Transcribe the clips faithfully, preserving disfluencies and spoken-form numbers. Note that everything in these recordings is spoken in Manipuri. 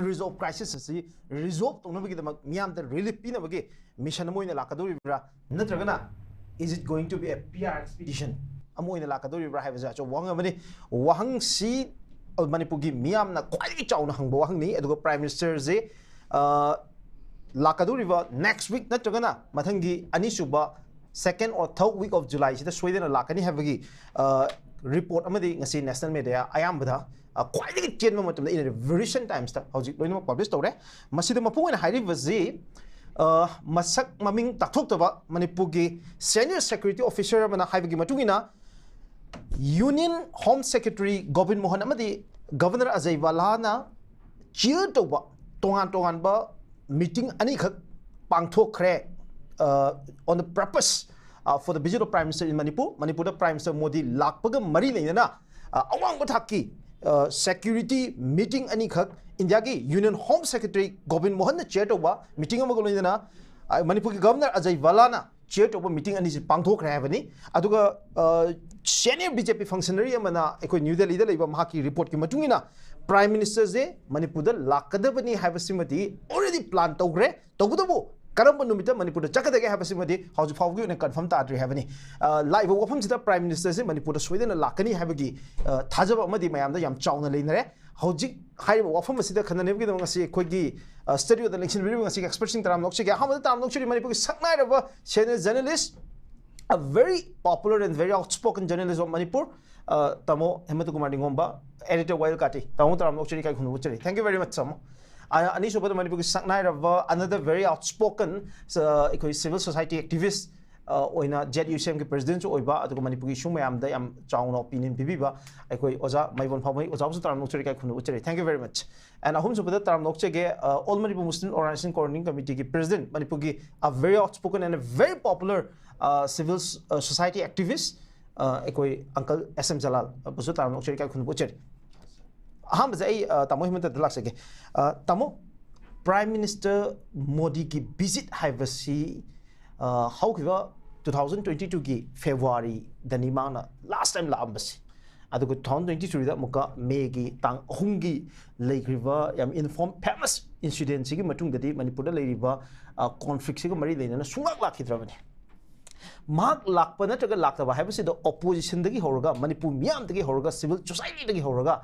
ꯔꯤꯖꯣꯜꯚ ꯀ꯭ꯔꯥꯏꯁꯤꯁ ꯑꯁꯤ ꯔꯤꯖꯣꯜꯚ ꯇꯧꯅꯕꯒꯤꯗꯃꯛ ꯃꯤꯌꯥꯝꯗ ꯔꯤꯂꯤꯐ ꯄꯤꯅꯕꯒꯤ ꯃꯤꯁꯟ ꯑꯃ ꯑꯣꯏꯅ ꯂꯥꯛꯀꯗꯧꯔꯤꯕ꯭ꯔꯥ, ꯅꯠꯇ꯭ꯔꯒꯅ is it going to be a P R expedition ꯑꯃ ꯑꯣꯏꯅ ꯂꯥꯛꯀꯗꯧꯔꯤꯕ꯭ꯔꯥ ꯍꯥꯏꯕꯁꯦ ꯑꯆꯧꯕ ꯋꯥꯍꯪ ꯑꯃꯅꯤ꯫ ꯋꯥꯍꯪꯁꯤ ꯃꯅꯤꯄꯨꯔꯒꯤ ꯃꯤꯌꯥꯝꯅ ꯈ꯭ꯋꯥꯏꯗꯒꯤ ꯆꯥꯎꯅ ꯍꯪꯕ ꯋꯥꯍꯪꯅꯤ꯫ ꯑꯗꯨꯒ ꯄ꯭ꯔꯥꯏꯝ ꯃꯤꯅꯤꯁꯇꯔꯁꯦ ꯂꯥꯛꯀꯗꯧꯔꯤꯕ ꯅꯦꯛꯁ ꯋꯤꯛ ꯅꯠꯇ꯭ꯔꯒꯅ ꯃꯊꯪꯒꯤ ꯑꯅꯤꯁꯨꯕ second or third week of Julyꯁꯤꯗ ꯁꯣꯏꯗꯅ ꯂꯥꯛꯀꯅꯤ ꯍꯥꯏꯕꯒꯤ ꯔꯤꯄꯣꯔꯠ ꯑꯃꯗꯤ ꯉꯁꯤ ꯅꯦꯁꯅꯦꯜ ꯃꯦꯗꯤꯌꯥ ꯑꯌꯥꯝꯕꯗ ꯈ꯭ꯋꯥꯏꯗꯒꯤ ꯇꯦꯟꯕ ꯃꯇꯝꯗ ꯏꯅꯔꯤ ꯔꯤꯁꯦꯟ ꯇꯥꯏꯝꯁꯇ ꯍꯧꯖꯤꯛ ꯂꯣꯏꯅꯃꯛ ꯄꯕ꯭ꯂꯤꯁ ꯇꯧꯔꯦ꯫ ꯃꯁꯤꯗ ꯃꯄꯨꯡ ꯑꯣꯏꯅ ꯍꯥꯏꯔꯤꯕꯁꯤ ꯃꯁꯛ ꯃꯃꯤꯡ ꯇꯥꯛꯊꯣꯛꯇꯕ ꯃꯅꯤꯄꯨꯔꯒꯤ ꯁꯦꯅꯤꯌꯔ ꯁꯦꯀ꯭ꯌꯨꯔꯤꯇꯤ ꯑꯣꯐꯤꯁꯔ ꯑꯃꯅ ꯍꯥꯏꯕꯒꯤ ꯃꯇꯨꯡ ꯏꯟꯅ union home secretary Gobin Mohan ꯑꯃꯗꯤ ꯒꯕꯔꯅꯔ ꯑꯖꯌ ꯚꯜꯂꯥꯅ ꯆꯤꯌꯔ ꯇꯧꯕ ꯇꯣꯉꯥꯟ ꯇꯣꯉꯥꯟꯕ ꯃꯤꯇꯤꯡ ꯑꯅꯤꯈꯛ ꯄꯥꯡꯊꯣꯛꯈ꯭ꯔꯦ꯫ On the purpose for the visit of Prime Minister in Manipur, ꯃꯅꯤꯄꯨꯔꯗ ꯄ꯭ꯔꯥꯏꯝ ꯃꯤꯅꯤꯁꯇꯔ ꯃꯣꯗꯤ ꯂꯥꯛꯄꯒ ꯃꯔꯤ ꯂꯩꯅꯅ ꯑꯋꯥꯡꯕ ꯊꯥꯛꯀꯤ ꯁꯦꯀ꯭ꯌꯨꯔꯤꯇꯤ ꯃꯤꯇꯤꯡ ꯑꯅꯤꯈꯛ ꯏꯟꯗꯤꯌꯥꯒꯤ ꯌꯨꯅꯤꯌꯟ ꯍꯣꯝ ꯁꯦꯀ꯭ꯔꯦꯇꯔꯤ ꯒꯣꯕꯤꯟ ꯃꯣꯍꯟꯅ ꯆꯤꯌꯔ ꯇꯧꯕ ꯃꯤꯇꯤꯡ ꯑꯃꯒ ꯂꯣꯏꯅꯅ ꯃꯅꯤꯄꯨꯔꯒꯤ ꯒꯕꯔꯅꯔ ꯑꯖꯌ ꯚꯜꯂꯥꯅ ꯆꯤꯌꯔ ꯇꯧꯕ ꯃꯤꯇꯤꯡ ꯑꯅꯤꯁꯤ ꯄꯥꯡꯊꯣꯛꯈ꯭ꯔꯦ ꯍꯥꯏꯕꯅꯤ꯫ ꯑꯗꯨꯒ ꯁꯦꯅꯤꯌꯔ ꯕꯤ ꯖꯦ ꯄꯤ ꯐꯪꯁꯅꯔꯤ ꯑꯃꯅ ꯑꯩꯈꯣꯏ ꯅ꯭ꯌꯨ ꯗꯦꯜꯂꯤꯗ ꯂꯩꯕ ꯃꯍꯥꯛꯀꯤ ꯔꯤꯄꯣꯔꯠꯀꯤ ꯃꯇꯨꯡ ꯏꯟꯅ ꯄ꯭ꯔꯥꯏꯝ ꯃꯤꯅꯤꯁꯇꯔꯁꯦ ꯃꯅꯤꯄꯨꯔꯗ ꯂꯥꯛꯀꯗꯕꯅꯤ ꯍꯥꯏꯕꯁꯤꯃꯗꯤ ꯑꯣꯜꯔꯦꯗꯤ ꯄ꯭ꯂꯥꯟ ꯇꯧꯈ꯭ꯔꯦ꯫ ꯇꯧꯕꯇꯕꯨ ꯀꯔꯝꯕ ꯅꯨꯃꯤꯠꯇ ꯃꯅꯤꯄꯨꯔꯗ ꯆꯠꯀꯗꯒꯦ ꯍꯥꯏꯕꯁꯤꯃꯗꯤ ꯍꯧꯖꯤꯛ ꯐꯥꯎꯕꯒꯤ ꯑꯣꯏꯅ ꯀꯟꯐꯥꯔꯝ ꯇꯥꯗ꯭ꯔꯤ ꯍꯥꯏꯕꯅꯤ꯫ ꯂꯥꯛꯏꯕ ꯋꯥꯐꯝꯁꯤꯗ ꯄ꯭ꯔꯥꯏꯝ ꯃꯤꯅꯤꯁꯇꯔꯁꯦ ꯃꯅꯤꯄꯨꯔꯗ ꯁꯣꯏꯗꯅ ꯂꯥꯛꯀꯅꯤ ꯍꯥꯏꯕꯒꯤ ꯊꯥꯖꯕ ꯑꯃꯗꯤ ꯃꯌꯥꯝꯗ ꯌꯥꯝ ꯆꯥꯎꯅ ꯂꯩꯅꯔꯦ꯫ ꯍꯧꯖꯤꯛ ꯍꯥꯏꯔꯤꯕ ꯋꯥꯐꯝ ꯑꯁꯤꯗ ꯈꯟꯅꯅꯕꯒꯤꯗꯃꯛ ꯉꯁꯤ ꯑꯩꯈꯣꯏꯒꯤ ꯁ꯭ꯇꯨꯗꯤꯑꯣꯗ ꯂꯦꯡꯁꯤꯟꯕꯤꯔꯤꯕ ꯉꯁꯤꯒꯤ ꯑꯦꯛꯁꯄꯔꯠꯁꯤꯡ ꯇꯔꯥꯝꯅ ꯑꯣꯛꯆꯒꯦ꯫ ꯑꯍꯥꯟꯕꯗ ꯇꯔꯥꯝꯅ ꯑꯣꯛꯆꯔꯤ ꯃꯅꯤꯄꯨꯔꯒꯤ ꯁꯛꯅꯥꯏꯔꯕ senior journalist, a very popular and very outspoken journalist of Manipur, ꯇꯥꯃꯣ ꯍꯦꯃꯟꯇ ꯀꯨꯃꯥꯔ ꯅꯤꯡꯉꯣꯝꯕ, editor Wayilkati꯫ ꯇꯥꯃꯣ ꯇꯔꯥꯝꯅ ꯑꯣꯛꯆꯔꯤ, ꯏꯀꯥꯏ ꯈꯨꯝꯅꯕ ꯎꯠꯆꯔꯤ꯫ Thank you very much, ꯇꯥꯃꯣ꯫ ꯑꯅꯤꯁꯨꯕꯗ ꯃꯅꯤꯄꯨꯔꯒꯤ ꯁꯛꯅꯥꯏꯔꯕ another very outspoken ꯑꯩꯈꯣꯏ civil society activist ꯑꯣꯏꯅ ꯖꯦꯠ ꯌꯨ ꯁꯤ ꯑꯦꯝꯒꯤ ꯄ꯭ꯔꯦꯁꯤꯗꯦꯟꯁꯨ ꯑꯣꯏꯕ, ꯑꯗꯨꯒ ꯃꯅꯤꯄꯨꯔꯒꯤ ꯏꯁꯨ ꯃꯌꯥꯝꯗ ꯌꯥꯝ ꯆꯥꯎꯅ ꯑꯣꯄꯤꯅꯤꯌꯟ ꯄꯤꯕꯤꯕ ꯑꯩꯈꯣꯏ ꯑꯣꯖꯥ ꯃꯥꯏꯕꯣꯟ ꯐꯥꯎꯃꯩ, ꯑꯣꯖꯥꯕꯨꯁꯨ ꯇꯔꯥꯝꯅ ꯑꯣꯛꯆꯔꯤ, ꯏꯀꯥꯏ ꯈꯨꯝꯅꯕ ꯎꯠꯆꯔꯤ꯫ Thank you very much꯫ And ꯑꯍꯨꯝꯁꯨꯕꯗ ꯇꯔꯥꯝꯅ ꯑꯣꯛꯆꯒꯦ All Manipur Muslim Organisation Coordinating Committeeꯒꯤ ꯄ꯭ꯔꯦꯁꯤꯗꯦꯟ, ꯃꯅꯤꯄꯨꯔꯒꯤ a very outspoken and a very popular civil society activist ꯑꯩꯈꯣꯏ ꯑꯪꯀꯜ ꯑꯦꯁ ꯑꯦꯝ ꯖꯂꯥꯜ ꯕꯨꯁꯨ ꯇꯔꯥꯝꯅ ꯑꯣꯛꯆꯔꯤ, ꯏꯀꯥꯏ ꯈꯨꯝꯅꯕ ꯎꯠꯆꯔꯤ꯫ ꯑꯍꯥꯟꯕꯁꯦ ꯑꯩ ꯇꯥꯃꯣ ꯍꯦꯃꯟꯇꯗ ꯂꯥꯛꯆꯒꯦ꯫ ꯇꯥꯃꯣ, ꯄ꯭ꯔꯥꯏꯝ ꯃꯤꯅꯤꯁꯇꯔ ꯃꯣꯗꯤꯒꯤ ꯚꯤꯖꯤꯠ ꯍꯥꯏꯕꯁꯤ ꯍꯧꯈꯤꯕ two thousand twenty twoꯒꯤ ꯐꯦꯕ꯭ꯔꯨꯋꯥꯔꯤꯗꯅꯤ ꯃꯥꯅ ꯂꯥꯁ ꯇꯥꯏꯝ ꯂꯥꯛꯑꯝꯕꯁꯦ꯫ ꯑꯗꯨꯒ two thousand twenty threeꯗ ꯑꯃꯨꯛꯀ ꯃꯦꯒꯤ ꯇꯥꯡ ꯑꯍꯨꯝꯒꯤ ꯂꯩꯈ꯭ꯔꯤꯕ ꯌꯥꯝ ꯏꯟꯐꯣꯔꯝ ꯐꯦꯃꯁ ꯏꯟꯁꯤꯗꯦꯟꯁꯤꯒꯤ ꯃꯇꯨꯡꯗꯗꯤ ꯃꯅꯤꯄꯨꯔꯗ ꯂꯩꯔꯤꯕ ꯀꯣꯟꯐ꯭ꯂꯤꯛꯁꯤꯒ ꯃꯔꯤ ꯂꯩꯅꯅ ꯁꯨꯡꯂꯥꯛ ꯂꯥꯛꯈꯤꯗ꯭ꯔꯕꯅꯤ꯫ ꯃꯍꯥꯛ ꯂꯥꯛꯄ ꯅꯠꯇ꯭ꯔꯒ ꯂꯥꯛꯇꯕ ꯍꯥꯏꯕꯁꯤꯗ ꯑꯣꯄꯣꯖꯤꯁꯟꯗꯒꯤ ꯍꯧꯔꯒ, ꯃꯅꯤꯄꯨꯔ ꯃꯤꯌꯥꯝꯗꯒꯤ ꯍꯧꯔꯒ, ꯁꯤꯚꯤꯜ ꯁꯣꯁꯥꯏꯇꯤꯗꯒꯤ ꯍꯧꯔꯒ,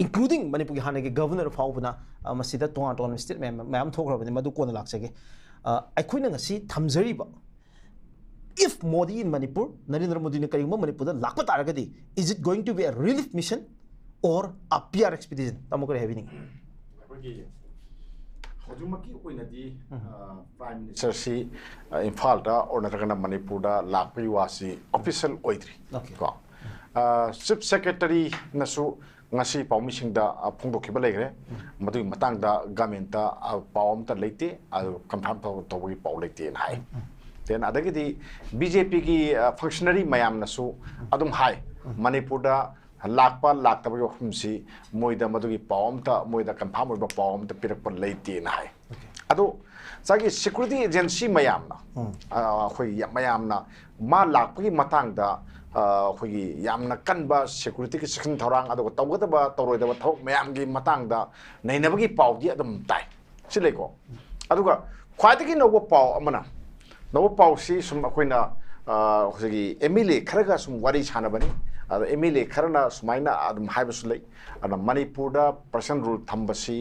ꯏꯟꯀ꯭ꯂꯨꯗꯤꯡ ꯃꯅꯤꯄꯨꯔꯒꯤ ꯍꯥꯟꯅꯒꯤ ꯒꯚꯔꯅꯔ ꯐꯥꯎꯕꯅ ꯃꯁꯤꯗ ꯇꯣꯉꯥꯟ ꯇꯣꯉꯥꯟꯕ ꯁ꯭ꯇꯦꯠꯃꯦꯟ ꯃꯌꯥꯝ ꯊꯣꯛꯈ꯭ꯔꯕꯅꯤ꯫ ꯃꯗꯨ ꯀꯣꯟꯅ ꯂꯥꯛꯆꯒꯦ꯫ ꯑꯩꯈꯣꯏꯅ ꯉꯁꯤ ꯊꯝꯖꯔꯤꯕ, if Modi in Manipur, Narendra ꯃꯣꯗꯤꯅ ꯀꯔꯤꯒꯨꯝꯕ ꯃꯅꯤꯄꯨꯔꯗ ꯂꯥꯛꯄ ꯇꯥꯔꯒꯗꯤ, is it going to be a relief mission or a PR expedition? ꯇꯥꯃꯣ, ꯀꯔꯤ ꯍꯥꯏꯕꯤꯅꯤꯡꯉꯤ? ꯑꯩꯈꯣꯏꯒꯤ ꯍꯧꯖꯤꯛꯃꯛꯀꯤ ꯑꯣꯏꯅꯗꯤ ꯄ꯭ꯔꯥꯏꯝ ꯃꯤꯅꯤꯁꯇꯔꯁꯤ ꯏꯝꯐꯥꯜꯗ ꯑꯣꯔ ꯅꯠꯇ꯭ꯔꯒꯅ ꯃꯅꯤꯄꯨꯔꯗ ꯂꯥꯛꯄꯒꯤ ꯋꯥꯁꯤ ꯑꯣꯐꯤꯁꯤꯌꯦꯜ ꯑꯣꯏꯗ꯭ꯔꯤ꯫ Okay. ꯀꯣ ꯆꯤꯐ ꯁꯦꯀ꯭ꯔꯦꯇꯔꯤꯅꯁꯨ ꯉꯁꯤ ꯄꯥꯎꯃꯤꯁꯤꯡꯗ ꯐꯣꯡꯗꯣꯛꯈꯤꯕ ꯂꯩꯈ꯭ꯔꯦ꯫ ꯃꯗꯨꯒꯤ ꯃꯇꯥꯡꯗ ꯒꯃꯦꯟꯇ ꯄꯥꯎ ꯑꯝꯇ ꯂꯩꯇꯦ, ꯑꯗꯨ ꯀꯟꯐꯥꯔꯝ ꯇꯧꯕꯒꯤ ꯄꯥꯎ ꯂꯩꯇꯦꯅ ꯍꯥꯏ꯫ ꯗꯦꯟ ꯑꯗꯒꯤꯗꯤ ꯕꯤ ꯖꯦ ꯄꯤꯒꯤ ꯐꯪꯁꯅꯔꯤ ꯃꯌꯥꯝꯅꯁꯨ ꯑꯗꯨꯝ ꯍꯥꯏ, ꯃꯅꯤꯄꯨꯔꯗ ꯂꯥꯛꯄ ꯂꯥꯛꯇꯕꯒꯤ ꯋꯥꯐꯝꯁꯤ ꯃꯣꯏꯗ ꯃꯗꯨꯒꯤ ꯄꯥꯎ ꯑꯝꯇ, ꯃꯣꯏꯗ ꯀꯟꯐꯥꯔꯝ ꯑꯣꯏꯕ ꯄꯥꯎ ꯑꯝꯇ ꯄꯤꯔꯛꯄ ꯂꯩꯇꯦꯅ ꯍꯥꯏ꯫ ꯑꯗꯣ ꯉꯁꯥꯏꯒꯤ ꯁꯦꯀ꯭ꯌꯨꯔꯤꯇꯤ ꯑꯦꯖꯦꯟꯁꯤ ꯃꯌꯥꯝꯅ, ꯑꯩꯈꯣꯏ ꯃꯌꯥꯝꯅ ꯃꯥ ꯂꯥꯛꯄꯒꯤ ꯃꯇꯥꯡꯗ ꯑꯩꯈꯣꯏꯒꯤ ꯌꯥꯝꯅ ꯀꯟꯕ ꯁꯦꯀ꯭ꯌꯨꯔꯤꯇꯤꯒꯤ ꯆꯦꯛꯁꯤꯟ ꯊꯧꯔꯥꯡ, ꯑꯗꯨꯒ ꯇꯧꯒꯗꯕ ꯇꯧꯔꯣꯏꯗꯕ ꯊꯕꯛ ꯃꯌꯥꯝꯒꯤ ꯃꯇꯥꯡꯗ ꯅꯩꯅꯕꯒꯤ ꯄꯥꯎꯗꯤ ꯑꯗꯨꯝ ꯇꯥꯏ꯫ ꯁꯤ ꯂꯩꯀꯣ꯫ ꯑꯗꯨꯒ ꯈ꯭ꯋꯥꯏꯗꯒꯤ ꯅꯧꯕ ꯄꯥꯎ ꯑꯃꯅ, ꯅꯧꯕ ꯄꯥꯎꯁꯤ ꯁꯨꯝ ꯑꯩꯈꯣꯏꯅ ꯍꯧꯖꯤꯛꯀꯤ ꯑꯦꯝ ꯑꯦꯜ ꯑꯦ ꯈꯔꯒ ꯁꯨꯝ ꯋꯥꯔꯤ ꯁꯥꯟꯅꯕꯅꯤ꯫ ꯑꯗ ꯑꯦꯝ ꯑꯦꯜ ꯑꯦ ꯈꯔꯅ ꯁꯨꯃꯥꯏꯅ ꯑꯗꯨꯝ ꯍꯥꯏꯕꯁꯨ ꯂꯩ꯫ ꯑꯗꯨꯅ ꯃꯅꯤꯄꯨꯔꯗ ꯄ꯭ꯔꯁꯟ ꯔꯨꯜ ꯊꯝꯕꯁꯤ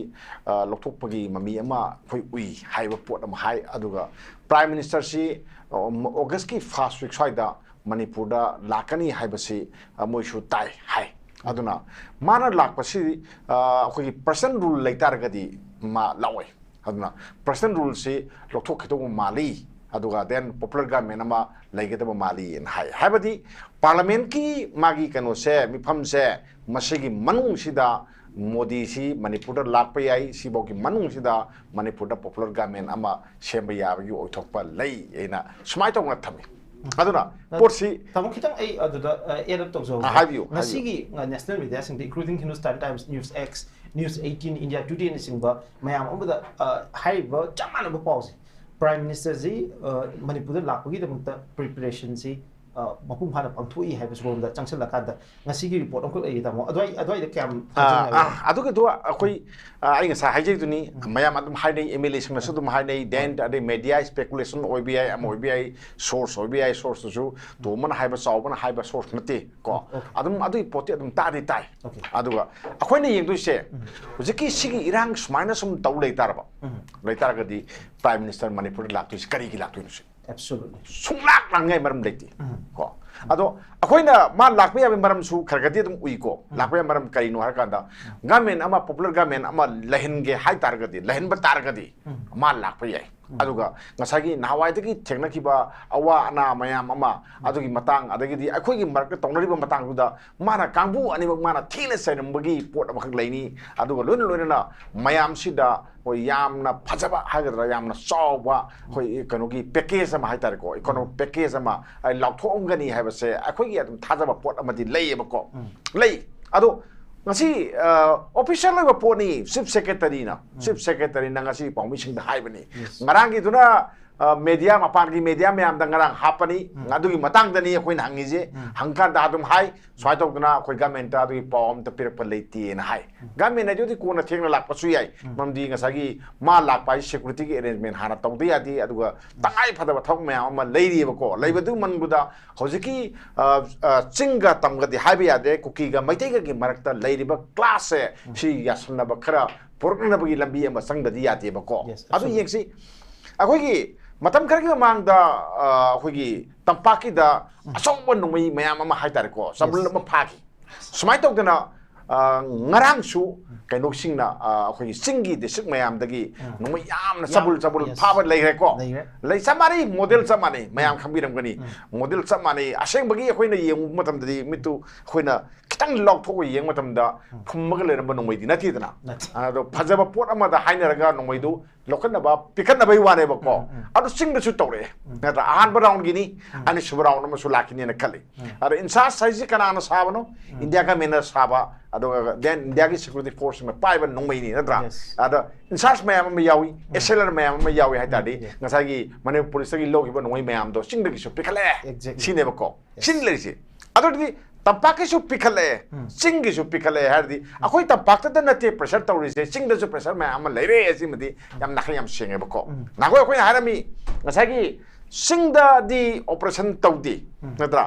ꯂꯧꯊꯣꯛꯄꯒꯤ ꯃꯃꯤ ꯑꯃ ꯑꯩꯈꯣꯏ ꯎꯏ ꯍꯥꯏꯕ ꯄꯣꯠ ꯑꯃ ꯍꯥꯏ꯫ ꯑꯗꯨꯒ ꯄ꯭ꯔꯥꯏꯝ ꯃꯤꯅꯤꯁꯇꯔꯁꯤ ꯑꯣꯒꯁꯀꯤ ꯐꯥꯔꯁ ꯋꯤꯛ ꯁ꯭ꯋꯥꯏꯗ ꯃꯅꯤꯄꯨꯔꯗ ꯂꯥꯛꯀꯅꯤ ꯍꯥꯏꯕꯁꯤ ꯃꯣꯏꯁꯨ ꯇꯥꯏ ꯍꯥꯏ꯫ ꯑꯗꯨꯅ ꯃꯥꯅ ꯂꯥꯛꯄꯁꯤ ꯑꯩꯈꯣꯏꯒꯤ ꯄ꯭ꯔꯁꯟ ꯔꯨꯜ ꯂꯩꯇꯥꯔꯒꯗꯤ ꯃꯥ ꯂꯥꯛꯑꯣꯏ꯫ ꯑꯗꯨꯅ ꯄ꯭ꯔꯁꯟ ꯔꯨꯜꯁꯤ ꯂꯧꯊꯣꯛꯈꯤꯗꯧꯕ ꯃꯥꯜꯂꯤ, ꯑꯗꯨꯒ ꯗꯦꯟ ꯄꯣꯄꯨꯂꯔ ꯒꯚꯔꯟꯃꯦꯟ ꯑꯃ ꯂꯩꯒꯗꯕ ꯃꯥꯜꯂꯤꯅ ꯍꯥꯏ꯫ ꯍꯥꯏꯕꯗꯤ ꯄꯥꯔꯂꯤꯌꯥꯃꯦꯟꯀꯤ ꯃꯥꯒꯤ ꯀꯩꯅꯣꯁꯦ, ꯃꯤꯐꯝꯁꯦ, ꯃꯁꯤꯒꯤ ꯃꯅꯨꯡꯁꯤꯗ ꯃꯣꯗꯤꯁꯤ ꯃꯅꯤꯄꯨꯔꯗ ꯂꯥꯛꯄ ꯌꯥꯏ, ꯁꯤꯐꯥꯎꯒꯤ ꯃꯅꯨꯡꯁꯤꯗ ꯃꯅꯤꯄꯨꯔꯗ ꯄꯣꯄꯨꯂꯔ ꯒꯚꯔꯟꯃꯦꯟ ꯑꯃ ꯁꯦꯝꯕ ꯌꯥꯕꯒꯤ ꯑꯣꯏꯊꯣꯛꯄ ꯂꯩ ꯍꯥꯏꯅ ꯁꯨꯃꯥꯏꯅ ꯇꯧꯅ ꯊꯝꯃꯤ꯫ ꯑꯗꯨꯅ ꯄꯣꯠꯁꯤ ꯇꯥꯃꯣ, ꯈꯤꯇꯪ ꯑꯩ ꯑꯗꯨꯗ ꯑꯦꯗ ꯑꯞ ꯇꯧꯖꯍꯧꯒꯦ꯫ ꯑ, ꯍꯥꯏꯕꯤꯌꯨ, ꯍꯥꯏꯕꯤꯌꯨ꯫ ꯉꯁꯤꯒꯤ national ꯃꯤꯗꯤꯌꯥꯁꯤꯡꯗ, including Hindustan Times, News X, News eighteen, India Today ꯅꯆꯤꯡꯕ ꯃꯌꯥꯝ ꯑꯃꯗ ꯍꯥꯏꯔꯤꯕ ꯆꯞ ꯃꯥꯟꯅꯕ ꯄꯥꯎꯁꯦ, ꯄ꯭ꯔꯥꯏꯝ ꯃꯤꯅꯤꯁꯇꯔꯁꯤ ꯃꯅꯤꯄꯨꯔꯗ ꯂꯥꯛꯄꯒꯤꯗꯃꯛꯇ ꯄ꯭ꯔꯤꯄꯦꯔꯦꯁꯟꯁꯤ ꯑ, ꯃꯄꯨꯡ ꯐꯥꯅ ꯄꯥꯡꯊꯣꯛꯏ ꯍꯥꯏꯕꯁꯤꯔꯣꯝꯗ ꯆꯪꯁꯤꯜꯂꯀꯥꯟꯗ ꯉꯁꯤꯒꯤ ꯔꯤꯄꯣꯔꯠ ꯑꯃꯈꯛ ꯂꯩꯔꯤ, ꯇꯥꯃꯣ꯫ ꯑꯗꯨꯋꯥꯏ-, ꯑꯗꯨꯋꯥꯏꯗ ꯀꯌꯥꯝ ꯑꯥ, ꯊꯥꯖꯤꯟꯅꯒꯦ? ꯑꯥ, ꯑꯗꯨꯒꯤꯗꯣ ꯑꯩꯈꯣꯏ, ꯑꯥ, ꯑꯩ ꯉꯁꯥꯏ ꯍꯥꯏꯖꯩꯗꯨꯅꯤ, ꯃꯌꯥꯝ ꯑꯗꯨꯝ ꯍꯥꯏꯅꯩ, ꯑꯦꯝ ꯑꯦꯜ ꯑꯦꯁꯤꯡꯅꯁꯨ ꯑꯗꯨꯝ ꯍꯥꯏꯅꯩ, ꯗꯦꯟ ꯑꯗꯩ ꯃꯦꯗꯤꯌꯥ ꯏꯁꯄꯦꯀꯨꯂꯦꯁꯟ ꯑꯣꯏꯕ ꯌꯥꯏ, ꯑꯃ ꯑꯣꯏꯕ ꯌꯥꯏ, ꯁꯣꯔꯁ ꯑꯣꯏꯕ ꯌꯥꯏ, ꯁꯣꯔꯁꯇꯨꯁꯨ ꯇꯣꯝꯕꯅ ꯍꯥꯏꯕ, ꯆꯥꯎꯕꯅ ꯍꯥꯏꯕ ꯁꯣꯔꯁ ꯅꯠꯇꯦ ꯀꯣ꯫ Okay. ꯑꯗꯨꯝ ꯑꯗꯨꯒꯤ ꯄꯣꯠꯇꯤ ꯑꯗꯨꯝ ꯇꯥꯗꯤ ꯇꯥꯏ꯫ Okay. ꯑꯗꯨꯒ ꯑꯩꯈꯣꯏꯅ ꯌꯦꯡꯗꯣꯏꯁꯦ, ꯍꯧꯖꯤꯛꯀꯤ ꯁꯤꯒꯤ ꯏꯔꯥꯡ ꯁꯨꯃꯥꯏꯅ ꯁꯨꯝ ꯇꯧ ꯂꯩꯇꯥꯔꯕ, ꯎꯝ. ꯂꯩꯇꯥꯔꯒꯗꯤ ꯄ꯭ꯔꯥꯏꯝ ꯃꯤꯅꯤꯁꯇꯔ ꯃꯅꯤꯄꯨꯔꯗ ꯂꯥꯛꯇꯣꯏꯁꯦ ꯀꯔꯤꯒꯤ ꯂꯥꯛꯇꯣꯏꯅꯣ ꯁꯤ? Absolutely. ꯁꯨꯡꯂꯥꯛ ꯂꯥꯛꯅꯤꯡꯉꯥꯏ ꯃꯔꯝ ꯂꯩꯇꯦ ꯎꯝ. ꯀꯣ꯫ ꯑꯗꯣ ꯑꯩꯈꯣꯏꯅ ꯃꯥ ꯂꯥꯛꯄ ꯌꯥꯕꯒꯤ ꯃꯔꯝꯁꯨ ꯈꯔ ꯈꯔꯗꯤ ꯑꯗꯨꯝ ꯎꯏꯀꯣ꯫ ꯂꯥꯛꯄ ꯌꯥꯕ ꯃꯔꯝ ꯀꯔꯤꯅꯣ ꯍꯥꯏꯔꯀꯥꯟꯗ, ꯒꯃꯦꯟ ꯑꯃ, ꯄꯣꯄꯨꯂꯔ ꯒꯃꯦꯟ ꯑꯃ ꯂꯩꯍꯟꯒꯦ ꯍꯥꯏ ꯇꯥꯔꯒꯗꯤ, ꯂꯩꯍꯟꯕ ꯇꯥꯔꯒꯗꯤ, ꯃꯥ ꯂꯥꯛꯄ ꯌꯥꯏ꯫ ꯑꯗꯨꯒ ꯉꯁꯥꯏꯒꯤ ꯅꯍꯥꯟꯋꯥꯏꯗꯒꯤ ꯊꯦꯡꯅꯈꯤꯕ ꯑꯋꯥ ꯑꯅꯥ ꯃꯌꯥꯝ ꯑꯃ, ꯑꯗꯨꯒꯤ ꯃꯇꯥꯡ, ꯑꯗꯒꯤꯗꯤ ꯑꯩꯈꯣꯏꯒꯤ ꯃꯔꯛꯇ ꯇꯧꯅꯔꯤꯕ ꯃꯇꯥꯡꯗꯨꯗ ꯃꯥꯅ ꯀꯥꯡꯕꯨ ꯑꯅꯤꯃꯛ ꯃꯥꯅ ꯊꯤꯅ ꯆꯩꯔꯝꯕꯒꯤ ꯄꯣꯠ ꯑꯃꯈꯛ ꯂꯩꯅꯤ꯫ ꯑꯗꯨꯒ ꯂꯣꯏꯅ ꯂꯣꯏꯅꯅ ꯃꯌꯥꯝꯁꯤꯗ ꯑꯩꯈꯣꯏ ꯌꯥꯝꯅ ꯐꯖꯕ ꯍꯥꯏꯒꯗ꯭ꯔꯥ, ꯌꯥꯝꯅ ꯆꯥꯎꯕ ꯑꯩꯈꯣꯏ ꯀꯩꯅꯣꯒꯤ ꯄꯦꯀꯦꯖ ꯑꯃ ꯍꯥꯏꯇꯥꯔꯦꯀꯣ, ꯏꯀꯣꯅꯣꯃꯤꯛ ꯄꯦꯀꯦꯖ ꯑꯃ ꯑꯩ ꯂꯥꯎꯊꯣꯛꯑꯝꯒꯅꯤ ꯍꯥꯏꯕꯁꯦ ꯑꯩꯈꯣꯏꯒꯤ ꯑꯗꯨꯝ ꯊꯥꯖꯕ ꯄꯣꯠ ꯑꯃꯗꯤ ꯂꯩꯌꯦꯕꯀꯣ꯫ ꯂꯩ꯫ ꯑꯗꯣ ꯉꯁꯤ ꯑꯣꯐꯤꯁꯤꯌꯦꯜ ꯑꯣꯏꯕ ꯄꯣꯠꯅꯤ, ꯆꯤꯐ ꯁꯦꯀ꯭ꯔꯦꯇꯔꯤꯅ, ꯆꯤꯐ ꯁꯦꯀ꯭ꯔꯦꯇꯔꯤꯅ ꯉꯁꯤ ꯄꯥꯎꯃꯤꯁꯤꯡꯗ ꯍꯥꯏꯕꯅꯤ꯫ Yes. ꯉꯔꯥꯡꯒꯤꯗꯨꯅ ꯃꯦꯗꯤꯌꯥ, ꯃꯄꯥꯟꯒꯤ ꯃꯦꯗꯤꯌꯥ ꯃꯌꯥꯝꯗ ꯉꯔꯥꯡ ꯍꯥꯞꯄꯅꯤ꯫ ꯑꯗꯨꯒꯤ ꯃꯇꯥꯡꯗꯅꯤ ꯑꯩꯈꯣꯏꯅ ꯍꯪꯉꯤꯁꯦ꯫ ꯍꯪꯀꯥꯟꯗ ꯑꯗꯨꯝ ꯍꯥꯏ, ꯁꯨꯃꯥꯏꯅ ꯇꯧꯗꯅ ꯑꯩꯈꯣꯏ ꯒꯃꯦꯟꯇ ꯑꯗꯨꯒꯤ ꯄꯥꯎ ꯑꯝꯇ ꯄꯤꯔꯛꯄ ꯂꯩꯇꯦꯅ ꯍꯥꯏ꯫ ꯒꯃꯦꯟ ꯍꯥꯏꯗꯨꯗꯤ ꯀꯣꯟꯅ ꯊꯦꯡꯅ ꯂꯥꯛꯄꯁꯨ ꯌꯥꯏ, ꯃꯔꯝꯗꯤ ꯉꯁꯥꯏꯒꯤ ꯃꯥ ꯂꯥꯛꯄ ꯍꯥꯏꯁꯤ ꯁꯦꯀ꯭ꯌꯨꯔꯤꯇꯤꯒꯤ ꯑꯦꯔꯦꯟꯖꯃꯦꯟ ꯍꯥꯟꯅ ꯇꯧꯗ ꯌꯥꯗꯦ, ꯑꯗꯨꯒ ꯇꯉꯥꯏ ꯐꯗꯕ ꯊꯕꯛ ꯃꯌꯥꯝ ꯑꯃ ꯂꯩꯔꯤꯑꯕꯀꯣ꯫ ꯂꯩꯕꯗꯨ ꯃꯟꯕꯗ ꯍꯧꯖꯤꯛꯀꯤ, ꯑ, ꯑ, ꯆꯤꯡꯒ ꯇꯝꯒꯗꯤ ꯍꯥꯏꯕ ꯌꯥꯗꯦ, ꯀꯨꯀꯤꯒ ꯃꯩꯇꯩꯒꯒꯤ ꯃꯔꯛꯇ ꯂꯩꯔꯤꯕ ꯀ꯭ꯂꯥꯁꯁꯦ ꯁꯤ ꯌꯥꯁꯟꯅꯕ ꯈꯔ ꯄꯨꯔꯛꯅꯕꯒꯤ ꯂꯝꯕꯤ ꯑꯃ ꯆꯪꯗꯗꯤ ꯌꯥꯗꯦꯕꯀꯣ꯫ Yes, ꯑꯗꯨ absolutely. ꯌꯦꯡꯁꯤ꯫ ꯑꯩꯈꯣꯏꯒꯤ ꯃꯇꯝ ꯈꯔꯒꯤ ꯃꯃꯥꯡꯗ, ꯑ, ꯑꯩꯈꯣꯏꯒꯤ ꯇꯝꯄꯥꯛꯀꯤꯗ ꯑꯆꯧꯕ ꯅꯣꯡꯃꯩ ꯃꯌꯥꯝ ꯑꯃ ꯍꯥꯏꯇꯥꯔꯦꯀꯣ, ꯆꯕꯨꯜ Yes. ꯑꯃ ꯐꯥꯈꯤ꯫ ꯁꯨꯃꯥꯏꯅ ꯇꯧꯗꯅ, ꯑ, ꯉꯔꯥꯡꯁꯨ ꯀꯩꯅꯣꯁꯤꯡꯅ, ꯑ, ꯑꯩꯈꯣꯏꯒꯤ ꯆꯤꯡꯒꯤ ꯗꯤꯁꯇ꯭ꯔꯤꯛ ꯃꯌꯥꯝꯗꯒꯤ ꯅꯣꯡꯃꯩ ꯌꯥꯝꯅ ꯆꯕꯨꯜ ꯆꯕꯨꯜ Yes. ꯐꯥꯕ ꯂꯩꯈ꯭ꯔꯦꯀꯣ꯫ ꯂꯩꯈ꯭ꯔꯦ. ꯂꯩ, ꯆꯞ ꯃꯥꯟꯅꯩ, ꯃꯣꯗꯦꯜ ꯆꯞ ꯃꯥꯟꯅꯩ, ꯃꯌꯥꯝ ꯈꯪꯕꯤꯔꯝꯒꯅꯤ꯫ ꯃꯣꯗꯦꯜ ꯆꯞ ꯃꯥꯟꯅꯩ꯫ ꯑꯁꯦꯡꯕꯒꯤ ꯑꯩꯈꯣꯏꯅ ꯌꯦꯡꯕ ꯃꯇꯝꯗꯗꯤ ꯃꯤꯠꯇꯨ ꯑꯩꯈꯣꯏꯅ ꯈꯤꯇꯪ ꯂꯥꯎꯊꯣꯛꯑꯒ ꯌꯦꯡꯕ ꯃꯇꯝꯗ ꯐꯨꯝꯃꯒ ꯂꯩꯔꯝꯕ ꯅꯣꯡꯃꯩꯗꯤ ꯅꯠꯇꯦꯗꯅ꯫ ꯅꯠꯇꯦ꯫ ꯑꯗꯣ ꯐꯖꯕ ꯄꯣꯠ ꯑꯃꯗ ꯍꯥꯏꯅꯔꯒ ꯅꯣꯡꯃꯩꯗꯨ ꯂꯧꯈꯠꯅꯕ ꯄꯤꯈꯠꯅꯕꯒꯤ ꯋꯥꯅꯦꯕꯀꯣ꯫ ꯑꯗꯨ ꯆꯤꯡꯗꯁꯨ ꯇꯧꯔꯛꯑꯦ꯫ ꯅꯠꯇ꯭ꯔꯥ? ꯑꯍꯥꯟꯕ ꯔꯥꯎꯟꯒꯤꯅꯤ, ꯑꯅꯤꯁꯨꯕ ꯔꯥꯎꯟ ꯑꯃꯁꯨ ꯂꯥꯛꯈꯤꯅꯤꯅ ꯈꯜꯂꯤ꯫ ꯑꯗꯣ INSAS ꯍꯥꯏꯁꯤ ꯀꯅꯥꯅ ꯁꯥꯕꯅꯣ? ꯏꯟꯗꯤꯌꯥ ꯒꯃꯦꯟꯅ ꯁꯥꯕ, ꯑꯗꯨꯒ ꯗꯦꯟ ꯏꯟꯗꯤꯌꯥꯒꯤ ꯁꯦꯀ꯭ꯌꯨꯔꯤꯇꯤ ꯐꯣꯔꯁꯁꯤꯡꯅ ꯄꯥꯏꯕ ꯅꯣꯡꯃꯩꯅꯤ, ꯅꯠꯇ꯭ꯔꯥ? Yes. ꯑꯗ INSAS ꯃꯌꯥꯝ ꯑꯃ ꯌꯥꯎꯏ, SLR ꯃꯌꯥꯝ ꯑꯃ ꯌꯥꯎꯏ ꯍꯥꯏ ꯇꯥꯔꯗꯤ, Yes. ꯉꯁꯥꯏꯒꯤ ꯃꯅꯤꯄꯨꯔ ꯄꯨꯂꯤꯁꯇꯒꯤ ꯂꯧꯈꯤꯕ ꯅꯣꯡꯃꯩ ꯃꯌꯥꯝꯗꯣ ꯆꯤꯡꯗꯒꯤꯁꯨ ꯄꯤꯈꯠꯂꯛꯑꯦ Exactly. ꯁꯤꯅꯦꯕꯀꯣ꯫ Yes. ꯁꯤꯅ ꯂꯩꯔꯤꯁꯦ꯫ ꯑꯗꯨ ꯑꯣꯏꯔꯗꯤ ꯇꯝꯄꯥꯛꯀꯤꯁꯨ ꯄꯤꯈꯠꯂꯛꯑꯦ, ꯆꯤꯡꯒꯤꯁꯨ ꯄꯤꯈꯠꯂꯛꯑꯦ ꯍꯥꯏꯔꯗꯤ, ꯑꯩꯈꯣꯏ ꯇꯝꯄꯥꯛꯇꯗ ꯅꯠꯇꯦ ꯄ꯭ꯔꯦꯁꯔ ꯇꯧꯔꯤꯁꯦ, ꯆꯤꯡꯗꯁꯨ ꯄ꯭ꯔꯦꯁꯔ ꯃꯌꯥꯝ ꯑꯃ ꯂꯩꯔꯦ꯫ ꯑꯁꯤꯃꯗꯤ ꯌꯥꯝ ꯅꯥꯈꯩ ꯌꯥꯝ ꯁꯦꯡꯉꯦꯕꯀꯣ꯫ ꯅꯍꯥꯟꯋꯥꯏ ꯑꯩꯈꯣꯏꯅ ꯍꯥꯏꯔꯝꯃꯤ, ꯉꯁꯥꯏꯒꯤ ꯆꯤꯡꯗꯗꯤ ꯑꯣꯄꯔꯦꯁꯟ ꯇꯧꯗꯦ, ꯅꯠꯇ꯭ꯔꯥ?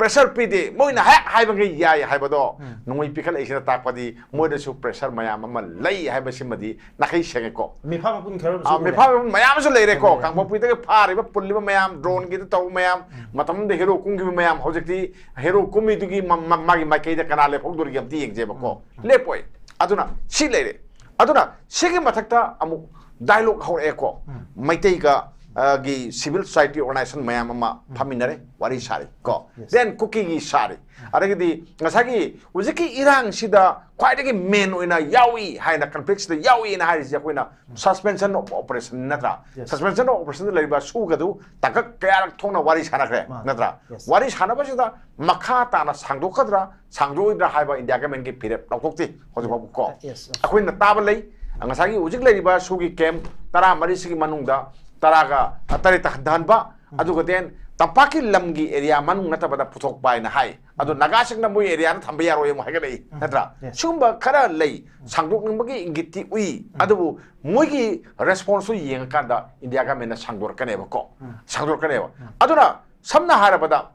ꯄ꯭ꯔꯦꯁꯔ ꯄꯤꯗꯦ, ꯃꯣꯏꯅ ꯍꯦꯛ ꯍꯥꯏꯕꯈꯩ ꯌꯥꯏ ꯍꯥꯏꯕꯗꯣ ꯅꯣꯡꯃꯩ ꯄꯤꯈꯠꯂꯛꯏꯁꯤꯅ ꯇꯥꯛꯄꯗꯤ ꯃꯣꯏꯗꯁꯨ ꯄ꯭ꯔꯦꯁꯔ ꯃꯌꯥꯝ ꯑꯃ ꯂꯩ ꯍꯥꯏꯕꯁꯤꯃꯗꯤ ꯅꯥꯈꯩ ꯁꯦꯡꯉꯦꯀꯣ꯫ ꯃꯤꯐꯥ ꯃꯄꯨꯟ ꯈꯔ ꯑꯃꯁꯨ ꯑꯥ, ꯎꯔꯦ꯫ ꯃꯤꯐꯥ ꯃꯌꯥꯝ ꯑꯃꯁꯨ ꯂꯩꯔꯦꯀꯣ꯫ ꯂꯩꯔꯦ꯫ ꯀꯥꯡꯄꯣꯛꯄꯤꯗꯒꯤ ꯐꯥꯔꯤꯕ ꯄꯨꯜꯂꯤꯕ ꯃꯌꯥꯝ, ꯗ꯭ꯔꯣꯟꯒꯤꯗ ꯇꯧꯕ ꯃꯌꯥꯝ, ꯃꯇꯝꯗ ꯍꯦꯔꯣ ꯀꯨꯝꯈꯤꯕ ꯃꯌꯥꯝ, ꯍꯧꯖꯤꯛꯇꯤ ꯍꯦꯔꯣ ꯀꯨꯝꯃꯤꯗꯨꯒꯤ ꯃ-, ꯃ-, ꯃꯥꯒꯤ ꯃꯥꯏꯀꯩꯗ ꯀꯅꯥ ꯂꯦꯞꯍꯧꯗꯣꯔꯤꯒꯦ ꯑꯝꯇ ꯌꯦꯡꯖꯦꯕꯀꯣ꯫ ꯂꯦꯞꯄꯣꯏ꯫ ꯑꯗꯨꯅ ꯁꯤ ꯂꯩꯔꯦ꯫ ꯑꯗꯨꯅ ꯁꯤꯒꯤ ꯃꯊꯛꯇ ꯑꯃꯨꯛ ꯗꯥꯏꯂꯣꯛ ꯍꯧꯔꯛꯑꯦꯀꯣ꯫ ꯃꯩꯇꯩꯒ, ꯑ, ꯒꯤ ꯁꯤꯚꯤꯜ ꯁꯣꯁꯥꯏꯇꯤ ꯑꯣꯔꯒꯅꯥꯏꯖꯦꯁꯟ ꯃꯌꯥꯝ ꯑꯃ ꯐꯝꯃꯤꯟꯅꯔꯦ, ꯋꯥꯔꯤ ꯁꯥꯔꯤ ꯀꯣ꯫ Yes. ꯗꯦꯟ ꯀꯨꯀꯤꯒꯤ ꯁꯥꯔꯤ꯫ ꯑꯗꯒꯤꯗꯤ ꯉꯁꯥꯏꯒꯤ ꯍꯧꯖꯤꯛꯀꯤ ꯏꯔꯥꯡꯁꯤꯗ ꯈ꯭ꯋꯥꯏꯗꯒꯤ ꯃꯦꯟ ꯑꯣꯏꯅ ꯌꯥꯎꯏ ꯍꯥꯏꯅ, ꯀꯟꯐ꯭ꯂꯤꯛꯁꯤꯗ ꯌꯥꯎꯏꯅ ꯍꯥꯏꯔꯤꯁꯦ ꯑꯩꯈꯣꯏꯅ suspension of operation ꯅꯠꯇ꯭ꯔꯥ? Yes. Suspension of operationꯗ ꯂꯩꯔꯤꯕ ꯁꯨꯒꯗꯨ ꯇꯥꯡꯀꯛ ꯀꯌꯥꯔꯛ ꯊꯣꯛꯅ ꯋꯥꯔꯤ ꯁꯥꯟꯅꯈ꯭ꯔꯦ, ꯃꯥꯅꯦ꯫ ꯅꯠꯇ꯭ꯔꯥ? Yes. ꯋꯥꯔꯤ ꯁꯥꯟꯅꯕꯁꯤꯗ ꯃꯈꯥ ꯇꯥꯅ ꯁꯥꯡꯗꯣꯛꯀꯗ꯭ꯔꯥ, ꯁꯥꯡꯗꯣꯛꯑꯣꯏꯗ꯭ꯔꯥ ꯍꯥꯏꯕ ꯏꯟꯗꯤꯌꯥ ꯒꯃꯦꯟꯒꯤ ꯐꯤꯔꯦꯞ ꯂꯧꯊꯣꯛꯇꯦ ꯍꯧꯖꯤꯛ ꯐꯥꯎꯕ ꯀꯣ꯫ Yes, yes. ꯑꯩꯈꯣꯏꯅ ꯇꯥꯕ ꯂꯩ, ꯉꯁꯥꯏꯒꯤ ꯍꯧꯖꯤꯛ ꯂꯩꯔꯤꯕ ꯁꯨꯒꯤ ꯀꯦꯝ ꯇꯔꯥꯃꯔꯤꯁꯤꯒꯤ ꯃꯅꯨꯡꯗ ꯇꯔꯥꯒ, ꯑ, ꯇꯔꯦꯠꯇ ꯍꯟꯊꯍꯟꯕ, ꯑꯗꯨꯒ ꯗꯦꯟ ꯇꯝꯄꯥꯛꯀꯤ ꯂꯝꯒꯤ ꯑꯦꯔꯤꯌꯥ ꯃꯅꯨꯡ ꯅꯠꯇꯕꯗ ꯄꯨꯊꯣꯛꯄ ꯍꯥꯏꯅ ꯍꯥꯏ꯫ ꯑꯗꯣ ꯅꯥꯒꯥꯁꯤꯡꯅ ꯃꯣꯏ ꯑꯦꯔꯤꯌꯥꯗ ꯊꯝꯕ ꯌꯥꯔꯣꯏ ꯑꯃꯨꯛ ꯍꯥꯏꯒꯠꯂꯛꯏ, ꯅꯠꯇ꯭ꯔꯥ? Yes. ꯁꯤꯒꯨꯝꯕ ꯈꯔ ꯂꯩ, ꯁꯥꯡꯗꯣꯛꯅꯤꯡꯕꯒꯤ ꯏꯪꯒꯤꯠꯇꯤ ꯎꯏ, ꯑꯗꯨꯕꯨ ꯃꯣꯏꯒꯤ ꯔꯦꯁꯄꯣꯟꯁꯇꯨ ꯌꯦꯡꯉꯀꯥꯟꯗ ꯏꯟꯗꯤꯌꯥ ꯒꯃꯦꯟꯅ ꯁꯥꯡꯗꯣꯔꯛꯀꯅꯦꯕꯀꯣ, ꯁꯥꯡꯗꯣꯔꯛꯀꯅꯦꯕ꯫ ꯑꯗꯨꯅ ꯁꯝꯅ ꯍꯥꯏꯔꯕꯗ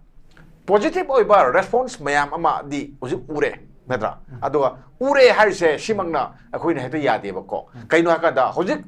ꯄꯣꯖꯤꯇꯤꯚ ꯑꯣꯏꯕ ꯔꯦꯁꯄꯣꯟꯁ ꯃꯌꯥꯝ ꯑꯃꯗꯤ ꯍꯧꯖꯤꯛ ꯎꯔꯦ, ꯅꯠꯇ꯭ꯔꯥ? ꯑꯗꯨꯒ ꯎꯔꯦ ꯍꯥꯏꯔꯤꯁꯦ ꯁꯤꯃꯛꯅ ꯑꯩꯈꯣꯏꯅ ꯍꯦꯛꯇ ꯌꯥꯗꯦꯕꯀꯣ꯫ ꯀꯩꯅꯣ ꯍꯥꯏꯀꯥꯟꯗ ꯍꯧꯖꯤꯛ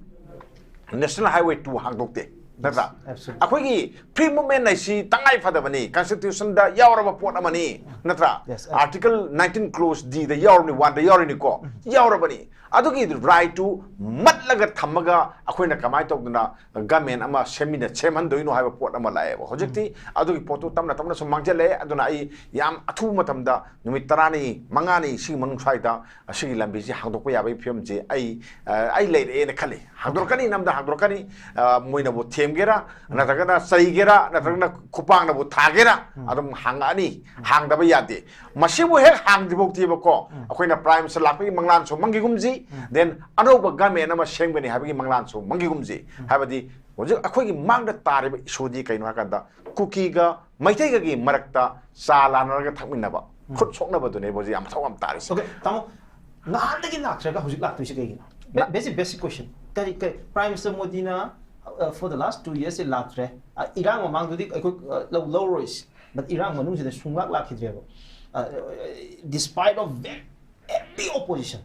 National Highway two ꯍꯥꯡꯗꯣꯛꯇꯦ, ꯅꯠꯇ꯭ꯔꯥ? Absolutely. ꯑꯩꯈꯣꯏꯒꯤ free movement ꯍꯥꯏꯁꯤ ꯇꯉꯥꯏ ꯐꯗꯕꯅꯤ, constitution ꯗ ꯌꯥꯎꯔꯕ ꯄꯣꯠ ꯑꯃꯅꯤ, ꯅꯠꯇ꯭ꯔꯥ? Yes. Article nineteen clause D ꯗ ꯌꯥꯎꯔꯕꯅꯤ, one ꯗ ꯌꯥꯎꯔꯤꯅꯤꯀꯣ, ꯌꯥꯎꯔꯕꯅꯤ꯫ ꯑꯗꯨꯒꯤ right ꯇꯨ ꯃꯠꯂꯒ ꯊꯝꯃꯒ ꯑꯩꯈꯣꯏꯅ ꯀꯃꯥꯏꯅ ꯇꯧꯗꯅ government ꯑꯃ ꯁꯦꯝꯃꯤꯟꯅ ꯁꯦꯝꯍꯟꯗꯣꯏꯅꯣ ꯍꯥꯏꯕ ꯄꯣꯠ ꯑꯃ ꯂꯥꯛꯑꯦꯕ꯫ ꯍꯧꯖꯤꯛꯇꯤ ꯑꯗꯨꯒꯤ ꯄꯣꯠꯇꯨ ꯇꯞꯅ ꯇꯞꯅ ꯁꯨꯝ ꯃꯥꯡꯁꯤꯜꯂꯛꯑꯦ꯫ ꯑꯗꯨꯅ ꯑꯩ ꯌꯥꯝ ꯑꯊꯨꯕ ꯃꯇꯝꯗ ꯅꯨꯃꯤꯠ ꯇꯔꯥꯅꯤ, ꯃꯉꯥꯅꯤ ꯁꯤꯒꯤ ꯃꯅꯨꯡ ꯁ꯭ꯋꯥꯏꯗ ꯑꯁꯤꯒꯤ ꯂꯝꯕꯤꯁꯤ ꯍꯥꯡꯗꯣꯛꯄ ꯌꯥꯕꯒꯤ ꯐꯤꯕꯝꯁꯤ ꯑꯩ, ꯑ, ꯑꯩ ꯂꯩꯔꯛꯑꯦꯅ ꯈꯜꯂꯤ꯫ ꯍꯥꯡꯗꯣꯔꯛꯀꯅꯤ, ꯅꯝꯗ ꯍꯥꯡꯗꯣꯔꯛꯀꯅꯤ꯫ ꯑ, ꯃꯣꯏꯅꯕꯨ ꯊꯦꯝꯒꯦꯔꯥ, ꯅꯠꯇ꯭ꯔꯒꯅ ꯆꯩꯒꯦꯔꯥ, ꯅꯠꯇ꯭ꯔꯒꯅ ꯈꯨꯄꯥꯛꯅꯕꯨ ꯊꯥꯒꯦꯔꯥ, ꯑꯗꯨꯝ ꯍꯥꯡꯉꯛꯑꯅꯤ꯫ ꯍꯥꯡꯗꯕ ꯌꯥꯗꯦ꯫ ꯃꯁꯤꯕꯨ ꯍꯦꯛ ꯍꯥꯡꯗ꯭ꯔꯤꯐꯥꯎꯗꯤꯕꯀꯣ, ꯑꯩꯈꯣꯏꯅ Prime Minister ꯂꯥꯛꯄꯒꯤ ꯃꯪꯂꯥꯟꯁꯨ ꯃꯪꯒꯤꯒꯨꯝꯁꯤ, then ꯑꯅꯧꯕ government ꯑꯃ ꯁꯦꯝꯒꯅꯤ ꯍꯥꯏꯕꯒꯤ ꯃꯪꯂꯥꯟꯁꯨ ꯃꯪꯒꯤꯒꯨꯝꯁꯤ꯫ ꯍꯥꯏꯕꯗꯤ ꯍꯧꯖꯤꯛ ꯑꯩꯈꯣꯏꯒꯤ ꯃꯥꯡꯗ ꯇꯥꯔꯤꯕ issue ꯗꯤ ꯀꯩꯅꯣ ꯍꯥꯏꯀꯥꯟꯗ, ꯀꯨꯀꯤꯒ ꯃꯩꯇꯩꯒꯒꯤ ꯃꯔꯛꯇ ꯆꯥ ꯂꯥꯟꯅꯔꯒ ꯊꯛꯃꯤꯟꯅꯕ, ꯈꯨꯠ ꯁꯣꯛꯅꯕꯗꯨꯅꯦꯕ ꯍꯧꯖꯤꯛ ꯌꯥꯝ ꯃꯊꯧ ꯌꯥꯝ ꯇꯥꯔꯤꯁꯦ꯫ Okay, ꯇꯥꯃꯣ, ꯉꯍꯥꯟꯗꯒꯤ ꯂꯥꯛꯇ꯭ꯔꯒ ꯍꯧꯖꯤꯛ ꯂꯥꯛꯇꯣꯏꯁꯦ ꯀꯩꯒꯤꯅꯣ? Basic, basic question. ꯀꯔꯤ, ꯀꯔꯤ, Prime Minister ꯃꯣꯗꯤꯅ, uh, for the last two years ꯁꯦ ꯂꯥꯛꯇ꯭ꯔꯦ꯫ ꯑ, ꯏꯔꯥꯡ ꯃꯃꯥꯡꯗꯨꯗꯤ ꯑꯩꯈꯣꯏ, ꯑ, ꯂꯧ-, ꯂꯧꯔꯣꯏꯁꯤ꯫ But ꯏꯔꯥꯡ ꯃꯅꯨꯡꯁꯤꯗ ꯁꯨꯡꯂꯥꯛ ꯂꯥꯛꯈꯤꯗ꯭ꯔꯦꯕ꯫ ꯑ, despite of very heavy opposition.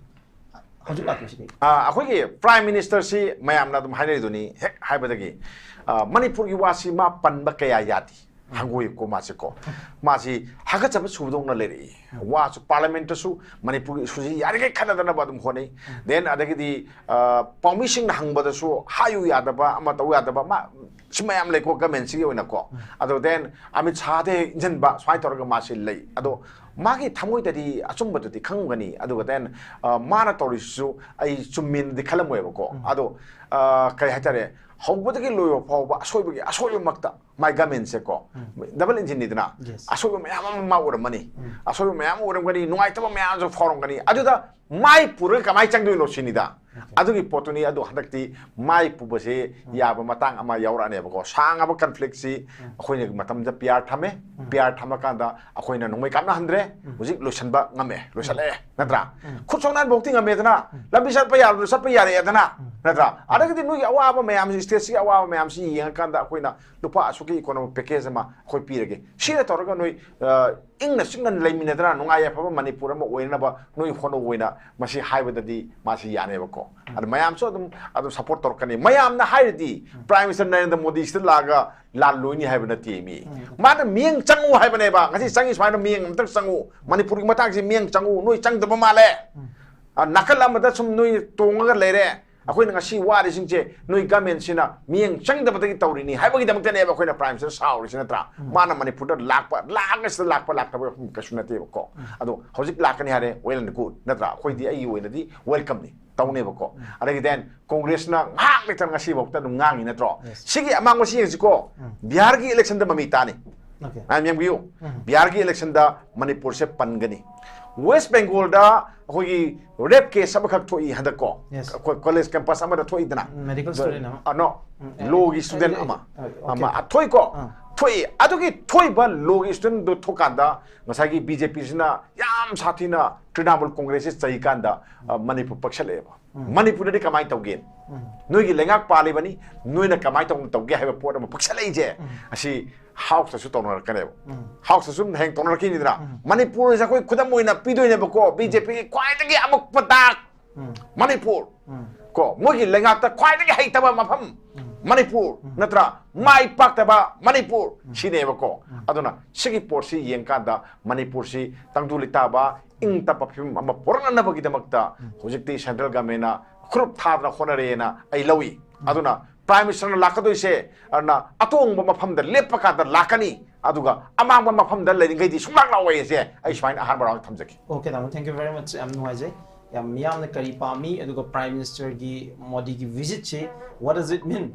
ꯍꯧꯖꯤꯛ ꯂꯥꯛꯇꯣꯏꯁꯤ ꯀꯩꯒꯤꯅꯣ? ꯑ, ꯑꯩꯈꯣꯏꯒꯤ Prime Minister ꯁꯤ ꯃꯌꯥꯝꯅ ꯑꯗꯨꯝ ꯍꯥꯏꯅꯔꯤꯗꯨꯅꯤ, ꯍꯦꯛ ꯍꯥꯏꯕꯗꯒꯤ, ꯑ, ꯃꯅꯤꯄꯨꯔꯒꯤ ꯋꯥꯁꯤ ꯃꯥ ꯄꯟꯕ ꯀꯌꯥ ꯌꯥꯗꯦ꯫ ꯍꯪꯒꯣꯏꯀꯣ ꯃꯥꯁꯦꯀꯣ꯫ ꯃꯥꯁꯤ ꯍꯥꯀꯠꯆꯕ ꯁꯨꯕꯗꯧꯅ ꯂꯩꯔꯛꯏ꯫ ꯋꯥꯁꯨ Parliament ꯇꯁꯨ ꯃꯅꯤꯄꯨꯔꯒꯤ issue ꯁꯤ ꯌꯥꯔꯤꯈꯩ ꯈꯟꯅꯗꯅꯕ ꯑꯗꯨꯝ ꯍꯣꯠꯅꯩ꯫ Then ꯑꯗꯒꯤꯗꯤ, ꯑ, ꯄꯥꯎꯃꯤꯁꯤꯡꯅ ꯍꯪꯕꯗꯁꯨ ꯍꯥꯏꯌꯨ ꯌꯥꯗꯕ, ꯑꯃ ꯇꯧ ꯌꯥꯗꯕ, ꯃꯥ, ꯁꯤ ꯃꯌꯥꯝ ꯂꯩꯀꯣ government ꯁꯤꯒꯤ ꯑꯣꯏꯅꯀꯣ꯫ ꯑꯗꯣ then ꯑꯃꯤꯠ ꯁꯥꯍꯗ ꯍꯦꯛ ꯏꯟꯁꯤꯟꯕ, ꯁꯨꯃꯥꯏꯅ ꯇꯧꯔꯒ ꯃꯥꯁꯤ ꯂꯩ꯫ ꯑꯗꯣ ꯃꯥꯒꯤ ꯊꯃꯣꯏꯗꯗꯤ ꯑꯆꯨꯝꯕꯗꯨꯗꯤ ꯈꯪꯉꯝꯒꯅꯤ꯫ ꯑꯗꯨꯒ then, ꯑ, ꯃꯥꯅ ꯇꯧꯔꯤꯁꯤꯁꯨ ꯑꯩ ꯆꯨꯝꯃꯦꯅꯗꯤ ꯈꯜꯂꯝꯃꯣꯏꯕꯀꯣ꯫ ꯑꯗꯣ, ꯑ, ꯀꯩ ꯍꯥꯏꯇꯥꯔꯦ, ꯍꯧꯕꯗꯒꯤ ꯂꯣꯏꯕ ꯐꯥꯎꯕ ꯑꯁꯣꯏꯕꯒꯤ ꯑꯁꯣꯏꯕꯃꯛꯇ ꯃꯥꯏ government ꯁꯦꯀꯣ, double engine ꯅꯤꯗꯅ, Yes. ꯑꯁꯣꯏꯕ ꯃꯌꯥꯝ ꯑꯃ ꯃꯥ ꯎꯔꯝꯃꯅꯤ, ꯑꯁꯣꯏꯕ ꯃꯌꯥꯝ ꯑꯃ ꯎꯔꯝꯒꯅꯤ, ꯅꯨꯡꯉꯥꯏꯇꯕ ꯃꯌꯥꯝ ꯑꯃꯁꯨ ꯐꯥꯎꯔꯝꯒꯅꯤ꯫ ꯑꯗꯨꯗ ꯃꯥꯏ ꯄꯨꯔꯒ ꯀꯃꯥꯏꯅ ꯆꯪꯗꯣꯏꯅꯣ ꯁꯤꯅꯤꯗ꯫ ꯑꯗꯨꯒꯤ ꯄꯣꯠꯇꯨꯅꯤ꯫ ꯑꯗꯣ ꯍꯟꯗꯛꯇꯤ ꯃꯥꯏ ꯄꯨꯕꯁꯦ ꯌꯥꯕ ꯃꯇꯥꯡ ꯑꯃ ꯌꯥꯎꯔꯛꯑꯅꯦꯕꯀꯣ꯫ ꯁꯥꯡꯉꯕ conflict ꯁꯤ ꯑꯩꯈꯣꯏꯅ ꯃꯇꯝꯗ P R ꯊꯝꯃꯦ꯫ P R ꯊꯝꯃꯀꯥꯟꯗ ꯑꯩꯈꯣꯏꯅ ꯅꯣꯡꯃꯩ ꯀꯥꯞꯅꯍꯟꯗ꯭ꯔꯦ꯫ ꯍꯧꯖꯤꯛ ꯂꯣꯏꯁꯤꯟꯕ ꯉꯝꯃꯦ, ꯂꯣꯏꯁꯤꯜꯂꯛꯑꯦ, ꯅꯠꯇ꯭ꯔꯥ? ꯈꯨꯠ ꯁꯣꯛꯅꯍꯟꯕꯐꯥꯎꯗꯤ ꯉꯝꯃꯦꯗꯅ, ꯂꯝꯕꯤ ꯆꯠꯄ ꯌꯥꯕꯗꯣ ꯆꯠꯄ ꯌꯥꯔꯛꯑꯦꯗꯅ, ꯅꯠꯇ꯭ꯔꯥ? ꯑꯗꯒꯤꯗꯤ ꯅꯣꯏꯒꯤ ꯑꯋꯥꯕ ꯃꯌꯥꯝꯁꯤ, state ꯁꯤꯒꯤ ꯑꯋꯥꯕ ꯃꯌꯥꯝꯁꯤ ꯌꯦꯡꯉꯀꯥꯟꯗ ꯑꯩꯈꯣꯏꯅ ꯂꯨꯄꯥ ꯑꯁꯨꯛꯀꯤ economic package ꯑꯃ ꯑꯩꯈꯣꯏ ꯄꯤꯔꯒꯦ꯫ ꯁꯤꯅ ꯇꯧꯔꯒ ꯅꯣꯏ, ꯑ, ꯏꯪꯅ ꯆꯤꯛꯅ ꯂꯩꯃꯤꯟꯅꯗꯅ ꯅꯨꯡꯉꯥꯏ ꯌꯥꯏꯐꯕ ꯃꯅꯤꯄꯨꯔ ꯑꯃ ꯑꯣꯏꯅꯅꯕ ꯅꯣꯏ ꯍꯣꯠꯅꯧ ꯑꯣꯏꯅ ꯃꯁꯤ ꯍꯥꯏꯕꯗꯗꯤ ꯃꯥꯁꯤ ꯌꯥꯅꯦꯕꯀꯣ꯫ ꯑꯗꯨ ꯃꯌꯥꯝꯁꯨ ꯑꯗꯨꯝ ꯑꯗꯨꯝ ꯁꯄꯣꯔꯠ ꯇꯧꯔꯛꯀꯅꯤ꯫ ꯃꯌꯥꯝꯅ ꯍꯥꯏꯔꯗꯤ ꯄ꯭ꯔꯥꯏꯝ ꯃꯤꯅꯤꯁꯇꯔ ꯅꯔꯦꯟꯗ꯭ꯔ ꯃꯣꯗꯤ ꯁꯤꯗ ꯂꯥꯛꯑꯒ ꯂꯥꯜꯂꯣꯏꯅꯤ ꯍꯥꯏꯕ ꯅꯠꯇꯦ ꯃꯤ꯫ ꯃꯥꯅ ꯃꯤꯠꯌꯦꯡ ꯆꯪꯉꯨ ꯍꯥꯏꯕꯅꯦꯕ꯫ ꯉꯁꯤ ꯆꯪꯉꯤ ꯁꯨꯃꯥꯏꯅ ꯃꯤꯠꯌꯦꯡ ꯑꯝꯇꯪ ꯆꯪꯉꯨ꯫ ꯃꯅꯤꯄꯨꯔꯒꯤ ꯃꯇꯥꯡꯁꯤ ꯃꯤꯠꯌꯦꯡ ꯆꯪꯉꯨ꯫ ꯅꯣꯏ ꯆꯪꯗꯕ ꯃꯥꯜꯂꯦ꯫ ꯑ, ꯅꯥꯀꯜ ꯑꯃꯗ ꯁꯨꯝ ꯅꯣꯏ ꯇꯣꯡꯉꯒ ꯂꯩꯔꯦ꯫ ꯑꯩꯈꯣꯏꯅ ꯉꯁꯤ ꯋꯥꯔꯤꯁꯤꯡꯁꯦ ꯅꯣꯏ ꯒꯃꯦꯟꯁꯤꯅ ꯃꯤꯠꯌꯦꯡ ꯆꯪꯗꯕꯗꯒꯤ ꯇꯧꯔꯤꯅꯤ ꯍꯥꯏꯕꯒꯤꯗꯃꯛꯇꯅꯦꯕ ꯑꯩꯈꯣꯏꯅ ꯄ꯭ꯔꯥꯏꯝ ꯃꯤꯅꯤꯁꯇꯔ ꯁꯥꯎꯔꯤꯁꯤ ꯅꯠꯇ꯭ꯔꯥ? ꯃꯥꯅ ꯃꯅꯤꯄꯨꯔꯗ ꯂꯥꯛꯄ, ꯂꯥꯛꯑꯒ ꯁꯤꯗ ꯂꯥꯛꯄ ꯂꯥꯛꯇꯕ ꯀꯩꯁꯨ ꯅꯠꯇꯦꯕꯀꯣ꯫ ꯑꯗꯣ ꯍꯧꯖꯤꯛ ꯂꯥꯛꯀꯅꯤ ꯍꯥꯏꯔꯦ, well and good ꯅꯠꯇ꯭ꯔꯥ? ꯑꯩꯈꯣꯏꯗꯤ, ꯑꯩꯒꯤ ꯑꯣꯏꯅꯗꯤ welcome ꯅꯤ, ꯇꯧꯅꯦꯕꯀꯣ꯫ ꯑꯗꯒꯤ then ꯀꯣꯡꯒ꯭ꯔꯦꯁꯅ ꯉꯥꯏꯍꯥꯛ ꯂꯩꯇꯅ ꯉꯁꯤꯐꯥꯎꯗ ꯑꯗꯨꯝ ꯉꯥꯡꯉꯤ ꯅꯠꯇ꯭ꯔꯣ? ꯁꯤꯒꯤ ꯑꯃꯥꯡꯕꯁꯤ ꯌꯦꯡꯁꯤꯀꯣ꯫ ꯕꯤꯍꯥꯔꯒꯤ election ꯗ ꯃꯃꯤ ꯇꯥꯅꯤ꯫ Okay. ꯃꯌꯥꯝ ꯌꯦꯡꯕꯤꯌꯨ꯫ ꯕꯤꯍꯥꯔꯒꯤ election ꯗ ꯃꯅꯤꯄꯨꯔꯁꯦ ꯄꯟꯒꯅꯤ꯫ ꯋꯦꯁ ꯕꯦꯡꯒꯣꯜꯗ ꯑꯩꯈꯣꯏꯒꯤ rape case ꯑꯃꯈꯛ ꯊꯣꯛꯏ ꯍꯟꯗꯛꯀꯣ꯫ Yes. ꯑꯩꯈꯣꯏ college campus ꯑꯃꯗ ꯊꯣꯛꯏꯗꯅ꯫ Medical student ꯑꯃ. ꯑ, no. Law ꯒꯤ student ꯑꯃ꯫ ꯑꯃ ꯊꯣꯛꯏꯀꯣ꯫ ꯊꯣꯛꯏ꯫ ꯑꯗꯨꯒꯤ ꯊꯣꯛꯏꯕ law ꯒꯤ student ꯗꯣ ꯊꯣꯛꯀꯥꯟꯗ ꯉꯁꯥꯏꯒꯤ ꯕꯤ ꯖꯦ ꯄꯤ ꯁꯤꯅ ꯌꯥꯝ ꯁꯥꯊꯤꯅ ꯇ꯭ꯔꯤꯅꯥꯃꯨꯜ ꯀꯣꯡꯒ꯭ꯔꯦꯁ ꯁꯤ ꯆꯩ ꯀꯥꯟꯗ, ꯑ, ꯃꯅꯤꯄꯨꯔ ꯄꯛꯁꯜꯂꯛꯑꯦꯕ꯫ ꯃꯅꯤꯄꯨꯔꯗꯗꯤ ꯀꯃꯥꯏꯅ ꯇꯧꯒꯦ? ꯅꯣꯏꯒꯤ ꯂꯩꯉꯥꯛ ꯄꯥꯜꯂꯤꯕꯅꯤ, ꯅꯣꯏꯅ ꯀꯃꯥꯏꯅ ꯇꯧꯅ ꯇꯧꯒꯦ ꯍꯥꯏꯕ ꯄꯣꯠ ꯑꯃ ꯄꯛꯁꯜꯂꯛꯏꯁꯦ꯫ ꯑꯁꯤ ꯍꯥꯎꯁꯇꯁꯨ ꯇꯧꯅꯔꯛꯀꯅꯦꯕ꯫ ꯍꯥꯎꯁꯇꯁꯨ ꯑꯗꯨꯝ ꯍꯌꯦꯡ ꯇꯧꯅꯔꯛꯈꯤꯅꯤꯗꯅ꯫ ꯃꯅꯤꯄꯨꯔꯁꯦ ꯑꯩꯈꯣꯏ ꯈꯨꯗꯝ ꯑꯣꯏꯅ ꯄꯤꯗꯣꯏꯅꯦꯕꯀꯣ, ꯕꯤ ꯖꯦ ꯄꯤ ꯒꯤ ꯈ꯭ꯋꯥꯏꯗꯒꯤ ꯑꯃꯨꯛꯄ ꯗꯥꯛ ꯃꯅꯤꯄꯨꯔ꯫ ꯀꯣ, ꯃꯣꯏꯒꯤ ꯂꯩꯉꯥꯛꯇ ꯈ꯭ꯋꯥꯏꯗꯒꯤ ꯍꯩꯇꯕ ꯃꯐꯝ ꯃꯅꯤꯄꯨꯔ, ꯅꯠꯇ꯭ꯔꯥ? ꯃꯥꯏ ꯄꯥꯛꯇꯕ ꯃꯅꯤꯄꯨꯔ ꯁꯤꯅꯦꯕꯀꯣ꯫ ꯑꯗꯨꯅ ꯁꯤꯒꯤ ꯄꯣꯠꯁꯤ ꯌꯦꯡꯀꯥꯟꯗ ꯃꯅꯤꯄꯨꯔꯁꯤ ꯇꯪꯗꯨ ꯂꯩꯇꯥꯕ, ꯏꯪ ꯇꯞꯄ ꯐꯤꯕꯝ ꯑꯃ ꯄꯨꯔꯛꯅꯅꯕꯒꯤꯗꯃꯛꯇ ꯍꯧꯖꯤꯛꯇꯤ central government ꯅ ꯈꯨꯔꯨꯞ ꯊꯥꯗꯅ ꯍꯣꯠꯅꯔꯦꯅ ꯑꯩ ꯂꯧꯏ꯫ ꯑꯗꯨꯅ ꯄ꯭ꯔꯥꯏꯝ ꯃꯤꯅꯤꯁꯇꯔꯅ ꯂꯥꯛꯀꯗꯣꯏꯁꯦ, ꯑꯗꯨꯅ ꯑꯇꯣꯡꯕ ꯃꯐꯝꯗ ꯂꯦꯞꯄ ꯀꯥꯟꯗ ꯂꯥꯛꯀꯅꯤ, ꯑꯗꯨꯒ ꯑꯃꯥꯡꯕ ꯃꯐꯝꯗ ꯂꯩꯔꯤꯉꯩꯗꯤ ꯁꯨꯡꯂꯥꯛ ꯂꯥꯛꯑꯣꯏꯁꯦ꯫ ꯑꯩ ꯁꯨꯃꯥꯏꯅ ꯑꯍꯥꯟꯕ round ꯊꯝꯖꯒꯦ꯫ Okay, ꯇꯥꯃꯣ, thank you very much. ꯌꯥꯝ ꯅꯨꯡꯉꯥꯏꯖꯩ꯫ ꯌꯥꯝ ꯃꯤꯌꯥꯝꯅ ꯀꯔꯤ ꯄꯥꯝꯃꯤ, ꯑꯗꯨꯒ ꯄ꯭ꯔꯥꯏꯝ ꯃꯤꯅꯤꯁꯇꯔꯒꯤ, ꯃꯣꯗꯤꯒꯤ visit ꯁꯤ what does it mean,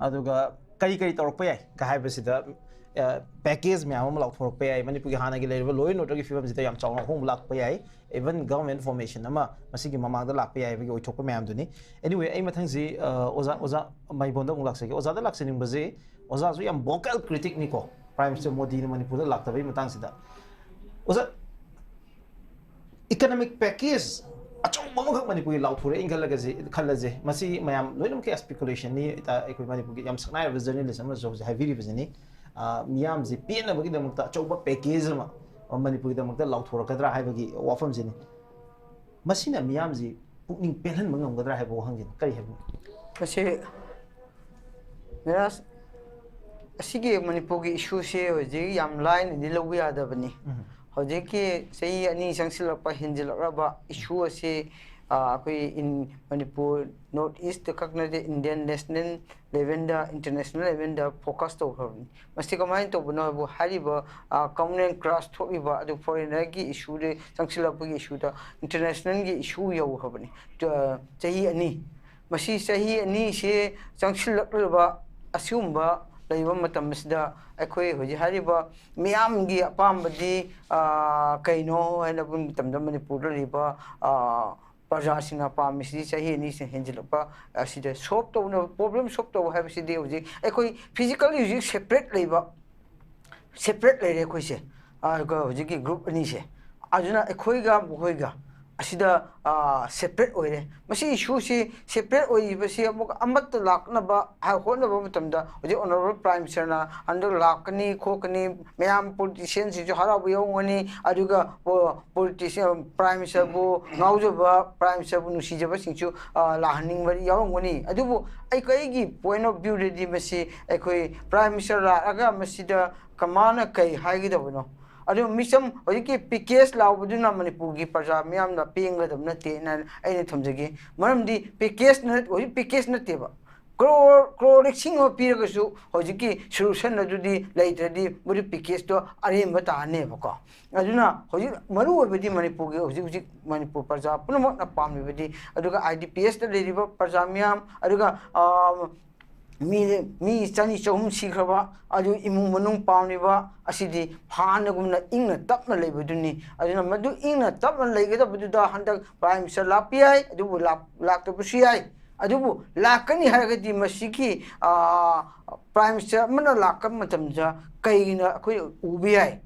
ꯑꯗꯨꯒ ꯀꯔꯤ ꯀꯔꯤ ꯇꯧꯔꯛꯄ ꯌꯥꯏ ꯀ ꯍꯥꯏꯕꯁꯤꯗ, ꯑ, package ꯃꯌꯥꯝ ꯑꯃ ꯂꯥꯎꯊꯣꯔꯛꯄ ꯌꯥꯏ꯫ ꯃꯅꯤꯄꯨꯔꯒꯤ ꯍꯥꯟꯅꯒꯤ ꯂꯩꯔꯤꯕ law and order ꯒꯤ ꯐꯤꯕꯝꯁꯤꯗ ꯌꯥꯝ ꯆꯥꯎꯅ ꯑꯍꯣꯡꯕ ꯂꯥꯛꯄ ꯌꯥꯏ꯫ Even government formation ꯑꯃ ꯃꯁꯤꯒꯤ ꯃꯃꯥꯡꯗ ꯂꯥꯛꯄ ꯌꯥꯏ ꯍꯥꯏꯕꯒꯤ ꯑꯣꯏꯊꯣꯛꯄ ꯃꯌꯥꯝꯗꯨꯅꯤ꯫ Anyway, ꯑꯩ ꯃꯊꯪꯁꯤ, ꯑ, ꯑꯣꯖꯥ, ꯑꯣꯖꯥ ꯃꯩꯕꯣꯟꯗ ꯑꯃꯨꯛ ꯂꯥꯛꯆꯒꯦ꯫ ꯑꯣꯖꯥꯗ ꯂꯥꯛꯆꯅꯤꯡꯕꯁꯤ, ꯑꯣꯖꯥꯁꯨ ꯌꯥꯝ vocal critic ꯅꯤꯀꯣ꯫ ꯄ꯭ꯔꯥꯏꯝ ꯃꯤꯅꯤꯁꯇꯔ ꯃꯣꯗꯤꯅ ꯃꯅꯤꯄꯨꯔꯗ ꯂꯥꯛꯇꯕꯒꯤ ꯃꯇꯥꯡꯁꯤꯗ꯫ ꯑꯣꯖꯥ, economic package ꯑꯆꯧꯕ ꯑꯃꯈꯛ ꯃꯅꯤꯄꯨꯔꯒꯤ ꯂꯥꯎꯊꯣꯔꯛꯑꯦꯅ ꯈꯜꯂꯒꯁꯤ, ꯈꯜꯂꯁꯦ꯫ ꯃꯁꯤ ꯃꯌꯥꯝ ꯂꯣꯏꯅꯃꯛꯀꯤ speculation ꯅꯤ꯫ ꯏꯇꯥ, ꯑꯩꯈꯣꯏ ꯃꯅꯤꯄꯨꯔꯒꯤ ꯌꯥꯝ ꯁꯛꯅꯥꯏꯔꯕ journalist ꯑꯃꯅꯁꯨ ꯍꯧꯖꯤꯛ ꯍꯥꯏꯕꯤꯔꯤꯕꯁꯤꯅꯤ꯫ ꯑ, ꯃꯤꯌꯥꯝꯁꯤ ꯄꯦꯟꯅꯕꯒꯤꯗꯃꯛꯇ ꯑꯆꯧꯕ package ꯑꯃ ꯃꯅꯤꯄꯨꯔꯒꯤꯗꯃꯛꯇ ꯂꯥꯎꯊꯣꯔꯛꯀꯗ꯭ꯔꯥ ꯍꯥꯏꯕꯒꯤ ꯋꯥꯐꯝꯁꯤꯅꯤ꯫ ꯃꯁꯤꯅ ꯃꯤꯌꯥꯝꯁꯤ ꯄꯨꯛꯅꯤꯡ ꯄꯦꯜꯍꯟꯕ ꯉꯝꯒꯗ꯭ꯔꯥ ꯍꯥꯏꯕ ꯋꯥꯍꯪꯁꯤꯅꯤ꯫ ꯀꯔꯤ ꯍꯥꯏꯕꯅꯣ? ꯃꯁꯤ ꯅꯤꯔꯥꯖ, ꯑꯁꯤꯒꯤ ꯃꯅꯤꯄꯨꯔꯒꯤ ꯏꯁꯨꯁꯦ ꯍꯧꯖꯤꯛ ꯌꯥꯝ ꯂꯥꯏꯅꯗꯤ ꯂꯧꯕ ꯌꯥꯗꯕꯅꯤ꯫ ꯍꯧꯖꯤꯛꯀꯤ ꯆꯍꯤ ꯑꯅꯤ ꯆꯪꯁꯤꯜꯂꯛꯄ ꯍꯦꯟꯖꯤꯜꯂꯛꯂꯕ ꯏꯁꯨ ꯑꯁꯤ, ꯑ, ꯑꯩꯈꯣꯏ ꯏꯟ ꯃꯅꯤꯄꯨꯔ ꯅꯣꯔꯠ ꯏꯁꯇ ꯈꯛ ꯅꯠꯇꯦ, ꯏꯟꯗꯤꯌꯥꯟ ꯅꯦꯁꯅꯦꯜ ꯂꯦꯚꯦꯜꯗ, ꯏꯟꯇꯔꯅꯦꯁꯅꯦꯜ ꯂꯦꯚꯦꯜꯗ ꯐꯣꯀꯁ ꯇꯧꯈ꯭ꯔꯕꯅꯤ꯫ ꯃꯁꯤ ꯀꯃꯥꯏꯅ ꯇꯧꯕꯅꯣ ꯍꯥꯏꯕꯨ, ꯍꯥꯏꯔꯤꯕ ꯀꯃꯟ ꯀ꯭ꯔꯥꯁ ꯊꯣꯛꯂꯤꯕ ꯑꯗꯨ ꯐꯣꯔꯦꯅꯔꯒꯤ ꯏꯁꯨꯗ ꯆꯪꯁꯤꯜꯂꯛꯄꯒꯤ ꯏꯁꯨꯗ ꯏꯟꯇꯔꯅꯦꯁꯅꯦꯜꯒꯤ ꯏꯁꯨ ꯌꯧꯈ꯭ꯔꯕꯅꯤ꯫ ꯆ- ꯆꯍꯤ ꯑꯅꯤ, ꯃꯁꯤ ꯆꯍꯤ ꯑꯅꯤꯁꯤ ꯆꯪꯁꯤꯜꯂꯛꯂꯤꯕ ꯑꯁꯤꯒꯨꯝꯕ ꯂꯩꯕ ꯃꯇꯝ ꯑꯁꯤꯗ ꯑꯩꯈꯣꯏ ꯍꯧꯖꯤꯛ ꯍꯥꯏꯔꯤꯕ ꯃꯤꯌꯥꯝꯒꯤ ꯑꯄꯥꯝꯕꯗꯤ, ꯑ, ꯀꯩꯅꯣ ꯍꯥꯏꯅ ꯍꯥꯏꯕ ꯃꯇꯝꯗ ꯃꯅꯤꯄꯨꯔꯗ ꯂꯩꯔꯤꯕ, ꯑ, ꯄ꯭ꯔꯖꯥꯁꯤꯡꯅ ꯄꯥꯝꯃꯤꯁꯤꯗꯤ ꯆꯍꯤ ꯑꯅꯤꯁꯤꯅ ꯍꯦꯟꯖꯤꯜꯂꯛꯄ ꯑꯁꯤꯗ ꯁꯣꯜꯕ ꯇꯧꯅꯕ, ꯄ꯭ꯔꯣꯕ꯭ꯂꯦꯝ ꯁꯣꯜꯕ ꯇꯧꯕ ꯍꯥꯏꯕꯁꯤꯗꯤ ꯍꯧꯖꯤꯛ ꯑꯩꯈꯣꯏ ꯐꯤꯖꯤꯀꯦꯜꯂꯤ ꯍꯧꯖꯤꯛ ꯁꯦꯄꯔꯦꯠ ꯂꯩꯕ, ꯁꯦꯄꯔꯦꯠ ꯂꯩꯔꯦ ꯑꯩꯈꯣꯏꯁꯦ꯫ ꯑꯗꯨꯒ ꯍꯧꯖꯤꯛꯀꯤ ꯒ꯭ꯔꯨꯞ ꯑꯅꯤꯁꯦ, ꯑꯗꯨꯅ ꯑꯩꯈꯣꯏꯒ ꯃꯈꯣꯏꯒ ꯑꯁꯤꯗ ꯁꯦꯄꯔꯦꯠ ꯑꯣꯏꯔꯦ꯫ ꯃꯁꯤ ꯏꯁꯨꯁꯤ ꯁꯦꯄꯔꯦꯠ ꯑꯣꯏꯔꯤꯕꯁꯤ ꯑꯃꯨꯛ ꯑꯃꯠꯇ ꯂꯥꯛꯅꯕ ꯍꯥꯏ ꯍꯣꯠꯅꯕ ꯃꯇꯝꯗ ꯍꯧꯖꯤꯛ ꯑꯣꯅꯔꯦꯕꯜ ꯄ꯭ꯔꯥꯏꯝ ꯃꯤꯅꯤꯁꯇꯔꯅ ꯍꯟꯗꯛ ꯂꯥꯛꯀꯅꯤ ꯈꯣꯠꯀꯅꯤ, ꯃꯌꯥꯝ ꯄꯣꯂꯤꯇꯤꯁꯤꯌꯥꯟꯁꯤꯡꯁꯨ ꯍꯔꯥꯎꯕ ꯌꯥꯎꯔꯝꯒꯅꯤ, ꯑꯗꯨꯒ ꯄꯣꯂꯤꯇꯤꯁꯤꯌꯥꯟ ꯄ꯭ꯔꯥꯏꯝ ꯃꯤꯅꯤꯁꯇꯔꯕꯨ ꯉꯥꯎꯖꯕ, ꯄ꯭ꯔꯥꯏꯝ ꯃꯤꯅꯤꯁꯇꯔꯕꯨ ꯅꯨꯡꯁꯤꯖꯕꯁꯤꯡꯁꯨ, ꯑ, ꯂꯥꯛꯍꯟꯅꯤꯡꯕ ꯌꯥꯎꯔꯝꯒꯅꯤ꯫ ꯑꯗꯨꯕꯨ ꯑꯩ, ꯑꯩꯒꯤ ꯄꯣꯏꯟ ꯑꯣꯐ ꯚ꯭ꯌꯨꯗꯗꯤ ꯃꯁꯤ ꯑꯩꯈꯣꯏ ꯄ꯭ꯔꯥꯏꯝ ꯃꯤꯅꯤꯁꯇꯔ ꯂꯥꯛꯑꯒ ꯃꯁꯤꯗ ꯀꯃꯥꯏꯅ ꯀꯩ ꯍꯥꯏꯒꯗꯕꯅꯣ? ꯑꯗꯨ ꯃꯤꯆꯝ ꯍꯧꯖꯤꯛꯀꯤ ꯄꯦꯀꯦꯖ ꯂꯥꯎꯕꯗꯨꯅ ꯃꯅꯤꯄꯨꯔꯒꯤ ꯄ꯭ꯔꯖꯥ ꯃꯤꯌꯥꯝꯅ ꯄꯦꯟꯒꯗꯕ ꯅꯠꯇꯦꯅ ꯑꯩꯅ ꯊꯝꯖꯒꯦ꯫ ꯃꯔꯝꯗꯤ ꯄꯦꯀꯦꯖ ꯅꯠ-, ꯍꯧꯖꯤꯛ ꯄꯦꯀꯦꯖ ꯅꯠꯇꯦꯕ꯫ ꯀ꯭ꯔꯣꯔ, ꯀ꯭ꯔꯣꯔ ꯂꯤꯁꯤꯡ ꯑꯃ ꯄꯤꯔꯒꯁꯨ ꯍꯧꯖꯤꯛꯀꯤ ꯁꯣꯂꯨꯁꯟ ꯑꯗꯨꯗꯤ ꯂꯩꯇ꯭ꯔꯗꯤ ꯃꯗꯨ ꯄꯦꯀꯦꯖꯇꯣ ꯑꯔꯦꯝꯕ ꯇꯥꯔꯅꯦꯕꯀꯣ꯫ ꯑꯗꯨꯅ ꯍꯧꯖꯤꯛ ꯃꯔꯨ ꯑꯣꯏꯕꯗꯤ ꯃꯅꯤꯄꯨꯔꯒꯤ ꯍꯧꯖꯤꯛ ꯍꯧꯖꯤꯛ ꯃꯅꯤꯄꯨꯔ ꯄ꯭ꯔꯖꯥ ꯄꯨꯝꯅꯃꯛꯅ ꯄꯥꯝꯂꯤꯕꯗꯤ, ꯑꯗꯨꯒ ꯑꯥꯏ ꯗꯤ ꯄꯤ ꯑꯦꯁꯇ ꯂꯩꯔꯤꯕ ꯄ꯭ꯔꯖꯥ ꯃꯤꯌꯥꯝ, ꯑꯗꯨꯒ, ꯑ, ꯃꯤ, ꯃꯤ ꯆꯅꯤ ꯆꯍꯨꯝ ꯁꯤꯈ꯭ꯔꯕ ꯑꯗꯨ ꯏꯃꯨꯡ ꯃꯅꯨꯡ ꯄꯥꯝꯂꯤꯕ ꯑꯁꯤꯗꯤ ꯍꯥꯟꯅꯒꯨꯝꯅ ꯏꯪꯅ ꯇꯞꯅ ꯂꯩꯕꯗꯨꯅꯤ꯫ ꯑꯗꯨꯅ ꯃꯗꯨ ꯏꯪꯅ ꯇꯞꯅ ꯂꯩꯒꯗꯕꯗꯨꯗ ꯍꯟꯗꯛ ꯄ꯭ꯔꯥꯏꯝ ꯃꯤꯅꯤꯁꯇꯔ ꯂꯥꯛꯄ ꯌꯥꯏ, ꯑꯗꯨꯕꯨ ꯂꯥꯛ-, ꯂꯥꯛꯇꯕꯁꯨ ꯌꯥꯏ꯫ ꯑꯗꯨꯕꯨ ꯂꯥꯛꯀꯅꯤ ꯍꯥꯏꯔꯒꯗꯤ ꯃꯁꯤꯒꯤ, ꯑ, ꯄ꯭ꯔꯥꯏꯝ ꯃꯤꯅꯤꯁꯇꯔ ꯑꯃꯅ ꯂꯥꯛꯄ ꯃꯇꯝꯗ ꯀꯩꯒꯤꯅꯣ ꯑꯩꯈꯣꯏ ꯎꯕ ꯌꯥꯏ꯫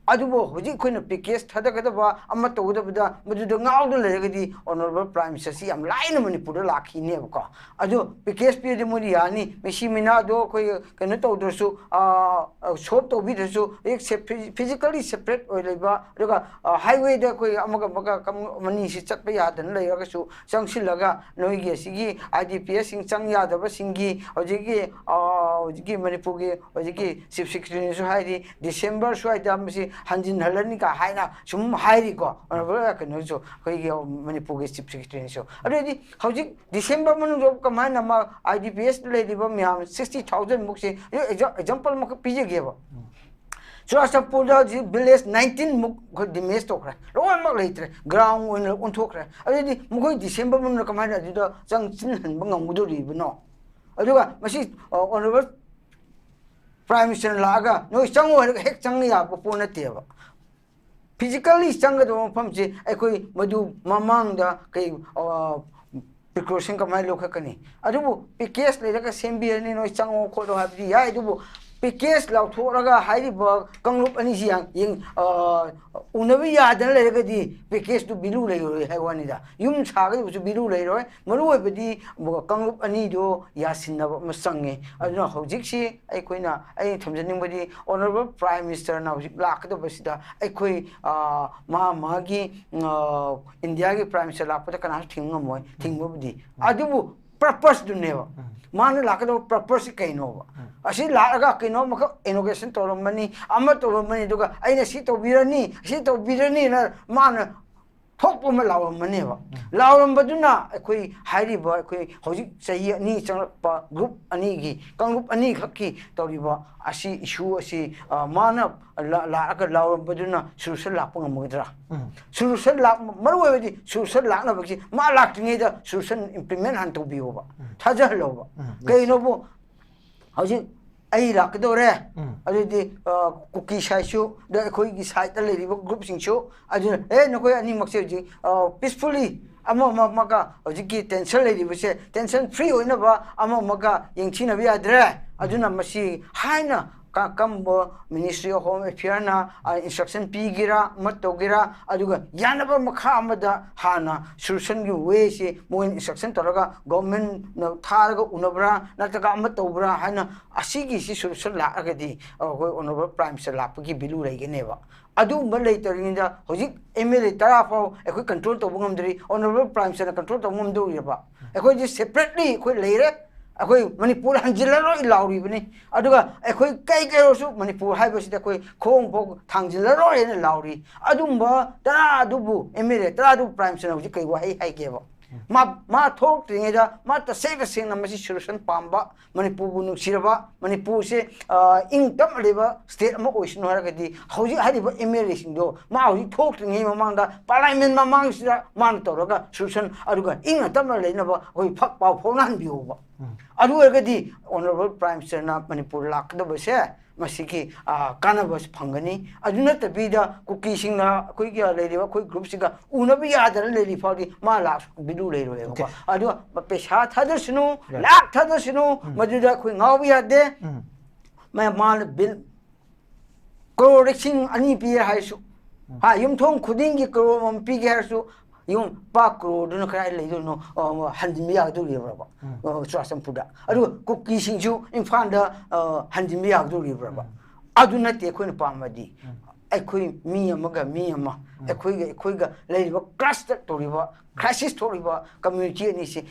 ꯑꯗꯨꯕꯨ ꯍꯧꯖꯤꯛ ꯑꯩꯈꯣꯏꯅ ꯄꯦꯀꯦꯖ ꯊꯥꯗꯒꯗꯕ ꯑꯃ ꯇꯧꯒꯗꯕꯗ ꯃꯗꯨꯗ ꯉꯥꯎꯗꯨꯅ ꯂꯩꯔꯒꯗꯤ ꯑꯣꯅꯔꯦꯕꯜ ꯄ꯭ꯔꯥꯏꯝ ꯃꯤꯅꯤꯁꯇꯔꯁꯤ ꯌꯥꯝ ꯂꯥꯏꯅ ꯃꯅꯤꯄꯨꯔꯗ ꯂꯥꯛꯈꯤꯅꯦꯕꯀꯣ꯫ ꯑꯗꯨ ꯄꯦꯀꯦꯖ ꯄꯤꯔꯗꯤ ꯃꯣꯏꯗꯤ ꯌꯥꯅꯤ꯫ ꯃꯤꯁꯤ ꯃꯤꯅꯥꯗꯣ ꯑꯩꯈꯣꯏ ꯀꯩꯅꯣ ꯇꯧꯗ꯭ꯔꯁꯨ, ꯁꯣꯞ ꯇꯧꯕꯤꯗ꯭ꯔꯁꯨ, ꯍꯧꯖꯤꯛ ꯐꯤꯖꯤꯀꯦꯜꯂꯤ ꯁꯦꯄꯔꯦꯠ ꯑꯣꯏ ꯂꯩꯕ, ꯑꯗꯨꯒ ꯍꯥꯏꯋꯦꯗ ꯑꯩꯈꯣꯏ ꯑꯃꯒ ꯑꯃꯒ ꯀꯝ-, ꯃꯅꯤꯁꯤ ꯆꯠꯄ ꯌꯥꯗꯅ ꯂꯩꯔꯒꯁꯨ ꯆꯪꯁꯤꯜꯂꯒ ꯅꯣꯏꯒꯤ ꯑꯁꯤꯒꯤ ꯑꯥꯏ ꯗꯤ ꯄꯤ ꯑꯦꯁꯁꯤꯡ ꯆꯪ ꯌꯥꯗꯕꯁꯤꯡꯒꯤ ꯍꯧꯖꯤꯛꯀꯤ, ꯍꯧꯖꯤꯛꯀꯤ ꯃꯅꯤꯄꯨꯔꯒꯤ ꯍꯧꯖꯤꯛꯀꯤ ꯆꯤꯐ ꯁꯦꯀ꯭ꯔꯦꯇꯔꯤꯅꯁꯨ ꯍꯥꯏꯔꯤ, ꯗꯤꯁꯦꯝꯕꯔ ꯁ꯭ꯋꯥꯏꯗ ꯃꯁꯤ ꯍꯟꯖꯤꯟꯍꯜꯂꯅꯤ ꯀ ꯍꯥꯏꯅ ꯁꯨꯝ ꯍꯥꯏꯔꯤꯀꯣ꯫ ꯑꯣꯅꯔꯦꯕꯜ ꯀꯩꯅꯣꯁꯨ, ꯑꯩꯈꯣꯏꯒꯤ ꯃꯅꯤꯄꯨꯔꯒꯤ ꯆꯤꯐ ꯁꯦꯀ꯭ꯔꯦꯇꯔꯤꯅꯁꯨ꯫ ꯑꯗꯨꯗꯤ ꯍꯧꯖꯤꯛ ꯗꯤꯁꯦꯝꯕꯔ ꯃꯅꯨꯡꯗ ꯀꯃꯥꯏꯅ ꯃꯥ ꯑꯥꯏ ꯗꯤ ꯄꯤ ꯑꯦꯁ ꯂꯩꯔꯤꯕ ꯃꯌꯥꯝ ꯁꯤꯛꯁꯇꯤ ꯊꯥꯎꯖꯟ ꯃꯨꯛꯁꯦ ꯑꯦꯛꯖꯥꯝꯄꯜ ꯑꯃꯈꯛ ꯄꯤꯖꯒꯦꯕ꯫ ꯆꯨꯔꯥꯆꯥꯟꯄꯨꯔꯗ ꯍꯧꯖꯤꯛ ꯚꯤꯂꯦꯖ ꯅꯥꯏꯟꯇꯤꯟ ꯃꯨꯛ ꯑꯩꯈꯣꯏ ꯗꯦꯃꯦꯖ ꯇꯧꯈ꯭ꯔꯦ, ꯂꯣꯏꯅꯃꯛ ꯂꯩꯇ꯭ꯔꯦ, ꯒ꯭ꯔꯥꯎꯟ ꯑꯣꯏꯅ ꯑꯣꯟꯊꯣꯛꯈ꯭ꯔꯦ꯫ ꯑꯗꯨꯗꯤ ꯃꯈꯣꯏ ꯗꯤꯁꯦꯝꯕꯔ ꯃꯅꯨꯡꯗ ꯀꯃꯥꯏꯅ ꯑꯗꯨꯗ ꯆꯪꯁꯤꯟꯍꯟꯕ ꯉꯝꯒꯗꯧꯔꯤꯕꯅꯣ? ꯑꯗꯨꯒ ꯃꯁꯤ ꯑꯣꯅꯔꯦꯕꯜ ꯄ꯭ꯔꯥꯏꯝ ꯃꯤꯅꯤꯁꯇꯔꯅ ꯂꯥꯛꯑꯒ ꯅꯣꯏ ꯆꯪꯉꯣ ꯍꯥꯏꯔꯒ ꯍꯦꯛ ꯆꯪꯉ ꯌꯥꯕ ꯄꯣꯠ ꯅꯠꯇꯦꯕ꯫ ꯐꯤꯖꯤꯀꯦꯜꯂꯤ ꯆꯪꯒꯗꯕ ꯃꯐꯝꯁꯦ ꯑꯩꯈꯣꯏ ꯃꯗꯨ ꯃꯃꯥꯡꯗ ꯀꯩ, ꯄ꯭ꯔꯤꯀꯣꯁꯟ ꯀꯃꯥꯏꯅ ꯂꯧꯈꯠꯀꯅꯤ? ꯑꯗꯨꯕꯨ ꯄꯦꯀꯦꯖ ꯂꯩꯔꯒ ꯁꯦꯝꯕꯤꯔꯅꯤ, ꯅꯣꯏ ꯆꯪꯉꯣ ꯈꯣꯠꯂꯣ ꯍꯥꯏꯕꯗꯤ ꯌꯥꯏ, ꯑꯗꯨꯕꯨ ꯄꯦꯀꯦꯖ ꯂꯧꯊꯣꯛꯂꯒ ꯍꯥꯏꯔꯤꯕ ꯀꯥꯡꯂꯨꯞ ꯑꯅꯤꯁꯤ ꯌꯥꯡ-, ꯌꯦꯡ-, ꯑ, ꯎꯅꯕ ꯌꯥꯗꯅ ꯂꯩꯔꯒꯗꯤ ꯄꯦꯀꯦꯖꯇꯨ ꯚꯦꯂꯨ ꯂꯩꯔꯣꯏ ꯍꯥꯏꯕ ꯋꯥꯅꯤꯗ꯫ ꯌꯨꯝ ꯁꯥꯒꯗꯕꯁꯨ ꯚꯦꯂꯨ ꯂꯩꯔꯣꯏ꯫ ꯃꯔꯨ ꯑꯣꯏꯕꯗꯤ ꯀꯥꯡꯂꯨꯞ ꯑꯅꯤꯗꯨ ꯌꯥꯁꯤꯟꯅꯕ ꯑꯃ ꯆꯪꯉꯦ꯫ ꯑꯗꯨꯅ ꯍꯧꯖꯤꯛꯁꯤ ꯑꯩꯈꯣꯏꯅ, ꯑꯩꯅ ꯊꯝꯖꯅꯤꯡꯕꯗꯤ ꯑꯣꯅꯔꯦꯕꯜ ꯄ꯭ꯔꯥꯏꯝ ꯃꯤꯅꯤꯁꯇꯔꯅ ꯍꯧꯖꯤꯛ ꯂꯥꯛꯀꯗꯕꯁꯤꯗ ꯑꯩꯈꯣꯏ, ꯑ, ꯃꯥ ꯃꯥꯒꯤ, ꯑ, ꯏꯟꯗꯤꯌꯥꯒꯤ ꯄ꯭ꯔꯥꯏꯝ ꯃꯤꯅꯤꯁꯇꯔ ꯂꯥꯛꯄꯗ ꯀꯅꯥꯁꯨ ꯊꯤꯡꯕ ꯉꯝꯃꯣꯏ, ꯊꯤꯡꯕꯕꯨꯗꯤ꯫ ꯑꯗꯨꯕꯨ ꯄꯔꯄꯁꯇꯨꯅꯦꯕ꯫ ꯃꯥꯅ ꯂꯥꯛꯀꯗꯕ ꯄꯔꯄꯁꯁꯤ ꯀꯩꯅꯣꯕ? ꯑꯁꯤ ꯂꯥꯛꯑꯒ ꯀꯩꯅꯣ ꯑꯃꯈꯛ ꯏꯅꯣꯒ꯭ꯔꯦꯁꯟ ꯇꯧꯔꯝꯃꯅꯤ, ꯑꯃ ꯇꯧꯔꯝꯃꯅꯤ, ꯑꯗꯨꯒ ꯑꯩꯅ ꯁꯤ ꯇꯧꯕꯤꯔꯅꯤ, ꯁꯤ ꯇꯧꯕꯤꯔꯅꯤꯅ ꯃꯥꯅ ꯊꯣꯛꯄ ꯑꯃ ꯂꯥꯎꯔꯝꯃꯅꯦꯕ꯫ ꯂꯥꯎꯔꯝꯕꯗꯨꯅ ꯑꯩꯈꯣꯏ ꯍꯥꯏꯔꯤꯕ, ꯑꯩꯈꯣꯏ ꯍꯧꯖꯤꯛ ꯆꯍꯤ ꯑꯅꯤ ꯆꯪꯂꯛꯄ ꯒ꯭ꯔꯨꯞ ꯑꯅꯤꯒꯤ, ꯀꯥꯡꯂꯨꯞ ꯑꯅꯤꯈꯛꯀꯤ ꯇꯧꯔꯤꯕ ꯑꯁꯤ, ꯏꯁꯨ ꯑꯁꯤ, ꯑ, ꯃꯥꯅ ꯂꯥ-, ꯂꯥꯛꯑꯒ ꯂꯥꯎꯔꯝꯕꯗꯨꯅ ꯁꯣꯂꯨꯁꯟ ꯂꯥꯛꯄ ꯉꯝꯒꯗ꯭ꯔꯥ? ꯁꯣꯂꯨꯁꯟ ꯂꯥꯛ-, ꯃꯔꯨ ꯑꯣꯏꯕꯗꯤ ꯁꯣꯂꯨꯁꯟ ꯂꯥꯛꯅꯕꯒꯤ ꯃꯥ ꯂꯥꯛꯇ꯭ꯔꯤꯉꯩꯗ ꯁꯣꯂꯨꯁꯟ ꯏꯝꯄ꯭ꯂꯤꯃꯦꯟ ꯍꯥꯟꯅ ꯇꯧꯕꯤꯌꯣꯕ, ꯊꯥꯖꯍꯜꯂꯣꯕ꯫ ꯀꯩꯅꯣꯕꯨ ꯍꯧꯖꯤꯛ ꯑꯩ ꯂꯥꯛꯀꯗꯧꯔꯦ, ꯑꯗꯨꯗꯤ, ꯑ, ꯀꯨꯀꯤ ꯁꯥꯏꯠꯁꯨ, ꯑꯗ ꯑꯩꯈꯣꯏꯒꯤ ꯁꯥꯏꯠꯇ ꯂꯩꯔꯤꯕ ꯒ꯭ꯔꯨꯞꯁꯤꯡꯁꯨ, ꯑꯗꯨꯅ, "ꯑꯦ, ꯅꯈꯣꯏ ꯑꯅꯤꯃꯛꯁꯦ ꯍꯧꯖꯤꯛ, ꯑ, ꯄꯤꯁꯐꯨꯜꯂꯤ ꯑꯃ ꯑꯃ ꯑꯃꯒ ꯍꯧꯖꯤꯛꯀꯤ ꯇꯦꯟꯁꯟ ꯂꯩꯔꯤꯕꯁꯦ ꯇꯦꯟꯁꯟ ꯐ꯭ꯔꯤ ꯑꯣꯏꯅꯕ ꯑꯃ ꯑꯃꯒ ꯌꯦꯡꯊꯤꯅꯕ ꯌꯥꯗ꯭ꯔꯦ, ꯑꯗꯨꯅ ꯃꯁꯤ" ꯍꯥꯏꯅ ꯀ- ꯀꯔꯝꯕ Ministry of Home Affairꯅ instruction ꯄꯤꯒꯦꯔꯥ, ꯑꯃ ꯇꯧꯒꯦꯔꯥ, ꯑꯗꯨꯒ ꯌꯥꯅꯕ ꯃꯈꯥ ꯑꯃꯗ ꯍꯥꯟꯅ solutionꯒꯤ wayꯁꯤ ꯃꯣꯏꯅ instruction ꯇꯧꯔꯒ governmentꯅ ꯊꯥꯔꯒ ꯎꯅꯕ꯭ꯔꯥ ꯅꯠꯇ꯭ꯔꯒ ꯑꯃ ꯇꯧꯕ꯭ꯔꯥ ꯍꯥꯏꯅ ꯑꯁꯤꯒꯤꯁꯤ solution ꯂꯥꯛꯑꯒꯗꯤ ꯑꯩꯈꯣꯏ Honourable Prime Minister ꯂꯥꯛꯄꯒꯤ value ꯂꯩꯒꯅꯦꯕ꯫ ꯑꯗꯨꯒꯨꯝꯕ ꯂꯩꯇ꯭ꯔꯤꯉꯩꯗ ꯍꯧꯖꯤꯛ MLA ꯇꯔꯥ ꯐꯥꯎ ꯑꯩꯈꯣꯏ control ꯇꯧꯕ ꯉꯝꯗ꯭ꯔꯤ, Honourable Prime Ministerꯅ control ꯇꯧꯕ ꯉꯝꯗꯧꯔꯤꯕ? ꯑꯩꯈꯣꯏꯗꯤ separately ꯑꯩꯈꯣꯏ ꯂꯩꯔꯦ, ꯑꯩꯈꯣꯏ ꯃꯅꯤꯄꯨꯔ ꯍꯟꯖꯤꯜꯂꯔꯣꯏ ꯂꯥꯎꯔꯤꯕꯅꯤ꯫ ꯑꯗꯨꯒ ꯑꯩꯈꯣꯏ ꯀꯩ ꯀꯩ ꯑꯣꯏꯔꯁꯨ ꯃꯅꯤꯄꯨꯔ ꯍꯥꯏꯕꯁꯤꯗ ꯑꯩꯈꯣꯏ ꯈꯣꯡ ꯐꯥꯎ ꯊꯥꯡꯖꯤꯜꯂꯔꯣꯏ ꯍꯥꯏꯅ ꯂꯥꯎꯔꯤ꯫ ꯑꯗꯨꯝꯕ ꯇꯔꯥ ꯑꯗꯨꯕꯨ MLA ꯇꯔꯥ ꯑꯗꯨꯕꯨ Prime Ministerꯅ ꯍꯧꯖꯤꯛ ꯀꯩ ꯋꯥꯍꯩ ꯍꯥꯏꯒꯦꯕ? ꯃꯥ, ꯃꯥ ꯊꯣꯛꯇ꯭ꯔꯤꯉꯩꯗ ꯃꯥ ꯇꯁꯦꯡ ꯇꯁꯦꯡꯅ ꯃꯁꯤ solution ꯄꯥꯝꯕ, ꯃꯅꯤꯄꯨꯔꯕꯨ ꯅꯨꯡꯁꯤꯔꯕ, ꯃꯅꯤꯄꯨꯔꯁꯦ, ꯑ, ꯏꯪ ꯇꯞꯅ ꯂꯩꯕ state ꯑꯃ ꯑꯣꯏꯁꯅꯨ ꯍꯥꯏꯔꯒꯗꯤ ꯍꯧꯖꯤꯛ ꯍꯥꯏꯔꯤꯕ MLAꯁꯤꯡꯗꯣ ꯃꯥ ꯍꯧꯖꯤꯛ ꯊꯣꯛꯇ꯭ꯔꯤꯉꯩ ꯃꯃꯥꯡꯗ Parliament ꯃꯃꯥꯡꯁꯤꯗ ꯃꯥꯅ ꯇꯧꯔꯒ solution ꯑꯗꯨꯒ ꯏꯪꯅ ꯇꯞꯅ ꯂꯩꯅꯕ ꯑꯩꯈꯣꯏ ꯐꯛ ꯄꯥꯎ ꯐꯥꯎꯅꯍꯟꯕꯤꯌꯣꯕ꯫ ꯑꯗꯨ ꯑꯣꯏꯔꯒꯗꯤ Honourable Prime Ministerꯅ ꯃꯅꯤꯄꯨꯔ ꯂꯥꯛꯀꯗꯕꯁꯦ ꯃꯁꯤꯒꯤ, ꯑ, ꯀꯥꯟꯅꯕꯁꯨ ꯐꯪꯒꯅꯤ꯫ ꯑꯗꯨ ꯅꯠꯇꯕꯤꯗ ꯀꯨꯀꯤꯁꯤꯡꯅ ꯑꯩꯈꯣꯏꯒꯤ ꯂꯩꯔꯤꯕ ꯑꯩꯈꯣꯏ groupꯁꯤꯒ ꯎꯅꯕ ꯌꯥꯗꯅ ꯂꯩꯔꯤ ꯐꯥꯎꯗꯤ ꯃꯥ ꯂꯥꯛ value ꯂꯩꯔꯣꯏꯕꯀꯣ꯫ Okay. ꯑꯗꯨꯒ ꯄꯩꯁꯥ ꯊꯥꯗꯁꯅꯨ, right, ꯂꯥꯛ ꯊꯥꯗꯁꯅꯨ, ꯎꯝ, ꯃꯗꯨꯗ ꯑꯩꯈꯣꯏ ꯉꯥꯎꯕ ꯌꯥꯗꯦ꯫ ꯎꯝ꯫ ꯃꯥ, ꯃꯥꯅ bill ꯀ꯭ꯔꯣꯔ ꯂꯤꯁꯤꯡ ꯑꯅꯤ ꯄꯤꯔꯦ ꯍꯥꯏꯔꯁꯨ, ꯎꯝ, ꯍꯥ, ꯌꯨꯝꯊꯣꯡ ꯈꯨꯗꯤꯡꯒꯤ ꯀ꯭ꯔꯣꯔ ꯑꯃꯃꯝ ꯄꯤꯒꯦ ꯍꯥꯏꯔꯁꯨ, ꯌꯨꯝ ꯂꯨꯄꯥ ꯀ꯭ꯔꯣꯔꯗꯨꯅ ꯀꯗꯥꯏ ꯂꯩꯗꯣꯏꯅꯣ? ꯑ, ꯍꯟꯖꯤꯟꯕ ꯌꯥꯒꯗꯧꯔꯤꯕ꯭ꯔꯕ? ꯎꯝ꯫ ꯑ, ꯆꯨꯔꯥꯆꯥꯟꯄꯨꯔꯗ꯫ ꯑꯗꯨꯒ ꯀꯨꯀꯤꯁꯤꯡꯁꯨ ꯏꯝꯐꯥꯜꯗ, ꯑ, ꯍꯟꯖꯤꯟꯕ ꯌꯥꯒꯗꯧꯔꯤꯕ꯭ꯔꯕ? ꯎꯝ꯫ ꯑꯗꯨ ꯅꯠꯇꯦ ꯑꯩꯈꯣꯏꯅ ꯄꯥꯝꯕꯗꯤ꯫ ꯎꯝ꯫ ꯑꯩꯈꯣꯏ ꯃꯤ ꯑꯃꯒ ꯃꯤ ꯑꯃ, ꯎꯝ, ꯑꯩꯈꯣꯏꯒ, ꯑꯩꯈꯣꯏꯒ ꯂꯩꯔꯤꯕ cluster ꯇꯧꯔꯤꯕ, crisis ꯊꯣꯛꯂꯤꯕ community ꯑꯅꯤꯁꯤ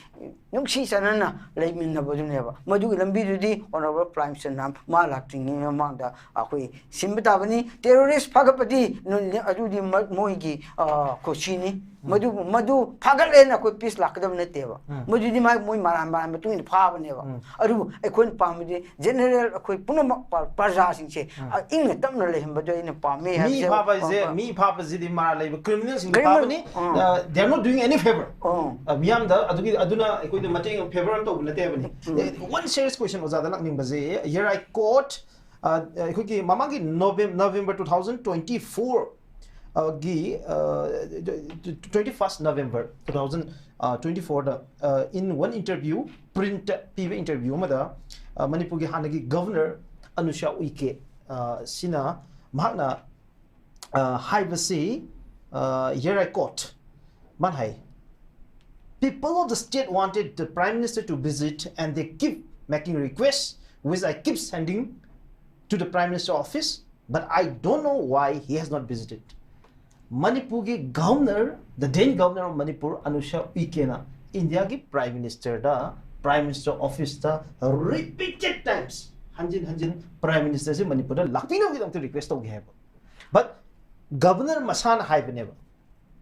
ꯅꯨꯡꯁꯤ ꯆꯥꯟꯅꯅ ꯂꯩꯃꯤꯟꯅꯕꯗꯨꯅꯦꯕ꯫ ꯃꯗꯨꯒꯤ ꯂꯝꯕꯤꯗꯨꯗꯤ Honourable Prime Ministerꯅ ꯃꯥ ꯂꯥꯛꯇ꯭ꯔꯤꯉꯩ ꯃꯃꯥꯡꯗ ꯑꯩꯈꯣꯏ ꯁꯤꯟꯕ ꯇꯥꯕꯅꯤ꯫ Terrorist ꯐꯥꯒꯠꯄꯗꯤ ꯅꯨ-, ꯑꯗꯨꯗꯤ ꯃ-, ꯃꯣꯏꯒꯤ, ꯑ, ꯈꯨꯁꯤꯅꯤ꯫ ꯎꯝ꯫ ꯃꯗꯨ, ꯃꯗꯨ ꯐꯥꯒꯠꯂꯦꯅ ꯑꯩꯈꯣꯏ peace ꯂꯥꯛꯀꯗꯕ ꯅꯠꯇꯦꯕ꯫ ꯎꯝ꯫ ꯃꯗꯨꯗꯤ ꯃꯥ-, ꯃꯣꯏ ꯃꯔꯥꯟ, ꯃꯔꯥꯟ ꯃꯇꯨꯡ ꯏꯟꯅ ꯐꯥꯕꯅꯦꯕ꯫ ꯎꯝ꯫ ꯑꯗꯨꯕꯨ ꯑꯩꯈꯣꯏꯅ ꯄꯥꯝꯕꯗꯤ general ꯑꯩꯈꯣꯏ ꯄꯨꯝꯅꯃꯛ ꯄ-, ꯄ꯭ꯔꯖꯥꯁꯤꯡꯁꯦ, ꯎꯝ, ꯑ, ꯏꯪꯅ ꯇꯞꯅ ꯂꯩꯍꯟꯕꯗꯣ ꯑꯩꯅ ꯄꯥꯝꯃꯦ ꯃꯤ ꯍꯥꯏꯕꯁꯦ꯫ ꯐꯥꯕ ꯍꯥꯏꯁꯦ, ꯑ, ꯑ, ꯃꯤ ꯐꯥꯕꯁꯤꯗꯤ ꯃꯔꯥꯜ ꯂꯩꯕ criminalꯁꯤꯡꯗꯤ criminal, ꯐꯥꯕꯅꯤ꯫ ꯑ꯫ ꯑ, they are not doing any favour꯫ ꯑ꯫ ꯑ, ꯃꯤꯌꯥꯝꯗ ꯑꯗꯨꯒꯤ, ꯑꯗꯨꯅ ꯑꯩꯈꯣꯏꯗ ꯃꯇꯦꯡ favour ꯑꯃ ꯇꯧꯕ ꯅꯠꯇꯦ ꯍꯥꯏꯕꯅꯤ꯫ ꯎꯝ꯫ ꯑꯦ, one serious question ꯑꯣꯖꯥꯗ ꯂꯥꯛꯅꯤꯡꯕꯁꯦ, here I quote, ꯑ, ꯑꯩꯈꯣꯏꯒꯤ ꯃꯃꯥꯡꯒꯤ Novem-, November two thousand twenty-four, ꯑ, ꯒꯤ, ꯑ, twenty-first November two thousand twenty-fourꯗ, ꯑ, in one interview, print ꯄꯤꯕ interview ꯑꯃꯗ, ꯑ, ꯃꯅꯤꯄꯨꯔꯒꯤ ꯍꯥꯟꯅꯒꯤ Governor ꯑꯅꯨꯁꯥ ꯎꯏꯀꯦ, ꯑ, ꯁꯤꯅ, ꯃꯍꯥꯛꯅ, ꯑ, ꯍꯥꯏꯕꯁꯤ, ꯑ, here I quote, ꯃꯥꯅ ꯍꯥꯏ, "People of the state wanted the Prime Minister to visit and they keep making requests, which I keep sending to the Prime Minister office, but I don't know why he has not visited." ꯃꯅꯤꯄꯨꯔꯒꯤ governor, the then governor of Manipur, ꯑꯅꯨꯁꯥ ꯎꯏꯀꯦꯅ ꯏꯟꯗꯤꯌꯥꯒꯤ Prime Ministerꯗ, Prime Minister officeꯇ repeated times, ꯍꯟꯖꯤꯟ ꯍꯟꯖꯤꯟ Prime Ministerꯁꯦ ꯃꯅꯤꯄꯨꯔꯗ ꯂꯥꯛꯄꯤꯅꯕꯒꯤꯗꯃꯛꯇ request ꯇꯧꯒꯦ ꯍꯥꯏꯕ꯫ But governor ꯃꯁꯥꯅ ꯍꯥꯏꯕꯅꯦꯕ꯫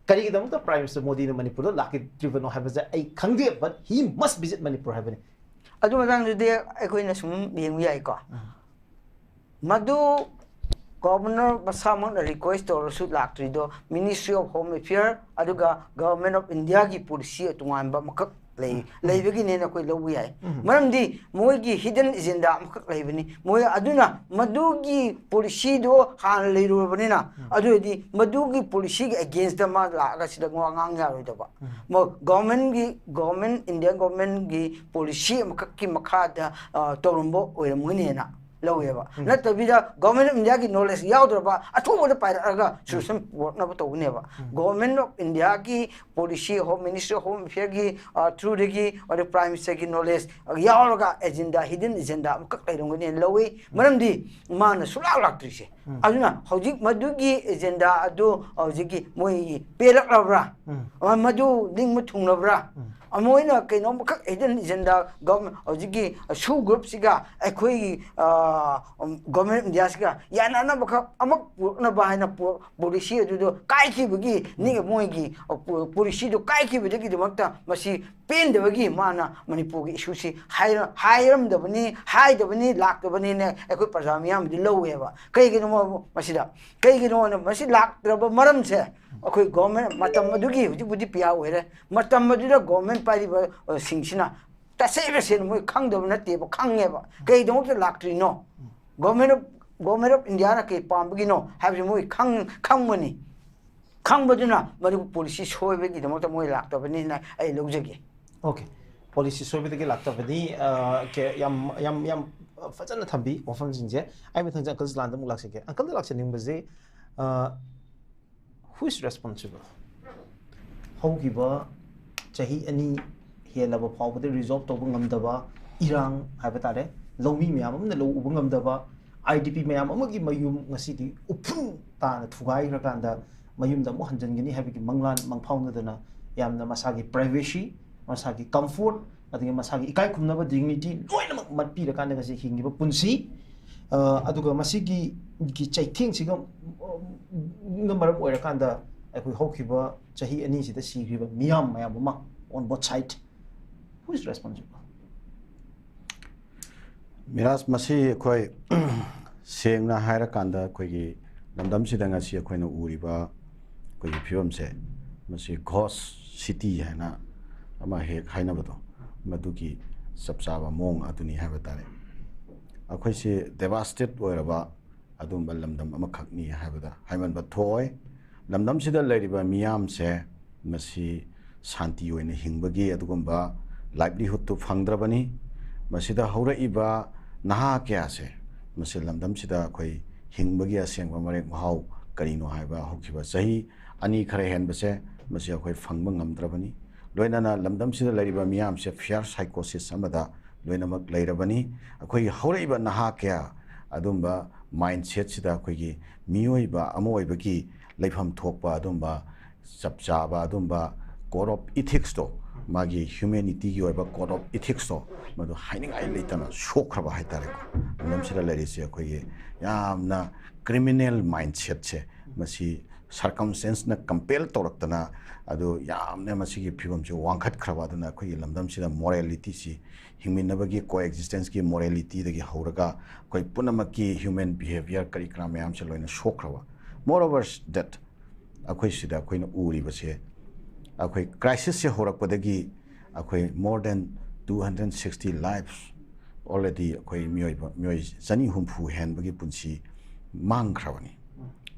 ꯀꯔꯤꯒꯤꯗꯃꯛꯇ Prime Minister ꯃꯣꯗꯤꯅ ꯃꯅꯤꯄꯨꯔꯗ ꯂꯥꯛꯈꯤꯗ꯭ꯔꯤꯕꯅꯣ ꯍꯥꯏꯕꯁꯦ ꯑꯩ ꯈꯪꯗꯦ, but he must visit Manipur ꯍꯥꯏꯕꯅꯤ꯫ ꯑꯗꯨ ꯃꯇꯥꯡꯗꯨꯗꯤ ꯑꯩꯈꯣꯏꯅ ꯁꯨꯝ ꯌꯦꯡꯕ ꯌꯥꯏꯀꯣ꯫ ꯃꯗꯨ governor ꯃꯁꯥꯃꯛꯅ request ꯇꯧꯔꯁꯨ ꯂꯥꯛꯇ꯭ꯔꯤꯗꯣ Ministry of Home Affairs ꯑꯗꯨꯒ Government of Indiaꯒꯤ policy ꯇꯣꯉꯥꯟꯕ ꯑꯃꯈꯛ ꯂꯩ, ꯂꯩꯕꯒꯤꯅꯦꯅ ꯑꯩꯈꯣꯏ ꯂꯧꯕ ꯌꯥꯏ꯫ ꯃꯔꯝꯗꯤ ꯃꯣꯏꯒꯤ hidden agenda ꯑꯃꯈꯛ ꯂꯩꯕꯅꯤ꯫ ꯃꯣꯏ ꯑꯗꯨꯅ ꯃꯗꯨꯒꯤ policyꯗꯣ ꯍꯥꯟꯅ ꯂꯩꯔꯨꯔꯕꯅꯤꯅ, ꯑꯗꯨ ꯑꯣꯏꯔꯗꯤ ꯃꯗꯨꯒꯤ policyꯒꯤ againstꯇ ꯃꯥ ꯂꯥꯛꯑꯒ ꯁꯤꯗ ꯋꯥ ꯉꯥꯡ ꯌꯥꯔꯣꯏꯗꯕ꯫ ꯃ-, governmentꯒꯤ, government, Indian governmentꯒꯤ policy ꯑꯃꯈꯛꯀꯤ ꯃꯈꯥꯗ, ꯑ, ꯇꯧꯔꯝꯕ ꯑꯣꯏꯔꯝꯒꯅꯤꯅ ꯂꯧꯋꯦꯕ꯫ ꯅꯠꯇꯕꯤꯗ Government of Indiaꯒꯤ knowledge ꯌꯥꯎꯗ꯭ꯔꯕ ꯑꯊꯨꯕꯗ ꯄꯥꯏꯔꯛꯑꯒ solution ꯄꯨꯔꯛꯅꯕ ꯇꯧꯒꯅꯦꯕ꯫ Government of Indiaꯒꯤ policy, Home Ministry of Home Affairsꯒꯤ, ꯑ, throughꯗꯒꯤ, ꯑꯗꯩ Prime Ministerꯒꯤ knowledge ꯌꯥꯎꯔꯒ agenda, hidden agenda ꯑꯃꯈꯛ ꯂꯩꯔꯝꯒꯅꯤꯅ ꯂꯧꯋꯤ꯫ ꯃꯔꯝꯗꯤ ꯃꯥꯅ ꯁꯨꯡꯂꯥꯛ ꯂꯥꯛꯇ꯭ꯔꯤꯁꯦ꯫ ꯑꯗꯨꯅ ꯍꯧꯖꯤꯛ ꯃꯗꯨꯒꯤ agenda ꯑꯗꯨ ꯍꯧꯖꯤꯛꯀꯤ ꯃꯣꯏꯒꯤ ꯄꯦꯜꯂꯛꯂꯕ꯭ꯔꯥ? ꯑ, ꯃꯗꯨ ꯅꯤꯡꯕ ꯊꯨꯡꯂꯕ꯭ꯔꯥ? ꯑ, ꯃꯣꯏꯅ ꯀꯩꯅꯣꯝꯈꯛ hidden agenda government, ꯍꯧꯖꯤꯛꯀꯤ SoO groupꯁꯤꯒ ꯑꯩꯈꯣꯏꯒꯤ, ꯑ, ꯎꯝ, Government of Indiaꯁꯤꯒ ꯌꯥꯅꯅꯕꯈꯛ ꯑꯃ ꯄꯨꯔꯛꯅꯕ ꯍꯥꯏꯅ ꯄꯨ-, policy ꯑꯗꯨꯗꯣ ꯀꯥꯏꯈꯤꯕꯒꯤ ꯅꯤꯡ-, ꯃꯣꯏꯒꯤ, ꯑ, ꯄꯣ-, policyꯗꯣ ꯀꯥꯏꯈꯤꯕꯗꯒꯤꯗꯃꯛꯇ ꯃꯁꯤ ꯄꯦꯟꯗꯕꯒꯤ ꯃꯥꯅ ꯃꯅꯤꯄꯨꯔꯒꯤ issueꯁꯤ ꯍꯥꯏꯔ-, ꯍꯥꯏꯔꯝꯗꯕꯅꯤ, ꯍꯥꯏꯗꯕꯅꯤ, ꯂꯥꯛꯇꯕꯅꯤꯅ ꯑꯩꯈꯣꯏ ꯄ꯭ꯔꯖꯥ ꯃꯤꯌꯥꯝꯗꯤ ꯂꯧꯋꯦꯕ꯫ ꯀꯩꯒꯤꯅꯣ ꯃ-, ꯃꯁꯤꯗ? ꯀꯩꯒꯤꯅꯣꯅ ꯃꯁꯤ ꯂꯥꯛꯇ꯭ꯔꯕ ꯃꯔꯝꯁꯦ ꯑꯩꯈꯣꯏ government ꯃꯇꯝ ꯑꯗꯨꯒꯤ, ꯍꯧꯖꯤꯛꯄꯨꯗꯤ ꯄꯤꯌꯥ ꯑꯣꯏꯔꯦ, ꯃꯇꯝ ꯑꯗꯨꯗ government ꯄꯥꯏꯔꯤꯕ, ꯑ, ꯁꯤꯡꯁꯤꯅ ꯇꯁꯦꯡ ꯇꯁꯦꯡꯅ ꯃꯣꯏ ꯈꯪꯗꯕ ꯅꯠꯇꯦꯕ, ꯈꯪꯉꯦꯕ꯫ ꯀꯩꯗꯃꯛꯇ ꯂꯥꯛꯇ꯭ꯔꯤꯅꯣ? Government of, Government of Indiaꯅ ꯀꯩ ꯄꯥꯝꯕꯒꯤꯅꯣ ꯍꯥꯏꯕꯁꯤ ꯃꯣꯏ ꯈꯪ-, ꯈꯪꯕꯅꯤ꯫ ꯈꯪꯕꯗꯨꯅ ꯃꯗꯨ policy ꯁꯣꯏꯕꯒꯤꯗꯃꯛꯇ ꯃꯣꯏ ꯂꯥꯛꯇꯕꯅꯤꯅ ꯑꯩ ꯂꯧꯖꯒꯦ꯫ Okay, policy ꯁꯣꯏꯕꯗꯒꯤ ꯂꯥꯛꯇꯕꯅꯤ꯫ ꯑ, ꯀꯦ-, ꯌꯥꯝ, ꯌꯥꯝ, ꯌꯥꯝ ꯐꯖꯅ ꯊꯝꯕꯤ ꯋꯥꯐꯝꯁꯤꯡꯁꯦ꯫ ꯑꯩ ꯃꯊꯪꯁꯦ ꯑꯪꯀꯜ ꯖꯤꯂꯥꯟꯗ ꯑꯃꯨꯛ ꯂꯥꯛꯆꯒꯦ꯫ ꯑꯪꯀꯜꯗ ꯂꯥꯛꯆꯅꯤꯡꯕꯁꯦ, who is responsible? ꯍꯧꯈꯤꯕ ꯆꯍꯤ ꯑꯅꯤ ꯍꯦꯜꯂꯕ ꯐꯥꯎꯕꯗ ꯔꯤꯖꯣꯜꯕ ꯇꯧꯕ ꯉꯝꯗꯕ ꯏꯔꯥꯡ ꯍꯥꯏꯕ ꯇꯥꯔꯦ, ꯂꯧꯃꯤ ꯃꯌꯥꯝ ꯑꯃꯅ ꯂꯧ ꯎꯕ ꯉꯝꯗꯕ, ꯑꯥꯏ ꯗꯤ ꯄꯤ ꯃꯌꯥꯝ ꯑꯃꯒꯤ ꯃꯌꯨꯝ ꯉꯁꯤꯗꯤ ꯎꯐꯨꯟ ꯇꯥꯅ ꯊꯨꯒꯥꯏꯈ꯭ꯔꯀꯥꯟꯗ ꯃꯌꯨꯝꯗ ꯑꯃꯨꯛ ꯍꯟꯖꯤꯟꯒꯅꯤ ꯍꯥꯏꯕꯒꯤ ꯃꯪꯂꯥꯟ ꯃꯪꯐꯥꯎꯅꯗꯅ ꯌꯥꯝꯅ ꯃꯁꯥꯒꯤ ꯄ꯭ꯔꯥꯏꯚꯦꯁꯤ, ꯃꯁꯥꯒꯤ ꯀꯝꯐꯣꯔꯠ, ꯑꯗꯒꯤ ꯃꯁꯥꯒꯤ ꯏꯀꯥꯏ ꯈꯨꯝꯅꯕ ꯗꯤꯒꯅꯤꯇꯤ ꯂꯣꯏꯅꯃꯛ ꯃꯠꯄꯤꯔꯀꯥꯟꯗ ꯉꯁꯤ ꯍꯤꯡꯉꯤꯕ ꯄꯨꯟꯁꯤ꯫ ꯑ, ꯑꯗꯨꯒ ꯃꯁꯤꯒꯤ ꯒꯤ ꯆꯩꯊꯦꯡꯁꯤꯒ, ꯎꯝ, ꯅ ꯃꯔꯝ ꯑꯣꯏꯔꯀꯥꯟꯗ ꯑꯩꯈꯣꯏ ꯍꯧꯈꯤꯕ ꯆꯍꯤ ꯑꯅꯤꯁꯤꯗ ꯁꯤꯈ꯭ꯔꯤꯕ ꯃꯤꯌꯥꯝ ꯃꯌꯥꯝ ꯑꯃ on both side, who is responsible? Miraj, ꯃꯁꯤ ꯑꯩꯈꯣꯏ ꯁꯦꯡꯅ ꯍꯥꯏꯔꯀꯥꯟꯗ ꯑꯩꯈꯣꯏꯒꯤ ꯂꯝꯗꯝꯁꯤꯗ ꯉꯁꯤ ꯑꯩꯈꯣꯏꯅ ꯎꯔꯤꯕ ꯑꯩꯈꯣꯏꯒꯤ ꯐꯤꯕꯝꯁꯦ, ꯃꯁꯤ ꯒꯣꯁ ꯁꯤꯇꯤ ꯍꯥꯏꯅ ꯑꯃ ꯍꯦꯛ ꯍꯥꯏꯅꯕꯗꯣ, ꯃꯗꯨꯒꯤ ꯆꯞ ꯆꯥꯕ ꯃꯑꯣꯡ ꯑꯗꯨꯅꯤ ꯍꯥꯏꯕ ꯇꯥꯔꯦ꯫ ꯑꯩꯈꯣꯏꯁꯤ ꯗꯦꯕꯥꯁꯇꯦꯠ ꯑꯣꯏꯔꯕ ꯑꯗꯨꯒꯨꯝꯕ ꯂꯝꯗꯝ ꯑꯃꯈꯛꯅꯤ ꯍꯥꯏꯕꯗ ꯍꯥꯏꯃꯟꯕ ꯊꯣꯛꯑꯣꯏ꯫ ꯂꯝꯗꯝꯁꯤꯗ ꯂꯩꯔꯤꯕ ꯃꯤꯌꯥꯝꯁꯦ ꯃꯁꯤ ꯁꯥꯟꯇꯤ ꯑꯣꯏꯅ ꯍꯤꯡꯕꯒꯤ ꯑꯗꯨꯒꯨꯝꯕ ꯂꯥꯏꯚꯂꯤꯍꯨꯗꯇꯨ ꯐꯪꯗ꯭ꯔꯕꯅꯤ꯫ ꯃꯁꯤꯗ ꯍꯧꯔꯛꯏꯕ ꯅꯍꯥ ꯀꯌꯥꯁꯦ, ꯃꯁꯤ ꯂꯝꯗꯝꯁꯤꯗ ꯑꯩꯈꯣꯏ ꯍꯤꯡꯕꯒꯤ ꯑꯁꯦꯡꯕ ꯃꯔꯦꯛ ꯃꯍꯥꯎ ꯀꯔꯤꯅꯣ ꯍꯥꯏꯕ ꯍꯧꯈꯤꯕ ꯆꯍꯤ ꯑꯅꯤ ꯈꯔ ꯍꯦꯟꯕꯁꯦ ꯃꯁꯤ ꯑꯩꯈꯣꯏ ꯐꯪꯕ ꯉꯝꯗ꯭ꯔꯕꯅꯤ꯫ ꯂꯣꯏꯅꯅ ꯂꯝꯗꯝꯁꯤꯗ ꯂꯩꯔꯤꯕ ꯃꯤꯌꯥꯝꯁꯦ ꯐꯤꯌꯔ ꯁꯥꯏꯀꯣꯁꯤꯁ ꯑꯃꯗ ꯂꯣꯏꯅꯃꯛ ꯂꯩꯔꯕꯅꯤ꯫ ꯑꯩꯈꯣꯏꯒꯤ ꯍꯧꯔꯛꯏꯕ ꯅꯍꯥ ꯀꯌꯥ ꯑꯗꯨꯝꯕ ꯃꯥꯏꯟꯁꯦꯠꯁꯤꯗ ꯑꯩꯈꯣꯏꯒꯤ ꯃꯤꯑꯣꯏꯕ ꯑꯃ ꯑꯣꯏꯕꯒꯤ ꯂꯩꯐꯝ ꯊꯣꯛꯄ ꯑꯗꯨꯝꯕ ꯆꯞ ꯆꯥꯕ ꯑꯗꯨꯝꯕ ꯀꯣꯗ ꯑꯣꯐ ꯏꯊꯤꯛꯁꯇꯣ, ꯃꯥꯒꯤ ꯍ꯭ꯌꯨꯃꯦꯅꯤꯇꯤꯒꯤ ꯑꯣꯏꯕ ꯀꯣꯗ ꯑꯣꯐ ꯏꯊꯤꯛꯁꯇꯣ, ꯃꯗꯨ ꯍꯥꯏꯅꯤꯡꯉꯥꯏ ꯂꯩꯇꯅ ꯁꯣꯛꯈ꯭ꯔꯕ ꯍꯥꯏꯇꯥꯔꯦꯀꯣ꯫ ꯂꯝꯗꯝꯁꯤꯗ ꯂꯩꯔꯤꯁꯦ ꯑꯩꯈꯣꯏꯒꯤ ꯌꯥꯝꯅ ꯀ꯭ꯔꯤꯃꯤꯅꯦꯜ ꯃꯥꯏꯟꯁꯦꯠꯁꯦ ꯃꯁꯤ ꯁꯔꯀꯝꯁꯇꯦꯟꯁꯅ ꯀꯝꯄꯦꯜ ꯇꯧꯔꯛꯇꯅ ꯑꯗꯨ ꯌꯥꯝꯅ ꯃꯁꯤꯒꯤ ꯐꯤꯕꯝꯁꯤ ꯋꯥꯡꯈꯠꯈ꯭ꯔꯕ꯫ ꯑꯗꯨꯅ ꯑꯩꯈꯣꯏꯒꯤ ꯂꯝꯗꯝꯁꯤꯗ ꯃꯣꯔꯦꯂꯤꯇꯤꯁꯤ, ꯍꯤꯡꯃꯤꯟꯅꯕꯒꯤ ꯀꯣꯑꯦꯛꯖꯤꯁꯇꯦꯟꯁꯀꯤ ꯃꯣꯔꯦꯂꯤꯇꯤꯗꯒꯤ ꯍꯧꯔꯒ ꯑꯩꯈꯣꯏ ꯄꯨꯝꯅꯃꯛꯀꯤ ꯍ꯭ꯌꯨꯃꯦꯟ ꯕꯤꯍꯦꯕꯤꯌꯔ ꯀꯔꯤ ꯀꯔꯥ ꯃꯌꯥꯝꯁꯦ ꯂꯣꯏꯅ ꯁꯣꯛꯈ꯭ꯔꯕ꯫ Moreover that, ꯑꯩꯈꯣꯏ ꯁꯤꯗ ꯑꯩꯈꯣꯏꯅ ꯎꯔꯤꯕꯁꯦ, ꯑꯩꯈꯣꯏ ꯀ꯭ꯔꯥꯏꯁꯤꯁꯁꯦ ꯍꯧꯔꯛꯄꯗꯒꯤ ꯑꯩꯈꯣꯏ more than two hundred sixty lives already, ꯑꯩꯈꯣꯏ ꯃꯤꯑꯣꯏꯕ, ꯃꯤꯑꯣꯏ ꯆꯅꯤ ꯍꯨꯝꯐꯨ ꯍꯦꯟꯕꯒꯤ ꯄꯨꯟꯁꯤ ꯃꯥꯡꯈ꯭ꯔꯕꯅꯤ꯫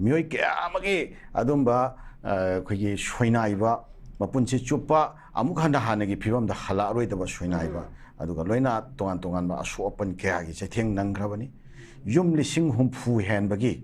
ꯃꯤꯑꯣꯏ ꯀꯌꯥ ꯑꯃꯒꯤ ꯑꯗꯨꯝꯕ, ꯑ, ꯑꯩꯈꯣꯏꯒꯤ ꯁꯣꯏꯅꯥꯏꯕ, ꯃꯄꯨꯟꯁꯤ ꯆꯨꯞꯄ ꯑꯃꯨꯛ ꯍꯟꯅ ꯍꯥꯟꯅꯒꯤ ꯐꯤꯕꯝꯗ ꯍꯜꯂꯛꯑꯔꯣꯏꯗꯕ ꯁꯣꯏꯅꯥꯏꯕ, ꯑꯗꯨꯒ ꯂꯣꯏꯅ ꯇꯣꯉꯥꯟ ꯇꯣꯉꯥꯟꯕ ꯑꯁꯣꯛ ꯑꯄꯟ ꯀꯌꯥꯒꯤ ꯆꯩꯊꯦꯡ ꯅꯪꯈ꯭ꯔꯕꯅꯤ꯫ ꯌꯨꯝ ꯂꯤꯁꯤꯡ ꯍꯨꯝꯐꯨ ꯍꯦꯟꯕꯒꯤ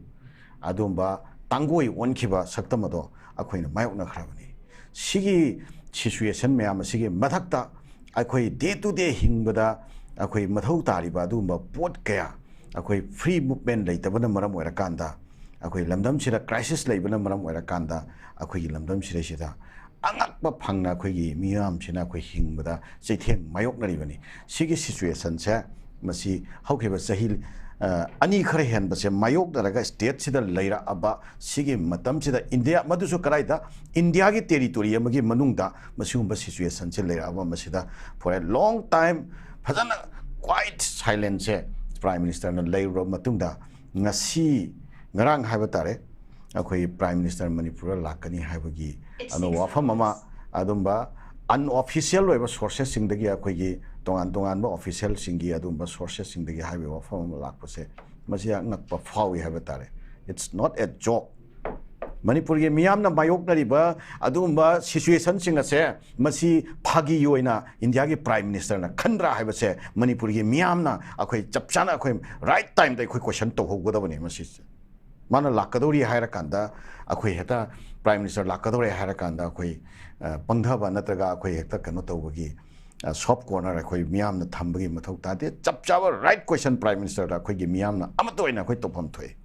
ꯑꯗꯨꯒꯨꯝꯕ ꯇꯥꯡꯒꯣꯏ ꯑꯣꯟꯈꯤꯕ ꯁꯛꯇꯝ ꯑꯗꯣ ꯑꯩꯈꯣꯏꯅ ꯃꯥꯌꯣꯛꯅꯈ꯭ꯔꯕꯅꯤ꯫ ꯁꯤꯒꯤ situation ꯃꯌꯥꯝ ꯑꯁꯤꯒꯤ ꯃꯊꯛꯇ ꯑꯩꯈꯣꯏ day to day ꯍꯤꯡꯕꯗ ꯑꯩꯈꯣꯏ ꯃꯊꯧ ꯇꯥꯔꯤꯕ ꯑꯗꯨꯒꯨꯝꯕ ꯄꯣꯠ ꯀꯌꯥ, ꯑꯩꯈꯣꯏ free movement ꯂꯩꯇꯕꯅ ꯃꯔꯝ ꯑꯣꯏꯔꯀꯥꯟꯗ, ꯑꯩꯈꯣꯏ ꯂꯝꯗꯝꯁꯤꯗ crisis ꯂꯩꯕꯅ ꯃꯔꯝ ꯑꯣꯏꯔꯀꯥꯟꯗ, ꯑꯩꯈꯣꯏꯒꯤ ꯂꯝꯗꯝꯁꯤꯗꯩꯁꯤꯗ ꯑꯉꯛꯄ ꯐꯪꯅ ꯑꯩꯈꯣꯏꯒꯤ ꯃꯤꯌꯥꯝꯁꯤꯅ ꯑꯩꯈꯣꯏ ꯍꯤꯡꯕꯗ ꯆꯩꯊꯦꯡ ꯃꯥꯌꯣꯛꯅꯔꯤꯕꯅꯤ꯫ ꯁꯤꯒꯤ situationꯁꯦ ꯃꯁꯤ ꯍꯧꯈꯤꯕ ꯆꯍꯤ, ꯑ, ꯑꯅꯤ ꯈꯔ ꯍꯦꯟꯕꯁꯦ ꯃꯥꯌꯣꯛꯅꯔꯒ stateꯁꯤꯗ ꯂꯩꯔꯛꯑꯕ ꯁꯤꯒꯤ ꯃꯇꯝꯁꯤꯗ ꯏꯟꯗꯤꯌꯥ, ꯃꯗꯨꯁꯨ ꯀꯗꯥꯏꯗ, ꯏꯟꯗꯤꯌꯥꯒꯤ territory ꯑꯃꯒꯤ ꯃꯅꯨꯡꯗ ꯃꯁꯤꯒꯨꯝꯕ situationꯁꯦ ꯂꯩꯔꯛꯑꯕ ꯃꯁꯤꯗ for a long time ꯐꯖꯅ quiet silenceꯁꯦ Prime Ministerꯅ ꯂꯩꯔꯨꯔꯕ ꯃꯇꯨꯡꯗ ꯉꯁꯤ, ꯉꯔꯥꯡ ꯍꯥꯏꯕ ꯇꯥꯔꯦ, ꯑꯩꯈꯣꯏ Prime Minister ꯃꯅꯤꯄꯨꯔꯗ ꯂꯥꯛꯀꯅꯤ ꯍꯥꯏꯕꯒꯤ ꯑꯅꯧꯕ ꯋꯥꯐꯝ ꯑꯃ, ꯑꯗꯨꯝꯕ unofficial ꯑꯣꯏꯕ sourcesꯁꯤꯡꯗꯒꯤ, ꯑꯩꯈꯣꯏꯒꯤ ꯇꯣꯉꯥꯟ ꯇꯣꯉꯥꯟꯕ officialꯁꯤꯡꯒꯤ ꯑꯗꯨꯝꯕ sourcesꯁꯤꯡꯗꯒꯤ ꯍꯥꯏꯕꯒꯤ ꯋꯥꯐꯝ ꯑꯃ ꯂꯥꯛꯄꯁꯦ, ꯃꯁꯤ ꯑꯉꯛꯄ ꯐꯥꯎꯏ ꯍꯥꯏꯕ ꯇꯥꯔꯦ꯫ It's not a joke. ꯃꯅꯤꯄꯨꯔꯒꯤ ꯃꯤꯌꯥꯝꯅ ꯃꯥꯌꯣꯛꯅꯔꯤꯕ ꯑꯗꯨꯒꯨꯝꯕ situationꯁꯤꯡ ꯑꯁꯦ ꯃꯁꯤ ꯐꯥꯒꯤ ꯑꯣꯏꯅ ꯏꯟꯗꯤꯌꯥꯒꯤ Prime Ministerꯅ ꯈꯟꯗ꯭ꯔꯥ ꯍꯥꯏꯕꯁꯦ ꯃꯅꯤꯄꯨꯔꯒꯤ ꯃꯤꯌꯥꯝꯅ ꯑꯩꯈꯣꯏ ꯆꯞ ꯆꯥꯅ ꯑꯩꯈꯣꯏ right timeꯗ ꯑꯩꯈꯣꯏ question ꯇꯧꯍꯧꯒꯗꯕꯅꯤ꯫ ꯃꯁꯤ ꯃꯥꯅ ꯂꯥꯛꯀꯗꯧꯔꯤ ꯍꯥꯏꯔꯀꯥꯟꯗ, ꯑꯩꯈꯣꯏ ꯍꯦꯛꯇ Prime Minister ꯂꯥꯛꯀꯗꯧꯔꯦ ꯍꯥꯏꯔꯀꯥꯟꯗ ꯑꯩꯈꯣꯏ, ꯑ, ꯄꯪꯊꯕ ꯅꯠꯇ꯭ꯔꯒ ꯑꯩꯈꯣꯏ ꯍꯦꯛꯇ ꯀꯩꯅꯣ ꯇꯧꯕꯒꯤ, ꯑ, soft corner ꯑꯩꯈꯣꯏ ꯃꯤꯌꯥꯝꯅ ꯊꯝꯕꯒꯤ ꯃꯊꯧ ꯇꯥꯗꯦ꯫ ꯆꯞ ꯆꯥꯕ right question Prime Ministerꯗ ꯑꯩꯈꯣꯏꯒꯤ ꯃꯤꯌꯥꯝꯅ ꯑꯃꯠꯇ ꯑꯣꯏꯅ ꯑꯩꯈꯣꯏ ꯇꯧꯐꯝ ꯊꯣꯛꯏ꯫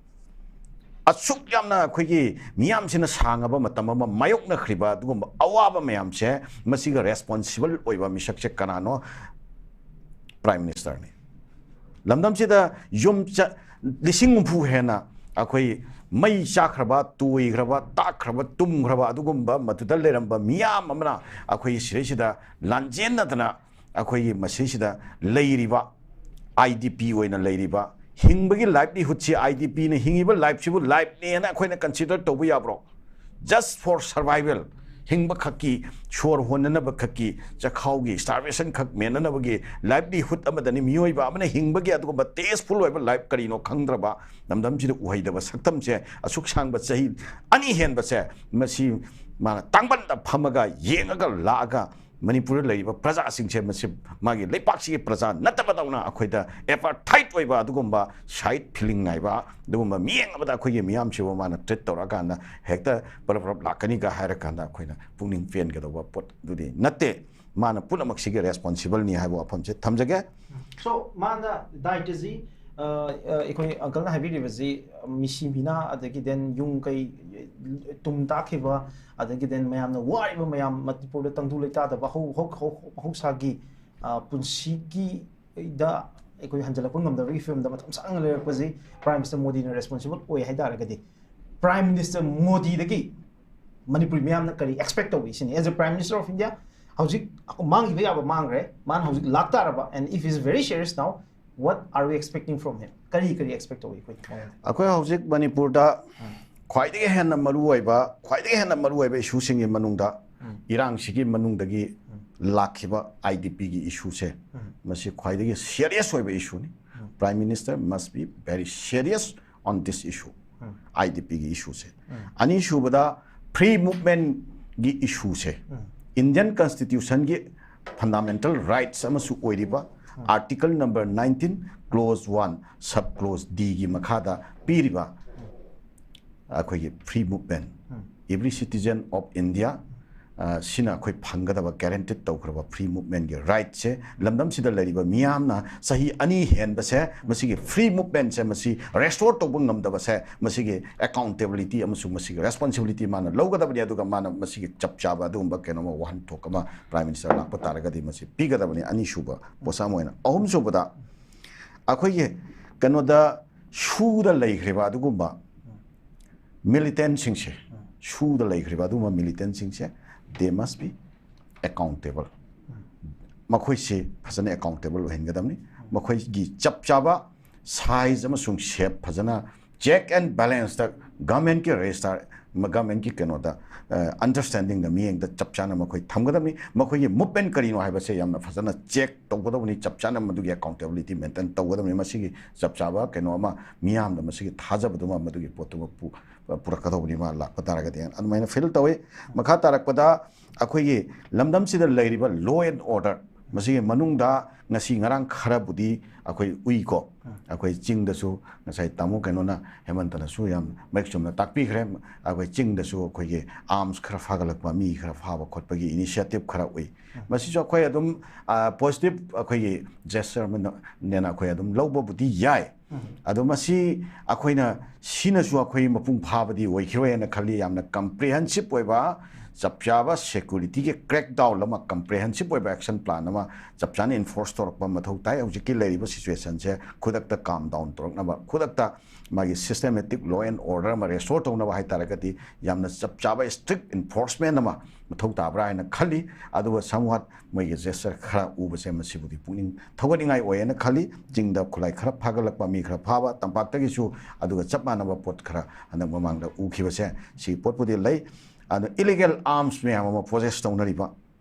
ꯑꯁꯨꯛ ꯌꯥꯝꯅ ꯑꯩꯈꯣꯏꯒꯤ ꯃꯤꯌꯥꯝꯁꯤꯅ ꯁꯥꯡꯉꯕ ꯃꯇꯝ ꯑꯃ ꯃꯥꯌꯣꯛꯅꯈ꯭ꯔꯤꯕ ꯑꯗꯨꯒꯨꯝꯕ ꯑꯋꯥꯕ ꯃꯌꯥꯝꯁꯦ, ꯃꯁꯤꯒ responsible ꯑꯣꯏꯕ ꯃꯤꯁꯛꯁꯦ ꯀꯅꯥꯅꯣ? Prime Ministerꯅꯤ꯫ ꯂꯝꯗꯝꯁꯤꯗ ꯌꯨꯝ ꯆ-, ꯂꯤꯁꯤꯡ ꯍꯨꯝꯐꯨ ꯍꯦꯟꯅ ꯑꯩꯈꯣꯏ ꯃꯩ ꯆꯥꯈ꯭ꯔꯕ, ꯇꯣꯏꯈ꯭ꯔꯕ, ꯇꯥꯛꯈ꯭ꯔꯕ, ꯇꯨꯝꯈ꯭ꯔꯕ ꯑꯗꯨꯒꯨꯝꯕ ꯃꯗꯨꯗ ꯂꯩꯔꯝꯕ ꯃꯤꯌꯥꯝ ꯑꯃꯅ ꯑꯩꯈꯣꯏ ꯁꯤꯗꯩꯁꯤꯗ ꯂꯥꯟꯖꯦꯟꯅꯗꯅ ꯑꯩꯈꯣꯏꯒꯤ ꯃꯁꯤꯁꯤꯗ ꯂꯩꯔꯤꯕ, IDP ꯑꯣꯏꯅ ꯂꯩꯔꯤꯕ, ꯍꯤꯡꯕꯒꯤ livelihoodꯁꯤ, IDPꯅ ꯍꯤꯡꯉꯤꯕ lifeꯁꯤꯕꯨ lifeꯅꯦꯅ ꯑꯩꯈꯣꯏꯅ consider ꯇꯧꯕ ꯌꯥꯕ꯭ꯔꯣ? Just for survival, ꯍꯤꯡꯕ ꯈꯛꯀꯤ, ꯁꯣꯔ ꯍꯣꯟꯅꯅꯕ ꯈꯛꯀꯤ, ꯆꯈꯥꯎꯒꯤ starvation ꯈꯛ ꯃꯦꯟꯅꯅꯕꯒꯤ livelihood ꯑꯃꯗꯅꯤ ꯃꯤꯑꯣꯏꯕ ꯑꯃꯅ ꯍꯤꯡꯕꯒꯤ꯫ ꯑꯗꯨꯒꯨꯝꯕ tasteful ꯑꯣꯏꯕ life ꯀꯔꯤꯅꯣ ꯈꯪꯗ꯭ꯔꯕ, ꯂꯝꯗꯝꯁꯤꯗ ꯎꯍꯩꯗꯕ ꯁꯛꯇꯝꯁꯦ, ꯑꯁꯨꯛ ꯁꯥꯡꯕ ꯆꯍꯤ ꯑꯅꯤ ꯍꯦꯟꯕꯁꯦ, ꯃꯁꯤ ꯃꯥꯅ ꯇꯥꯡꯕꯟꯗ ꯐꯝꯃꯒ ꯌꯦꯡꯉꯒ ꯂꯥꯛꯑꯒ ꯃꯅꯤꯄꯨꯔꯗ ꯂꯩꯔꯤꯕ ꯄ꯭ꯔꯖꯥꯁꯤꯡꯁꯦ ꯃꯁꯤ ꯃꯥꯒꯤ ꯂꯩꯄꯥꯛꯁꯤꯒꯤ ꯄ꯭ꯔꯖꯥ ꯅꯠꯇꯕꯗꯧꯅ ꯑꯩꯈꯣꯏꯗ ꯑꯦꯄꯥꯊꯥꯏꯠ ꯑꯣꯏꯕ ꯑꯗꯨꯒꯨꯝꯕ ꯁꯥꯏꯠ ꯐꯤꯂꯤꯡ ꯅꯥꯏꯕ ꯑꯗꯨꯒꯨꯝꯕ ꯃꯤꯠꯌꯦꯡ ꯑꯃꯗ ꯑꯩꯈꯣꯏꯒꯤ ꯃꯤꯌꯥꯝꯁꯤꯕꯨ ꯃꯥꯅ ꯇ꯭ꯔꯤꯠ ꯇꯧꯔꯛꯑꯀꯥꯟꯗ ꯍꯦꯛꯇ ꯄꯔꯞ ꯄꯔꯞ ꯂꯥꯛꯀꯅꯤꯒ ꯍꯥꯏꯔꯀꯥꯟꯗ ꯑꯩꯈꯣꯏꯅ ꯄꯨꯛꯅꯤꯡ ꯄꯦꯟꯒꯗꯧꯕ ꯄꯣꯠ ꯑꯗꯨꯗꯤ ꯅꯠꯇꯦ꯫ ꯃꯥꯅ ꯄꯨꯝꯅꯃꯛꯁꯤꯒꯤ ꯔꯦꯁꯄꯣꯟꯁꯤꯕꯜꯅꯤ ꯍꯥꯏꯕ ꯋꯥꯐꯝꯁꯦ ꯊꯝꯖꯒꯦ꯫ So ꯃꯥꯅ ꯗꯥꯏꯠꯇꯁꯤ ꯑꯩꯈꯣꯏ ꯑꯪꯀꯜꯅ ꯍꯥꯏꯕꯤꯔꯤꯕꯁꯤ ꯃꯤꯁꯤ ꯃꯤꯅꯥ ꯑꯗꯒꯤ then ꯌꯨꯝ ꯀꯩ ꯇꯨꯝ ꯇꯥꯛꯈꯤꯕ ꯑꯗꯒꯤ then ꯃꯌꯥꯝꯅ ꯋꯥꯔꯤꯕ ꯃꯌꯥꯝ ꯃꯅꯤꯄꯨꯔꯗ ꯇꯪꯗꯨ ꯂꯩꯇꯥꯗꯕ ꯍꯧ- ꯍꯧ- ꯍꯧ- ꯃꯍꯧꯁꯥꯒꯤ ꯑ, ꯄꯨꯟꯁꯤꯒꯤꯗ ꯑꯩꯈꯣꯏ ꯍꯟꯖꯤꯜꯂꯛꯄ ꯉꯝꯗꯕꯒꯤ ꯐꯤꯕꯝꯗ ꯃꯇꯝ ꯁꯥꯡꯅ ꯂꯩꯔꯛꯄꯁꯤ Prime Minister ꯃꯣꯗꯤꯅ ꯔꯦꯁꯄꯣꯟꯁꯤꯕꯜ ꯑꯣꯏ ꯍꯥꯏ ꯇꯥꯔꯒꯗꯤ Prime Minister ꯃꯣꯗꯤꯗꯒꯤ ꯃꯅꯤꯄꯨꯔꯤ ꯃꯤꯌꯥꯝꯅ ꯀꯔꯤ ꯑꯦꯛꯁꯄꯦꯛ ꯇꯧꯏ ꯁꯤꯅꯤ? As a Prime Minister of India ꯍꯧꯖꯤꯛ ꯃꯥꯡꯈꯤꯕ ꯌꯥꯕ ꯃꯥꯡꯈ꯭ꯔꯦ, ꯃꯥꯅ ꯍꯧꯖꯤꯛ ꯂꯥꯛꯇꯥꯔꯕ and if he's very serious now, what are we expecting from him? ꯀꯔꯤ ꯀꯔꯤ ꯑꯦꯛꯁꯄꯦꯛ ꯇꯧꯏ ꯑꯩꯈꯣꯏ ꯃꯉꯣꯟꯗ? ꯑꯩꯈꯣꯏ ꯍꯧꯖꯤꯛ ꯃꯅꯤꯄꯨꯔꯗ ꯈ꯭ꯋꯥꯏꯗꯒꯤ ꯍꯦꯟꯅ ꯃꯔꯨꯑꯣꯏꯕ ꯈ꯭ꯋꯥꯏꯗꯒꯤ ꯍꯦꯟꯅ ꯃꯔꯨꯑꯣꯏꯕ ꯏꯁꯨꯁꯤꯡꯒꯤ ꯃꯅꯨꯡꯗ ꯏꯔꯥꯡꯁꯤꯒꯤ ꯃꯅꯨꯡꯗꯒꯤ ꯂꯥꯛꯈꯤꯕ ꯑꯥꯏ ꯗꯤ ꯄꯤꯒꯤ ꯏꯁꯨꯁꯦ ꯃꯁꯤ ꯈ꯭ꯋꯥꯏꯗꯒꯤ ꯁꯤꯔꯤꯌꯁ ꯑꯣꯏꯕ ꯏꯁꯨꯅꯤ꯫ Prime Minister must be very serious on this issue, I D ꯄꯤꯒꯤ ꯏꯁꯨꯁꯦ꯫ ꯑꯅꯤꯁꯨꯕꯗ ꯐ꯭ꯔꯤ ꯃꯨꯚꯃꯦꯟꯒꯤ ꯏꯁꯨꯁꯦ ꯏꯟꯗꯤꯌꯟ ꯀꯟꯁꯇꯤꯇ꯭ꯌꯨꯁꯟꯒꯤ ꯐꯟꯗꯥꯃꯦꯟꯇꯦꯜ ꯔꯥꯏꯠꯁ ꯑꯃꯁꯨ ꯑꯣꯏꯔꯤꯕ Article number nineteen, clause one, sub clause D ꯒꯤ ꯃꯈꯥꯗ ꯄꯤꯔꯤꯕ ꯑꯩꯈꯣꯏꯒꯤ free movement, every citizen of India, ꯑ, ꯁꯤꯅ ꯑꯩꯈꯣꯏ ꯐꯪꯒꯗꯕ ꯒꯦꯔꯦꯟꯇꯤꯠ ꯇꯧꯈ꯭ꯔꯕ ꯐ꯭ꯔꯤ ꯃꯨꯚꯃꯦꯟꯒꯤ ꯔꯥꯏꯠꯁꯦ ꯂꯝꯗꯝꯁꯤꯗ ꯂꯩꯔꯤꯕ ꯃꯤꯌꯥꯝꯅ ꯆꯍꯤ ꯑꯅꯤ ꯍꯦꯟꯕꯁꯦ ꯃꯁꯤꯒꯤ ꯐ꯭ꯔꯤ ꯃꯨꯚꯃꯦꯟꯁꯦ ꯃꯁꯤ ꯔꯦꯁꯇꯣꯔ ꯇꯧꯕ ꯉꯝꯗꯕꯁꯦ ꯃꯁꯤꯒꯤ ꯑꯦꯀꯥꯎꯟꯇꯦꯕꯤꯂꯤꯇꯤ ꯑꯃꯁꯨꯡ ꯃꯁꯤꯒꯤ ꯔꯦꯁꯄꯣꯟꯁꯤꯕꯤꯂꯤꯇꯤ ꯃꯥꯅ ꯂꯧꯒꯗꯕꯅꯤ꯫ ꯑꯗꯨꯒ ꯃꯥꯅ ꯃꯁꯤꯒꯤ ꯆꯞ ꯆꯥꯕ ꯑꯗꯨꯒꯨꯝꯕ ꯀꯩꯅꯣꯝꯃ ꯋꯥꯍꯟꯊꯣꯛ ꯑꯃ Prime Minister ꯂꯥꯛꯄ ꯇꯥꯔꯒꯗꯤ ꯃꯁꯤ ꯄꯤꯒꯗꯕꯅꯤ꯫ ꯑꯅꯤꯁꯨꯕ ꯄꯣꯠꯁꯛ ꯑꯃ ꯑꯣꯏꯅ꯫ ꯑꯍꯨꯝꯁꯨꯕꯗ ꯑꯩꯈꯣꯏꯒꯤ ꯀꯩꯅꯣꯗ ꯁꯨꯗ ꯂꯩꯈ꯭ꯔꯤꯕ ꯑꯗꯨꯒꯨꯝꯕ ꯃꯤꯂꯤꯇꯦꯟꯁꯤꯡꯁꯦ, ꯁꯨꯗ ꯂꯩꯈ꯭ꯔꯤꯕ ꯑꯗꯨꯒꯨꯝꯕ ꯃꯤꯂꯤꯇꯦꯟꯁꯤꯡꯁꯦ, they must be accountable. ꯃꯈꯣꯏꯁꯤ ꯐꯖꯅ ꯑꯦꯀꯥꯎꯟꯇꯦꯕꯜ ꯑꯣꯏꯍꯟꯒꯗꯕꯅꯤ꯫ ꯃꯈꯣꯏꯒꯤ ꯆꯞ ꯆꯥꯕ ꯁꯥꯏꯖ ꯑꯃꯁꯨꯡ ꯁꯦꯞ ꯐꯖꯅ ꯆꯦꯛ ꯑꯦꯟ ꯕꯦꯂꯦꯟꯁꯇ ꯒꯚꯔꯟꯃꯦꯟꯠꯀꯤ ꯔꯦꯖꯤꯁꯇꯥꯔ, ꯒꯚꯔꯟꯃꯦꯟꯠꯀꯤ ꯀꯩꯅꯣꯗ, ꯑ, ꯑꯟꯗꯔꯁ꯭ꯇꯦꯟꯗꯤꯡꯗ ꯃꯤꯠꯌꯦꯡꯗ ꯆꯞ ꯆꯥꯅ ꯃꯈꯣꯏ ꯊꯝꯒꯗꯕꯅꯤ꯫ ꯃꯈꯣꯏꯒꯤ ꯃꯨꯚꯃꯦꯟꯠ ꯀꯔꯤꯅꯣ ꯍꯥꯏꯕꯁꯦ ꯌꯥꯝꯅ ꯐꯖꯅ ꯆꯦꯛ ꯇꯧꯒꯗꯕꯅꯤ, ꯆꯞ ꯆꯥꯅ ꯃꯗꯨꯒꯤ ꯑꯦꯀꯥꯎꯟꯇꯦꯕꯤꯂꯤꯇꯤ ꯃꯦꯟꯇꯦꯟ ꯇꯧꯒꯗꯕꯅꯤ꯫ ꯃꯁꯤꯒꯤ ꯆꯞ ꯆꯥꯕ ꯀꯩꯅꯣ ꯑꯃ, ꯃꯤꯌꯥꯝꯗ ꯃꯁꯤꯒꯤ ꯊꯥꯖꯕꯗꯨꯃ ꯃꯗꯨꯒꯤ ꯄꯣꯠꯇꯨꯃ ꯄꯨ-, ꯄꯨꯔꯛꯀꯗꯧꯕꯅꯤ ꯃꯥ ꯂꯥꯛꯄ ꯇꯥꯔꯒꯗꯤ, ꯑꯗꯨꯃꯥꯏꯅ ꯐꯤꯜ ꯇꯧꯏ꯫ ꯃꯈꯥ ꯇꯥꯔꯛꯄꯗ ꯑꯩꯈꯣꯏꯒꯤ ꯂꯝꯗꯝꯁꯤꯗ ꯂꯩꯔꯤꯕ law and order, ꯃꯁꯤꯒꯤ ꯃꯅꯨꯡꯗ ꯉꯁꯤ ꯉꯔꯥꯡ ꯈꯔꯕꯨꯗꯤ ꯑꯩꯈꯣꯏ ꯎꯏꯀꯣ꯫ ꯑꯩꯈꯣꯏ ꯆꯤꯡꯗꯁꯨ ꯉꯁꯥꯏ ꯇꯥꯃꯣ ꯀꯩꯅꯣꯅ, ꯍꯦꯃꯟꯇꯅꯁꯨ ꯌꯥꯝ ꯃꯌꯦꯛ ꯆꯨꯝꯅ ꯇꯥꯛꯄꯤꯈ꯭ꯔꯦ꯫ ꯑꯩꯈꯣꯏ ꯆꯤꯡꯗꯁꯨ ꯑꯩꯈꯣꯏꯒꯤ arms ꯈꯔ ꯐꯥꯒꯠꯂꯛꯄ, ꯃꯤ ꯈꯔ ꯐꯥꯕ ꯈꯣꯠꯄꯒꯤ initiative ꯈꯔ ꯎꯏ꯫ ꯃꯁꯤꯁꯨ ꯑꯩꯈꯣꯏ ꯑꯗꯨꯝ positive ꯑꯩꯈꯣꯏꯒꯤ gesture ꯑꯃꯅꯦꯅ ꯑꯩꯈꯣꯏ ꯑꯗꯨꯝ ꯂꯧꯕꯕꯨꯗꯤ ꯌꯥꯏ꯫ ꯑꯗꯣ ꯃꯁꯤ ꯑꯩꯈꯣꯏꯅ, ꯁꯤꯅꯁꯨ ꯑꯩꯈꯣꯏ ꯃꯄꯨꯡ ꯐꯥꯕꯗꯤ ꯑꯣꯏꯈꯤꯔꯣꯏ ꯍꯥꯏꯅ ꯈꯜꯂꯤ꯫ ꯌꯥꯝꯅ comprehensive ꯑꯣꯏꯕ, ꯆꯞ ꯆꯥꯕ securityꯒꯤ crackdown ꯑꯃ, comprehensive ꯑꯣꯏꯕ action plan ꯑꯃ ꯆꯞ ꯆꯥꯅ enforce ꯇꯧꯔꯛꯄ ꯃꯊꯧ ꯇꯥꯏ꯫ ꯍꯧꯖꯤꯛꯀꯤ ꯂꯩꯔꯤꯕ situationꯁꯦ ꯈꯨꯗꯛꯇ calm down ꯇꯧꯔꯛꯅꯕ, ꯈꯨꯗꯛꯇ ꯃꯥꯒꯤ systematic law and order ꯑꯃ restore ꯇꯧꯅꯕ ꯍꯥꯏꯇꯥꯔꯒꯗꯤ, ꯌꯥꯝꯅ ꯆꯞ ꯆꯥꯕ strict enforcement ꯑꯃ ꯃꯊꯧ ꯇꯥꯕ꯭ꯔꯥ ꯍꯥꯏꯅ ꯈꯜꯂꯤ꯫ ꯑꯗꯨꯒ somewhat ꯃꯣꯏꯒꯤ gesture ꯈꯔ ꯎꯕꯁꯦ, ꯃꯁꯤꯕꯨꯗꯤ ꯄꯨꯛꯅꯤꯡ ꯊꯧꯒꯠꯅꯤꯡꯉꯥꯏ ꯑꯣꯏꯌꯦꯅ ꯈꯜꯂꯤ꯫ ꯆꯤꯡꯗ ꯈꯨꯠꯂꯥꯏ ꯈꯔ ꯐꯥꯒꯠꯂꯛꯄ, ꯃꯤ ꯈꯔ ꯐꯥꯕ, ꯇꯝꯄꯥꯛꯇꯒꯤꯁꯨ ꯑꯗꯨꯒ ꯆꯞ ꯃꯥꯟꯅꯕ ꯄꯣꯠ ꯈꯔ ꯍꯟꯗꯛ ꯃꯃꯥꯡꯗ ꯎꯈꯤꯕꯁꯦ, ꯁꯤ ꯄꯣꯠꯄꯨꯗꯤ ꯂꯩ꯫ ꯑꯗꯣ illegal arms ꯃꯌꯥꯝ ꯑꯃ possess ꯇꯧꯅꯔꯤꯕ,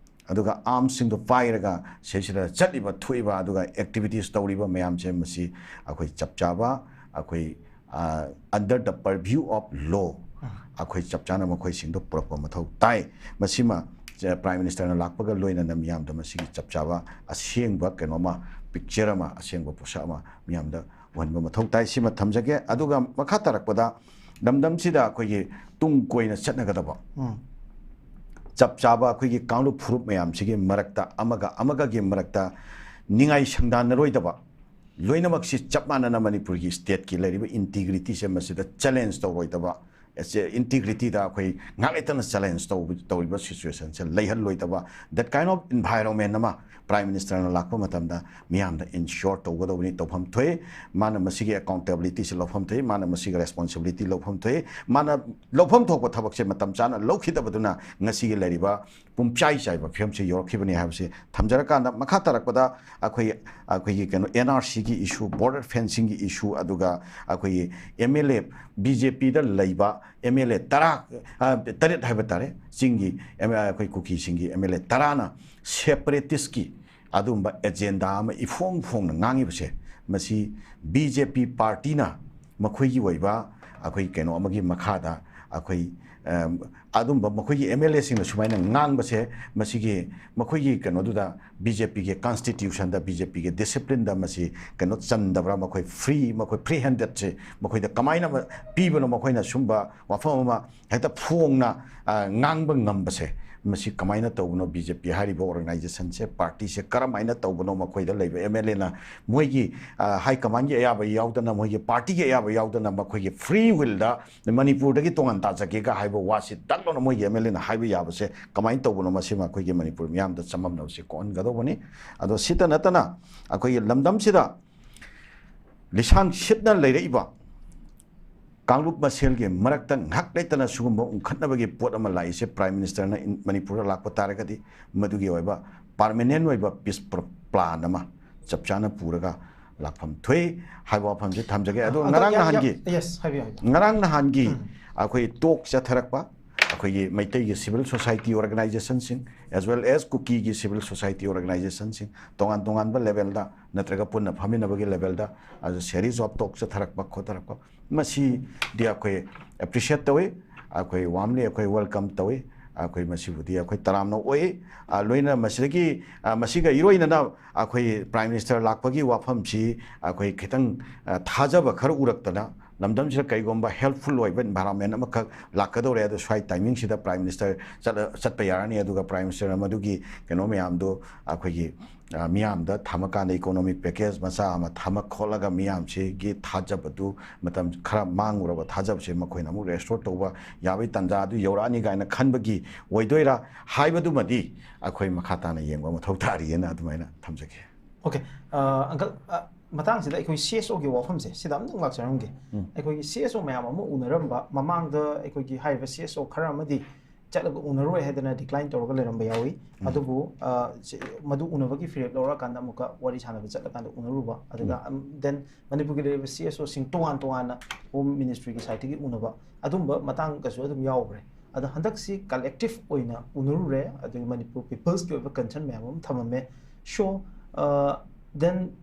ꯑꯗꯨꯒ armsꯁꯤꯡꯗꯣ ꯄꯥꯏꯔꯒ ꯁꯤꯁꯤꯗ ꯆꯠꯂꯤꯕ, ꯊꯣꯛꯏꯕ, ꯑꯗꯨꯒ activities ꯇꯧꯔꯤꯕ ꯃꯌꯥꯝꯁꯦ, ꯃꯁꯤ ꯑꯩꯈꯣꯏ ꯆꯞ ꯆꯥꯕ, ꯑꯩꯈꯣꯏ under the purview of law, ꯑꯩꯈꯣꯏ ꯆꯞ ꯆꯥꯅ ꯃꯈꯣꯏꯁꯤꯡꯗꯣ ꯄꯨꯔꯛꯄ ꯃꯊꯧ ꯇꯥꯏ꯫ ꯃꯁꯤꯃ Prime Ministerꯅ ꯂꯥꯛꯄꯒ ꯂꯣꯏꯅꯅ ꯃꯤꯌꯥꯝꯗ ꯃꯁꯤꯒꯤ ꯆꯞ ꯆꯥꯕ ꯑꯁꯦꯡꯕ ꯀꯩꯅꯣꯃ, picture ꯑꯃ, ꯑꯁꯦꯡꯕ ꯄꯣꯠꯁꯛ ꯑꯃ ꯃꯤꯌꯥꯝꯗ ꯎꯍꯟꯕ ꯃꯊꯧ ꯇꯥꯏ꯫ ꯁꯤꯃ ꯊꯝꯖꯒꯦ꯫ ꯑꯗꯨꯒ ꯃꯈꯥ ꯇꯥꯔꯛꯄꯗ ꯂꯝꯗꯝꯁꯤꯗ ꯑꯩꯈꯣꯏꯒꯤ ꯇꯨꯡ ꯀꯣꯏꯅ ꯆꯠꯅꯒꯗꯕ ꯆꯞ ꯆꯥꯕ ꯑꯩꯈꯣꯏꯒꯤ ꯀꯥꯡꯂꯨꯞ ꯐꯨꯔꯨꯞ ꯃꯌꯥꯝꯁꯤꯒꯤ ꯃꯔꯛꯇ, ꯑꯃꯒ ꯑꯃꯒꯒꯤ ꯃꯔꯛꯇ ꯅꯤꯡꯉꯥꯏ ꯁꯪꯗꯥꯅꯔꯣꯏꯗꯕ, ꯂꯣꯏꯅꯃꯛꯁꯤ ꯆꯞ ꯃꯥꯟꯅꯅ ꯃꯅꯤꯄꯨꯔꯒꯤ stateꯀꯤ ꯂꯩꯔꯤꯕ integrityꯁꯦ ꯃꯁꯤꯗ challenge ꯇꯧꯔꯣꯏꯗꯕ, integrityꯗ ꯑꯩꯈꯣꯏ ꯉꯥꯛ ꯂꯩꯇꯅ challenge ꯇꯧꯕ, ꯇꯧꯔꯤꯕ situationꯁꯦ ꯂꯩꯍꯜꯂꯣꯏꯗꯕ, that kind of environment ꯑꯃ Prime Ministerꯅ ꯂꯥꯛꯄ ꯃꯇꯝꯗ ꯃꯤꯌꯥꯝꯗ ensure ꯇꯧꯒꯗꯧꯕꯅꯤ꯫ ꯇꯧꯐꯝ ꯊꯣꯛꯏ꯫ ꯃꯥꯅ ꯃꯁꯤꯒꯤ accountabilityꯁꯦ ꯂꯧꯐꯝ ꯊꯣꯛꯏ, ꯃꯥꯅ ꯃꯁꯤꯒꯤ responsibility ꯂꯧꯐꯝ ꯊꯣꯛꯏ꯫ ꯃꯥꯅ ꯂꯧꯐꯝ ꯊꯣꯛꯄ ꯊꯕꯛꯁꯦ ꯃꯇꯝ ꯆꯥꯅ ꯂꯧꯈꯤꯗꯕꯗꯨꯅ ꯉꯁꯤꯒꯤ ꯂꯩꯔꯤꯕ ꯄꯨꯝꯆꯥꯏ ꯆꯥꯏꯕ ꯐꯤꯕꯝꯁꯤ ꯌꯧꯔꯛꯈꯤꯕꯅꯤ ꯍꯥꯏꯕꯁꯤ ꯊꯝꯖꯔꯀꯥꯟꯗ, ꯃꯈꯥ ꯇꯥꯔꯛꯄꯗ ꯑꯩꯈꯣꯏ, ꯑꯩꯈꯣꯏꯒꯤ ꯀꯩꯅꯣ, NRCꯒꯤ issue, border fencingꯒꯤ issue, ꯑꯗꯨꯒ ꯑꯩꯈꯣꯏꯒꯤ MLA, BJPꯗ ꯂꯩꯕ MLA ꯇꯔꯥ, ꯑ, ꯇꯔꯦꯠ ꯍꯥꯏꯕ ꯇꯥꯔꯦ, ꯆꯤꯡꯒꯤ, ꯑꯩꯈꯣꯏ ꯀꯨꯀꯤꯁꯤꯡꯒꯤ MLA ꯇꯔꯥꯅ separatistꯀꯤ ꯑꯗꯨꯒꯨꯝꯕ agenda ꯑꯃ ꯏꯐꯣꯡ ꯐꯣꯡꯅ ꯉꯥꯡꯉꯤꯕꯁꯦ, ꯃꯁꯤ BJP partyꯅ ꯃꯈꯣꯏꯒꯤ ꯑꯣꯏꯕ ꯑꯩꯈꯣꯏ ꯀꯩꯅꯣ ꯑꯃꯒꯤ ꯃꯈꯥꯗ ꯑꯩꯈꯣꯏ, ꯑꯝ, ꯑꯗꯨꯝꯕ ꯃꯈꯣꯏꯒꯤ M L A ꯁꯤꯡꯅ ꯁꯨꯃꯥꯏꯅ ꯉꯥꯡꯕꯁꯦ, ꯃꯁꯤꯒꯤ ꯃꯈꯣꯏꯒꯤ ꯀꯩꯅꯣꯗꯨꯗ, B J P ꯒꯤ constitution ꯗ, B J P ꯒꯤ discipline ꯗ ꯃꯁꯤ ꯀꯩꯅꯣ ꯆꯟꯗꯕ꯭ꯔꯥ? ꯃꯈꯣꯏ free, ꯃꯈꯣꯏ free handed ꯁꯦ ꯃꯈꯣꯏꯗ ꯀꯃꯥꯏꯅ ꯑꯃ ꯄꯤꯕꯅꯣ? ꯃꯈꯣꯏꯅ ꯁꯨꯝꯕ ꯋꯥꯐꯝ ꯑꯃ ꯍꯦꯛꯇ ꯐꯣꯡꯅ, ꯑ, ꯉꯥꯡꯕ ꯉꯝꯕꯁꯦ, ꯃꯁꯤ ꯀꯃꯥꯏꯅ ꯇꯧꯕꯅꯣ? B J P ꯍꯥꯏꯔꯤꯕ organization ꯁꯦ, party ꯁꯦ ꯀꯔꯝꯍꯥꯏꯅ ꯇꯧꯕꯅꯣ? ꯃꯈꯣꯏꯗ ꯂꯩꯕ M L A ꯅ ꯃꯣꯏꯒꯤ, ꯑ, high command ꯒꯤ ꯑꯌꯥꯕ ꯌꯥꯎꯗꯅ, ꯃꯣꯏꯒꯤ party ꯒꯤ ꯑꯌꯥꯕ ꯌꯥꯎꯗꯅ, ꯃꯈꯣꯏꯒꯤ free will ꯗ ꯃꯅꯤꯄꯨꯔꯗꯒꯤ ꯇꯣꯉꯥꯟ ꯇꯥꯖꯒꯦꯒ ꯍꯥꯏꯕ ꯋꯥꯁꯤ ꯗꯛ ꯂꯥꯎꯅ ꯃꯣꯏꯒꯤ M L A ꯅ ꯍꯥꯏꯕ ꯌꯥꯕꯁꯦ ꯀꯃꯥꯏꯅ ꯇꯧꯕꯅꯣ? ꯃꯁꯤꯃ ꯑꯩꯈꯣꯏꯒꯤ ꯃꯅꯤꯄꯨꯔ ꯃꯤꯌꯥꯝꯗ ꯆꯃꯝꯅꯕꯁꯤ ꯀꯣꯛꯍꯟꯒꯗꯧꯕꯅꯤ꯫ ꯑꯗꯣ ꯁꯤꯇ ꯅꯠꯇꯅ ꯑꯩꯈꯣꯏꯒꯤ ꯂꯝꯗꯝꯁꯤꯗ ꯂꯤꯁꯥꯡ ꯁꯤꯠꯅ ꯂꯩꯔꯛꯏꯕ ꯀꯥꯡꯂꯨꯞ ꯃꯁꯦꯜꯒꯤ ꯃꯔꯛꯇ ꯉꯥꯏꯍꯥꯛ ꯂꯩꯇꯅ ꯁꯤꯒꯨꯝꯕ ꯎꯪꯈꯠꯅꯕꯒꯤ ꯄꯣꯠ ꯑꯃ ꯂꯥꯛꯏꯁꯦ Prime Minister ꯅ ꯏꯟ-, ꯃꯅꯤꯄꯨꯔꯗ ꯂꯥꯛꯄ ꯇꯥꯔꯒꯗꯤ ꯃꯗꯨꯒꯤ ꯑꯣꯏꯕ permanent ꯑꯣꯏꯕ peace pr-, plan ꯑꯃ ꯆꯞ ꯆꯥꯅ ꯄꯨꯔꯒ ꯂꯥꯛꯐꯝ ꯊꯣꯛꯏ ꯍꯥꯏꯕ ꯋꯥꯐꯝꯁꯤ ꯊꯝꯖꯒꯦ꯫ ꯑꯗꯣ ꯑꯗꯣ ꯉꯔꯥꯡ ꯌꯥ-, ꯌꯥ-, ꯅꯍꯥꯟꯒꯤ, yes, ꯍꯥꯏꯕꯤꯌꯨ, ꯍꯥꯏꯕꯤꯌꯨ꯫ ꯉꯔꯥꯡ ꯅꯍꯥꯟꯒꯤ ꯎꯝ꯫ ꯑꯩꯈꯣꯏ talk ꯆꯠꯊꯔꯛꯄ, ꯑꯩꯈꯣꯏꯒꯤ ꯃꯩꯇꯩꯒꯤ civil society organization ꯁꯤꯡ, as well as ꯀꯨꯀꯤꯒꯤ civil society organization ꯁꯤꯡ, ꯇꯣꯉꯥꯟ ꯇꯣꯉꯥꯟꯕ level ꯗ ꯅꯠꯇ꯭ꯔꯒ ꯄꯨꯟꯅ ꯐꯝꯃꯤꯟꯅꯕꯒꯤ level ꯗ, ꯑꯗꯨ series of talk ꯆꯠꯊꯔꯛꯄ ꯈꯣꯠꯊꯔꯛꯄ, ꯃꯁꯤꯗꯤ ꯑꯩꯈꯣꯏ appreciate ꯇꯧꯏ, ꯑꯩꯈꯣꯏ warmly ꯑꯩꯈꯣꯏ welcome ꯇꯧꯏ꯫ ꯑꯩꯈꯣꯏ ꯃꯁꯤꯕꯨꯗꯤ ꯑꯩꯈꯣꯏ ꯇꯔꯥꯝꯅ ꯑꯣꯛꯏ꯫ ꯑ, ꯂꯣꯏꯅ ꯃꯁꯤꯗꯒꯤ, ꯑ, ꯃꯁꯤꯒ ꯏꯔꯣꯏꯅꯅ ꯑꯩꯈꯣꯏ Prime Minister ꯂꯥꯛꯄꯒꯤ ꯋꯥꯐꯝꯁꯤ ꯑꯩꯈꯣꯏ ꯈꯤꯇꯪ, ꯑ, ꯊꯥꯖꯕ ꯈꯔ ꯎꯔꯛꯇꯅ, ꯂꯝꯗꯝꯁꯤꯗ ꯀꯩꯒꯨꯝꯕ helpful ꯑꯣꯏꯕ environment ꯑꯃꯈꯛ ꯂꯥꯛꯀꯗꯧꯔꯦ, ꯑꯗꯣ ꯁ꯭ꯋꯥꯏ timing ꯁꯤꯗ Prime Minister ꯆꯠꯂ-, ꯆꯠꯄ ꯌꯥꯔꯅꯤ, ꯑꯗꯨꯒ Prime Minister ꯅ ꯃꯗꯨꯒꯤ ꯀꯩꯅꯣ ꯃꯌꯥꯝꯗꯣ ꯑꯩꯈꯣꯏꯒꯤ, ꯑ, ꯃꯤꯌꯥꯝꯗ ꯊꯝꯃꯀꯥꯟꯗ economic package ꯃꯆꯥ ꯑꯃ ꯊꯝꯃ ꯈꯣꯠꯂꯒ ꯃꯤꯌꯥꯝꯁꯤꯒꯤ ꯊꯥꯖꯕꯗꯨ, ꯃꯇꯝ ꯈꯔ ꯃꯥꯡꯉꯨꯔꯕ ꯊꯥꯖꯕꯁꯦ ꯃꯈꯣꯏꯅ ꯑꯃꯨꯛ restore ꯇꯧꯕ ꯌꯥꯕꯒꯤ ꯇꯥꯟꯖꯥ ꯑꯗꯨ ꯌꯧꯔꯛꯑꯅꯤ ꯀꯥꯏꯅ ꯈꯟꯕꯒꯤ ꯑꯣꯏꯗꯣꯏꯔꯥ ꯍꯥꯏꯕꯗꯨꯃꯗꯤ ꯑꯩꯈꯣꯏ ꯃꯈꯥ ꯇꯥꯅ ꯌꯦꯡꯕ ꯃꯊꯧ ꯇꯥꯔꯤꯑꯅ ꯑꯗꯨꯃꯥꯏꯅ ꯊꯝꯖꯒꯦ꯫ Okay, ꯑ, uncle, ꯑ, ꯃꯇꯥꯡꯁꯤꯗ ꯑꯩꯈꯣꯏ C S O ꯒꯤ ꯋꯥꯐꯝꯁꯦ ꯁꯤꯗ ꯑꯝꯇꯪ ꯂꯥꯛꯆꯔꯝꯒꯦ꯫ ꯎꯝ꯫ ꯑꯩꯈꯣꯏꯒꯤ C S O ꯃꯌꯥꯝ ꯑꯃ ꯎꯅꯔꯝꯕ ꯃꯃꯥꯡꯗ ꯑꯩꯈꯣꯏꯒꯤ ꯍꯥꯏꯔꯤꯕ C S O ꯈꯔ ꯑꯃꯗꯤ ꯆꯠꯂꯒ ꯎꯅꯔꯣꯏ ꯍꯥꯏꯗꯅ decline ꯇꯧꯔꯒ ꯂꯩꯔꯝꯕ ꯌꯥꯎꯏ꯫ ꯎꯝ꯫ ꯑꯗꯨꯕꯨ, ꯑ, ꯁꯤ, ꯃꯗꯨ ꯎꯅꯕꯒꯤ ꯐꯤꯔꯦꯞ ꯂꯧꯔꯀꯥꯟꯗ ꯑꯃꯨꯛꯀ ꯋꯥꯔꯤ ꯁꯥꯟꯅꯕ ꯆꯠꯂꯀꯥꯟꯗ ꯎꯅꯔꯨꯕ, ꯑꯗꯨꯒ, ꯎꯝ꯫ ꯑꯝ, then ꯃꯅꯤꯄꯨꯔꯒꯤ ꯂꯩꯔꯤꯕ C S O ꯁꯤꯡ ꯇꯣꯉꯥꯟ ꯇꯣꯉꯥꯟꯅ Home Ministry ꯒꯤ side ꯇꯒꯤ ꯎꯅꯕ, ꯑꯗꯨꯝꯕ ꯃꯇꯥꯡꯒꯁꯨ ꯑꯗꯨꯝ ꯌꯥꯎꯈ꯭ꯔꯦ꯫ ꯑꯗꯣ ꯍꯟꯗꯛꯁꯤ collective ꯑꯣꯏꯅ ꯎꯅꯔꯨꯔꯦ, ꯑꯗꯨꯒꯤ ꯃꯅꯤꯄꯨꯔ peoples ꯀꯤ ꯑꯣꯏꯕ concern ꯃꯌꯥꯝ ꯑꯃ ꯊꯝꯃꯝꯃꯦ꯫ So, ꯑ, then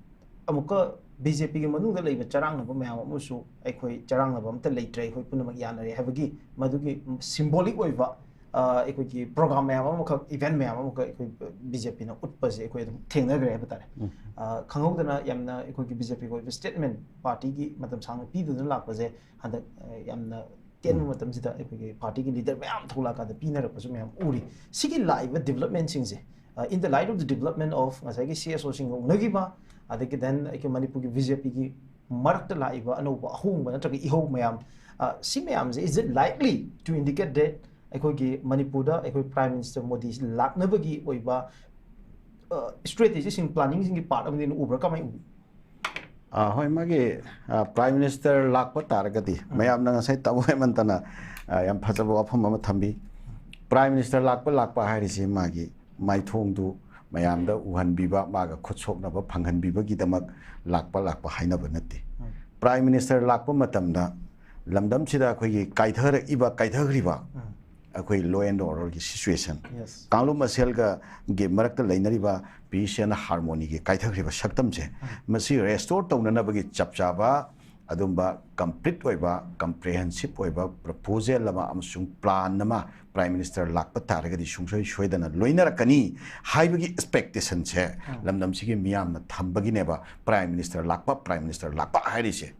ꯑꯃꯨꯛꯀ ꯕꯤ ꯖꯦ ꯄꯤꯒꯤ ꯃꯅꯨꯡꯗ ꯂꯩꯕ ꯆꯔꯥꯡꯅꯕ ꯃꯌꯥꯝ ꯑꯃꯁꯨ ꯑꯩꯈꯣꯏ ꯆꯔꯥꯡꯅꯕ ꯑꯝꯇ ꯂꯩꯇ꯭ꯔꯦ, ꯑꯩꯈꯣꯏ ꯄꯨꯝꯅꯃꯛ ꯌꯥꯅꯔꯦ ꯍꯥꯏꯕꯒꯤ ꯃꯗꯨꯒꯤ symbolic ꯑꯣꯏꯕ, ꯑ, ꯑꯩꯈꯣꯏꯒꯤ program ꯃꯌꯥꯝ ꯑꯃꯈꯛ, event ꯃꯌꯥꯝ ꯑꯃꯈꯛ ꯑꯩꯈꯣꯏ ꯕꯤ ꯖꯦ ꯄꯤꯅ ꯎꯠꯄꯁꯦ ꯑꯩꯈꯣꯏ ꯑꯗꯨꯝ ꯊꯦꯡꯅꯈ꯭ꯔꯦ ꯍꯥꯏꯕ ꯇꯥꯔꯦ꯫ ꯑ, ꯈꯪꯍꯧꯗꯅ ꯌꯥꯝꯅ ꯑꯩꯈꯣꯏꯒꯤ ꯕꯤ ꯖꯦ ꯄꯤꯒꯤ ꯑꯣꯏꯕ statement party ꯒꯤ ꯃꯇꯝ ꯁꯥꯡꯅ ꯄꯤꯗꯨꯅ ꯂꯥꯛꯄꯁꯦ ꯍꯟꯗꯛ, ꯑ, ꯌꯥꯝꯅ ꯇꯦꯟꯕ ꯃꯇꯝꯁꯤꯗ ꯑꯩꯈꯣꯏꯒꯤ party ꯒꯤ leader ꯃꯌꯥꯝ ꯊꯣꯛꯂꯛꯑꯀꯥꯟꯗ ꯄꯤꯅꯔꯛꯄꯁꯨ ꯃꯌꯥꯝ ꯎꯔꯤ꯫ ꯁꯤꯒꯤ ꯂꯥꯛꯏꯕ development ꯁꯤꯡꯁꯦ, ꯑ, in the light of the development of ꯉꯁꯥꯏꯒꯤ C S O ꯁꯤꯡꯒ ꯎꯅꯈꯤꯕ, ꯑꯗꯒꯤ then ꯑꯩꯈꯣꯏ ꯃꯅꯤꯄꯨꯔꯒꯤ ꯕꯤ ꯖꯦ ꯄꯤꯒꯤ ꯃꯔꯛꯇ ꯂꯥꯛꯏꯕ ꯑꯅꯧꯕ ꯑꯍꯣꯡꯕ ꯅꯠꯇ꯭ꯔꯒ ꯏꯍꯧ ꯃꯌꯥꯝ, ꯑ, ꯁꯤ ꯃꯌꯥꯝꯁꯦ, is it likely to indicate that ꯑꯩꯈꯣꯏꯒꯤ ꯃꯅꯤꯄꯨꯔꯗ ꯑꯩꯈꯣꯏ Prime Minister ꯃꯣꯗꯤ ꯂꯥꯛꯅꯕꯒꯤ ꯑꯣꯏꯕ, ꯑ, strategy ꯁꯤꯡ, planning ꯁꯤꯡꯒꯤ part ꯑꯃꯗꯤ ꯎꯕ꯭ꯔꯥ? ꯀꯃꯥꯏꯅ ꯎꯕꯤ? ꯑ, ꯍꯣꯏ, ꯃꯥꯒꯤ, ꯑ, Prime Minister ꯂꯥꯛꯄ ꯇꯥꯔꯒꯗꯤ, ꯃꯌꯥꯝꯅ ꯉꯁꯥꯏ ꯇꯥꯃꯣ ꯍꯦꯃꯟꯇꯅ, ꯑ, ꯌꯥꯝ ꯐꯖꯕ ꯋꯥꯐꯝ ꯑꯃ ꯊꯝꯕꯤ꯫ Prime Minister ꯂꯥꯛꯄ, ꯂꯥꯛꯄ ꯍꯥꯏꯔꯤꯁꯤ ꯃꯥꯒꯤ ꯃꯥꯏꯊꯣꯡꯗꯨ ꯃꯌꯥꯝꯗ ꯎꯍꯟꯕꯤꯕ, ꯃꯥꯒ ꯈꯨꯠ ꯁꯣꯛꯅꯕ ꯐꯪꯍꯟꯕꯤꯕꯒꯤꯗꯃꯛ ꯂꯥꯛꯄ, ꯂꯥꯛꯄ ꯍꯥꯏꯅꯕ ꯅꯠꯇꯦ꯫ Prime Minister ꯂꯥꯛꯄ ꯃꯇꯝꯗ ꯂꯝꯗꯝꯁꯤꯗ ꯑꯩꯈꯣꯏꯒꯤ ꯀꯥꯏꯊꯔꯛꯏꯕ, ꯀꯥꯏꯊꯈ꯭ꯔꯤꯕ ꯑꯩꯈꯣꯏ law and order ꯒꯤ situation, Yes. ꯀꯥꯡꯂꯨꯞ ꯃꯁꯦꯜꯒ ꯒꯤ ꯃꯔꯛꯇ ꯂꯩꯅꯔꯤꯕ peace and harmony ꯒꯤ ꯀꯥꯏꯊꯈ꯭ꯔꯤꯕ ꯁꯛꯇꯝꯁꯦ, ꯃꯁꯤ restore ꯇꯧꯅꯅꯕꯒꯤ ꯆꯞ ꯆꯥꯕ ꯑꯗꯨꯝꯕ complete ꯑꯣꯏꯕ, comprehensive ꯑꯣꯏꯕ proposal ꯑꯃ ꯑꯃꯁꯨꯡ plan ꯑꯃ Prime Minister ꯂꯥꯛꯄ ꯇꯥꯔꯒꯗꯤ ꯁꯨꯡꯁꯣꯏ ꯁꯣꯏꯗꯅ ꯂꯣꯏꯅꯔꯛꯀꯅꯤ ꯍꯥꯏꯕꯒꯤ expectation ꯁꯦ ꯂꯝꯗꯝꯁꯤꯒꯤ ꯃꯤꯌꯥꯝꯅ ꯊꯝꯕꯒꯤꯅꯦꯕ Prime Minister ꯂꯥꯛꯄ, Prime Minister ꯂꯥꯛꯄ ꯍꯥꯏꯔꯤꯁꯦ꯫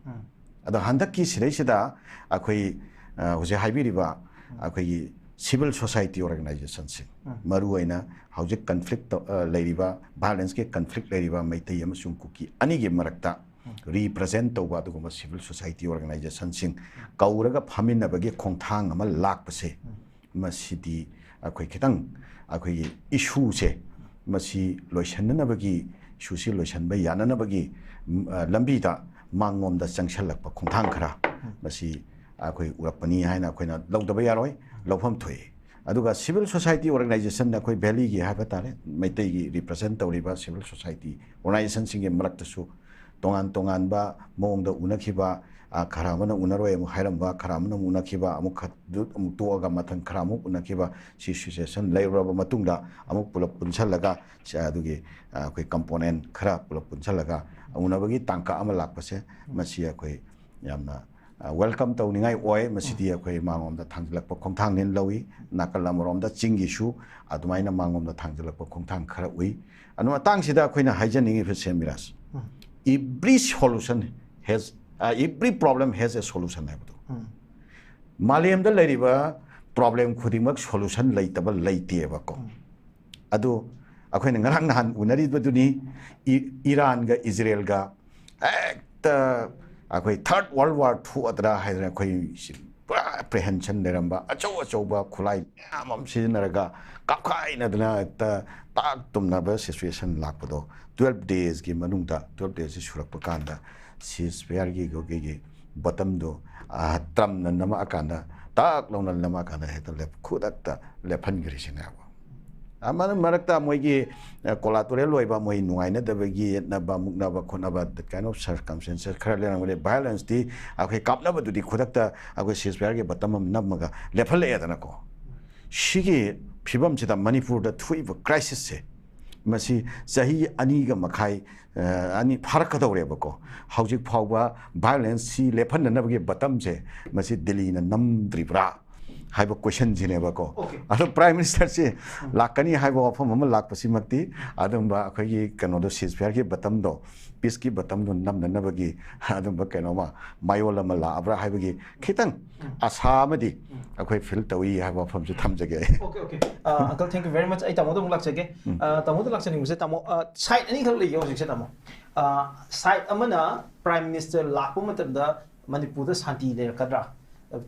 ꯑꯗꯣ ꯍꯟꯗꯛꯀꯤ ꯁꯤꯗꯩꯁꯤꯗ ꯑꯩꯈꯣꯏ, ꯑ, ꯍꯧꯖꯤꯛ ꯍꯥꯏꯕꯤꯔꯤꯕ ꯑꯩꯈꯣꯏꯒꯤ civil society organization ꯁꯤꯡ, ꯃꯔꯨꯑꯣꯏꯅ ꯍꯧꯖꯤꯛ conflict ꯇꯧ-, ꯑ, ꯂꯩꯔꯤꯕ, violence ꯀꯤ conflict ꯂꯩꯔꯤꯕ ꯃꯩꯇꯩ ꯑꯃꯁꯨꯡ ꯀꯨꯀꯤ ꯑꯅꯤꯒꯤ ꯃꯔꯛꯇ represent ꯇꯧꯕ ꯑꯗꯨꯒꯨꯝꯕ civil society organization ꯁꯤꯡ ꯀꯧꯔꯒ ꯐꯝꯃꯤꯟꯅꯕꯒꯤ ꯈꯣꯡꯊꯥꯡ ꯑꯃ ꯂꯥꯛꯄꯁꯦ, ꯃꯁꯤꯗꯤ ꯑꯩꯈꯣꯏ ꯈꯤꯇꯪ ꯑꯩꯈꯣꯏꯒꯤ issue ꯁꯦ ꯃꯁꯤ ꯂꯣꯏꯁꯤꯟꯅꯅꯕꯒꯤ, issue ꯁꯤ ꯂꯣꯏꯁꯤꯟꯕ ꯌꯥꯅꯅꯕꯒꯤ, ꯎꯝ, ꯑ, ꯂꯝꯕꯤꯗ ꯃꯥꯡꯂꯣꯝꯗ ꯆꯪꯁꯤꯜꯂꯛꯄ ꯈꯣꯡꯊꯥꯡ ꯈꯔ ꯃꯁꯤ ꯑꯩꯈꯣꯏ ꯎꯔꯛꯄꯅꯤ ꯍꯥꯏꯅ ꯑꯩꯈꯣꯏꯅ ꯂꯧꯗꯕ ꯌꯥꯔꯣꯏ, ꯂꯧꯐꯝ ꯊꯣꯛꯏ꯫ ꯑꯗꯨꯒ civil society organization ꯑꯩꯈꯣꯏ valley ꯒꯤ ꯍꯥꯏꯕ ꯇꯥꯔꯦ, ꯃꯩꯇꯩꯒꯤ represent ꯇꯧꯔꯤꯕ civil society organization ꯁꯤꯡꯒꯤ ꯃꯔꯛꯇꯁꯨ ꯇꯣꯉꯥꯟ ꯇꯣꯉꯥꯟꯕ ꯃꯑꯣꯡꯗ ꯎꯅꯈꯤꯕ, ꯑ, ꯈꯔ ꯑꯃꯅ ꯎꯅꯔꯣꯏ ꯑꯃꯨꯛ ꯍꯥꯏꯔꯝꯕ, ꯈꯔ ꯑꯃꯅ ꯑꯃꯨꯛ ꯎꯅꯈꯤꯕ, ꯑꯃꯨꯛ ꯈꯔ ꯑꯃꯨꯛ ꯇꯣꯛꯑꯒ ꯃꯊꯪ ꯈꯔ ꯑꯃꯨꯛ ꯎꯅꯈꯤꯕ, ꯁꯤ situation ꯂꯩꯔꯨꯔꯕ ꯃꯇꯨꯡꯗ ꯑꯃꯨꯛ ꯄꯨꯂꯞ ꯄꯨꯟꯁꯜꯂꯒ, ꯁ-, ꯑꯗꯨꯒꯤ, ꯑ, ꯑꯩꯈꯣꯏ component ꯈꯔ ꯄꯨꯂꯞ ꯄꯨꯟꯁꯜꯂꯒ ꯎꯅꯕꯒꯤ ꯇꯥꯡꯀꯛ ꯑꯃ ꯂꯥꯛꯄꯁꯦ, ꯃꯁꯤ ꯑꯩꯈꯣꯏ ꯌꯥꯝꯅ welcome ꯇꯧꯅꯤꯡꯉꯥꯏ ꯑꯣꯏ꯫ ꯃꯁꯤꯗꯤ ꯑꯩꯈꯣꯏ ꯃꯥꯡꯂꯣꯝꯗ ꯊꯥꯡꯖꯤꯜꯂꯛꯄ ꯈꯣꯡꯊꯥꯡꯅꯦꯅ ꯂꯧꯏ꯫ ꯅꯥꯀꯜ ꯑꯃꯔꯣꯝꯗ ꯆꯤꯡꯒꯤꯁꯨ ꯑꯗꯨꯃꯥꯏꯅ ꯃꯥꯡꯂꯣꯝꯗ ꯊꯥꯡꯖꯤꯜꯂꯛꯄ ꯈꯣꯡꯊꯥꯡ ꯈꯔ ꯎꯏ꯫ ꯑꯗꯨ ꯃꯇꯥꯡꯁꯤꯗ ꯑꯩꯈꯣꯏꯅ ꯍꯥꯏꯖꯅꯤꯡꯉꯤꯕꯁꯦ, Miraj, every solution has, every problem has a solution ꯍꯥꯏꯕꯗꯣ꯫ ꯃꯥꯂꯦꯝꯗ ꯂꯩꯔꯤꯕ problem ꯈꯨꯗꯤꯡꯃꯛ solution ꯂꯩꯇꯕ ꯂꯩꯇꯦꯕꯀꯣ꯫ ꯑꯗꯨ ꯑꯩꯈꯣꯏꯅ ꯉꯔꯥꯡ ꯅꯍꯥꯟ ꯎꯅꯔꯤꯕꯗꯨꯅꯤ, ꯏ-, ꯏꯔꯥꯟꯒ ꯏꯖꯔꯦꯜꯒ ꯍꯦꯛꯇ ꯑꯩꯈꯣꯏ third world war ꯊꯣꯛꯑꯗ꯭ꯔꯥ ꯍꯥꯏꯗꯅ ꯑꯩꯈꯣꯏ ꯁꯤ ꯄꯨꯔꯥ apprehension ꯂꯩꯔꯝꯕ, ꯑꯆꯧ ꯑꯆꯧꯕ ꯈꯨꯠꯂꯥꯏ ꯃꯌꯥꯝ ꯑꯃ ꯁꯤꯖꯤꯟꯅꯔꯒ ꯀꯥꯞꯈꯥꯏꯅꯗꯅ ꯍꯦꯛꯇ ꯇꯥꯛ ꯇꯨꯝꯅꯕ situation ꯂꯥꯛꯄꯗꯣ, twelve days ꯀꯤ ꯃꯅꯨꯡꯗ, twelve days ꯁꯤ ꯁꯨꯔꯛꯄ ꯀꯥꯟꯗ ceasefire ꯒꯤ ꯑꯩꯈꯣꯏꯒꯤ button ꯗꯣ, ꯑ, ꯇ꯭ꯔꯝꯞꯅ ꯅꯝꯃꯛꯑꯀꯥꯟꯗ, ꯇꯥꯛ ꯂꯥꯎꯅ ꯅꯝꯃꯛꯑꯀꯥꯟꯗ ꯍꯦꯛꯇ ꯂꯦꯞ-, ꯈꯨꯗꯛꯇ ꯂꯦꯞꯍꯟꯈ꯭ꯔꯤꯁꯤꯅꯦꯕ꯫ ꯑꯃꯅ ꯃꯔꯛꯇ ꯃꯣꯏꯒꯤ, ꯑ, collateral ꯑꯣꯏꯕ, ꯃꯣꯏ ꯅꯨꯡꯉꯥꯏꯅꯗꯕꯒꯤ ꯌꯦꯠꯅꯕ, ꯃꯨꯛꯅꯕ ꯈꯣꯠꯅꯕ, that kind of circumstances ꯈꯔ ꯂꯩꯔꯝꯒꯅꯤ꯫ Violence ꯇꯤ ꯑꯩꯈꯣꯏ ꯀꯥꯞꯅꯕꯗꯨꯗꯤ ꯈꯨꯗꯛꯇ ꯑꯩꯈꯣꯏ ceasefire ꯒꯤ button ꯑꯃ ꯅꯝꯃꯒ ꯂꯦꯞꯍꯜꯂꯛꯑꯦꯗꯅꯀꯣ꯫ ꯁꯤꯒꯤ ꯐꯤꯕꯝꯁꯤꯗ ꯃꯅꯤꯄꯨꯔꯗ ꯊꯣꯛꯏꯕ crisis ꯁꯦ, ꯃꯁꯤ ꯆꯍꯤ ꯑꯅꯤꯒ ꯃꯈꯥꯏ, ꯑ, ꯑꯅꯤ ꯐꯥꯔꯛꯀꯗꯧꯔꯦꯕꯀꯣ꯫ ꯍꯧꯖꯤꯛ ꯐꯥꯎꯕ violence ꯁꯤ ꯂꯦꯞꯍꯟꯅꯅꯕꯒꯤ button ꯁꯦ ꯃꯁꯤ ꯗꯤꯜꯂꯤꯅ ꯅꯝꯗ꯭ꯔꯤꯕ꯭ꯔꯥ ꯍꯥꯏꯕ question ꯁꯤꯅꯦꯕꯀꯣ꯫ Okay. ꯑꯗꯣ Prime Minister ꯁꯤ ꯂꯥꯛꯀꯅꯤ ꯍꯥꯏꯕ ꯋꯥꯐꯝ ꯑꯃ ꯂꯥꯛꯄꯁꯤꯃꯛꯇꯤ, ꯑꯗꯨꯝꯕ ꯑꯩꯈꯣꯏꯒꯤ ꯀꯩꯅꯣꯗꯣ, ceasefire ꯒꯤ button ꯗꯣ, peace ꯀꯤ button ꯗꯣ ꯅꯝꯅꯅꯕꯒꯤ ꯑꯗꯨꯝꯕ ꯀꯩꯅꯣꯃ ꯃꯌꯣꯜ ꯑꯃ ꯂꯥꯛꯑꯕ꯭ꯔꯥ ꯍꯥꯏꯕꯒꯤ ꯈꯤꯇꯪ ꯑꯁꯥ ꯑꯃꯗꯤ ꯑꯩꯈꯣꯏ feel ꯇꯧꯏ ꯍꯥꯏꯕ ꯋꯥꯐꯝꯁꯨ ꯊꯝꯖꯒꯦ ꯑꯩ꯫ Okay, okay. ꯑ, uncle, thank you very much. ꯑꯩ ꯇꯥꯃꯣꯗ ꯑꯃꯨꯛ ꯂꯥꯛꯆꯒꯦ꯫ ꯑ, ꯇꯥꯃꯣꯗ ꯂꯥꯛꯆꯅꯤꯡꯕꯁꯦ, ꯇꯥꯃꯣ, ꯑ, side ꯑꯅꯤꯈꯛ ꯂꯩꯌꯦ ꯍꯧꯖꯤꯛꯁꯦ, ꯇꯥꯃꯣ꯫ ꯑ, side ꯑꯃꯅ Prime Minister ꯂꯥꯛꯄ ꯃꯇꯝꯗ ꯃꯅꯤꯄꯨꯔꯗ ꯁꯥꯟꯇꯤ ꯂꯩꯔꯛꯀꯗ꯭ꯔꯥ?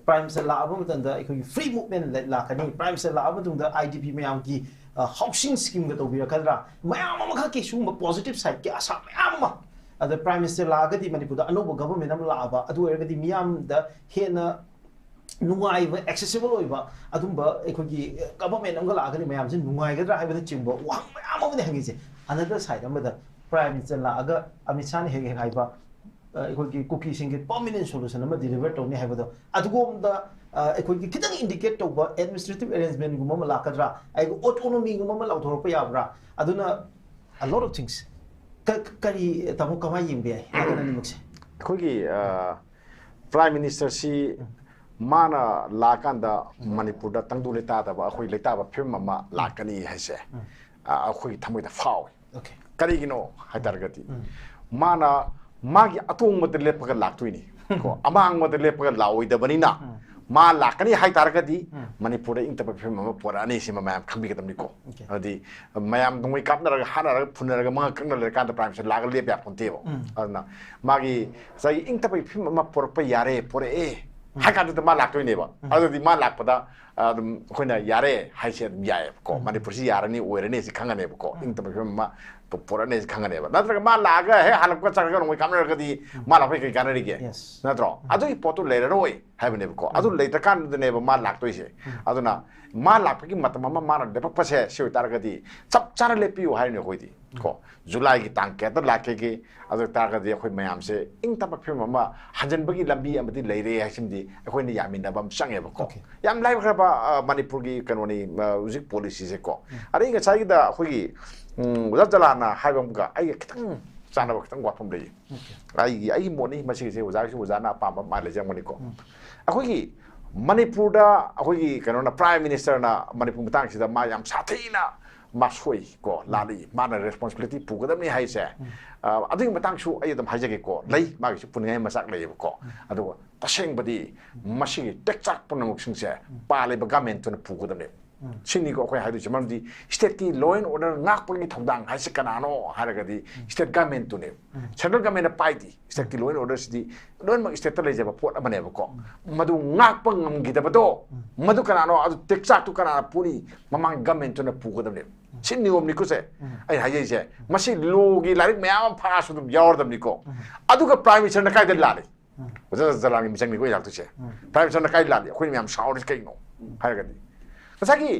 Prime Minister ꯂꯥꯛꯑꯕ ꯃꯇꯝꯗ ꯑꯩꯈꯣꯏꯒꯤ free movement ꯂꯩ-, ꯂꯥꯛꯀꯅꯤ꯫ Prime Minister ꯂꯥꯛꯑꯕ ꯃꯇꯨꯡꯗ I D P ꯃꯌꯥꯝꯒꯤ, ꯑ, housing scheme ꯒ ꯇꯧꯕꯤꯔꯛꯀꯗ꯭ꯔꯥ? ꯃꯌꯥꯝ ꯑꯃꯈꯛꯀꯤ ꯁꯤꯒꯨꯝꯕ positive side ꯀꯤ ꯑꯁꯥ ꯃꯌꯥꯝ ꯑꯃ꯫ ꯑꯗ Prime Minister ꯂꯥꯛꯑꯒꯗꯤ ꯃꯅꯤꯄꯨꯔꯗ ꯑꯅꯧꯕ government ꯑꯃ ꯂꯥꯛꯑꯕ, ꯑꯗꯨ ꯑꯣꯏꯔꯒꯗꯤ ꯃꯤꯌꯥꯝꯗ ꯍꯦꯟꯅ ꯅꯨꯡꯉꯥꯏꯕ, accessible ꯑꯣꯏꯕ ꯑꯗꯨꯝꯕ ꯑꯩꯈꯣꯏꯒꯤ government ꯑꯃꯒ ꯂꯥꯛꯑꯒꯗꯤ ꯃꯌꯥꯝꯁꯦ ꯅꯨꯡꯉꯥꯏꯒꯗ꯭ꯔꯥ ꯍꯥꯏꯕꯅꯆꯤꯡꯕ ꯋꯥꯍꯪ ꯃꯌꯥꯝ ꯑꯃꯅ ꯍꯪꯉꯤꯁꯦ꯫ Another side ꯑꯃꯗ Prime Minister ꯂꯥꯛꯑꯒ ꯑꯃꯤꯠ ꯁꯥꯍꯅ ꯍꯦꯛ ꯍꯦꯛ ꯍꯥꯏꯕ, ꯑ, ꯑꯩꯈꯣꯏꯒꯤ ꯀꯨꯀꯤꯁꯤꯡꯒꯤ permanent solution ꯑꯃ deliver ꯇꯧꯅꯤ ꯍꯥꯏꯕꯗꯣ, ꯑꯗꯨꯒꯨꯝꯕ, ꯑ, ꯑꯩꯈꯣꯏꯒꯤ ꯈꯤꯇꯪ indicate ꯇꯧꯕ administrative arrangement ꯒꯨꯝꯕ ꯑꯃ ꯂꯥꯛꯀꯗ꯭ꯔꯥ, ꯑꯩꯒꯤ autonomy ꯒꯨꯝꯕ ꯑꯃ ꯂꯥꯎꯊꯣꯔꯛꯄ ꯌꯥꯕ꯭ꯔꯥ? ꯑꯗꯨꯅ a lot of things꯫ ꯀꯔꯤ ꯇꯥꯃꯣ ꯀꯃꯥꯏꯅ ꯌꯦꯡꯕ ꯌꯥꯏ ꯅꯥꯀꯟ ꯑꯅꯤꯃꯛꯁꯦ? ꯑꯩꯈꯣꯏꯒꯤ ꯄ꯭ꯔꯥꯏꯝ ꯃꯤꯅꯤꯁꯇꯔꯁꯤ ꯃꯥꯅ ꯂꯥꯛꯑꯀꯥꯟꯗ ꯃꯅꯤꯄꯨꯔꯗ ꯇꯪꯗꯨ ꯂꯩꯇꯥꯗꯕ ꯑꯩꯈꯣꯏ ꯂꯩꯇꯥꯕ ꯐꯤꯕꯝ ꯑꯃ ꯂꯥꯛꯀꯅꯤ ꯍꯥꯏꯁꯦ ꯑꯩꯈꯣꯏꯒꯤ ꯊꯃꯣꯏꯗ ꯐꯥꯎꯏ꯫ ꯀꯔꯤꯒꯤꯅꯣ ꯍꯥꯏꯇꯥꯔꯒꯗꯤ ꯃꯥꯅ ꯃꯥꯒꯤ ꯑꯇꯣꯡꯕꯗ ꯂꯦꯞꯄꯒ ꯂꯥꯛꯇꯣꯏꯅꯤ ꯀꯣ, ꯑꯃꯥꯡꯕꯗ ꯂꯦꯞꯄꯒ ꯂꯥꯛꯑꯣꯏꯗꯕꯅꯤꯅ ꯃꯥ ꯂꯥꯛꯀꯅꯤ ꯍꯥꯏꯇꯥꯔꯒꯗꯤ ꯃꯅꯤꯄꯨꯔꯗ ꯏꯪ ꯇꯞꯄ ꯐꯤꯕꯝ ꯑꯃ ꯄꯨꯔꯛꯑꯅꯤ ꯁꯤꯃ ꯃꯌꯥꯝ ꯈꯪꯕꯤꯒꯗꯕꯅꯤꯀꯣ꯫ ꯍꯥꯏꯗꯤ ꯃꯌꯥꯝ ꯅꯣꯡꯃꯩ ꯀꯥꯞꯅꯔꯒ ꯍꯥꯠꯅꯔꯒ ꯐꯨꯅꯔꯒ ꯃꯉꯛ ꯀꯛꯅ ꯂꯩꯔꯀꯥꯟꯗ ꯄ꯭ꯔꯥꯏꯝ ꯃꯤꯅꯤꯁꯇꯔ ꯂꯥꯛꯑꯒ ꯂꯦꯞꯄ ꯌꯥꯄꯣꯟꯇꯦꯕ꯫ ꯑꯗꯨꯅ ꯃꯥꯒꯤ ꯉꯁꯥꯏꯒꯤ ꯏꯪ ꯇꯞꯄꯒꯤ ꯐꯤꯕꯝ ꯑꯃ ꯄꯨꯔꯛꯄ ꯌꯥꯔꯦ, ꯄꯨꯔꯛꯑꯦ ꯍꯥꯏ ꯀꯥꯟꯗꯨꯗ ꯃꯥ ꯂꯥꯛꯇꯣꯏꯅꯦꯕ꯫ ꯑꯗꯨꯗꯤ ꯃꯥ ꯂꯥꯛꯄꯗ ꯑꯗꯨꯝ ꯑꯩꯈꯣꯏꯅ ꯌꯥꯔꯦ ꯍꯥꯏꯁꯦ ꯑꯗꯨꯝ ꯌꯥꯏꯑꯕꯀꯣ꯫ ꯃꯅꯤꯄꯨꯔꯁꯤ ꯌꯥꯔꯅꯤ, ꯑꯣꯏꯔꯅꯤ ꯁꯤ ꯈꯪꯉꯅꯦꯕꯀꯣ꯫ ꯏꯪ ꯇꯞꯄ ꯐꯤꯕꯝ ꯑꯃ ꯄꯨꯔꯛꯑꯅꯤ ꯁꯤ ꯈꯪꯉꯅꯦꯕ꯫ ꯅꯠꯇ꯭ꯔꯒ ꯃꯥ ꯂꯥꯛꯑꯒ ꯍꯦꯛ ꯍꯜꯂꯛꯄꯒ ꯆꯠꯈ꯭ꯔꯒ ꯅꯣꯡꯃꯩ ꯀꯥꯞꯅꯔꯒꯗꯤ ꯃꯥ ꯂꯥꯛꯄꯩ ꯀꯩ ꯀꯥꯟꯅꯔꯤꯒꯦ? ꯅꯠꯇ꯭ꯔꯣ? ꯑꯗꯨꯒꯤ ꯄꯣꯠꯇꯨ ꯂꯩꯔꯔꯣꯏ ꯍꯥꯏꯕꯅꯦꯕꯀꯣ꯫ ꯑꯗꯨ ꯂꯩꯇ꯭ꯔꯀꯥꯟꯗꯨꯗꯅꯦꯕ ꯃꯥ ꯂꯥꯛꯇꯣꯏꯁꯦ꯫ ꯑꯗꯨꯅ ꯃꯥ ꯂꯥꯛꯄꯒꯤ ꯃꯇꯝ ꯑꯃ ꯃꯥꯅ ꯂꯦꯞꯄꯛꯄꯁꯦ ꯁꯤ ꯑꯣꯏꯇꯥꯔꯒꯗꯤ ꯆꯞ ꯆꯥꯅ ꯂꯦꯞꯄꯤꯌꯨ ꯍꯥꯏꯔꯤꯅꯦ ꯑꯩꯈꯣꯏꯗꯤ ꯀꯣ꯫ ꯖꯨꯂꯥꯏꯒꯤ ꯇꯥꯡ ꯀꯌꯥꯗ ꯂꯥꯛꯀꯦꯒꯦ? ꯑꯗꯨ ꯑꯣꯏꯇꯥꯔꯒꯗꯤ ꯑꯩꯈꯣꯏ ꯃꯌꯥꯝꯁꯦ ꯏꯪ ꯇꯞꯄ ꯐꯤꯕꯝ ꯑꯃ ꯍꯟꯖꯤꯟꯕꯒꯤ ꯂꯝꯕꯤ ꯑꯃꯗꯤ ꯂꯩꯔꯦ ꯍꯥꯏꯁꯤꯃꯗꯤ ꯑꯩꯈꯣꯏꯅ ꯌꯥꯃꯤꯟꯅꯕ ꯑꯃ ꯆꯪꯉꯦꯕꯀꯣ꯫ ꯌꯥꯝ ꯂꯥꯏꯈ꯭ꯔꯕ ꯃꯅꯤꯄꯨꯔꯒꯤ ꯀꯩꯅꯣꯅꯤ ꯍꯧꯖꯤꯛ ꯄꯣꯂꯤꯁꯤꯁꯦꯀꯣ꯫ ꯑꯗꯩ ꯉꯁꯥꯏꯒꯤꯗ ꯑꯩꯈꯣꯏꯒꯤ ꯑꯣꯖꯥ ꯖꯂꯥꯟꯅ ꯍꯥꯏꯕ ꯑꯃꯒ ꯑꯩꯒ ꯈꯤꯇꯪ ꯆꯥꯟꯅꯕ ꯈꯤꯇꯪ ꯋꯥꯐꯝ ꯂꯩꯌꯦ꯫ ꯑꯩꯒꯤ ꯑꯩꯒꯤ ꯃꯣꯠꯅꯤ ꯃꯁꯤꯒꯤꯁꯦ, ꯑꯣꯖꯥꯒꯤꯁꯨ ꯑꯣꯖꯥꯅ ꯑꯄꯥꯝꯕ ꯃꯥ ꯂꯩꯖꯔꯝꯒꯅꯤꯀꯣ꯫ ꯑꯩꯈꯣꯏꯒꯤ ꯃꯅꯤꯄꯨꯔꯗ ꯑꯩꯈꯣꯏꯒꯤ ꯀꯩꯅꯣꯅ ꯄ꯭ꯔꯥꯏꯝ ꯃꯤꯅꯤꯁꯇꯔꯅ ꯃꯅꯤꯄꯨꯔ ꯃꯇꯥꯡꯁꯤꯗ ꯃꯥ ꯌꯥꯝ ꯁꯥꯊꯤꯅ ꯃꯥ ꯁꯣꯏ ꯀꯣ, ꯂꯥꯜꯂꯤ, ꯃꯥꯅ ꯔꯦꯁꯄꯣꯟꯁꯤꯕꯤꯂꯤꯇꯤ ꯄꯨꯒꯗꯕꯅꯤ ꯍꯥꯏꯁꯦ꯫ ꯑꯗꯨꯒꯤ ꯃꯇꯥꯡꯁꯨ ꯑꯩ ꯑꯗꯨꯝ ꯍꯥꯏꯖꯒꯦꯀꯣ꯫ ꯂꯩ, ꯃꯥꯒꯤꯁꯨ ꯄꯨꯅꯤꯡꯉꯥꯏ ꯃꯆꯥꯛ ꯂꯩꯌꯦꯕꯀꯣ꯫ ꯑꯗꯨꯒ ꯇꯁꯦꯡꯕꯗꯤ ꯃꯁꯤꯒꯤ ꯇꯦꯛꯆꯥꯛ ꯄꯨꯝꯅꯃꯛꯁꯤꯡꯁꯦ ꯄꯥꯜꯂꯤꯕ ꯒꯃꯦꯟꯇꯨꯅ ꯄꯨꯒꯗꯕꯅꯦꯕ꯫ ꯁꯤꯅꯤꯀꯣ ꯑꯩꯈꯣꯏ ꯍꯥꯏꯗꯣꯏꯁꯦ꯫ ꯃꯔꯝꯗꯤ ꯁ꯭ꯇꯦꯠꯀꯤ ꯂꯣ ꯑꯦꯟ ꯑꯣꯔꯗꯔ ꯉꯥꯛꯄꯒꯤ ꯊꯧꯗꯥꯡ ꯍꯥꯏꯁꯦ ꯀꯅꯥꯅꯣ ꯍꯥꯏꯔꯒꯗꯤ ꯁ꯭ꯇꯦꯠ ꯒꯃꯦꯟꯇꯨꯅꯦꯕ꯫ ꯁꯦꯟꯇ꯭ꯔꯦꯜ ꯒꯃꯦꯟꯅ ꯄꯥꯏꯗꯦ꯫ ꯁ꯭ꯇꯦꯠꯀꯤ ꯂꯣ ꯑꯦꯟ ꯑꯣꯔꯗꯔꯁꯤꯗꯤ ꯂꯣꯏꯅꯃꯛ ꯁ꯭ꯇꯦꯠꯇ ꯂꯩꯖꯕ ꯄꯣꯠ ꯑꯃꯅꯦꯕꯀꯣ꯫ ꯃꯗꯨ ꯉꯥꯛꯄ ꯉꯝꯈꯤꯗꯕꯗꯣ ꯃꯗꯨ ꯀꯅꯥꯅꯣ? ꯑꯗꯨ ꯇꯦꯛꯆꯥꯛꯇꯨ ꯀꯅꯥꯅ ꯄꯨꯅꯤ? ꯃꯃꯥꯡ ꯒꯃꯦꯟꯇꯨꯅ ꯄꯨꯒꯗꯕꯅꯦꯕ꯫ ꯁꯤ ꯅꯤꯌꯣꯝꯅꯤꯀꯣꯁꯦ ꯑꯩꯅ ꯍꯥꯏꯖꯩꯁꯦ꯫ ꯃꯁꯤ ꯂꯣꯒꯤ ꯂꯥꯏꯔꯤꯛ ꯃꯌꯥꯝ ꯑꯃ ꯐꯥꯔꯁꯨ ꯑꯗꯨꯝ ꯌꯥꯎꯔꯗꯕꯅꯤꯀꯣ꯫ ꯑꯗꯨꯒ ꯄ꯭ꯔꯥꯏꯝ ꯃꯤꯅꯤꯁꯇꯔꯅ ꯀꯥꯏꯗ ꯂꯥꯜꯂꯤ? ꯑꯣꯖꯥ ꯖꯂꯥꯟꯒꯤ ꯃꯤꯆꯪꯅꯤꯀꯣ ꯑꯩ ꯂꯥꯛꯇꯣꯏꯁꯦ꯫ ꯄ꯭ꯔꯥꯏꯝ ꯃꯤꯅꯤꯁꯇꯔꯅ ꯀꯥꯏ ꯂꯥꯜꯂꯤ? ꯑꯩꯈꯣꯏꯅ ꯃꯌꯥꯝ ꯁꯥꯎꯔꯤꯁꯤ ꯀꯩꯅꯣ ꯍꯥꯏꯔꯒꯗꯤ ꯉꯁꯥꯏꯒꯤ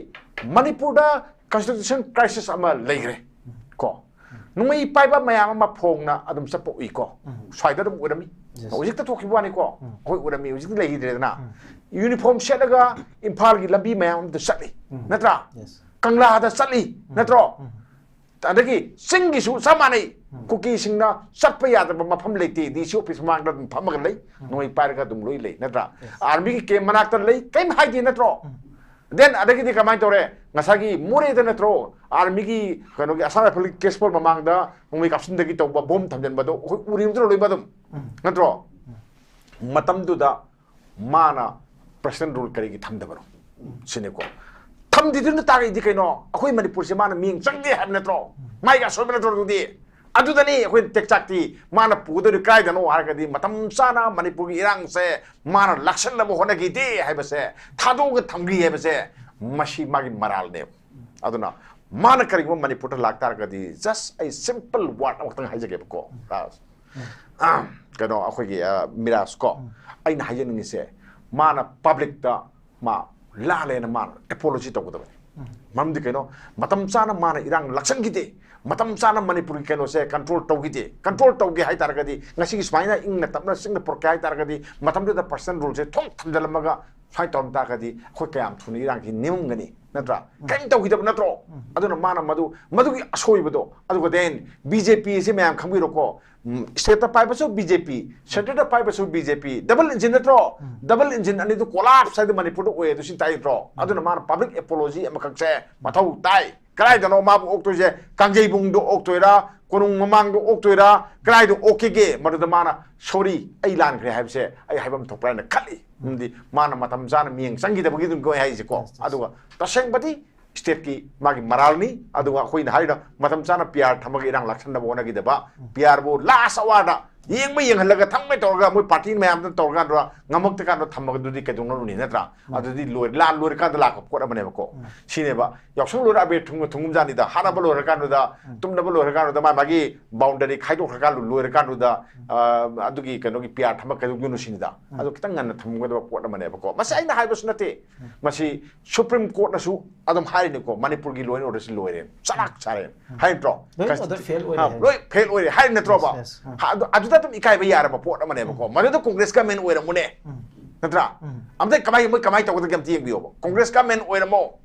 ꯃꯅꯤꯄꯨꯔꯗ ꯀꯟꯁꯇꯤꯇ꯭ꯌꯨꯁꯟ ꯀ꯭ꯔꯥꯏꯁꯤꯁ ꯑꯃ ꯂꯩꯈ꯭ꯔꯦ ꯀꯣ꯫ ꯅꯣꯡꯃꯩ ꯄꯥꯏꯕ ꯃꯌꯥꯝ ꯑꯃ ꯐꯣꯡꯅ ꯑꯗꯨꯝ ꯆꯠꯄ ꯎꯏꯀꯣ꯫ ꯁ꯭ꯋꯥꯏꯗ ꯑꯗꯨꯝ ꯎꯔꯝꯃꯤ꯫ ꯍꯧꯖꯤꯛꯇ ꯊꯣꯛꯈꯤꯕ ꯋꯥꯅꯤꯀꯣ꯫ ꯑꯩꯈꯣꯏ ꯎꯔꯝꯃꯤ, ꯍꯧꯖꯤꯛꯇꯤ ꯂꯩꯈꯤꯗ꯭ꯔꯦꯗꯅ꯫ ꯌꯨꯅꯤꯐꯣꯔꯝ ꯁꯦꯠꯂꯒ ꯏꯝꯐꯥꯜꯒꯤ ꯂꯝꯕꯤ ꯃꯌꯥꯝ ꯑꯃꯗ ꯆꯠꯂꯤ ꯅꯠꯇ꯭ꯔꯥ? ꯀꯪꯂꯥꯗ ꯆꯠꯂꯤ ꯅꯠꯇ꯭ꯔꯣ? ꯑꯗꯒꯤ ꯆꯤꯡꯒꯤꯁꯨ ꯆꯞ ꯃꯥꯟꯅꯩ꯫ ꯀꯨꯀꯤꯁꯤꯡꯅ ꯆꯠꯄ ꯌꯥꯗꯕ ꯃꯐꯝ ꯂꯩꯇꯦ, ꯗꯤ ꯁꯤ ꯑꯣꯐꯤꯁ ꯃꯃꯥꯡꯗ ꯑꯗꯨꯝ ꯐꯝꯃꯒ ꯂꯩ, ꯅꯣꯡꯃꯩ ꯄꯥꯏꯔꯒ ꯑꯗꯨꯝ ꯂꯣꯏ ꯂꯩ, ꯅꯠꯇ꯭ꯔꯥ? ꯑꯥꯔꯃꯤꯒꯤ ꯀꯦꯝ ꯃꯅꯥꯛꯇ ꯂꯩ, ꯀꯔꯤꯝ ꯍꯥꯏꯗꯦ, ꯅꯠꯇ꯭ꯔꯣ? ꯗꯦꯟ ꯑꯗꯒꯤꯗꯤ ꯀꯃꯥꯏꯅ ꯇꯧꯔꯦ? ꯉꯁꯥꯏꯒꯤ ꯃꯣꯔꯦꯗ ꯅꯠꯇ꯭ꯔꯣ ꯑꯥꯔꯃꯤꯒꯤ ꯀꯩꯅꯣꯒꯤ ꯑꯁꯥꯝ ꯔꯥꯏꯐꯜꯒꯤ ꯀꯦꯁ ꯄꯣꯜ ꯃꯃꯥꯡꯗ ꯅꯣꯡꯃꯩ ꯀꯥꯞꯁꯤꯟꯗꯒꯤ ꯇꯧꯕ, ꯕꯣꯝ ꯊꯝꯖꯤꯟꯕꯗꯣ ꯑꯩꯈꯣꯏ ꯎꯔꯤꯕꯗꯨꯅ ꯂꯣꯏꯕ ꯑꯗꯨꯝ, ꯅꯠꯇ꯭ꯔꯣ? ꯃꯇꯝꯗꯨꯗ ꯃꯥꯅ ꯄ꯭ꯔꯁꯅꯦꯜ ꯔꯨꯜ ꯀꯔꯤꯒꯤ ꯊꯝꯗꯕꯅꯣ ꯁꯤꯅꯤꯀꯣ꯫ ꯊꯝꯗꯤꯗꯨꯅ ꯇꯥꯛꯏꯗꯤ ꯀꯩꯅꯣ? ꯑꯩꯈꯣꯏ ꯃꯅꯤꯄꯨꯔꯁꯦ ꯃꯥꯅ ꯃꯤꯠꯌꯦꯡ ꯆꯪꯗꯦ ꯍꯥꯏꯕ ꯅꯠꯇ꯭ꯔꯣ? ꯃꯥꯒꯤ ꯑꯁꯣꯏꯕ ꯅꯠꯇ꯭ꯔꯣ ꯑꯗꯨꯗꯤ? ꯑꯗꯨꯗꯅꯤ ꯑꯩꯈꯣꯏꯅ ꯇꯦꯛꯆꯥꯛꯇꯤ ꯃꯥꯅ ꯄꯨꯒꯗꯧꯔꯤ ꯀꯥꯏꯗꯅꯣ ꯍꯥꯏꯔꯒꯗꯤ, ꯃꯇꯝ ꯆꯥꯅ ꯃꯅꯤꯄꯨꯔꯒꯤ ꯏꯔꯥꯡꯁꯦ ꯃꯥꯅ ꯂꯥꯛꯁꯟꯅꯕ ꯍꯣꯠꯅꯈꯤꯗꯦ ꯍꯥꯏꯕꯁꯦ, ꯊꯥꯗꯣꯛꯑꯒ ꯊꯝꯈꯤ ꯍꯥꯏꯕꯁꯦ, ꯃꯁꯤ ꯃꯥꯒꯤ ꯃꯔꯥꯜꯅꯦꯕ꯫ ꯑꯗꯨꯅ ꯃꯥꯅ ꯀꯔꯤꯒꯨꯝꯕ ꯃꯅꯤꯄꯨꯔꯗ ꯂꯥꯛꯇꯥꯔꯒꯗꯤ, just ꯑꯩ simple word ꯑꯃꯈꯛꯇꯪ ꯍꯥꯏꯖꯒꯦꯕꯀꯣ, ꯔꯥꯖ꯫ ꯑ, ꯀꯩꯅꯣ, ꯑꯩꯈꯣꯏꯒꯤ, ꯑ, ꯃꯤꯔꯥꯖ ꯀꯣ, ꯑꯩꯅ ꯍꯥꯏꯖꯅꯤꯡꯉꯤꯁꯦ, ꯃꯥꯅ ꯄꯕ꯭ꯂꯤꯛꯇ ꯃꯥ ꯂꯥꯜꯂꯦꯅ ꯃꯥꯅ ꯑꯦꯄꯣꯂꯣꯖꯤ ꯇꯧꯒꯗꯕꯅꯤ꯫ ꯃꯔꯝꯗꯤ ꯀꯩꯅꯣ? ꯃꯇꯝ ꯆꯥꯅ ꯃꯥꯅ ꯏꯔꯥꯡ ꯂꯥꯛꯁꯟꯈꯤꯗꯦ, ꯃꯇꯝ ꯆꯥꯅ ꯃꯅꯤꯄꯨꯔꯒꯤ ꯀꯩꯅꯣꯁꯦ ꯀꯟꯇ꯭ꯔꯣꯜ ꯇꯧꯈꯤꯗꯦ꯫ ꯀꯟꯇ꯭ꯔꯣꯜ ꯇꯧꯒꯦ ꯍꯥꯏ ꯇꯥꯔꯒꯗꯤ, ꯉꯁꯤꯒꯤ ꯁꯨꯃꯥꯏꯅ ꯏꯪꯅ ꯇꯞꯅ ꯆꯤꯡꯅ ꯄꯨꯔꯛꯀꯦ ꯍꯥꯏ ꯇꯥꯔꯒꯗꯤ, ꯃꯇꯝꯗꯨꯗ ꯄꯔꯁꯅꯦꯜ ꯔꯨꯜꯁꯦ ꯊꯣꯛ ꯊꯝꯖꯤꯜꯂꯝꯃꯒ ꯁꯨꯃꯥꯏꯅ ꯇꯧꯔꯝ ꯇꯥꯔꯒꯗꯤ, ꯑꯩꯈꯣꯏ ꯀꯌꯥꯝ ꯊꯨꯅ ꯏꯔꯥꯡꯁꯤ ꯅꯤꯃꯝꯒꯅꯤ, ꯅꯠꯇ꯭ꯔꯥ? ꯀꯔꯤꯝ ꯇꯧꯈꯤꯗꯕ ꯅꯠꯇ꯭ꯔꯣ? ꯑꯗꯨꯅ ꯃꯥꯅ ꯃꯗꯨ, ꯃꯗꯨꯒꯤ ꯑꯁꯣꯏꯕꯗꯣ, ꯑꯗꯨꯒ ꯗꯦꯟ ꯕꯤ ꯖꯦ ꯄꯤ ꯑꯁꯤ ꯃꯌꯥꯝ ꯈꯪꯕꯤꯔꯣꯀꯣ, ꯁ꯭ꯇꯦꯠꯇ ꯄꯥꯏꯕꯁꯨ ꯕꯤ ꯖꯦ ꯄꯤ, ꯁꯦꯟꯇꯔꯗ ꯄꯥꯏꯕꯁꯨ ꯕꯤ ꯖꯦ ꯄꯤ, ꯗꯕꯜ ꯏꯟꯖꯤꯟ ꯅꯠꯇ꯭ꯔꯣ? ꯗꯕꯜ ꯏꯟꯖꯤꯟ ꯑꯅꯤꯗꯨ ꯀꯣꯂꯥꯞꯁ ꯍꯥꯏꯗꯨ ꯃꯅꯤꯄꯨꯔꯗ ꯑꯣꯏ, ꯑꯗꯨ ꯁꯤ ꯇꯥꯏ ꯅꯠꯇ꯭ꯔꯣ? ꯑꯗꯨꯅ ꯃꯥꯅ ꯄꯕ꯭ꯂꯤꯛ ꯑꯦꯄꯣꯂꯣꯖꯤ ꯑꯃꯈꯛꯁꯦ ꯃꯊꯧ ꯇꯥꯏ꯫ ꯀꯗꯥꯏꯗꯅꯣ ꯃꯥꯕꯨ ꯑꯣꯛꯇꯣꯏꯁꯦ? ꯀꯥꯡꯖꯩꯕꯨꯡꯗ ꯑꯣꯛꯇꯣꯏꯔꯥ, ꯀꯣꯅꯨꯡ ꯃꯃꯥꯡꯗ ꯑꯣꯛꯇꯣꯏꯔꯥ, ꯀꯗꯥꯏꯗ ꯑꯣꯛꯀꯦꯒꯦ? ꯃꯗꯨꯗ ꯃꯥꯅ "ꯁꯣꯔꯤ, ꯑꯩ ꯂꯥꯟꯈ꯭ꯔꯦ" ꯍꯥꯏꯕꯁꯦ ꯑꯩ ꯍꯥꯏꯐꯝ ꯊꯣꯛꯄ꯭ꯔꯥ ꯍꯥꯏꯅ ꯈꯜꯂꯤ꯫ ꯃꯔꯝꯗꯤ ꯃꯥꯅ ꯃꯇꯝ ꯆꯥꯅ ꯃꯤꯠꯌꯦꯡ ꯆꯪꯈꯤꯗꯕꯒꯤ ꯑꯗꯨꯝ ꯀꯣꯏ ꯍꯥꯏꯁꯦꯀꯣ꯫ ꯑꯗꯨꯒ ꯇꯁꯦꯡꯕꯗꯤ ꯁ꯭ꯇꯦꯠꯀꯤ ꯃꯥꯒꯤ ꯃꯔꯥꯜꯅꯤ꯫ ꯑꯗꯨꯒ ꯑꯩꯈꯣꯏꯅ ꯍꯥꯏꯔꯤꯗꯣ, ꯃꯇꯝ ꯆꯥꯅ ꯄꯤ ꯑꯥꯔ ꯊꯝꯃꯒ ꯏꯔꯥꯡ ꯂꯥꯛꯁꯟꯅꯕ ꯍꯣꯠꯅꯈꯤꯗꯕ, ꯄꯤ ꯑꯥꯔꯕꯨ ꯂꯥꯁ ꯑꯋꯥꯔꯗ ꯌꯦꯡꯕ ꯌꯦꯡꯍꯜꯂꯒ ꯊꯝꯃꯦ ꯇꯧꯔꯒ, ꯃꯣꯏ ꯄꯥꯔꯇꯤ ꯃꯌꯥꯝꯗꯨꯅ ꯇꯧꯔꯀꯥꯟꯗ ꯉꯝꯃꯛꯇ ꯀꯥꯟꯗ ꯊꯝꯃꯒꯗꯨꯗꯤ ꯀꯩꯗꯧꯅꯔꯨꯅꯤ, ꯅꯠꯇ꯭ꯔꯥ? ꯑꯗꯨꯗꯤ ꯂꯣꯏ-, ꯂꯥꯟ ꯂꯣꯏꯔꯀꯥꯟꯗ ꯂꯥꯛꯄ ꯄꯣꯠ ꯑꯃꯅꯦꯕꯀꯣ꯫ ꯁꯤꯅꯦꯕ, ꯌꯥꯎꯁꯪ ꯂꯣꯏꯔ ꯑꯕꯦꯔ ꯊꯨꯡ-, ꯊꯨꯡꯒꯨꯝꯖꯥꯅꯤꯗ, ꯍꯥꯠꯅꯕ ꯂꯣꯏꯔꯀꯥꯟꯗꯨꯗ, ꯇꯨꯝꯅꯕ ꯂꯣꯏꯔꯀꯥꯟꯗꯨꯗ, ꯃꯥ ꯃꯥꯒꯤ ꯕꯥꯎꯟꯗꯔꯤ ꯈꯥꯏꯗꯣꯛꯈ꯭ꯔꯀꯥꯟꯗ, ꯂꯣꯏꯔꯀꯥꯟꯗꯨꯗ, ꯑ, ꯑꯗꯨꯒꯤ ꯀꯩꯅꯣꯒꯤ ꯄꯤ ꯑꯥꯔ ꯊꯝꯃ ꯀꯩꯗꯧꯗꯣꯏꯅꯣ ꯁꯤꯅꯤꯗ꯫ ꯑꯗꯨ ꯈꯤꯇꯪ ꯉꯟꯅ ꯊꯝꯒꯗꯕ ꯄꯣꯠ ꯑꯃꯅꯦꯕꯀꯣ꯫ ꯃꯁꯤ ꯑꯩꯅ ꯍꯥꯏꯕꯁꯨ ꯅꯠꯇꯦ, ꯃꯁꯤ ꯁꯨꯄ꯭ꯔꯤꯝ ꯀꯣꯔꯠꯅꯁꯨ ꯑꯗꯨꯝ ꯍꯥꯏꯔꯤꯅꯤꯀꯣ, ꯃꯅꯤꯄꯨꯔꯒꯤ ꯂꯣ ꯑꯦꯟ ꯑꯣꯔꯗꯔꯁꯤ ꯂꯣꯏꯔꯦ, ꯆꯂꯥꯛ ꯁꯥꯔꯦ꯫ ꯍꯥꯏ ꯅꯠꯇ꯭ꯔꯣ? ꯂꯣꯏ ꯀꯟꯁ-, ꯑꯣꯔꯗꯔ ꯐꯦꯜ ꯑꯣꯏꯔꯦ ꯑ, ꯍꯥꯏ꯫ ꯂꯣꯏ ꯐꯦꯜ ꯑꯣꯏꯔꯦ ꯍꯥꯏ ꯅꯠꯇ꯭ꯔꯣꯕ? ꯌꯦꯁ, ꯌꯦꯁ, ꯑ꯫ ꯍꯥ, ꯑꯗꯨ, ꯑꯗꯨꯗ ꯑꯗꯨꯝ ꯏꯀꯥꯏꯕ ꯌꯥꯔꯕ ꯄꯣꯠ ꯑꯃꯅꯦꯕꯀꯣ꯫ ꯃꯗꯨꯗ ꯀꯣꯡꯒ꯭ꯔꯦꯁ ꯒꯃꯦꯟ ꯑꯣꯏꯔꯝꯃꯨꯅꯦ꯫ ꯅꯠꯇ꯭ꯔꯥ? ꯑꯝꯇ ꯀꯃꯥꯏ, ꯃꯣꯏ ꯀꯃꯥꯏ ꯇꯧꯒꯗꯒꯦ ꯑꯝꯇ ꯌꯦꯡꯕꯤꯌꯣꯕ꯫ ꯀꯣꯡꯒ꯭ꯔꯦꯁ ꯒꯃꯦꯟ ꯑꯣꯏꯔꯝꯃꯣ꯫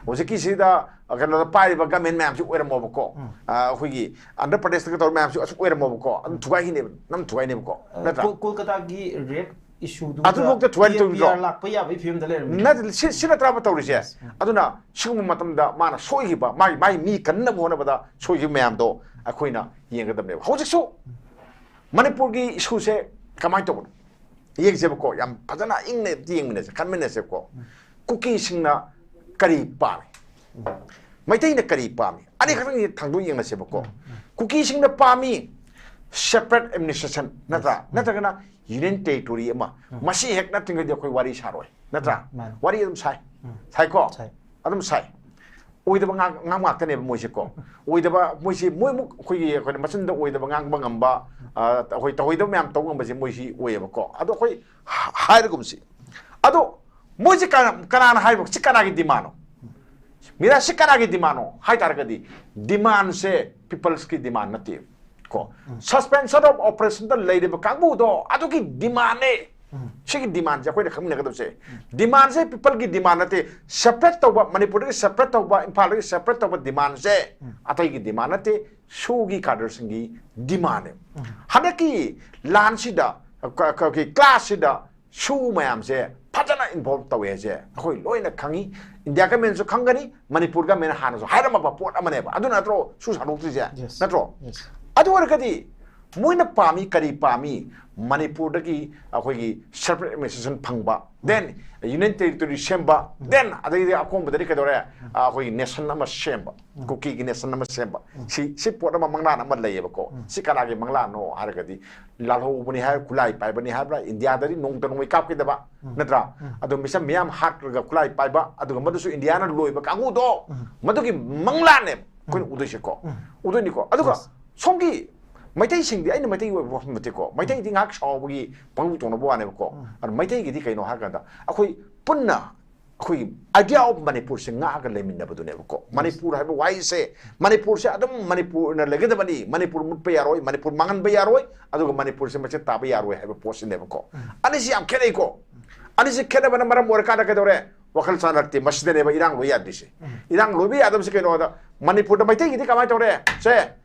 ꯍꯧꯖꯤꯛꯀꯤꯁꯤꯗ ꯀꯩꯅꯣꯗ ꯄꯥꯏꯔꯤꯕ ꯒꯃꯦꯟ ꯃꯌꯥꯝꯁꯤ ꯑꯣꯏꯔꯝꯃꯣꯕꯀꯣ꯫ ꯑꯩꯈꯣꯏꯒꯤ ꯑꯟꯙ꯭ꯔ ꯄ꯭ꯔꯗꯦꯁꯇꯒ ꯇꯧꯔ ꯃꯌꯥꯝꯁꯤ ꯑꯁꯨꯛ ꯑꯣꯏꯔꯝꯃꯣꯕꯀꯣ꯫ ꯑꯗꯨꯝ ꯊꯨꯒꯥꯏꯈꯤꯅꯦꯕ, ꯅꯝ ꯊꯨꯒꯥꯏꯅꯦꯕꯀꯣ, ꯅꯠꯇ꯭ꯔꯥ? ꯀꯣꯜꯀꯇꯥꯒꯤ ꯔꯦꯞ ꯏꯁꯨꯗꯨ ꯑꯗꯨꯐꯥꯎꯗ ꯊꯨꯒꯥꯏ ꯇꯧꯕꯤꯗ꯭ꯔꯣ? ꯂꯥꯛꯄ ꯌꯥꯕꯒꯤ ꯐꯤꯕꯝꯗ ꯂꯩꯔꯝꯃꯤ꯫ ꯅꯠꯇꯦ, ꯁꯤ ꯁꯤ ꯅꯠꯇ꯭ꯔꯕ ꯇꯧꯔꯤꯁꯦ? ꯑꯗꯨꯅ ꯁꯤꯒꯨꯝꯕ ꯃꯇꯝꯗ ꯃꯥꯅ ꯁꯣꯏꯈꯤꯕ, ꯃꯥꯒꯤ ꯃꯥꯒꯤ ꯃꯤ ꯀꯟꯅꯕ ꯍꯣꯠꯅꯕꯗ ꯁꯣꯏꯈꯤꯕ ꯃꯌꯥꯝꯗꯣ ꯑꯩꯈꯣꯏꯅ ꯌꯦꯡꯒꯗꯕꯅꯦꯕ꯫ ꯍꯧꯖꯤꯛꯁꯨ ꯃꯅꯤꯄꯨꯔꯒꯤ ꯏꯁꯨꯁꯦ ꯀꯃꯥꯏꯅ ꯇꯧꯕꯅꯣ ꯌꯦꯡꯁꯦꯕꯀꯣ꯫ ꯌꯥꯝ ꯐꯖꯅ ꯏꯪꯅ ꯌꯦꯡꯃꯤꯟꯅꯁꯦ, ꯈꯟꯃꯤꯟꯅꯁꯦꯕꯀꯣ꯫ ꯀꯨꯀꯤꯁꯤꯡꯅ ꯀꯔꯤ ꯄꯥꯝꯃꯤ? ꯃꯩꯇꯩꯅ ꯀꯔꯤ ꯄꯥꯝꯃꯤ? ꯑꯅꯤꯈꯛꯇꯪ ꯊꯥꯡꯗꯣꯛ ꯌꯦꯡꯅꯁꯦꯕꯀꯣ꯫ ꯀꯨꯀꯤꯁꯤꯡꯅ ꯄꯥꯝꯃꯤ separate administration, ꯅꯠꯇ꯭ꯔꯥ? ꯅꯠꯇ꯭ꯔꯒꯅ union territory ꯑꯃ꯫ ꯃꯁꯤ ꯍꯦꯛ ꯅꯠꯇ꯭ꯔꯤꯉꯩꯗꯤ ꯑꯩꯈꯣꯏ ꯋꯥꯔꯤ ꯁꯥꯔꯣꯏ, ꯅꯠꯇ꯭ꯔꯥ? ꯃꯥꯅꯤ꯫ ꯋꯥꯔꯤ ꯑꯗꯨꯝ ꯁꯥꯏ꯫ ꯁꯥꯏꯀꯣ? ꯁꯥꯏ꯫ ꯑꯗꯨꯝ ꯁꯥꯏ꯫ ꯑꯣꯏꯗꯕ ꯉꯥꯡ ꯉꯥꯡ ꯉꯥꯛꯇꯅꯦꯕ ꯃꯣꯏꯁꯦꯀꯣ꯫ ꯑꯣꯏꯗꯕ ꯃꯣꯏꯁꯦ, ꯃꯣꯏꯃꯨꯛ ꯑꯩꯈꯣꯏꯒꯤ, ꯑꯩꯈꯣꯏꯅ ꯃꯆꯤꯟꯗ ꯑꯣꯏꯗꯕ ꯉꯥꯡꯕ ꯉꯝꯕ, ꯑ, ꯑꯩꯈꯣꯏ ꯇꯧꯍꯩꯗꯕ ꯃꯌꯥꯝ ꯇꯧꯕ ꯉꯝꯕꯁꯦ ꯃꯣꯏꯁꯤ ꯑꯣꯏꯌꯦꯕꯀꯣ꯫ ꯑꯗꯣ ꯑꯩꯈꯣꯏ ꯍꯥ- ꯍꯥꯏꯔꯒꯨꯝꯁꯤ꯫ ꯑꯗꯣ ꯃꯣꯏꯁꯦ ꯀꯅꯥ- ꯀꯅꯥꯅ ꯍꯥꯏꯕ? ꯁꯤ ꯀꯅꯥꯒꯤ demandꯅꯣ? ꯃꯤꯔꯥ, ꯁꯤ ꯀꯅꯥꯒꯤ demandꯅꯣ ꯍꯥꯏ ꯇꯥꯔꯒꯗꯤ, demandꯁꯦ peopleꯁꯀꯤ demand ꯅꯠꯇꯦ ꯀꯣ꯫ Suspension of operationꯗ ꯂꯩꯔꯤꯕ ꯀꯥꯡꯕꯨꯗꯣ ꯑꯗꯨꯒꯤ demandꯅꯦ꯫ ꯁꯤꯒꯤ demandꯁꯦ ꯑꯩꯈꯣꯏꯅ ꯈꯪꯃꯤꯟꯅꯒꯗꯕꯁꯦ꯫ Demandꯁꯦ peopleꯒꯤ demand ꯅꯠꯇꯦ꯫ Separate ꯇꯧꯕ, ꯃꯅꯤꯄꯨꯔꯗꯒꯤ separate ꯇꯧꯕ, ꯏꯝꯐꯥꯜꯗꯒꯤ separate ꯇꯧꯕ demandꯁꯦ ꯑꯇꯩꯒꯤ demand ꯅꯠꯇꯦ, ꯁꯨꯒꯤ cadreꯁꯤꯡꯒꯤ demandꯅꯦ꯫ ꯍꯟꯗꯛꯀꯤ ꯂꯥꯟꯁꯤꯗ, ꯀ- ꯀ- clashꯁꯤꯗ ꯁꯨ ꯃꯌꯥꯝꯁꯦ ꯐꯖꯅ involve ꯇꯧꯋꯦ ꯍꯥꯏꯁꯦ ꯑꯩꯈꯣꯏ ꯂꯣꯏꯅ ꯈꯪꯉꯤ꯫ India governmentꯁꯨ ꯈꯪꯒꯅꯤ, ꯃꯅꯤꯄꯨꯔ government ꯍꯥꯟꯅꯁꯨ ꯍꯥꯏꯔꯝꯃꯕ ꯄꯣꯠ ꯑꯃꯅꯦꯕ꯫ ꯑꯗꯨ ꯅꯠꯇ꯭ꯔꯣ ꯁꯨ ꯁꯟꯗꯣꯛꯇ꯭ꯔꯤꯁꯦ? Yes. ꯅꯠꯇ꯭ꯔꯣ? Yes. ꯑꯗꯨ ꯑꯣꯏꯔꯒꯗꯤ ꯃꯣꯏꯅ ꯄꯥꯝꯃꯤ, ꯀꯔꯤ ꯄꯥꯝꯃꯤ? ꯃꯅꯤꯄꯨꯔꯗꯒꯤ ꯑꯩꯈꯣꯏꯒꯤ separate administration ꯐꯪꯕ, then union territory ꯁꯦꯝꯕ, then ꯑꯗꯩꯗꯤ ꯑꯀꯣꯟꯕꯗꯗꯤ ꯀꯩꯗꯧꯔꯦ? ꯑꯩꯈꯣꯏꯒꯤ nation ꯑꯃ ꯁꯦꯝꯕ, ꯀꯨꯀꯤꯒꯤ nation ꯑꯃ ꯁꯦꯝꯕ꯫ ꯁꯤ, ꯁꯤ ꯄꯣꯠ ꯑꯃ, ꯃꯪꯂꯥꯟ ꯑꯃ ꯂꯩꯌꯦꯕꯀꯣ꯫ ꯁꯤ ꯀꯅꯥꯒꯤ ꯃꯪꯂꯥꯟꯅꯣ ꯍꯥꯏꯔꯒꯗꯤ, ꯂꯥꯜꯍꯧꯕꯅꯤ ꯍꯥꯏ, ꯈꯨꯠꯂꯥꯏ ꯄꯥꯏꯕꯅꯤ ꯍꯥꯏꯕ꯭ꯔꯥ, ꯏꯟꯗꯤꯌꯥꯗꯗꯤ ꯅꯣꯡꯃꯇ ꯅꯣꯡꯃꯩ ꯀꯥꯞꯈꯤꯗꯕ, ꯅꯠꯇ꯭ꯔꯥ? ꯑꯗꯣ ꯃꯤꯆꯝ ꯃꯤꯌꯥꯝ ꯍꯥꯠꯂꯒ ꯈꯨꯠꯂꯥꯏ ꯄꯥꯏꯕ, ꯑꯗꯨꯒ ꯃꯗꯨꯁꯨ ꯏꯟꯗꯤꯌꯥꯅ ꯂꯣꯏꯕ ꯀꯥꯡꯕꯨꯗꯣ, ꯃꯗꯨꯒꯤ ꯃꯪꯂꯥꯟꯅꯦꯕ ꯑꯩꯈꯣꯏꯅ ꯎꯗꯣꯏꯁꯦꯀꯣ꯫ ꯎꯗꯣꯏꯅꯤꯀꯣ꯫ ꯑꯗꯨꯒ Yes. ꯁꯣꯝꯒꯤ ꯃꯩꯇꯩꯁꯤꯡꯗꯤ, ꯑꯩꯅ ꯃꯩꯇꯩꯒꯤ ꯑꯣꯏꯕ ꯋꯥꯐꯝ ꯅꯠꯇꯦꯀꯣ, ꯃꯩꯇꯩꯗꯤ ꯉꯥꯏꯍꯥꯛ ꯁꯥꯎꯕꯒꯤ ꯄꯪꯇꯧ ꯇꯧꯅꯕ ꯋꯥꯅꯦꯕꯀꯣ꯫ ꯑꯗꯣ ꯃꯩꯇꯩꯒꯤꯗꯤ ꯀꯩꯅꯣ ꯍꯥꯏꯔꯀꯥꯟꯗ, ꯑꯩꯈꯣꯏ ꯄꯨꯟꯅ ꯑꯩꯈꯣꯏꯒꯤ idea of ꯃꯅꯤꯄꯨꯔꯁꯦ ꯉꯥꯛꯑꯒ ꯂꯩꯃꯤꯟꯅꯕꯗꯨꯅꯦꯕꯀꯣ꯫ ꯃꯅꯤꯄꯨꯔ ꯍꯥꯏꯕ ꯋꯥꯍꯩꯁꯦ, ꯃꯅꯤꯄꯨꯔꯁꯦ ꯑꯗꯨꯝ ꯃꯅꯤꯄꯨꯔꯅ ꯂꯩꯒꯗꯕꯅꯤ, ꯃꯅꯤꯄꯨꯔ ꯃꯨꯠꯄ ꯌꯥꯔꯣꯏ, ꯃꯅꯤꯄꯨꯔ ꯃꯥꯡꯍꯟꯕ ꯌꯥꯔꯣꯏ, ꯑꯗꯨꯒ ꯃꯅꯤꯄꯨꯔꯁꯦ ꯃꯆꯦꯠ ꯇꯥꯕ ꯌꯥꯔꯣꯏ ꯍꯥꯏꯕ ꯄꯣꯠꯁꯤꯅꯦꯕꯀꯣ꯫ ꯑꯅꯤꯁꯤ ꯌꯥꯝ ꯈꯦꯠꯅꯩꯀꯣ꯫ ꯑꯅꯤꯁꯤ ꯈꯦꯠꯅꯕꯅ ꯃꯔꯝ ꯑꯣꯏꯔꯀꯥꯟꯗ ꯀꯩꯗꯧꯔꯦ? ꯋꯥꯈꯜ ꯆꯥꯟꯅꯔꯛꯇꯦ꯫ ꯃꯁꯤꯗꯅꯦꯕ ꯏꯔꯥꯡ ꯂꯣꯏ ꯌꯥꯗ꯭ꯔꯤꯁꯦ꯫ ꯏꯔꯥꯡ ꯂꯣꯏꯕ ꯌꯥꯗꯕꯁꯦ ꯀꯩꯅꯣꯗ, ꯃꯅꯤꯄꯨꯔꯗ ꯃꯩꯇꯩꯒꯤꯗꯤ ꯀꯃꯥꯏꯅ ꯇꯧꯔꯦ? ꯁꯦ,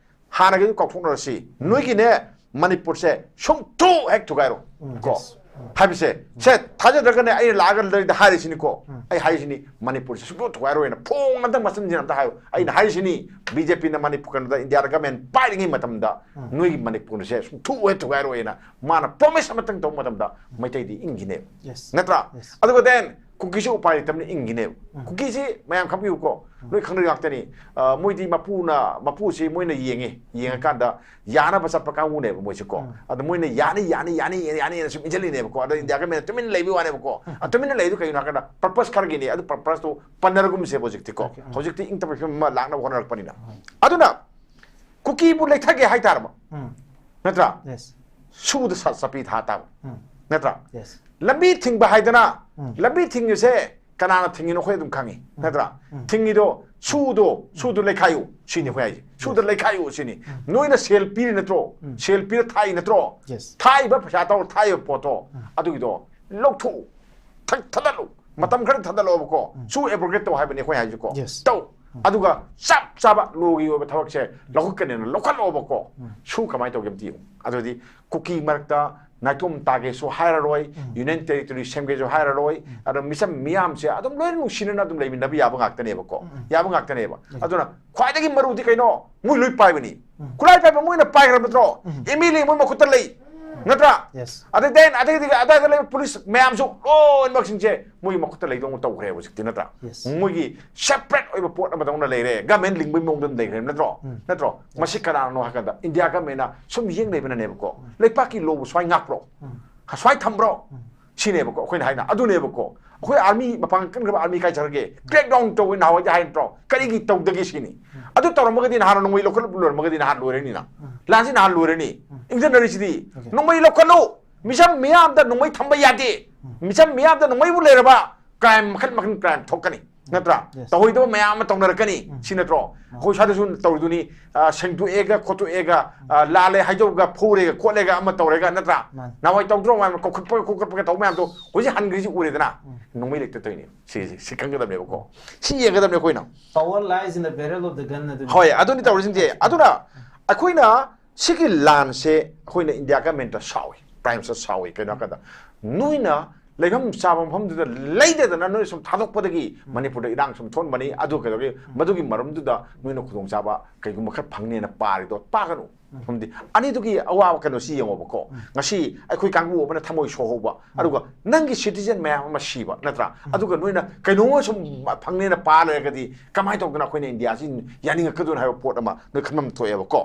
ꯍꯥꯟꯅꯒꯤꯗꯨ ꯀꯥꯎꯊꯣꯛꯅꯔꯁꯤ꯫ ꯅꯣꯏꯒꯤꯅꯦ, ꯃꯅꯤꯄꯨꯔꯁꯦ ꯁꯨꯡꯊꯨ ꯍꯦꯛ ꯊꯨꯒꯥꯏꯔꯣ꯫ ꯎꯝ, ꯀꯣ? Yes. ꯎꯝ꯫ ꯍꯥꯏꯕꯁꯦ, ꯁꯦ, ꯊꯥꯖꯗ꯭ꯔꯒꯅꯦ, ꯑꯩꯅ ꯂꯥꯛꯑꯒ ꯅꯣꯏꯗ ꯍꯥꯏꯔꯤꯁꯤꯅꯤꯀꯣ꯫ ꯎꯝ꯫ ꯑꯩ ꯍꯥꯏꯔꯤꯁꯤꯅꯤ, ꯃꯅꯤꯄꯨꯔꯁꯦ ꯁꯨꯡꯊꯨ ꯊꯨꯒꯥꯏꯔꯣꯏꯅ꯫ ꯐꯣꯡ ꯑꯝꯇꯪ ꯃꯆꯤꯟꯁꯤꯅ ꯑꯝꯇ ꯍꯥꯏꯌꯨ꯫ ꯑꯩꯅ ꯍꯥꯏꯔꯤꯁꯤꯅꯤ, ꯕꯤ ꯖꯦ ꯄꯤꯅ ꯃꯅꯤꯄꯨꯔ, ꯀꯩꯅꯣꯗ, ꯏꯟꯗꯤꯌꯥꯗ ꯒꯃꯦꯟ ꯄꯥꯏꯔꯤꯉꯩ ꯃꯇꯝꯗ ꯎꯝ꯫ ꯅꯣꯏꯒꯤ ꯃꯅꯤꯄꯨꯔꯁꯦ ꯁꯨꯡꯊꯨ ꯍꯦꯛ ꯊꯨꯒꯥꯏꯔꯣꯏꯅ ꯃꯥꯅ ꯄ꯭ꯔꯣꯃꯤꯁ ꯑꯃꯇꯪ ꯇꯧꯕ ꯃꯇꯝꯗ ꯃꯩꯇꯩꯗꯤ ꯏꯪꯈꯤꯅꯦꯕ꯫ Yes. ꯅꯠꯇ꯭ꯔꯥ? Yes. ꯑꯗꯨꯒ then ꯀꯨꯀꯤꯁꯨ ꯎꯄꯥꯏ ꯂꯩꯇꯕꯅ ꯏꯪꯈꯤꯅꯦꯕ꯫ ꯎꯝ꯫ ꯀꯨꯀꯤꯁꯤ ꯃꯌꯥꯝ ꯈꯪꯕꯤꯌꯨꯀꯣ, ꯎꯝ꯫ ꯂꯣꯏ ꯈꯪꯅꯔꯤ ꯉꯥꯛꯇꯅꯤ꯫ ꯑ, ꯃꯣꯏꯗꯤ ꯃꯄꯨꯅ, ꯃꯄꯨꯁꯤ ꯃꯣꯏꯅ ꯌꯦꯡꯉꯤ, ꯌꯦꯡꯉꯀꯥꯟꯗ ꯌꯥꯅꯕ ꯆꯠꯄ ꯀꯥꯡꯕꯨꯅꯦꯕ ꯃꯣꯏꯁꯦꯀꯣ꯫ ꯎꯝ꯫ ꯑꯗ ꯃꯣꯏꯅ ꯌꯥꯅꯤ, ꯌꯥꯅꯤ, ꯌꯥꯅꯤ, ꯌꯥꯅꯤꯅ ꯁꯨꯝ ꯏꯟꯁꯤꯜꯂꯤꯅꯦꯕꯀꯣ꯫ ꯑꯗ ꯏꯟꯗꯤꯌꯥ ꯒꯃꯦꯟꯅ ꯇꯨꯃꯤꯟꯅ ꯂꯩꯕꯒꯤ ꯋꯥꯅꯦꯕꯀꯣ꯫ ꯎꯝ꯫ ꯑ, ꯇꯨꯃꯤꯟꯅ ꯂꯩꯗꯨ ꯀꯩꯒꯤꯅꯣ ꯍꯥꯏ ꯀꯥꯟꯗ, ꯄꯔꯄꯁ ꯈꯔꯒꯤꯅꯤ꯫ ꯑꯗꯨ ꯄꯔꯄꯁꯇꯨ ꯄꯟꯅꯔꯒꯨꯝꯁꯦꯕ ꯍꯧꯖꯤꯛꯇꯤꯀꯣ꯫ Okay, ꯎꯝ꯫ ꯍꯧꯖꯤꯛꯇꯤ ꯏꯪ ꯇꯞꯄ ꯐꯤꯕꯝ ꯑꯃ ꯂꯥꯛꯅꯕ ꯍꯣꯠꯅꯔꯛꯄꯅꯤꯅ꯫ ꯎꯝ꯫ ꯑꯗꯨꯅ ꯀꯨꯀꯤꯕꯨ ꯂꯩꯊꯒꯦ ꯍꯥꯏꯇꯥꯔꯕ, ꯎꯝ꯫ ꯅꯠꯇ꯭ꯔꯥ? Yes. ꯁꯨꯗ ꯁ-, ꯆꯄꯤ ꯊꯥ ꯇꯥꯕ꯫ ꯎꯝ꯫ ꯅꯠꯇ꯭ꯔꯥ? Yes. ꯂꯝꯕꯤ ꯊꯤꯡꯕ ꯍꯥꯏꯗꯅ, ꯎꯝ꯫ ꯂꯝꯕꯤ ꯊꯤꯡꯉꯤꯁꯦ ꯀꯅꯥꯅ ꯊꯤꯡꯉꯤꯅꯣ ꯑꯩꯈꯣꯏ ꯑꯗꯨꯝ ꯈꯪꯉꯤ꯫ ꯎꯝ꯫ ꯅꯠꯇ꯭ꯔꯥ? ꯎꯝ꯫ ꯊꯤꯡꯉꯤꯗꯣ, ꯁꯨꯗꯣ, ꯁꯨꯗ ꯂꯩꯈꯥꯏꯌꯨ ꯁꯤꯅꯤ ꯑꯩꯈꯣꯏ ꯍꯥꯏꯁꯦ꯫ ꯁꯨꯗ Yes. ꯂꯩꯈꯥꯏꯌꯨ ꯁꯤꯅꯤ꯫ ꯎꯝ꯫ ꯅꯣꯏꯅ ꯁꯦꯜ ꯄꯤꯔꯤ ꯅꯠꯇ꯭ꯔꯣ? ꯎꯝ꯫ ꯁꯦꯜ ꯄꯤꯔ ꯊꯥꯛꯏ ꯅꯠꯇ꯭ꯔꯣ? Yes. ꯊꯥꯛꯏꯕ ꯄꯩꯁꯥ ꯇꯧꯔ ꯊꯥꯛꯏꯕ ꯄꯣꯠꯇꯣ, ꯎꯝ꯫ ꯑꯗꯨꯒꯤꯗꯣ ꯂꯧꯊꯣꯛꯎ꯫ ꯊꯛ-, ꯊꯥꯗꯠꯂꯨ꯫ ꯃꯇꯝ ꯈꯔ ꯊꯥꯗꯠꯂꯣꯕꯀꯣ꯫ ꯎꯝ꯫ ꯁꯨ ꯑꯦꯕ꯭ꯔꯣꯒꯦꯠ ꯇꯧ ꯍꯥꯏꯕꯅꯤ ꯑꯩꯈꯣꯏ ꯍꯥꯏꯁꯤꯀꯣ꯫ Yes. ꯇꯧ꯫ ꯎꯝ꯫ ꯑꯗꯨꯒ ꯆꯞ ꯆꯥꯕ ꯂꯣꯒꯤ ꯑꯣꯏꯕ ꯊꯕꯛꯁꯦ ꯂꯧꯈꯠꯀꯅꯦꯅ ꯂꯧꯈꯠꯂꯣꯕꯀꯣ꯫ ꯎꯝ꯫ ꯁꯨ ꯀꯃꯥꯏꯅ ꯇꯧꯒꯦ ꯑꯝꯇ ꯌꯦꯡꯉꯨ꯫ ꯑꯗꯨꯗꯤ ꯀꯨꯀꯤ ꯃꯔꯛꯇ ꯅꯥꯏꯇꯣꯝ ꯇꯥꯒꯦꯁꯨ ꯍꯥꯏꯔꯔꯣꯏ, ꯎꯝ꯫ ꯌꯨꯅꯤꯌꯟ ꯇꯦꯔꯤꯇꯣꯔꯤ ꯁꯦꯝꯒꯦꯁꯨ ꯍꯥꯏꯔꯔꯣꯏ, ꯎꯝ꯫ ꯑꯗꯣ ꯃꯤꯆꯝ ꯃꯤꯌꯥꯝꯁꯦ ꯑꯗꯨꯝ ꯂꯣꯏꯅ ꯅꯨꯡꯁꯤꯅꯅ ꯑꯗꯨꯝ ꯂꯩꯃꯤꯟꯅꯕ ꯌꯥꯕ ꯉꯥꯛꯇꯅꯦꯕꯀꯣ꯫ ꯎꯝ, ꯎꯝ꯫ ꯌꯥꯕ ꯉꯥꯛꯇꯅꯦꯕ꯫ ꯎꯝ꯫ ꯑꯗꯨꯅ ꯈ꯭ꯋꯥꯏꯗꯒꯤ ꯃꯔꯨꯗꯤ ꯀꯩꯅꯣ? ꯃꯣꯏ ꯂꯣꯏ ꯄꯥꯏꯕꯅꯤ꯫ ꯎꯝ꯫ ꯈꯨꯠꯂꯥꯏ ꯄꯥꯏꯕ ꯃꯣꯏꯅ ꯄꯥꯏꯈ꯭ꯔꯕ ꯅꯠꯇ꯭ꯔꯣ? ꯎꯝ꯫ ꯑꯦꯝ ꯑꯦꯜ ꯑꯦ ꯃꯣꯏ ꯃꯈꯨꯠꯇ ꯂꯩ꯫ ꯅꯠꯇ꯭ꯔꯥ? Yes. ꯑꯗꯩ then ꯑꯗꯩꯗꯤ ꯑꯗꯥꯏꯗ ꯂꯩꯕ ꯄꯨꯂꯤꯁ ꯃꯌꯥꯝꯁꯨ ꯂꯣꯏꯅꯃꯛꯁꯤꯡꯁꯦ ꯃꯣꯏꯒꯤ ꯃꯈꯨꯠꯇ ꯂꯩꯗꯧꯅ ꯇꯧꯈ꯭ꯔꯦꯕ ꯍꯧꯖꯤꯛꯇꯤ, ꯅꯠꯇ꯭ꯔꯥ? Yes. ꯃꯣꯏꯒꯤ ꯁꯦꯄꯔꯦꯠ ꯑꯣꯏꯕ ꯄꯣꯠ ꯑꯃꯗꯧꯅ ꯂꯩꯔꯦ, ꯒꯃꯦꯟ ꯂꯤꯡꯕꯒꯤ ꯃꯑꯣꯡꯗ ꯑꯗꯨꯝ ꯂꯩꯈ꯭ꯔꯦꯕ, ꯅꯠꯇ꯭ꯔꯣ? ꯎꯝ꯫ ꯅꯠꯇ꯭ꯔꯣ? Yes. ꯃꯁꯤ ꯀꯅꯥꯅꯣ ꯍꯥꯏ ꯀꯥꯟꯗ ꯏꯟꯗꯤꯌꯥ ꯒꯃꯦꯟꯅ ꯁꯨꯝ ꯌꯦꯡ ꯂꯩꯕꯅꯅꯦꯕꯀꯣ꯫ ꯎꯝ꯫ ꯂꯩꯄꯥꯛꯀꯤ ꯂꯣꯕꯨ ꯁꯨꯃꯥꯏꯅ ꯉꯥꯛꯄ꯭ꯔꯣ? ꯎꯝ꯫ ꯁꯨꯃꯥꯏꯅ ꯊꯝꯕ꯭ꯔꯣ? ꯎꯝ꯫ ꯁꯤꯅꯦꯕꯀꯣ ꯑꯩꯈꯣꯏꯅ ꯍꯥꯏꯅ, ꯑꯗꯨꯅꯦꯕꯀꯣ꯫ ꯑꯩꯈꯣꯏ ꯑꯥꯔꯃꯤ ꯃꯄꯥꯡꯒꯜ ꯀꯟꯈ꯭ꯔꯕ ꯑꯥꯔꯃꯤ ꯀꯥꯏ ꯆꯠꯈ꯭ꯔꯒꯦ? Crackdown ꯇꯧꯋꯦ ꯅꯍꯥꯟꯋꯥꯏꯗꯤ ꯍꯥꯏ ꯅꯠꯇ꯭ꯔꯣ? ꯀꯔꯤꯒꯤ ꯇꯧꯗꯒꯦ ꯁꯤꯅꯤ꯫ ꯎꯝ꯫ ꯑꯗꯨ ꯇꯧꯔꯝꯃꯒꯗꯤ ꯅꯍꯥꯟ ꯅꯣꯡꯃꯩ ꯂꯧꯈꯠꯂ ꯂꯣꯏꯔꯝꯃꯒꯗꯤ ꯅꯍꯥꯟ ꯂꯣꯏꯔꯅꯤꯅ꯫ ꯎꯝ꯫ ꯂꯥꯟꯁꯤ ꯅꯍꯥꯟ ꯂꯣꯏꯔꯅꯤ꯫ ꯎꯝ꯫ ꯏꯪꯊꯅꯔꯤꯁꯤꯗꯤ Okay. ꯅꯣꯡꯃꯩ ꯂꯧꯈꯠꯂꯨ꯫ ꯃꯤꯆꯝ ꯃꯤꯌꯥꯝꯗ ꯅꯣꯡꯃꯩ ꯊꯝꯕ ꯌꯥꯗꯦ꯫ ꯎꯝ꯫ ꯃꯤꯆꯝ ꯃꯤꯌꯥꯝꯗ ꯅꯣꯡꯃꯩꯕꯨ ꯂꯩꯔꯕ crime ꯃꯈꯜ ꯃꯈꯜ crime ꯊꯣꯛꯀꯅꯤ꯫ ꯅꯠꯇ꯭ꯔꯥ? Yes. ꯇꯧꯍꯩꯗꯕ ꯃꯌꯥꯝ ꯑꯃ ꯇꯧꯅꯔꯛꯀꯅꯤ꯫ ꯁꯤ ꯅꯠꯇ꯭ꯔꯣ? ꯑꯩꯈꯣꯏ ꯁ꯭ꯋꯥꯏꯗꯁꯨ ꯇꯧꯔꯤꯗꯨꯅꯤ, ꯑ, ꯁꯦꯡꯗꯣꯛꯑꯦꯒ ꯈꯣꯠꯇꯣꯛꯑꯦꯒ, ꯑ, ꯂꯥꯜꯂꯦ ꯍꯥꯏꯖꯧꯒ ꯐꯨꯔꯦꯒ ꯈꯣꯠꯂꯦꯒ ꯑꯃ ꯇꯧꯔꯦꯒ, ꯅꯠꯇ꯭ꯔꯥ? ꯃꯥꯅꯤ. ꯅꯍꯥꯟꯋꯥꯏ ꯇꯧꯗ꯭ꯔꯣ ꯃꯌꯥꯝ ꯀꯧꯈꯠꯄꯒ ꯈꯣꯠꯀꯠꯄꯒ ꯇꯧꯕ ꯃꯌꯥꯝꯗꯣ ꯍꯧꯖꯤꯛ ꯍꯟꯈ꯭ꯔꯤꯁꯤ ꯎꯔꯦꯗꯅ? ꯅꯣꯡꯃꯩ ꯂꯩꯇ ꯇꯧꯔꯤꯅꯤ꯫ ꯁꯤꯁꯦ, ꯁꯤ ꯈꯪꯒꯗꯕꯅꯦꯕꯀꯣ꯫ ꯁꯤ ꯌꯦꯡꯒꯗꯕꯅꯦ ꯑꯩꯈꯣꯏꯅ꯫ Power lies in the barrel of the gun ꯑꯗꯨꯅꯤ. ꯍꯣꯏ, ꯑꯗꯨꯅꯤ ꯇꯧꯔꯤꯁꯤꯡꯁꯦ꯫ ꯑꯗꯨꯅ ꯑꯩꯈꯣꯏꯅ ꯁꯤꯒꯤ ꯂꯥꯟꯁꯦ ꯑꯩꯈꯣꯏꯅ ꯏꯟꯗꯤꯌꯥ ꯒꯃꯦꯟꯇ ꯁꯥꯎꯏ, ꯄ꯭ꯔꯥꯏꯝ ꯃꯤꯅꯤꯁꯇꯔ ꯁꯥꯎꯏ꯫ ꯀꯩꯅꯣ ꯍꯥꯏꯔꯀꯥꯟꯗ, ꯅꯣꯏꯅ ꯂꯩꯐꯝ ꯆꯥꯕ ꯃꯐꯝꯗꯨꯗ ꯂꯩꯇꯗꯅ ꯅꯣꯏ ꯁꯨꯝ ꯊꯥꯗꯣꯛꯄꯗꯒꯤ ꯃꯅꯤꯄꯨꯔꯗ ꯏꯔꯥꯡ ꯁꯨꯝ ꯊꯣꯛꯍꯟꯕꯅꯤ꯫ ꯑꯗꯨ ꯀꯩꯗꯧꯒꯦ? ꯃꯗꯨꯒꯤ ꯃꯔꯝꯗꯨꯗ ꯅꯣꯏꯅ ꯈꯨꯗꯣꯡꯆꯥꯕ ꯀꯩꯒꯨꯝꯕ ꯈꯔ ꯐꯪꯅꯦꯅ ꯄꯥꯔꯤꯗꯣ ꯄꯥꯒꯅꯨ꯫ ꯃꯔꯝꯗꯤ ꯑꯅꯤꯗꯨꯒꯤ ꯑꯋꯥꯕ ꯀꯩꯅꯣꯁꯤ ꯌꯦꯡꯉꯣꯕꯀꯣ꯫ ꯉꯁꯤ ꯑꯩꯈꯣꯏ ꯀꯥꯡꯕꯨ ꯑꯃꯅ ꯊꯃꯣꯏ ꯁꯣꯛꯍꯧꯕ, ꯑꯗꯨꯒ ꯅꯪꯒꯤ ꯁꯤꯇꯤꯖꯦꯟ ꯃꯌꯥꯝ ꯑꯃ ꯁꯤꯕ, ꯅꯠꯇ꯭ꯔꯥ? ꯑꯗꯨꯒ ꯅꯣꯏꯅ ꯀꯩꯅꯣꯝꯃ ꯁꯨꯝ ꯐꯪꯅꯦꯅ ꯄꯥ ꯂꯩꯔꯒꯗꯤ ꯀꯃꯥꯏꯅ ꯇꯧꯗꯅ ꯑꯩꯈꯣꯏꯅ ꯏꯟꯗꯤꯌꯥꯁꯤ ꯌꯥꯅꯤꯡꯉꯛꯀꯗꯣꯏꯅꯣ ꯍꯥꯏꯕ ꯄꯣꯠ ꯑꯃ ꯅꯣꯏ ꯈꯟꯐꯝ ꯊꯣꯛꯑꯦꯕꯀꯣ꯫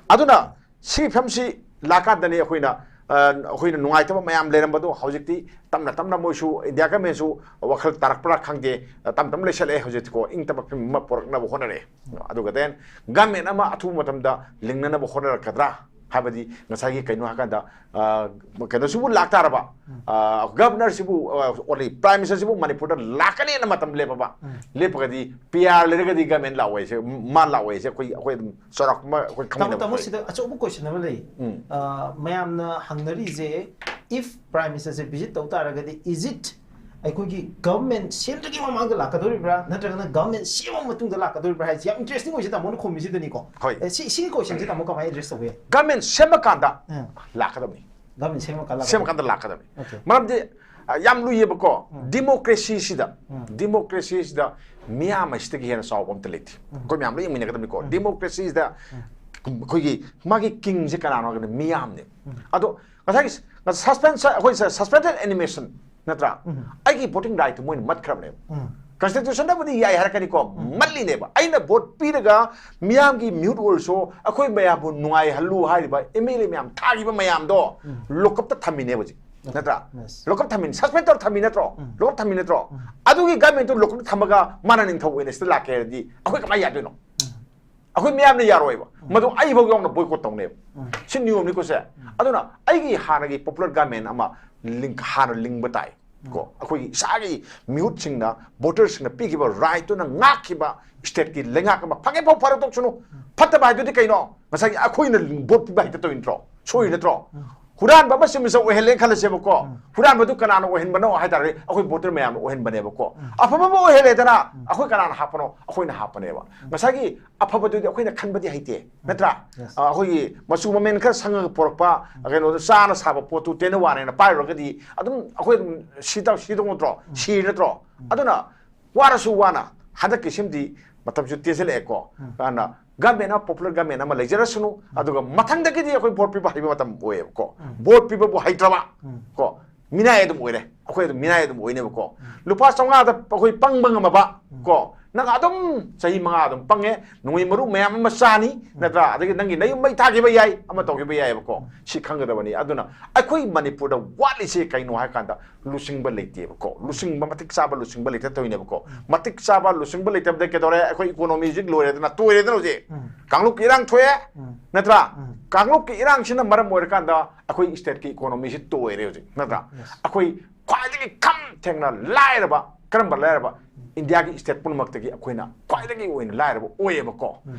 ꯑꯗꯨꯅ ꯁꯤꯒꯤ ꯐꯤꯕꯝꯁꯤ ꯂꯥꯛꯀꯥꯟꯗꯅꯤ ꯑꯩꯈꯣꯏꯅ, ꯑ, ꯑꯩꯈꯣꯏꯅ ꯅꯨꯡꯉꯥꯏꯇꯕ ꯃꯌꯥꯝ ꯂꯩꯔꯝꯕꯗꯣ ꯍꯧꯖꯤꯛꯇꯤ ꯇꯞꯅ ꯇꯞꯅ ꯃꯣꯏꯁꯨ ꯏꯟꯗꯤꯌꯥ ꯒꯃꯦꯟꯁꯨ ꯋꯥꯈꯜ ꯇꯥꯔꯛꯄ꯭ꯔꯥ ꯈꯪꯗꯦ, ꯇꯞ ꯇꯞꯅ ꯂꯩꯁꯜꯂꯛꯑꯦ ꯍꯧꯖꯤꯛꯇꯤꯀꯣ, ꯏꯪ ꯇꯞꯄ ꯐꯤꯕꯝ ꯑꯃ ꯄꯨꯔꯛꯅꯕ ꯍꯣꯠꯅꯔꯛꯑꯦ꯫ ꯑꯗꯨꯒ then ꯒꯃꯦꯟ ꯑꯃ ꯑꯊꯨꯕ ꯃꯇꯝꯗ ꯂꯤꯡꯅꯅꯕ ꯍꯣꯠꯅꯔꯛꯀꯗ꯭ꯔꯥ ꯍꯥꯏꯕꯗꯤ ꯉꯁꯥꯏꯒꯤ ꯀꯩꯅꯣ ꯍꯥꯏꯀꯥꯟꯗ, ꯑ, ꯀꯩꯅꯣꯁꯤꯕꯨ ꯂꯥꯛꯇꯥꯔꯕ, ꯑ, ꯒꯕꯅꯔꯁꯤꯕꯨ, ꯑ, ꯑꯣꯜꯂꯤ ꯄ꯭ꯔꯥꯏꯝ ꯃꯤꯅꯤꯁꯇꯔꯁꯤꯕꯨ ꯃꯅꯤꯄꯨꯔꯗ ꯂꯥꯛꯀꯅꯦꯅ ꯃꯇꯝ ꯂꯦꯞꯄꯕ, ꯂꯦꯞꯄꯒꯗꯤ ꯄꯤ ꯑꯥꯔ ꯂꯩꯔꯒꯗꯤ ꯒꯃꯦꯟ ꯂꯥꯛꯑꯣꯏꯁꯦ, ꯃꯥ ꯂꯥꯛꯑꯣꯏꯁꯦ ꯑꯩꯈꯣꯏ, ꯑꯩꯈꯣꯏ ꯑꯗꯨꯝ ꯆꯥꯎꯔꯥꯛꯄ ꯑꯃ ꯑꯩꯈꯣꯏ ꯇꯥꯃꯣ, ꯇꯥꯃꯣ, ꯈꯪꯃꯤꯟꯅꯕ ꯁꯤꯗ ꯑꯆꯧꯕ ꯀꯣꯏꯁꯟ ꯑꯃ ꯂꯩ. ꯎꯝ. ꯑ, ꯃꯌꯥꯝꯅ ꯍꯪꯅꯔꯤꯁꯦ, if Prime Minister say visit ꯇꯧ ꯇꯥꯔꯒꯗꯤ, is it ꯑꯩꯈꯣꯏꯒꯤ ꯒꯚꯔꯟꯃꯦꯟꯠ ꯁꯦꯝꯗ꯭ꯔꯤꯉꯩ ꯃꯃꯥꯡꯗ ꯂꯥꯛꯀꯗꯧꯔꯤꯕ꯭ꯔꯥ, ꯅꯠꯇ꯭ꯔꯒꯅ ꯒꯚꯔꯟꯃꯦꯟꯠ ꯁꯦꯝꯃ ꯃꯇꯨꯡꯗ ꯂꯥꯛꯀꯗꯧꯔꯤꯕ꯭ꯔꯥ ꯍꯥꯏꯁꯦ ꯌꯥꯝ ꯏꯟꯇꯔꯦꯁꯇꯤꯡ ꯑꯣꯏꯁꯦ ꯇꯥꯃꯣꯅ ꯈꯨꯝꯃꯤꯁꯤꯗꯅꯤꯀꯣ. ꯍꯣꯏ. ꯑꯦ, ꯁꯤ, ꯁꯤꯒꯤ ꯀꯣꯏꯁꯟꯁꯦ ꯇꯥꯃꯣ ꯀꯃꯥꯏꯅ ꯑꯦꯗ꯭ꯔꯦꯁ ꯇꯧꯕ ꯌꯥꯏ? ꯒꯃꯦꯟ ꯁꯦꯝꯃꯀꯥꯟꯗ ꯎꯝ. ꯂꯥꯛꯀꯗꯕꯅꯤ꯫ ꯒꯚꯔꯟꯃꯦꯟꯠ ꯁꯦꯝꯃꯀꯥꯟꯗ ꯂꯥꯛꯀꯗꯧꯔꯤꯕ꯭ꯔꯥ? ꯁꯦꯝꯃꯀꯥꯟꯗ ꯂꯥꯛꯀꯗꯕꯅꯤ꯫ Okay. ꯃꯔꯝꯗꯤ, ꯑ, ꯌꯥꯝ ꯂꯨꯏꯌꯦꯕꯀꯣ꯫ ꯎꯝ. ꯗꯤꯃꯣꯀ꯭ꯔꯦꯁꯤꯁꯤꯗ, ꯎꯝ. ꯗꯤꯃꯣꯀ꯭ꯔꯦꯁꯤꯁꯤꯗ ꯃꯤꯌꯥꯝ ꯑꯁꯤꯗꯒꯤ ꯍꯦꯟꯅ ꯆꯥꯎꯕ ꯑꯝꯇ ꯂꯩꯇꯦ꯫ ꯎꯝ. ꯑꯩꯈꯣꯏ ꯃꯌꯥꯝ ꯂꯣꯏ ꯌꯦꯡꯃꯤꯟꯅꯒꯗꯕꯅꯤꯀꯣ꯫ ꯎꯝ. ꯗꯤꯃꯣꯀ꯭ꯔꯦꯁꯤꯁꯤꯗ ꯎꯝ. ꯑꯩꯈꯣꯏꯒꯤ ꯃꯥꯒꯤ ꯀꯤꯡꯁꯦ ꯀꯅꯥꯅꯣ ꯍꯥꯏꯔꯒꯅ ꯃꯤꯌꯥꯝꯅꯦ꯫ ꯎꯝ. ꯑꯗꯣ ꯉꯁꯥꯏꯒꯤ ꯁꯁꯄꯦꯟꯁ, ꯑꯩꯈꯣꯏ ꯁꯁꯄꯦꯟꯗꯦꯗ ꯑꯦꯅꯤꯃꯦꯁꯟ ꯅꯠꯇ꯭ꯔꯥ? ꯎꯝ. ꯑꯩꯒꯤ ꯚꯣꯇꯤꯡ ꯔꯥꯏꯠꯇꯨ ꯃꯣꯏꯅ ꯃꯠꯈ꯭ꯔꯕꯅꯦꯕ꯫ ꯎꯝ. ꯀꯟꯁꯇꯤꯇ꯭ꯌꯨꯁꯟꯗꯕꯨꯗꯤ ꯌꯥꯏ ꯍꯥꯏꯔꯛꯀꯅꯤꯀꯣ, ꯎꯝ. ꯃꯠꯂꯤꯅꯦꯕ꯫ ꯑꯩꯅ ꯚꯣꯠ ꯄꯤꯔꯒ ꯃꯤꯌꯥꯝꯒꯤ ꯃꯤꯍꯨꯠ ꯑꯣꯏꯔꯁꯨ ꯑꯩꯈꯣꯏ ꯃꯌꯥꯝꯕꯨ ꯅꯨꯡꯉꯥꯏꯍꯜꯂꯨ ꯍꯥꯏꯔꯤꯕ ꯑꯦꯝ ꯑꯦꯜ ꯑꯦ ꯃꯌꯥꯝ ꯊꯥꯈꯤꯕ ꯃꯌꯥꯝꯗꯣ ꯎꯝ. ꯂꯣꯀꯞꯇ ꯊꯝꯃꯤꯅꯦꯕ ꯍꯧꯖꯤꯛ, ꯅꯠꯇ꯭ꯔꯥ? Yes. ꯂꯣꯀꯞ ꯊꯝꯃꯤꯅꯦ, ꯁꯁꯄꯦꯟ ꯇꯧꯔ ꯊꯝꯃꯤ ꯅꯠꯇ꯭ꯔꯣ? ꯎꯝ. ꯂꯣꯀꯞ ꯊꯝꯃꯤ ꯅꯠꯇ꯭ꯔꯣ? ꯎꯝ. ꯑꯗꯨꯒꯤ ꯒꯃꯦꯟꯠꯇꯨ ꯂꯣꯀꯞꯇ ꯊꯝꯃꯒ ꯃꯥꯅ ꯅꯤꯡꯊꯧ ꯑꯣꯏꯅ ꯁꯤꯗ ꯂꯥꯛꯀꯦ ꯍꯥꯏꯔꯗꯤ ꯑꯩꯈꯣꯏ ꯀꯃꯥꯏꯅ ꯌꯥꯗꯣꯏꯅꯣ? ꯎꯝ. ꯑꯩꯈꯣꯏ ꯃꯤꯌꯥꯝꯅ ꯌꯥꯔꯣꯏꯕ꯫ ꯎꯝ. ꯃꯗꯨ ꯑꯩꯐꯥꯎ ꯌꯥꯎꯅ ꯕꯣꯏꯀꯣꯠ ꯇꯧꯅꯦꯕ꯫ ꯎꯝ. ꯁꯤ ꯅꯤꯌꯣꯝꯅꯤꯀꯣ ꯁꯦ꯫ ꯎꯝ. ꯑꯗꯨꯅ ꯑꯩꯒꯤ ꯍꯥꯟꯅꯒꯤ ꯄꯣꯄꯨꯂꯔ ꯒꯃꯦꯟꯠ ꯑꯃ ꯂꯤꯡ-, ꯍꯥꯟꯅ ꯂꯤꯡꯕ ꯇꯥꯏ꯫ ꯀꯣ, ꯑꯩꯈꯣꯏꯒꯤ ꯏꯁꯥꯒꯤ ꯃꯤꯍꯨꯠꯁꯤꯡꯅ, ꯚꯣꯇꯔꯁꯤꯡꯅ ꯄꯤꯈꯤꯕ ꯔꯥꯏꯠꯇꯨꯅ ꯉꯥꯛꯈꯤꯕ ꯁ꯭ꯇꯦꯠꯀꯤ ꯂꯩꯉꯥꯛ ꯑꯃ ꯐꯪꯉꯦ ꯐꯥꯎ ꯐꯔꯦ ꯇꯣꯛꯁꯅꯨ꯫ ꯐꯠꯇꯕ ꯍꯥꯏꯗꯨꯗꯤ ꯀꯩꯅꯣ? ꯉꯁꯥꯏꯒꯤ ꯑꯩꯈꯣꯏꯅ ꯚꯣꯠ ꯄꯤꯕ ꯍꯩꯇ ꯇꯧꯔꯤ ꯅꯠꯇ꯭ꯔꯣ? ꯁꯣꯏꯔꯤ ꯅꯠꯇ꯭ꯔꯣ? ꯍꯨꯔꯥꯟꯕ ꯑꯃ ꯁꯤꯃꯤꯁ ꯑꯣꯏꯍꯜꯂꯦ ꯈꯜꯂꯁꯦꯕꯀꯣ꯫ ꯍꯨꯔꯥꯟꯕꯗꯨ ꯀꯅꯥꯅ ꯑꯣꯏꯍꯟꯕꯅꯣ ꯍꯥꯏ ꯇꯥꯔꯗꯤ ꯑꯩꯈꯣꯏ ꯚꯣꯇꯔ ꯃꯌꯥꯝꯅ ꯑꯣꯏꯍꯟꯕꯅꯦꯕꯀꯣ꯫ ꯑꯐꯕ ꯑꯃ ꯑꯣꯏꯍꯜꯂꯦꯗꯅ, ꯑꯩꯈꯣꯏ ꯀꯅꯥꯅ ꯍꯥꯞꯄꯅꯣ? ꯑꯩꯈꯣꯏꯅ ꯍꯥꯞꯄꯅꯦꯕ꯫ ꯉꯁꯥꯏꯒꯤ ꯑꯐꯕꯗꯨꯗꯤ ꯑꯩꯈꯣꯏꯅ ꯈꯟꯕꯗꯤ ꯍꯩꯇꯦ, ꯅꯠꯇ꯭ꯔꯥ? Yes. ꯑ, ꯑꯩꯈꯣꯏꯒꯤ ꯃꯆꯨ ꯃꯃꯦꯟ ꯈꯔ ꯁꯪꯉꯒ ꯄꯨꯔꯛꯄ, ꯀꯩꯅꯣꯗꯣ ꯆꯥꯅ ꯁꯥꯕ ꯄꯣꯠꯇꯨ ꯇꯦꯅꯋꯥꯅꯦꯅ ꯄꯥꯏꯔꯨꯔꯒꯗꯤ ꯑꯗꯨꯝ ꯑꯩꯈꯣꯏ ꯑꯗꯨꯝ ꯁꯤ ꯇꯧ-, ꯁꯤꯗꯧ ꯅꯠꯇ꯭ꯔꯣ? ꯁꯤꯔꯤ ꯅꯠꯇ꯭ꯔꯣ? ꯑꯗꯨꯅ ꯋꯥꯔꯁꯨ ꯋꯥꯅ ꯍꯟꯗꯛꯀꯤ ꯁꯤꯃꯗꯤ ꯃꯇꯝꯁꯨ ꯇꯦꯟꯁꯤꯜꯂꯛꯑꯦꯀꯣ꯫ ꯑꯗꯨꯅ ꯒꯃꯦꯟ ꯑꯃ, ꯄꯣꯄꯨꯂꯔ ꯒꯃꯦꯟ ꯑꯃ ꯂꯩꯖꯔꯁꯅꯨ꯫ ꯑꯗꯨꯒ ꯃꯊꯪꯗꯒꯤꯗꯤ ꯑꯩꯈꯣꯏ ꯚꯣꯠ ꯄꯤꯕ ꯍꯩꯕ ꯃꯇꯝ ꯑꯣꯏꯌꯦꯕꯀꯣ꯫ ꯚꯣꯠ ꯄꯤꯕꯕꯨ ꯍꯩꯇ꯭ꯔꯕ ꯀꯣ, ꯃꯤꯅꯥꯏ ꯑꯗꯨꯝ ꯑꯣꯏꯔꯦ꯫ ꯑꯩꯈꯣꯏ ꯑꯗꯨꯝ ꯃꯤꯅꯥꯏ ꯑꯗꯨꯝ ꯑꯣꯏꯅꯦꯕꯀꯣ꯫ ꯂꯨꯄꯥ ꯆꯥꯝꯃꯉꯥꯗ ꯑꯩꯈꯣꯏ ꯄꯪꯕ ꯉꯝꯃꯕ ꯀꯣ, ꯅꯪ ꯑꯗꯨꯝ ꯆꯍꯤ ꯃꯉꯥ ꯑꯗꯨꯝ ꯄꯪꯉꯦ, ꯅꯣꯡꯃꯩ ꯃꯔꯨ ꯃꯌꯥꯝ ꯑꯃ ꯆꯥꯅꯤ, ꯅꯠꯇ꯭ꯔꯥ? ꯑꯗꯒꯤ ꯅꯪꯒꯤ ꯅꯌꯨꯝ ꯃꯩ ꯊꯥꯈꯤꯕ ꯌꯥꯏ, ꯑꯃ ꯇꯧꯈꯤꯕ ꯌꯥꯏꯑꯕꯀꯣ꯫ ꯁꯤ ꯈꯪꯒꯗꯕꯅꯤ꯫ ꯑꯗꯨꯅ ꯑꯩꯈꯣꯏ ꯃꯅꯤꯄꯨꯔꯗ ꯋꯥꯠꯂꯤꯁꯦ ꯀꯩꯅꯣ ꯍꯥꯏ ꯀꯥꯟꯗ, ꯂꯨꯆꯤꯡꯕ ꯂꯩꯇꯦꯕꯀꯣ꯫ ꯂꯨꯆꯤꯡꯕ, ꯃꯇꯤꯛ ꯆꯥꯕ ꯂꯨꯆꯤꯡꯕ ꯂꯩꯇ ꯇꯧꯔꯤꯅꯦꯕꯀꯣ꯫ ꯃꯇꯤꯛ ꯆꯥꯕ ꯂꯨꯆꯤꯡꯕ ꯂꯩꯇꯕꯗ ꯀꯩꯗꯧꯔꯦ? ꯑꯩꯈꯣꯏ ꯏꯀꯣꯅꯣꯃꯤ ꯍꯧꯖꯤꯛ ꯂꯣꯏꯔꯦꯗꯅ, ꯇꯣꯏꯔꯦꯗꯅ ꯍꯧꯖꯤꯛ꯫ ꯀꯥꯡꯂꯨꯞꯀꯤ ꯏꯔꯥꯡ ꯊꯣꯛꯑꯦ, ꯅꯠꯇ꯭ꯔꯥ? ꯀꯥꯡꯂꯨꯞꯀꯤ ꯏꯔꯥꯡꯁꯤꯅ ꯃꯔꯝ ꯑꯣꯏꯔꯀꯥꯟꯗ ꯑꯩꯈꯣꯏ ꯁ꯭ꯇꯦꯠꯀꯤ ꯏꯀꯣꯅꯣꯃꯤꯁꯤ ꯇꯣꯏꯔꯦ ꯍꯧꯖꯤꯛ, ꯅꯠꯇ꯭ꯔꯥ? ꯑꯩꯈꯣꯏ ꯈ꯭ꯋꯥꯏꯗꯒꯤ ꯈꯝ ꯊꯦꯡꯅ ꯂꯥꯏꯔꯕ, ꯀꯔꯝꯕ ꯂꯥꯏꯔꯕ? ꯏꯟꯗꯤꯌꯥꯒꯤ ꯁ꯭ꯇꯦꯠ ꯄꯨꯝꯅꯃꯛꯇꯒꯤ ꯑꯩꯈꯣꯏꯅ ꯈ꯭ꯋꯥꯏꯗꯒꯤ ꯑꯣꯏꯅ ꯂꯥꯏꯔꯕ ꯑꯣꯏꯌꯦꯕꯀꯣ꯫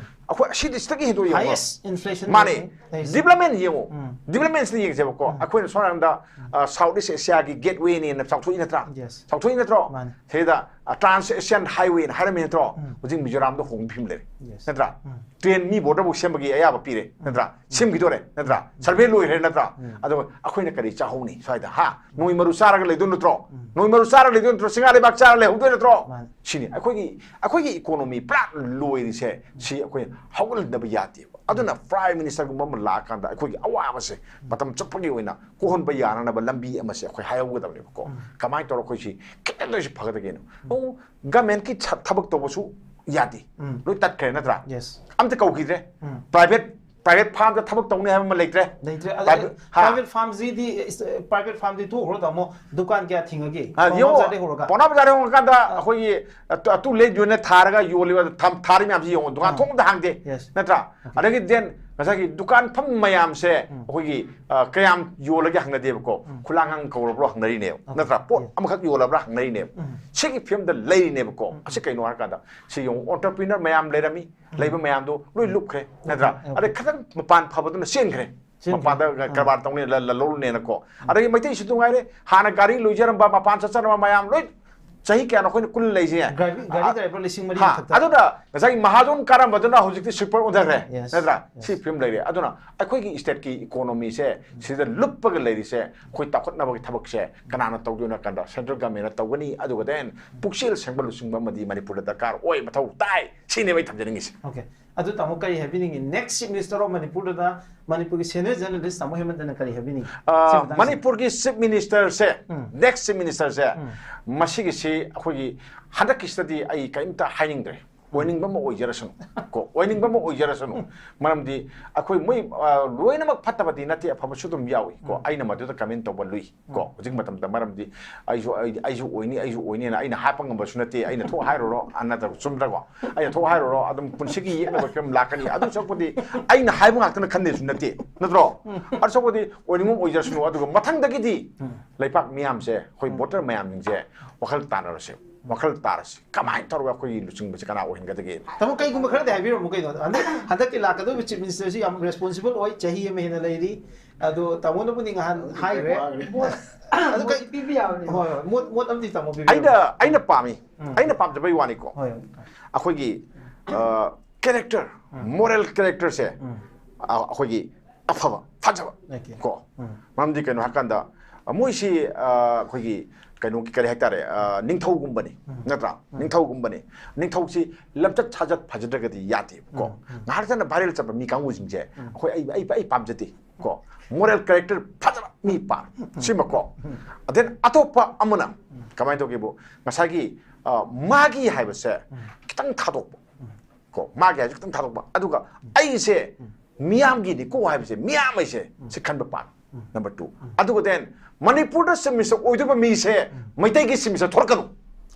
ꯑꯩꯈꯣꯏ ꯑꯁꯤꯗꯤ ꯁꯤꯗꯒꯤ ꯍꯦꯟꯗꯣꯛ ꯌꯦꯡꯉꯣ꯫ Highest inflation ꯃꯥꯅꯦ꯫ ꯂꯩꯔꯤꯁꯦ꯫ ꯗꯤꯕ꯭ꯂꯞꯃꯦꯟ ꯌꯦꯡꯉꯣ꯫ ꯗꯤꯕ꯭ꯂꯞꯃꯦꯟꯁꯤꯗ ꯌꯦꯡꯁꯦꯕꯀꯣ꯫ ꯑꯩꯈꯣꯏꯅ ꯁꯣꯝ ꯅꯥꯀꯟꯗ, ꯑ, ꯁꯥꯎꯠ ꯏꯁ ꯑꯦꯁꯤꯌꯥꯒꯤ ꯒꯦꯠꯋꯦꯅꯦꯅ ꯆꯥꯎꯊꯣꯛꯏ ꯅꯠꯇ꯭ꯔꯥ? Yes. ꯆꯥꯎꯊꯣꯛꯏ ꯅꯠꯇ꯭ꯔꯣ? ꯃꯥꯅꯦ꯫ ꯁꯤꯗ, ꯑ, ꯇ꯭ꯔꯥꯟꯁ ꯑꯦꯁꯤꯌꯥꯟ ꯍꯥꯏꯋꯦꯅ ꯍꯥꯏꯔꯝꯃꯤ ꯅꯠꯇ꯭ꯔꯣ? ꯍꯧꯖꯤꯛ ꯃꯤꯖꯣꯔꯥꯝꯗ ꯍꯣꯡꯕ ꯐꯤꯕꯝ ꯂꯩꯔꯦ꯫ Yes. ꯅꯠꯇ꯭ꯔꯥ? ꯇ꯭ꯔꯦꯟ ꯃꯤ ꯕꯣꯔꯗꯔꯐꯥꯎ ꯁꯦꯝꯕꯒꯤ ꯑꯌꯥꯕ ꯄꯤꯔꯦ ꯅꯠꯇ꯭ꯔꯥ? ꯁꯦꯝꯈꯤꯗꯣꯔꯦ ꯅꯠꯇ꯭ꯔꯥ? ꯁꯔꯚꯦ ꯂꯣꯏꯈ꯭ꯔꯦ ꯅꯠꯇ꯭ꯔꯥ? ꯑꯗꯣ ꯑꯩꯈꯣꯏꯅ ꯀꯔꯤ ꯆꯥꯍꯧꯅꯤ ꯁ꯭ꯋꯥꯏꯗ? ꯍꯥ? ꯅꯣꯡꯃꯩ ꯃꯔꯨ ꯆꯥꯔꯒ ꯂꯩꯗꯣꯏ ꯅꯠꯇ꯭ꯔꯣ? ꯅꯣꯡꯃꯩ ꯃꯔꯨ ꯆꯥꯔꯒ ꯂꯩꯗꯣꯏ ꯅꯠꯇ꯭ꯔꯣ? ꯆꯤꯡ ꯂꯩꯕꯥꯛ ꯆꯥꯔꯒ ꯂꯩꯍꯧꯗꯣꯏ ꯅꯠꯇ꯭ꯔꯣ? ꯃꯥꯅꯦ꯫ ꯁꯤꯅꯤ ꯑꯩꯈꯣꯏꯒꯤ, ꯑꯩꯈꯣꯏꯒꯤ ꯏꯀꯣꯅꯣꯃꯤ ꯄꯨꯔꯥ ꯂꯣꯏꯔꯤꯁꯦ꯫ ꯁꯤ ꯑꯩꯈꯣꯏ ꯍꯧꯒꯠꯍꯟꯗꯕ ꯌꯥꯗꯦꯕ꯫ ꯑꯗꯨꯅ ꯄ꯭ꯔꯥꯏꯝ ꯃꯤꯅꯤꯁꯇꯔꯒꯨꯝꯕ ꯑꯃ ꯂꯥꯛꯑꯀꯥꯟꯗ ꯑꯩꯈꯣꯏꯒꯤ ꯑꯋꯥꯕꯁꯦ ꯃꯇꯝ ꯆꯨꯞꯄꯒꯤ ꯑꯣꯏꯅ ꯀꯣꯛꯍꯟꯕ ꯌꯥꯅꯅꯕ ꯂꯝꯕꯤ ꯑꯃꯁꯦ ꯑꯩꯈꯣꯏ ꯍꯥꯏꯍꯧꯒꯗꯕꯅꯦꯕꯀꯣ꯫ ꯀꯃꯥꯏꯅ ꯇꯧꯔ ꯑꯩꯈꯣꯏ ꯁꯤ ꯈꯤꯇꯪꯗ ꯑꯣꯏꯁꯨ ꯐꯒꯗꯒꯦꯅꯣ? ꯑꯣ, ꯒꯃꯦꯟꯀꯤ ꯊ-, ꯊꯕꯛ ꯇꯧꯕꯁꯨ ꯌꯥꯗꯦ꯫ ꯂꯣꯏ ꯇꯠꯈ꯭ꯔꯦ ꯅꯠꯇ꯭ꯔꯥ? Yes. ꯑꯝꯇ ꯀꯧꯈꯤꯗ꯭ꯔꯦ꯫ ꯄ꯭ꯔꯥꯏꯚꯦꯠ, ꯄ꯭ꯔꯥꯏꯚꯦꯠ ꯐꯥꯔꯝꯗ ꯊꯕꯛ ꯇꯧꯅꯤ ꯍꯥꯏꯕ ꯑꯃ ꯂꯩꯇ꯭ꯔꯦ꯫ ꯂꯩꯇ꯭ꯔꯦ꯫ ꯄ꯭ꯔꯥꯏꯚꯦꯠ, ꯍꯥ꯫ ꯄ꯭ꯔꯥꯏꯚꯦꯠ ꯐꯥꯔꯝꯁꯤꯗꯤ, ꯄ꯭ꯔꯥꯏꯚꯦꯠ ꯐꯥꯔꯝꯗꯤ ꯇꯣꯛꯈ꯭ꯔꯣ ꯇꯥꯃꯣ꯫ ꯗꯨꯀꯥꯟ ꯀꯌꯥ ꯊꯤꯡꯉꯒꯦ? ꯑ, ꯄꯥꯎꯅꯥ ꯌꯦꯡꯉꯣ, ꯕꯖꯥꯔꯗꯩ ꯍꯧꯔꯒ꯫ ꯄꯥꯎꯅꯥ ꯕꯖꯥꯔꯗ ꯍꯣꯡꯉꯀꯥꯟꯗ ꯑꯩꯈꯣꯏꯒꯤ ꯑꯇꯨ, ꯑꯇꯨ ꯂꯦꯠ ꯌꯣꯟꯅ ꯊꯥꯔꯒ ꯌꯣꯜꯂꯤꯕ ꯊꯝ-, ꯊꯥꯔꯤ ꯃꯌꯥꯝꯁꯤ ꯌꯦꯡꯉꯣ, ꯗꯨꯀꯥꯟ ꯑꯥ꯫ ꯊꯣꯡ ꯑꯝꯇ ꯍꯥꯡꯗꯦ꯫ Yes. ꯅꯠꯇ꯭ꯔꯥ? ꯑꯗꯒꯤ then ꯉꯁꯥꯏꯒꯤ ꯗꯨꯀꯥꯟ ꯐꯝ ꯃꯌꯥꯝꯁꯦ ꯑꯩꯈꯣꯏꯒꯤ ꯑ, ꯀꯌꯥꯝ ꯌꯣꯜꯂꯒꯦ ꯍꯪꯅꯗꯦꯕꯀꯣ, ꯈꯨꯂꯥꯡꯒꯥꯡ ꯀꯧꯔꯕ꯭ꯔꯣ ꯍꯪꯅꯔꯤꯅꯦꯕ, ꯅꯠꯇ꯭ꯔꯥ? ꯄꯣꯠ ꯑꯃꯈꯛ ꯌꯣꯜꯂꯕ꯭ꯔꯥ ꯍꯪꯅꯔꯤꯅꯦꯕ꯫ ꯁꯤꯒꯤ ꯐꯤꯕꯝꯗ ꯂꯩꯔꯤꯅꯦꯕꯀꯣ꯫ ꯑꯁꯤ ꯀꯩꯅꯣ ꯍꯥꯏꯔꯀꯥꯟꯗ ꯁꯤ ꯌꯦꯡꯉꯨ, entrepreneur ꯃꯌꯥꯝ ꯂꯩꯔꯝꯃꯤ, ꯂꯩꯕ ꯃꯌꯥꯝꯗꯣ ꯂꯣꯏ ꯂꯨꯞꯈ꯭ꯔꯦ, ꯅꯠꯇ꯭ꯔꯥ? ꯑꯗꯩ ꯈꯤꯇꯪ ꯃꯄꯥꯟ ꯐꯕꯗꯨꯅ ꯆꯦꯟꯈ꯭ꯔꯦ꯫ ꯆꯦꯟꯈ꯭ꯔꯦ꯫ ꯃꯄꯥꯟꯗ ꯀꯔꯕꯥꯔ ꯇꯧꯅꯤ, ꯂ- ꯂꯂꯣꯜꯅꯦꯅꯀꯣ꯫ ꯑꯗꯒꯤ ꯃꯩꯇꯩꯁꯨ ꯅꯨꯡꯉꯥꯏꯔꯦ, ꯍꯥꯟꯅ ꯒꯥꯔꯤ ꯂꯣꯏꯖꯔꯝꯕ, ꯃꯄꯥꯟ ꯆꯠꯆꯔꯝꯕ ꯃꯌꯥꯝ ꯂꯣꯏ, ꯆꯍꯤ ꯀꯌꯥꯅꯣ ꯑꯩꯈꯣꯏꯅ ꯀꯨꯜ ꯂꯩꯁꯦ? ꯒꯥꯔꯤ, ꯒꯥꯔꯤ driver ꯂꯤꯁꯤꯡ ꯃꯔꯤ ꯍꯥ, ꯃꯊꯛꯇ꯫ ꯑꯗꯨꯅ ꯉꯁꯥꯏꯒꯤ ꯃꯍꯥꯖꯣꯟ ꯀꯥꯔꯝꯕꯗꯨꯅ ꯍꯧꯖꯤꯛꯇꯤ sweeper ꯑꯣꯟꯊꯈ꯭ꯔꯦ꯫ Yes, ꯅꯠꯇ꯭ꯔꯥ? Yes. ꯁꯤ ꯐꯤꯕꯝ ꯂꯩꯔꯦ꯫ ꯑꯗꯨꯅ ꯑꯩꯈꯣꯏꯒꯤ stateꯀꯤ economyꯁꯦ ꯁꯤꯗ ꯂꯨꯞꯄꯒ ꯂꯩꯔꯤꯁꯦ, ꯑꯩꯈꯣꯏ ꯆꯥꯎꯈꯠꯅꯕꯒꯤ ꯊꯕꯛꯁꯦ ꯀꯅꯥꯅ ꯇꯧꯗꯣꯏꯅꯣ ꯍꯥꯏ ꯀꯥꯟꯗ central governmentꯅ ꯇꯧꯒꯅꯤ꯫ ꯑꯗꯨꯒ then ꯄꯨꯛꯆꯦꯜ ꯁꯦꯡꯕ ꯂꯨꯆꯤꯡꯕ ꯑꯃꯗꯤ ꯃꯅꯤꯄꯨꯔꯗ ꯗꯔꯀꯥꯔ ꯑꯣꯏ, ꯃꯊꯧ ꯇꯥꯏ꯫ ꯁꯤꯅꯦꯕ ꯑꯩ ꯊꯝꯖꯅꯤꯡꯉꯤꯁꯦ꯫ Okay. ꯑꯗꯨ ꯇꯥꯃꯣ ꯀꯔꯤ ꯍꯥꯏꯕꯤꯅꯤꯡꯉꯤ? Next Chief Minister of ꯃꯅꯤꯄꯨꯔꯗꯨꯗ ꯃꯅꯤꯄꯨꯔꯒꯤ senior journalist ꯇꯥꯃꯣ ꯍꯦꯃꯟꯇꯅ ꯀꯔꯤ ꯍꯥꯏꯕꯤꯅꯤꯡꯉꯤ? ꯁꯤ ꯑ, ꯃꯇꯥꯡꯁꯤꯗ꯫ ꯃꯅꯤꯄꯨꯔꯒꯤ Chief Ministerꯁꯦ, next Chief Ministerꯁꯦ, ꯃꯁꯤꯒꯤꯁꯤ ꯑꯩꯈꯣꯏꯒꯤ ꯍꯟꯗꯛꯀꯤꯁꯤꯗꯗꯤ ꯑꯩ ꯀꯔꯤꯝꯇ ꯍꯥꯏꯅꯤꯡꯗ꯭ꯔꯦ꯫ ꯑꯣꯏꯅꯤꯡꯕ ꯑꯃ ꯑꯣꯏꯖꯔꯁꯅꯨ꯫ ꯀꯣ, ꯑꯣꯏꯅꯤꯡꯕ ꯑꯃ ꯑꯣꯏꯖꯔꯁꯅꯨ꯫ ꯃꯔꯝꯗꯤ ꯑꯩꯈꯣꯏ ꯃꯣꯏ, ꯑ, ꯂꯣꯏꯅꯃꯛ ꯐꯠꯇꯕꯗꯤ ꯅꯠꯇꯦ, ꯑꯐꯕꯁꯨ ꯑꯗꯨꯝ ꯌꯥꯎꯏ꯫ ꯀꯣ, ꯑꯩꯅ ꯃꯗꯨꯗ comment ꯇꯧꯕ ꯂꯨꯏ꯫ ꯀꯣ, ꯍꯧꯖꯤꯛ ꯃꯇꯝꯗ ꯃꯔꯝꯗꯤ ꯑꯩꯁꯨ, ꯑꯩ, ꯑꯩꯁꯨ ꯑꯣꯏꯅꯤ, ꯑꯩꯁꯨ ꯑꯣꯏꯅꯤꯅ ꯑꯩꯅ ꯍꯥꯞꯄ ꯉꯝꯕꯁꯨ ꯅꯠꯇꯦ꯫ ꯑꯩꯅ ꯊꯣꯛ ꯍꯥꯏꯔꯨꯔꯣ, ꯑ, ꯅꯠꯇ꯭ꯔꯒ ꯆꯨꯝꯗ꯭ꯔꯀꯣ? ꯑꯩꯅ ꯊꯣꯛ ꯍꯥꯏꯔꯨꯔꯣ, ꯑꯗꯨꯝ ꯄꯨꯟꯁꯤꯒꯤ ꯌꯦꯛꯅꯕ ꯐꯤꯕꯝ ꯂꯥꯛꯀꯅꯤ꯫ ꯑꯗꯨ ꯁꯔꯨꯛꯄꯨꯗꯤ ꯑꯩꯅ ꯍꯥꯏꯕ ꯉꯥꯛꯇꯅ ꯈꯟꯗꯦꯁꯨ ꯅꯠꯇꯦ, ꯅꯠꯇ꯭ꯔꯣ? ꯑꯗꯨ ꯁꯔꯨꯛꯄꯨꯗꯤ ꯑꯣꯏꯅꯤꯡꯕ ꯑꯣꯏꯖꯔꯁꯅꯨ꯫ ꯑꯗꯨꯒ ꯃꯊꯪꯗꯒꯤꯗꯤ ꯂꯩꯄꯥꯛ ꯃꯤꯌꯥꯝꯁꯦ, ꯑꯩꯈꯣꯏ voter ꯃꯌꯥꯝꯁꯤꯡꯁꯦ ꯋꯥꯈꯜ ꯇꯥꯟꯅꯔꯁꯦ, ꯋꯥꯈꯜ ꯇꯥꯔꯁꯤ꯫ ꯀꯃꯥꯏꯅ ꯇꯧꯔꯒ ꯑꯩꯈꯣꯏꯒꯤ ꯂꯨꯆꯤꯡꯕꯁꯦ ꯀꯅꯥ ꯑꯣꯏꯍꯟꯒꯗꯒꯦ? ꯇꯥꯃꯣ, ꯀꯩꯒꯨꯝꯕ ꯈꯔꯗꯤ ꯍꯥꯏꯕꯤꯔꯝꯃꯨ ꯀꯩꯅꯣ꯫ ꯍꯟꯗꯛ, ꯍꯟꯗꯛꯀꯤ ꯂꯥꯛꯀꯗꯧꯔꯤꯕ Chief Ministerꯁꯤ ꯌꯥꯝ responsible ꯑꯣꯏ, ꯆꯍꯤ ꯑꯃ ꯍꯦꯟꯅ ꯂꯩꯔꯤ꯫ ꯑꯗꯣ ꯇꯥꯃꯣꯅꯕꯨꯗꯤ ꯉꯍꯥꯟ ꯍꯥꯏꯈ꯭ꯔꯦ꯫ ꯑꯗꯨ ꯀꯩ- ꯄꯤꯕ ꯌꯥꯕꯅꯦ꯫ ꯍꯣꯏ, ꯍꯣꯏ, ꯃꯣꯠ, ꯃꯣꯠ ꯑꯃꯗꯤ ꯇꯥꯃꯣ ꯄꯤꯕꯤꯔꯝꯃꯨ꯫ ꯑꯩꯅ, ꯑꯩꯅ ꯄꯥꯝꯃꯤ, ꯑꯩꯅ ꯄꯥꯝꯖꯕꯩ ꯋꯥꯅꯤꯀꯣ꯫ ꯍꯣꯏ꯫ ꯑꯩꯈꯣꯏꯒꯤ, ꯑ, character, moral characterꯁꯦ, ꯑ, ꯑꯩꯈꯣꯏꯒꯤ ꯑꯐꯕ, ꯐꯖꯕ꯫ Okay. ꯀꯣ꯫ ꯃꯔꯝꯗꯤ ꯀꯩꯅꯣ ꯍꯥꯏꯀꯥꯟꯗ, ꯑ, ꯃꯣꯏꯁꯤ, ꯑ, ꯑꯩꯈꯣꯏꯒꯤ ꯀꯩꯅꯣꯒꯤ ꯀꯔꯤ ꯍꯥꯏꯇꯥꯔꯦ, ꯑ, ꯅꯤꯡꯊꯧꯒꯨꯝꯕꯅꯤ, ꯅꯠꯇ꯭ꯔꯥ? ꯅꯤꯡꯊꯧꯒꯨꯝꯕꯅꯤ꯫ ꯅꯤꯡꯊꯧꯁꯤ ꯂꯝꯆꯠ ꯁꯥꯖꯠ ꯐꯖꯗ꯭ꯔꯒꯗꯤ ꯌꯥꯗꯦꯕꯀꯣ꯫ ꯉꯥꯏꯍꯥꯛ ꯆꯠꯅ viral ꯆꯠꯄ ꯃꯤ ꯀꯥꯡꯕꯨꯁꯤꯡꯁꯦ ꯑꯩꯈꯣꯏ, ꯑꯩ, ꯑꯩ, ꯑꯩ ꯄꯥꯝꯖꯗꯦ ꯀꯣ꯫ Moral character ꯐꯖꯕ ꯃꯤ ꯄꯥꯝꯃꯤ꯫ ꯁꯤꯃꯀꯣ꯫ Then ꯑꯇꯣꯞꯄ ꯑꯃꯅ ꯀꯃꯥꯏꯅ ꯇꯧꯒꯦꯕꯨ, ꯉꯁꯥꯏꯒꯤ, ꯑ, ꯃꯥꯒꯤ ꯍꯥꯏꯕꯁꯦ ꯈꯤꯇꯪ ꯊꯥꯗꯣꯛꯄ꯫ ꯀꯣ, ꯃꯥꯒꯤ ꯍꯥꯏꯁꯦ ꯈꯤꯇꯪ ꯊꯥꯗꯣꯛꯄ꯫ ꯑꯗꯨꯒ ꯑꯩꯁꯦ ꯃꯤꯌꯥꯝꯒꯤꯅꯤꯀꯣ ꯍꯥꯏꯕꯁꯦ, ꯃꯤꯌꯥꯝ ꯑꯩꯁꯦ ꯁꯤ ꯈꯟꯕ ꯄꯥꯝꯃꯤ꯫ Number two꯫ ꯑꯗꯨꯒ then ꯃꯅꯤꯄꯨꯔꯗ Chief Minister ꯑꯣꯏꯗꯧꯕ ꯃꯤꯁꯦ ꯃꯩꯇꯩꯒꯤ Chief Minister ꯊꯣꯛꯂꯛꯀꯅꯨ꯫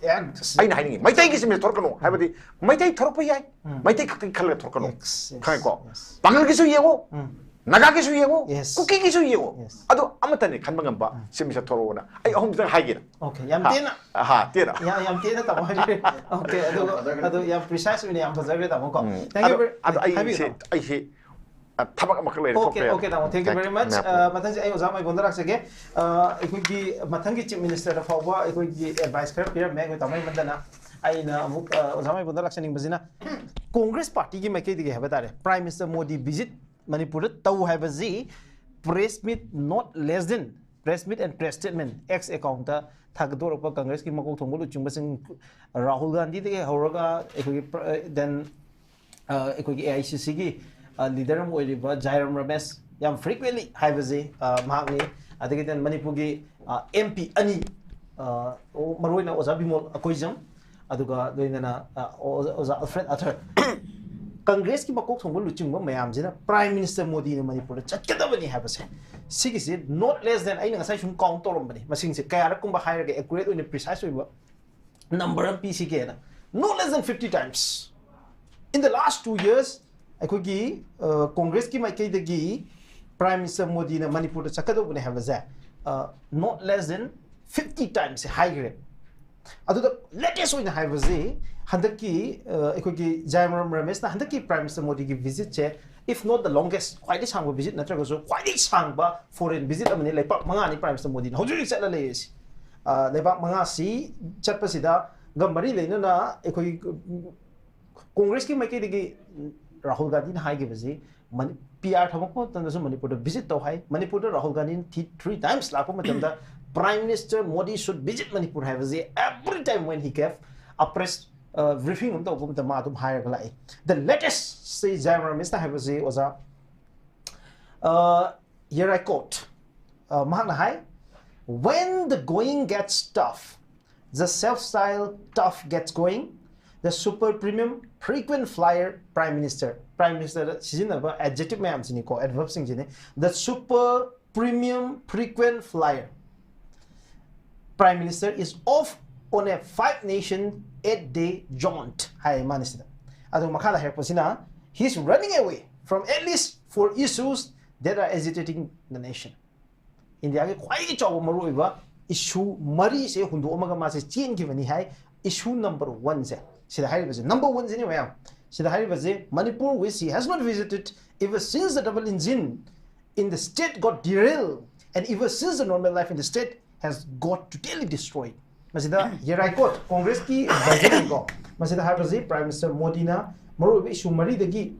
ꯑꯩꯅ ꯍꯥꯏꯅꯤꯡꯉꯤ, ꯃꯩꯇꯩꯒꯤ ꯆꯤꯞ ꯃꯤꯅꯤꯁꯇꯔ ꯊꯣꯔꯛꯀꯅꯨ ꯍꯥꯏꯕꯗꯤ, ꯃꯩꯇꯩ ꯊꯣꯔꯛꯄ ꯌꯥꯏ, ꯃꯩꯇꯩ ꯈꯛꯇꯪ ꯈꯜꯂꯒ ꯊꯣꯔꯛꯀꯅꯨ, ꯈꯪꯉꯦꯀꯣ? ꯄꯥꯡꯒꯜꯒꯤꯁꯨ ꯌꯦꯡꯉꯨ, ꯅꯥꯒꯥꯒꯤꯁꯨ ꯌꯦꯡꯉꯨ, ꯀꯨꯀꯤꯒꯤꯁꯨ ꯌꯦꯡꯉꯨ꯫ ꯑꯗꯣ ꯑꯃꯠꯇꯅꯤ ꯈꯟꯕ ꯉꯝꯕ ꯆꯤꯞ ꯃꯤꯅꯤꯁꯇꯔ ꯊꯣꯔꯛꯑꯣꯅ ꯑꯩ ꯑꯍꯨꯝꯗꯪ ꯍꯥꯏꯒꯦꯅ꯫ Okay, ꯌꯥꯝ ꯇꯦꯟꯅ, ꯑꯍꯥ, ꯇꯦꯟꯅ꯫ ꯌꯥꯝ ꯇꯦꯟꯅ ꯇꯥꯃꯣ ꯍꯥꯏꯕꯤꯔꯦ꯫ Okay, ꯑꯗꯨ ꯑꯗꯨ ꯌꯥꯝ ꯄ꯭ꯔꯤꯁꯥꯏꯁ ꯑꯣꯏꯅ ꯌꯥꯝ ꯐꯖꯈ꯭ꯔꯦ ꯇꯥꯃꯣ ꯀꯣ꯫ ꯎꯝ. Thank you ꯑꯗꯣ very, ꯑꯗꯣ ꯑꯩ ꯍꯥꯏꯕꯤꯌꯨ ꯁꯤ, ꯇꯥꯃꯣ꯫ ꯑꯩꯁꯤ, ꯑ, ꯊꯕꯛ ꯑꯃꯈꯛ ꯂꯩꯔꯦ, Okay, ꯊꯣꯛꯄ ꯌꯥꯏ꯫ okay, ꯇꯥꯃꯣ, thank you very much. ꯑ, ꯃꯊꯪꯁꯦ ꯑꯩ ꯑꯣꯖꯥ ꯃꯥꯏꯕꯣꯟꯗ ꯂꯥꯛꯆꯒꯦ꯫ ꯑ, ꯑꯩꯈꯣꯏꯒꯤ ꯃꯊꯪꯒꯤ ꯆꯤꯞ ꯃꯤꯅꯤꯁꯇꯔꯗ ꯐꯥꯎꯕ ꯑꯩꯈꯣꯏꯒꯤ ꯑꯦꯗꯚꯥꯏꯁ ꯈꯔ ꯄꯤꯔꯝꯃꯦ ꯑꯩꯈꯣꯏ ꯇꯥꯃꯣ ꯍꯦꯃꯟꯇꯅ꯫ ꯑꯩꯅ ꯑꯃꯨꯛ, ꯑ, ꯑꯣꯖꯥ ꯃꯥꯏꯕꯣꯟꯗ ꯂꯥꯛꯆꯅꯤꯡꯕꯁꯤꯅ ꯀꯣꯡꯒ꯭ꯔꯦꯁ ꯄꯥꯔꯇꯤꯒꯤ ꯃꯥꯏꯀꯩꯗꯒꯤ ꯍꯥꯏꯕ ꯇꯥꯔꯦ, Prime Minister Modi visit ꯃꯅꯤꯄꯨꯔꯗ ꯇꯧ ꯍꯥꯏꯕꯁꯤ press meet not less than, press meet and press statement X account ꯊꯥꯒꯠꯇꯣꯔꯛꯄ ꯀꯪꯒ꯭ꯔꯦꯁꯀꯤ ꯃꯀꯣꯛ ꯊꯣꯡꯕ ꯂꯨꯆꯤꯡꯕꯁꯤꯡ, ꯔꯥꯍꯨꯜ ꯒꯥꯟꯙꯤꯗꯒꯤ ꯍꯧꯔꯒ ꯑꯩꯈꯣꯏꯒꯤ ꯄ꯭ꯔ-, then, ꯑ, ꯑꯩꯈꯣꯏꯒꯤ ꯑꯦ ꯑꯥꯏ ꯁꯤ ꯁꯤꯒꯤ, ꯑ, ꯂꯤꯗꯔ ꯑꯃ ꯑꯣꯏꯔꯤꯕ ꯖꯥꯏꯔꯥꯝ ꯔꯃꯦꯁ ꯌꯥꯝ frequently ꯍꯥꯏꯕꯁꯤ, ꯑ, ꯃꯍꯥꯛꯅꯤ꯫ ꯑꯗꯒꯤ then ꯃꯅꯤꯄꯨꯔꯒꯤ, ꯑ, ꯑꯦꯝ ꯄꯤ ꯑꯅꯤ, ꯑ, ꯃꯔꯨꯑꯣꯏꯅ ꯑꯣꯖꯥ ꯕꯤꯃꯣꯜ ꯑꯀꯣꯏꯖꯝ, ꯑꯗꯨꯒ ꯂꯣꯏꯅꯅ, ꯑ, ꯑꯣꯖꯥ, ꯑꯣꯖꯥ ꯑꯜꯐ꯭ꯔꯦꯗ ꯑꯊꯔ, ꯀꯪꯒ꯭ꯔꯦꯁꯀꯤ ꯃꯀꯣꯛ ꯊꯣꯡꯕ ꯂꯨꯆꯤꯡꯕ ꯃꯌꯥꯝꯁꯤꯅ Prime Minister ꯃꯣꯗꯤꯅ ꯃꯅꯤꯄꯨꯔꯗ ꯆꯠꯀꯗꯕꯅꯤ ꯍꯥꯏꯕꯁꯦ, ꯁꯤꯒꯤꯁꯦ not less than, ꯑꯩꯅ ꯉꯁꯥꯏ ꯁꯨꯝ ꯀꯥꯎꯟ ꯇꯧꯔꯝꯕꯅꯤ, ꯃꯁꯤꯡꯁꯦ ꯀꯌꯥꯔꯛꯀꯨꯝꯕ ꯍꯥꯏꯔꯒ accurate ꯑꯣꯏꯅ, precise ꯑꯣꯏꯕ ꯅꯝꯕꯔ ꯑꯃ ꯄꯤꯁꯤꯒꯦꯅ, not less than fifty times in the last two years ꯑꯩꯈꯣꯏꯒꯤ, ꯑ, ꯀꯣꯡꯒ꯭ꯔꯦꯁꯀꯤ ꯃꯥꯏꯀꯩꯗꯒꯤ Prime Minister ꯃꯣꯗꯤꯅ ꯃꯅꯤꯄꯨꯔꯗ ꯆꯠꯀꯗꯧꯕꯅꯦ ꯍꯥꯏꯕꯁꯦ, ꯑ, not less than fifty times ꯍꯥꯏꯈ꯭ꯔꯦ꯫ ꯑꯗꯨꯗ latest ꯑꯣꯏꯅ ꯍꯥꯏꯕꯁꯤ ꯍꯟꯗꯛꯀꯤ, ꯑ, ꯑꯩꯈꯣꯏꯒꯤ ꯖꯥꯏꯔꯥꯝ ꯔꯃꯦꯁꯅ ꯍꯟꯗꯛꯀꯤ Prime Minister ꯃꯣꯗꯤꯒꯤ visitꯁꯦ, if not the longest, ꯈ꯭ꯋꯥꯏꯗꯒꯤ ꯁꯥꯡꯕ visit ꯅꯠꯇ꯭ꯔꯒꯁꯨ ꯈ꯭ꯋꯥꯏꯗꯒꯤ ꯁꯥꯡꯕ foreign visit ꯑꯃꯅꯤ꯫ ꯂꯩꯄꯥꯛ ꯃꯉꯥꯅꯤ Prime Minister ꯃꯣꯗꯤꯅ ꯍꯧꯖꯤꯛ ꯍꯧꯖꯤꯛ ꯆꯠꯂ ꯂꯩꯔꯤꯁꯤ꯫ ꯑ, ꯂꯩꯕꯥꯛ ꯃꯉꯥꯁꯤ ꯆꯠꯄꯁꯤꯗ ꯒ ꯃꯔꯤ ꯂꯩꯅꯅ ꯑꯩꯈꯣꯏꯒꯤ ꯀꯣꯡꯒ꯭ꯔꯦꯁꯀꯤ ꯃꯥꯏꯀꯩꯗꯒꯤ ꯔꯥꯍꯨꯜ ꯒꯥꯟꯙꯤꯅ ꯍꯥꯏꯈꯤꯕꯁꯤ, ꯃꯅꯤ-, ꯄꯤ ꯑꯥꯔ ꯊꯝꯃꯛꯄ ꯃꯇꯝꯗꯁꯨ ꯃꯅꯤꯄꯨꯔꯗ visit ꯇꯧ ꯍꯥꯏ꯫ ꯃꯅꯤꯄꯨꯔꯗ ꯔꯥꯍꯨꯜ ꯒꯥꯟꯙꯤꯅ ꯊꯤ-, three times ꯂꯥꯛꯄ ꯃꯇꯝꯗ Prime Minister Modi should visit Manipur ꯍꯥꯏꯕꯁꯤ every time when he gave a press, uh, briefing ꯑꯃ ꯇꯧꯕ ꯃꯇꯝꯗ ꯃꯥ ꯑꯗꯨꯝ ꯍꯥꯏꯔꯒ ꯂꯥꯛꯏ꯫ The latest ꯁꯤ ꯖꯥꯏꯔꯥꯝ ꯔꯃꯦꯁꯅ ꯍꯥꯏꯕꯁꯤ ꯑꯣꯖꯥ, uh, here I quote, uh, ꯃꯍꯥꯛꯅ ꯍꯥꯏ, "When the going gets tough, the self-styled tough gets going, the super premium frequent flyer Prime Minister", Prime Minister ꯗ ꯁꯤꯖꯤꯟꯅꯕ adjective ꯃꯌꯥꯝꯁꯤꯅꯤꯀꯣ, adverbꯁꯤꯡꯁꯤꯅꯤ, "the super premium frequent flyer Prime Minister is off on a five nation eight day jaunt ꯍꯥꯏ ꯃꯥꯅ ꯁꯤꯗ꯫ ꯑꯗꯣ ꯃꯈꯥꯗ ꯍꯥꯏꯔꯛꯄꯁꯤꯅ, he is running away from at least four issues that are agitating the nation. ꯏꯟꯗꯤꯌꯥꯒꯤ ꯈ꯭ꯋꯥꯏꯗꯒꯤ ꯆꯥꯎꯕ ꯃꯔꯨꯑꯣꯏꯕ ꯏꯁꯨ ꯃꯔꯤꯁꯦ ꯍꯨꯟꯗꯣꯛꯑꯝꯃꯒ ꯃꯥꯁꯦ ꯆꯦꯟꯈꯤꯕꯅꯤ ꯍꯥꯏ꯫ ꯏꯁꯨ ꯅꯝꯕꯔ ꯋꯥꯟꯁꯦ ꯁꯤꯗ ꯍꯥꯏꯔꯤꯕꯁꯦ, ꯅꯝꯕꯔ ꯋꯥꯟꯁꯤꯅꯦ ꯃꯌꯥꯝ ꯁꯤꯗ ꯍꯥꯏꯔꯤꯕꯁꯦ, Manipur which he has not visited ever since the double engine in the state got derailed and ever since the normal life in the state has got totally destroyed. ꯃꯁꯤꯗ ꯌꯦꯔꯥꯏꯀꯣꯠ ꯀꯣꯡꯒ꯭ꯔꯦꯁꯀꯤ ꯕꯖꯦꯠꯅꯤꯀꯣ꯫ ꯃꯁꯤꯗ ꯍꯥꯏꯔꯤꯕꯁꯤ ꯄ꯭ꯔꯥꯏꯝ ꯃꯤꯅꯤꯁꯇꯔ ꯃꯣꯗꯤꯅ ꯃꯔꯨꯑꯣꯏꯕ ꯏꯁꯨ ꯃꯔꯤꯗꯒꯤ,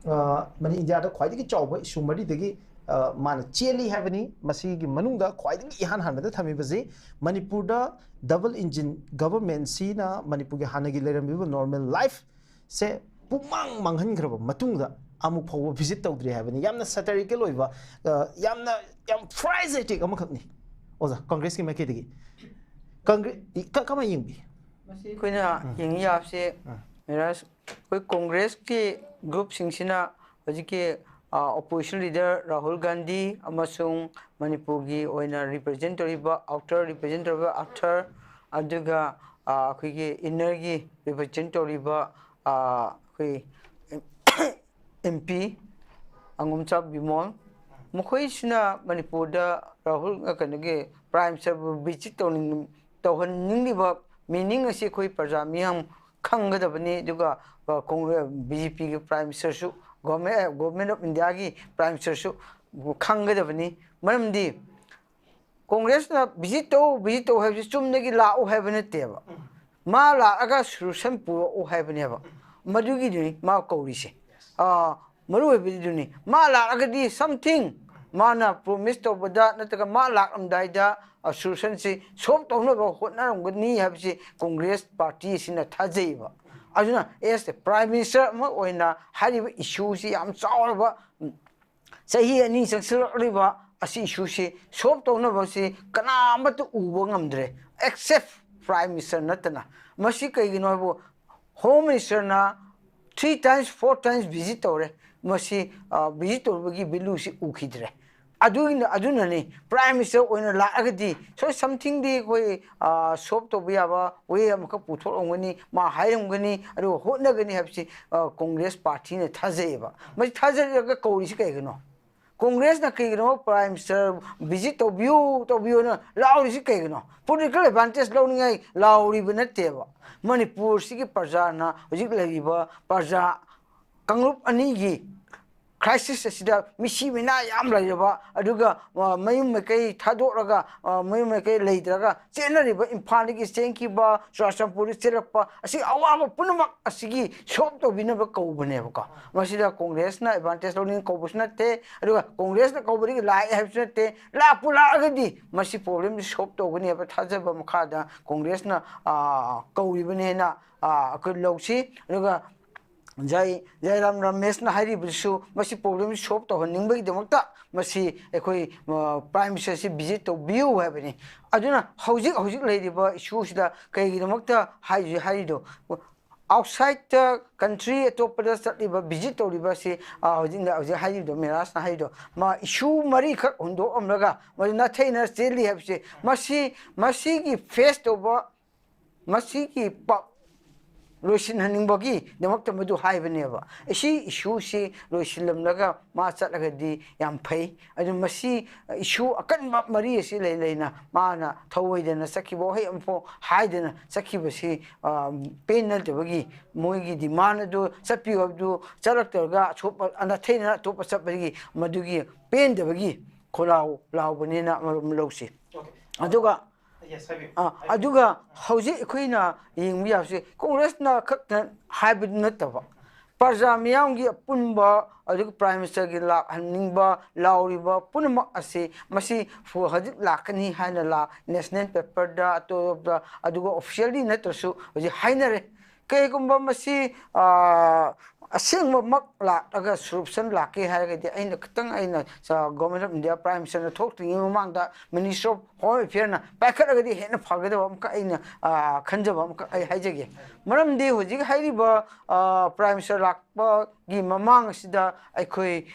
ꯑ, ꯃꯅꯤ ꯏꯟꯗꯤꯌꯥꯗ ꯈ꯭ꯋꯥꯏꯗꯒꯤ ꯆꯥꯎꯕ ꯏꯁꯨ ꯃꯔꯤꯗꯒꯤ, ꯑ, ꯃꯥꯅ ꯆꯦꯜꯂꯤ ꯍꯥꯏꯕꯅꯤ꯫ ꯃꯁꯤꯒꯤ ꯃꯅꯨꯡꯗ ꯈ꯭ꯋꯥꯏꯗꯒꯤ ꯏꯍꯥꯟ ꯍꯥꯟꯕꯗ ꯊꯝꯃꯤꯕꯁꯤ ꯃꯅꯤꯄꯨꯔꯗ ꯗꯕꯜ ꯏꯟꯖꯤꯟ ꯒꯚꯔꯟꯃꯦꯟꯁꯤꯅ ꯃꯅꯤꯄꯨꯔꯒꯤ ꯍꯥꯟꯅꯒꯤ ꯂꯩꯔꯝꯃꯤꯕ ꯅꯣꯔꯃꯦꯜ ꯂꯥꯏꯐꯁꯦ ꯄꯨꯡꯃꯥꯡ ꯃꯥꯡꯍꯟꯈ꯭ꯔꯕ ꯃꯇꯨꯡꯗ ꯑꯃꯨꯛ ꯐꯥꯎꯕ ꯚꯤꯖꯤꯠ ꯇꯧꯗ꯭ꯔꯤ ꯍꯥꯏꯕꯅꯤ꯫ ꯌꯥꯝꯅ ꯁꯦꯇꯔꯤꯀꯦꯜ ꯑꯣꯏꯕ, ꯑ, ꯌꯥꯝꯅ, ꯌꯥꯝ ꯄ꯭ꯔꯥꯏꯖꯦꯇꯤꯛ ꯑꯃꯈꯛꯅꯤ ꯑꯣꯖꯥ, ꯀꯪꯒ꯭ꯔꯦꯁꯀꯤ ꯃꯥꯏꯀꯩꯗꯒꯤ꯫ ꯀꯪꯒ꯭ꯔꯦ-, ꯏ-, ꯀ-, ꯀꯃꯥꯏꯅ ꯌꯦꯡꯕꯤ? ꯃꯁꯤ ꯑꯩꯈꯣꯏꯅ ꯌꯦꯡꯉꯤ ꯌꯥꯕꯁꯦ, ꯃꯤꯔꯥꯖ, ꯑꯩꯈꯣꯏ ꯀꯣꯡꯒ꯭ꯔꯦꯁꯀꯤ ꯒ꯭ꯔꯨꯞꯁꯤꯡꯁꯤꯅ ꯍꯧꯖꯤꯛꯀꯤ, ꯑ, ꯑꯣꯄꯣꯖꯤꯁꯟ ꯂꯤꯗꯔ ꯔꯥꯍꯨꯜ ꯒꯥꯟꯙꯤ ꯑꯃꯁꯨꯡ ꯃꯅꯤꯄꯨꯔꯒꯤ ꯑꯣꯏꯅ ꯔꯤꯄ꯭ꯔꯖꯦꯟ ꯇꯧꯔꯤꯕ ꯑꯥꯎꯇꯔ, ꯔꯤꯄ꯭ꯔꯖꯦꯟ ꯇꯧꯔꯤꯕ ꯑꯥꯎꯇꯔ, ꯑꯗꯨꯒ, ꯑ, ꯑꯩꯈꯣꯏꯒꯤ ꯏꯟꯅꯔꯒꯤ ꯔꯤꯄ꯭ꯔꯖꯦꯟ ꯇꯧꯔꯤꯕ, ꯑ, ꯑꯩꯈꯣꯏ ꯑꯦꯝ ꯄꯤ ꯑꯉꯣꯝꯆꯥ ꯕꯤꯃꯣꯜ, ꯃꯈꯣꯏꯁꯤꯅ ꯃꯅꯤꯄꯨꯔꯗ ꯔꯥꯍꯨꯜ, ꯀꯩꯅꯣꯒꯤ, ꯄ꯭ꯔꯥꯏꯝ ꯃꯤꯅꯤꯁꯇꯔꯕꯨ ꯚꯤꯖꯤꯠ ꯇꯧꯅꯤꯡ-, ꯇꯧꯍꯟꯅꯤꯡꯂꯤꯕ ꯃꯤꯅꯤꯡ ꯑꯁꯤ ꯑꯩꯈꯣꯏ ꯄ꯭ꯔꯖꯥ ꯃꯤꯌꯥꯝ ꯈꯪꯒꯗꯕꯅꯤ꯫ ꯑꯗꯨꯒ, ꯑ, ꯀꯣꯡ-, ꯕꯤ ꯖꯦ ꯄꯤꯒꯤ ꯄ꯭ꯔꯥꯏꯝ ꯃꯤꯅꯤꯁꯇꯔꯁꯨ, ꯒꯣꯚꯔꯟꯃꯦꯟ, ꯒꯣꯚꯔꯟꯃꯦꯟ ꯑꯣꯐ ꯏꯟꯗꯤꯌꯥꯒꯤ ꯄ꯭ꯔꯥꯏꯝ ꯃꯤꯅꯤꯁꯇꯔꯁꯨ ꯈꯪꯒꯗꯕꯅꯤ꯫ ꯃꯔꯝꯗꯤ ꯀꯣꯡꯒ꯭ꯔꯦꯁꯅ ꯚꯤꯖꯤꯠ ꯇꯧ, ꯚꯤꯖꯤꯠ ꯇꯧ ꯍꯥꯏꯕꯁꯤ ꯆꯨꯝꯅꯒꯤ ꯂꯥꯛꯎ ꯍꯥꯏꯕ ꯅꯠꯇꯦꯕ꯫ ꯃꯥ ꯂꯥꯛꯑꯒ ꯁꯣꯂꯨꯁꯟ ꯄꯨꯔꯛꯎ ꯍꯥꯏꯕꯅꯦꯕ꯫ ꯃꯗꯨꯒꯤꯗꯨꯅꯤ ꯃꯥ ꯀꯧꯔꯤꯁꯦ꯫ ꯑꯥ, ꯃꯔꯨ ꯑꯣꯏꯕꯗꯨꯅꯤ꯫ ꯃꯥ ꯂꯥꯛꯑꯒꯗꯤ something ꯃꯥꯅ ꯄ꯭ꯔꯣꯃꯤꯁ ꯇꯧꯕꯗ ꯅꯠꯇ꯭ꯔꯒ ꯃꯥ ꯂꯥꯛꯂꯝꯗꯥꯏꯗ, ꯑ, ꯁꯣꯂꯨꯁꯟꯁꯤ ꯁꯣꯜꯕ ꯇꯧꯅꯕ ꯍꯣꯠꯅꯔꯝꯒꯅꯤ ꯍꯥꯏꯕꯁꯤ ꯀꯣꯡꯒ꯭ꯔꯦꯁ ꯄꯥꯔꯇꯤ ꯑꯁꯤꯅ ꯊꯥꯖꯩꯕ꯫ ꯑꯗꯨꯅ as a prime minister ꯑꯃ ꯑꯣꯏꯅ ꯍꯥꯏꯔꯤꯕ ꯏꯁꯨꯁꯤ ꯌꯥꯝ ꯆꯥꯎꯔꯕ, ꯎꯝ, ꯆꯍꯤ ꯑꯅꯤ ꯆꯪꯁꯤꯜꯂꯛꯂꯤꯕ ꯑꯁꯤ ꯏꯁꯨꯁꯤ ꯁꯣꯜꯕ ꯇꯧꯅꯕꯁꯤ ꯀꯅꯥ ꯑꯃꯠꯇ ꯎꯕ ꯉꯝꯗ꯭ꯔꯦ, except prime minister ꯅꯠꯇꯅ꯫ ꯃꯁꯤ ꯀꯩꯒꯤꯅꯣ ꯍꯥꯏꯕꯨ home ꯃꯤꯅꯤꯁꯇꯔꯅ three times, four times visit ꯇꯧꯔꯦ꯫ ꯃꯁꯤ, ꯑ, visit ꯇꯧꯔꯨꯕꯒꯤ value ꯁꯤ ꯎꯈꯤꯗ꯭ꯔꯦ꯫ ꯑꯗꯨꯒꯤꯅ ꯑꯗꯨꯅꯅꯤ, ꯄ꯭ꯔꯥꯏꯝ ꯃꯤꯅꯤꯁꯇꯔ ꯑꯣꯏꯅ ꯂꯥꯛꯑꯒꯗꯤ ꯁꯣꯏ ꯁꯝꯊꯤꯡꯗꯤ ꯑꯩꯈꯣꯏ ꯁꯣꯞ ꯇꯧꯕ ꯌꯥꯕ ꯋꯦ ꯑꯃꯈꯛ ꯄꯨꯊꯣꯛꯂꯝꯒꯅꯤ, ꯃꯥ ꯍꯥꯏꯔꯝꯒꯅꯤ, ꯑꯗꯨꯒ ꯍꯣꯠꯅꯒꯅꯤ ꯍꯥꯏꯕꯁꯤ ꯀꯣꯡꯒ꯭ꯔꯦꯁ ꯄꯥꯔꯇꯤꯅ ꯊꯥꯖꯩꯌꯦꯕ꯫ ꯃꯁꯤ ꯊꯥꯖꯔꯒ ꯀꯧꯔꯤꯁꯤ ꯀꯩꯒꯤꯅꯣ? ꯀꯣꯡꯒ꯭ꯔꯦꯁꯅ ꯀꯩꯒꯤꯅꯣ ꯄ꯭ꯔꯥꯏꯝ ꯃꯤꯅꯤꯁꯇꯔ ꯚꯤꯖꯤꯠ ꯇꯧꯕꯤꯌꯨ ꯇꯧꯕꯤꯌꯨꯅ ꯂꯥꯎꯔꯤꯁꯤ ꯀꯩꯒꯤꯅꯣ? ꯄꯣꯂꯤꯇꯤꯀꯦꯜ ꯑꯦꯗꯚꯥꯟꯇꯦꯖ ꯂꯧꯅꯤꯡꯉꯥꯏ ꯂꯥꯎꯔꯤꯕ ꯅꯠꯇꯦꯕ꯫ ꯃꯅꯤꯄꯨꯔꯁꯤꯒꯤ ꯄ꯭ꯔꯖꯥꯅ, ꯍꯧꯖꯤꯛ ꯂꯩꯔꯤꯕ ꯄ꯭ꯔꯖꯥ ꯀꯥꯡꯂꯨꯞ ꯑꯅꯤꯒꯤ ꯀ꯭ꯔꯥꯏꯁꯤꯁ ꯑꯁꯤꯗ ꯃꯤꯁꯤ ꯃꯤꯅꯥ ꯌꯥꯝ ꯂꯩꯔꯕ, ꯑꯗꯨꯒ ꯃꯌꯨꯝ ꯃꯀꯩ ꯊꯥꯗꯣꯛꯂꯒ, ꯃꯌꯨꯝ ꯃꯀꯩ ꯂꯩꯇ꯭ꯔꯒ ꯆꯦꯟꯅꯔꯤꯕ, ꯏꯝꯐꯥꯜꯗꯒꯤ ꯆꯦꯟꯈꯤꯕ, ꯆꯨꯔꯥꯆꯥꯟꯄꯨꯔꯗ ꯆꯦꯜꯂꯛꯄ, ꯑꯁꯤ ꯑꯋꯥꯕ ꯄꯨꯝꯅꯃꯛ ꯑꯁꯤꯒꯤ ꯁꯣꯜꯕ ꯇꯧꯕꯤꯅꯕ ꯀꯧꯕꯅꯦꯕꯀꯣ꯫ ꯃꯁꯤꯗ ꯀꯣꯡꯒ꯭ꯔꯦꯁꯅ ꯑꯦꯗꯚꯥꯟꯇꯦꯖ ꯂꯧꯅꯤꯡ ꯀꯧꯕꯁꯨ ꯅꯠꯇꯦ, ꯑꯗꯨꯒ ꯀꯣꯡꯒ꯭ꯔꯦꯁꯅ ꯀꯧꯕꯗꯒꯤ ꯂꯥꯛꯑꯦ ꯍꯥꯏꯕꯁꯨ ꯅꯠꯇꯦ꯫ ꯂꯥꯛꯄꯨ ꯂꯥꯛꯑꯒꯗꯤ ꯃꯁꯤ ꯄ꯭ꯔꯣꯕ꯭ꯂꯦꯝꯁꯤ ꯁꯣꯜꯕ ꯇꯧꯒꯅꯤ ꯍꯥꯏꯕ ꯊꯥꯖꯕ ꯃꯈꯥꯗ ꯀꯣꯡꯒ꯭ꯔꯦꯁꯅ ꯀꯧꯔꯤꯕꯅꯦꯅ ꯑꯩꯈꯣꯏ ꯂꯧꯁꯤ꯫ ꯑꯗꯨꯒ ꯖꯥꯏ ꯖꯥꯏꯔꯥꯝ ꯔꯥꯃꯦꯁꯅ ꯍꯥꯏꯔꯤꯕꯗꯨꯁꯨ ꯃꯁꯤ ꯄ꯭ꯔꯣꯕ꯭ꯂꯦꯝꯁꯤ ꯁꯣꯜꯕ ꯇꯧꯍꯟꯅꯤꯡꯕꯒꯤꯗꯃꯛꯇ ꯃꯁꯤ ꯑꯩꯈꯣꯏ ꯄ꯭ꯔꯥꯏꯝ ꯃꯤꯅꯤꯁꯇꯔꯁꯤ ꯚꯤꯖꯤꯠ ꯇꯧꯕꯤꯌꯨ ꯍꯥꯏꯕꯅꯤ꯫ ꯑꯗꯨꯅ ꯍꯧꯖꯤꯛ ꯍꯧꯖꯤꯛ ꯂꯩꯔꯤꯕ ꯏꯁꯨꯁꯤꯗ ꯀꯩꯒꯤꯗꯃꯛꯇ ꯍꯥꯏꯔꯤꯁꯤ ꯍꯥꯏꯔꯤꯗꯣ? ꯑꯥꯎꯠꯁꯥꯏꯠꯇ ꯀꯟꯇ꯭ꯔꯤ ꯑꯇꯣꯞꯄꯗ ꯆꯠꯂꯤꯕ, ꯚꯤꯖꯤꯠ ꯇꯧꯔꯤꯕꯁꯤ, ꯍꯧꯖꯤꯛ ꯍꯧꯖꯤꯛ ꯍꯥꯏꯔꯤꯕꯗꯣ, ꯃꯤꯔꯥꯖꯅ ꯍꯥꯏꯔꯤꯗꯣ, ꯃꯥ ꯏꯁꯨ ꯃꯔꯤꯈꯛ ꯍꯨꯟꯗꯣꯛꯑꯝꯂꯒ ꯃꯗꯨ ꯅꯥꯊꯩꯅ ꯆꯦꯜꯂꯤ ꯍꯥꯏꯕꯁꯤ, ꯃꯁꯤ ꯃꯁꯤꯒꯤ ꯐꯦꯁ ꯇꯧꯕ, ꯃꯁꯤꯒꯤ ꯄ ꯂꯣꯏꯁꯤꯟꯍꯟꯅꯤꯡꯕꯒꯤꯗꯃꯛꯇ ꯃꯗꯨ ꯍꯥꯏꯕꯅꯦꯕ꯫ ꯁꯤ ꯏꯁꯨꯁꯤ ꯂꯣꯏꯁꯤꯜꯂꯝꯂꯒ ꯃꯥ ꯆꯠꯂꯒꯗꯤ ꯌꯥꯝ ꯐꯩ꯫ ꯑꯗꯨ ꯃꯁꯤ ꯏꯁꯨ ꯑꯀꯟꯕ ꯃꯔꯤ ꯑꯁꯤ ꯂꯩ ꯂꯩꯅ ꯃꯥꯅ ꯊꯧꯑꯣꯏꯗꯅ ꯆꯠꯈꯤꯕ, ꯋꯥꯍꯩ ꯑꯃꯐꯥꯎ ꯍꯥꯏꯗꯅ ꯆꯠꯈꯤꯕꯁꯤ ꯄꯦꯟꯅꯗꯕꯒꯤ, ꯃꯣꯏꯒꯤ ꯗꯤꯃꯥꯟ ꯑꯗꯨ ꯆꯠꯄꯤꯌꯨ ꯍꯥꯏꯕꯗꯨ ꯆꯠꯂꯛꯇ꯭ꯔꯒ ꯑꯁꯣꯛꯄ, ꯅꯥꯊꯩꯅꯅ ꯑꯇꯣꯞꯄ ꯆꯠꯄꯗꯒꯤ ꯃꯗꯨꯒꯤ ꯄꯦꯟꯗꯕꯒꯤ ꯈꯣꯜꯂꯥꯎ ꯂꯥꯎꯕꯅꯦꯅ ꯃꯔꯨꯝ ꯂꯧꯁꯤ꯫ ꯑꯗꯨꯒ ꯑꯗꯨꯒ ꯍꯧꯖꯤꯛ ꯑꯩꯈꯣꯏꯅ ꯌꯦꯡꯕ ꯌꯥꯕꯁꯤ ꯀꯣꯡꯒ꯭ꯔꯦꯁꯅ ꯈꯛꯇ ꯍꯥꯏꯕꯗꯨ ꯅꯠꯇꯕ, ꯄ꯭ꯔꯖꯥ ꯃꯤꯌꯥꯝꯒꯤ ꯑꯄꯨꯟꯕ, ꯑꯗꯨꯒ ꯄ꯭ꯔꯥꯏꯝ ꯃꯤꯅꯤꯁꯇꯔꯒꯤ ꯂꯥꯛꯍꯟꯅꯤꯡꯕ ꯂꯥꯎꯔꯤꯕ ꯄꯨꯝꯅꯃꯛ ꯑꯁꯤ ꯃꯁꯤ ꯍꯧꯖꯤꯛ ꯂꯥꯛꯀꯅꯤ ꯍꯥꯏꯅ ꯂꯥꯛ ꯅꯦꯁꯅꯦꯜ ꯄꯦꯄꯔꯗ, ꯑꯇꯣꯞꯄ, ꯑꯗꯨꯒ ꯑꯣꯐꯤꯁꯤꯌꯦꯜꯂꯤ ꯅꯠꯇ꯭ꯔꯁꯨ ꯍꯧꯖꯤꯛ ꯍꯥꯏꯅꯔꯦ꯫ ꯀꯩꯒꯨꯝꯕ ꯃꯁꯤ ꯑꯁꯦꯡꯕꯃꯛ ꯂꯥꯛꯂꯒ ꯁꯣꯂꯨꯁꯟ ꯂꯥꯛꯀꯦ ꯍꯥꯏꯔꯒꯗꯤ, ꯑꯩꯅ ꯈꯤꯇꯪ, ꯑꯩꯅ ꯒꯣꯔꯃꯦꯟ ꯑꯣꯐ ꯏꯟꯗꯤꯌꯥ ꯄ꯭ꯔꯥꯏꯝ ꯃꯤꯅꯤꯁꯇꯔꯅ ꯊꯣꯛꯇ꯭ꯔꯤꯉꯩ ꯃꯃꯥꯡꯗ ꯃꯤꯅꯤꯁꯇꯔ ꯑꯣꯐ ꯍꯣꯝ ꯑꯦꯐꯤꯌꯔꯅ ꯄꯥꯏꯈꯠꯂꯒꯗꯤ ꯍꯦꯟꯅ ꯐꯒꯗꯕ ꯑꯃꯈꯛ ꯑꯩꯅ ꯈꯟꯖꯕ ꯑꯃꯈꯛ ꯑꯩ ꯍꯥꯏꯖꯒꯦ꯫ ꯃꯔꯝꯗꯤ ꯍꯧꯖꯤꯛ ꯍꯥꯏꯔꯤꯕ ꯄ꯭ꯔꯥꯏꯝ ꯃꯤꯅꯤꯁꯇꯔ ꯂꯥꯛꯄ ꯒꯤ ꯃꯃꯥꯡ ꯑꯁꯤꯗ ꯑꯩꯈꯣꯏ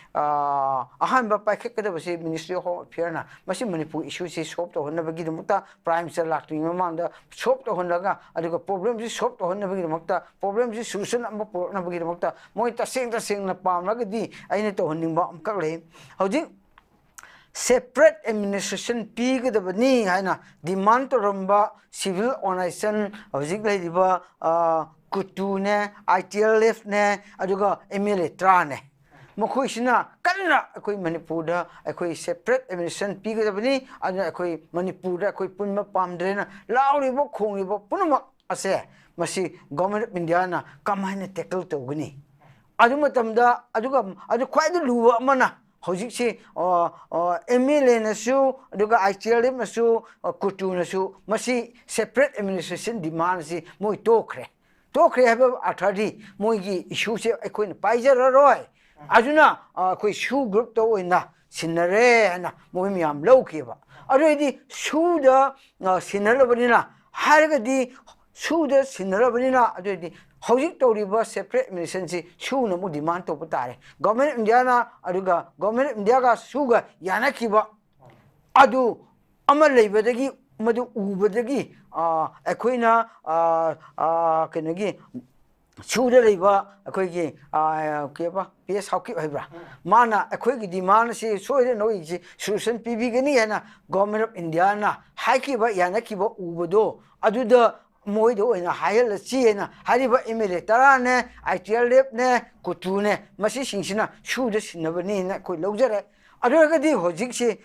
ꯑꯍꯥꯟꯕ ꯄꯥꯏꯈꯠꯀꯗꯕꯁꯤ Ministry of Home Affairꯅ ꯃꯁꯤ ꯃꯅꯤꯄꯨꯔ ꯏꯁꯨꯁꯤ ꯁꯣꯜꯕ ꯇꯧꯍꯟꯅꯕꯒꯤꯗꯃꯛꯇ, Prime Minister ꯂꯥꯛꯇ꯭ꯔꯤꯉꯩ ꯃꯃꯥꯡꯗ ꯁꯣꯜꯕ ꯇꯧꯍꯜꯂꯒ, ꯑꯗꯨꯒ problemꯁꯤ ꯁꯣꯜꯕ ꯇꯧꯍꯟꯅꯕꯒꯤꯗꯃꯛꯇ, problemꯁꯤ solution ꯑꯃ ꯄꯨꯔꯛꯅꯕꯒꯤꯗꯃꯛꯇ ꯃꯣꯏ ꯇꯁꯦꯡ ꯇꯁꯦꯡꯅ ꯄꯥꯝꯂꯒꯗꯤ ꯑꯩꯅ ꯇꯧꯍꯟꯅꯤꯡꯕ ꯑꯃꯈꯛ ꯂꯩ꯫ ꯍꯧꯖꯤꯛ separate administration ꯄꯤꯒꯗꯕꯅꯤ ꯍꯥꯏꯅ demand ꯇꯧꯔꯝꯕ civil organization, ꯍꯧꯖꯤꯛ ꯂꯩꯔꯤꯕ ꯀꯨꯇꯨꯅꯦ, ITLFꯅꯦ, ꯑꯗꯨꯒ MLA ꯇꯔꯥꯅꯦ, ꯃꯈꯣꯏꯁꯤꯅ ꯀꯟꯅ ꯑꯩꯈꯣꯏ ꯃꯅꯤꯄꯨꯔꯗ ꯑꯩꯈꯣꯏ separate administration ꯄꯤꯒꯗꯕꯅꯤ, ꯑꯗꯨꯅ ꯑꯩꯈꯣꯏ ꯃꯅꯤꯄꯨꯔꯗ ꯑꯩꯈꯣꯏ ꯄꯨꯟꯕ ꯄꯥꯝꯗ꯭ꯔꯦꯅ ꯂꯥꯎꯔꯤꯕ ꯈꯣꯡꯂꯤꯕ ꯄꯨꯝꯅꯃꯛ ꯑꯁꯦ ꯃꯁꯤ Government of Indiaꯅ ꯀꯃꯥꯏꯅ tackle ꯇꯧꯒꯅꯤ? ꯑꯗꯨ ꯃꯇꯝꯗ, ꯑꯗꯨꯒ ꯑꯗꯨ ꯈ꯭ꯋꯥꯏꯗꯒꯤ ꯂꯨꯕ ꯑꯃꯅ, ꯍꯧꯖꯤꯛꯁꯤ MLAꯅꯁꯨ, ꯑꯗꯨꯒ ITLFꯅꯁꯨ, ꯀꯨꯇꯨꯅꯁꯨ ꯃꯁꯤ separate administration demandꯁꯤ ꯃꯣꯏ ꯇꯣꯛꯈ꯭ꯔꯦ꯫ ꯇꯣꯛꯈ꯭ꯔꯦ ꯍꯥꯏꯕ ꯑꯔꯊꯗꯤ ꯃꯣꯏꯒꯤ issueꯁꯦ ꯑꯩꯈꯣꯏꯅ ꯄꯥꯏꯖꯔꯔꯣꯏ, ꯑꯗꯨꯅ ꯑꯩꯈꯣꯏ SoO groupꯇ ꯑꯣꯏꯅ ꯁꯤꯟꯅꯔꯦ ꯍꯥꯏꯅ ꯃꯣꯏ ꯃꯌꯥꯝ ꯂꯧꯈꯤꯕ꯫ ꯑꯗꯨ ꯑꯣꯏꯗꯤ SoOꯗ ꯁꯤꯟꯅꯔꯕꯅꯤꯅ, ꯍꯥꯏꯔꯒꯗꯤ SoOꯗ ꯁꯤꯟꯅꯔꯕꯅꯤꯅ, ꯑꯗꯨ ꯑꯣꯏꯗꯤ ꯍꯧꯖꯤꯛ ꯇꯧꯔꯤꯕ separate administrationꯁꯤ SoOꯅ ꯑꯃꯨꯛ demand ꯇꯧꯕ ꯇꯥꯔꯦ꯫ Government of Indiaꯅ, ꯑꯗꯨꯒ Government of Indiaꯒ SoOꯒ ꯌꯥꯅꯈꯤꯕ ꯑꯗꯨ ꯑꯃ ꯂꯩꯕꯗꯒꯤ, ꯃꯗꯨ ꯎꯕꯗꯒꯤ ꯑꯩꯈꯣꯏꯅ ꯀꯩꯅꯣꯒꯤ SoOꯗ ꯂꯩꯕ ꯑꯩꯈꯣꯏꯒꯤ ꯀꯩꯕ, ꯄꯤ ꯑꯦꯁ ꯍꯥꯎꯀꯤꯞ ꯍꯥꯏꯕ꯭ꯔꯥ, ꯃꯥꯅ ꯑꯩꯈꯣꯏꯒꯤ demandꯁꯤ ꯁꯣꯏꯗꯅ ꯅꯣꯏꯒꯤꯁꯤ solution ꯄꯤꯕꯤꯒꯅꯤ ꯍꯥꯏꯅ Government of Indiaꯅ ꯍꯥꯏꯈꯤꯕ, ꯌꯥꯅꯈꯤꯕ ꯎꯕꯗꯣ, ꯑꯗꯨꯗ ꯃꯣꯏꯗ ꯑꯣꯏꯅ ꯍꯥꯏꯍꯜꯂꯁꯤ ꯍꯥꯏꯅ ꯍꯥꯏꯔꯤꯕ MLA ꯇꯔꯥꯅꯦ, ITLFꯅꯦ, ꯀꯨꯇꯨꯅꯦ, ꯃꯁꯤꯁꯤꯡꯁꯤꯅ SoOꯗ ꯁꯤꯟꯅꯕꯅꯤꯅ ꯑꯩꯈꯣꯏ ꯂꯧꯖꯔꯦ꯫ ꯑꯗꯨ ꯑꯣꯏꯔꯒꯗꯤ ꯍꯧꯖꯤꯛꯁꯤ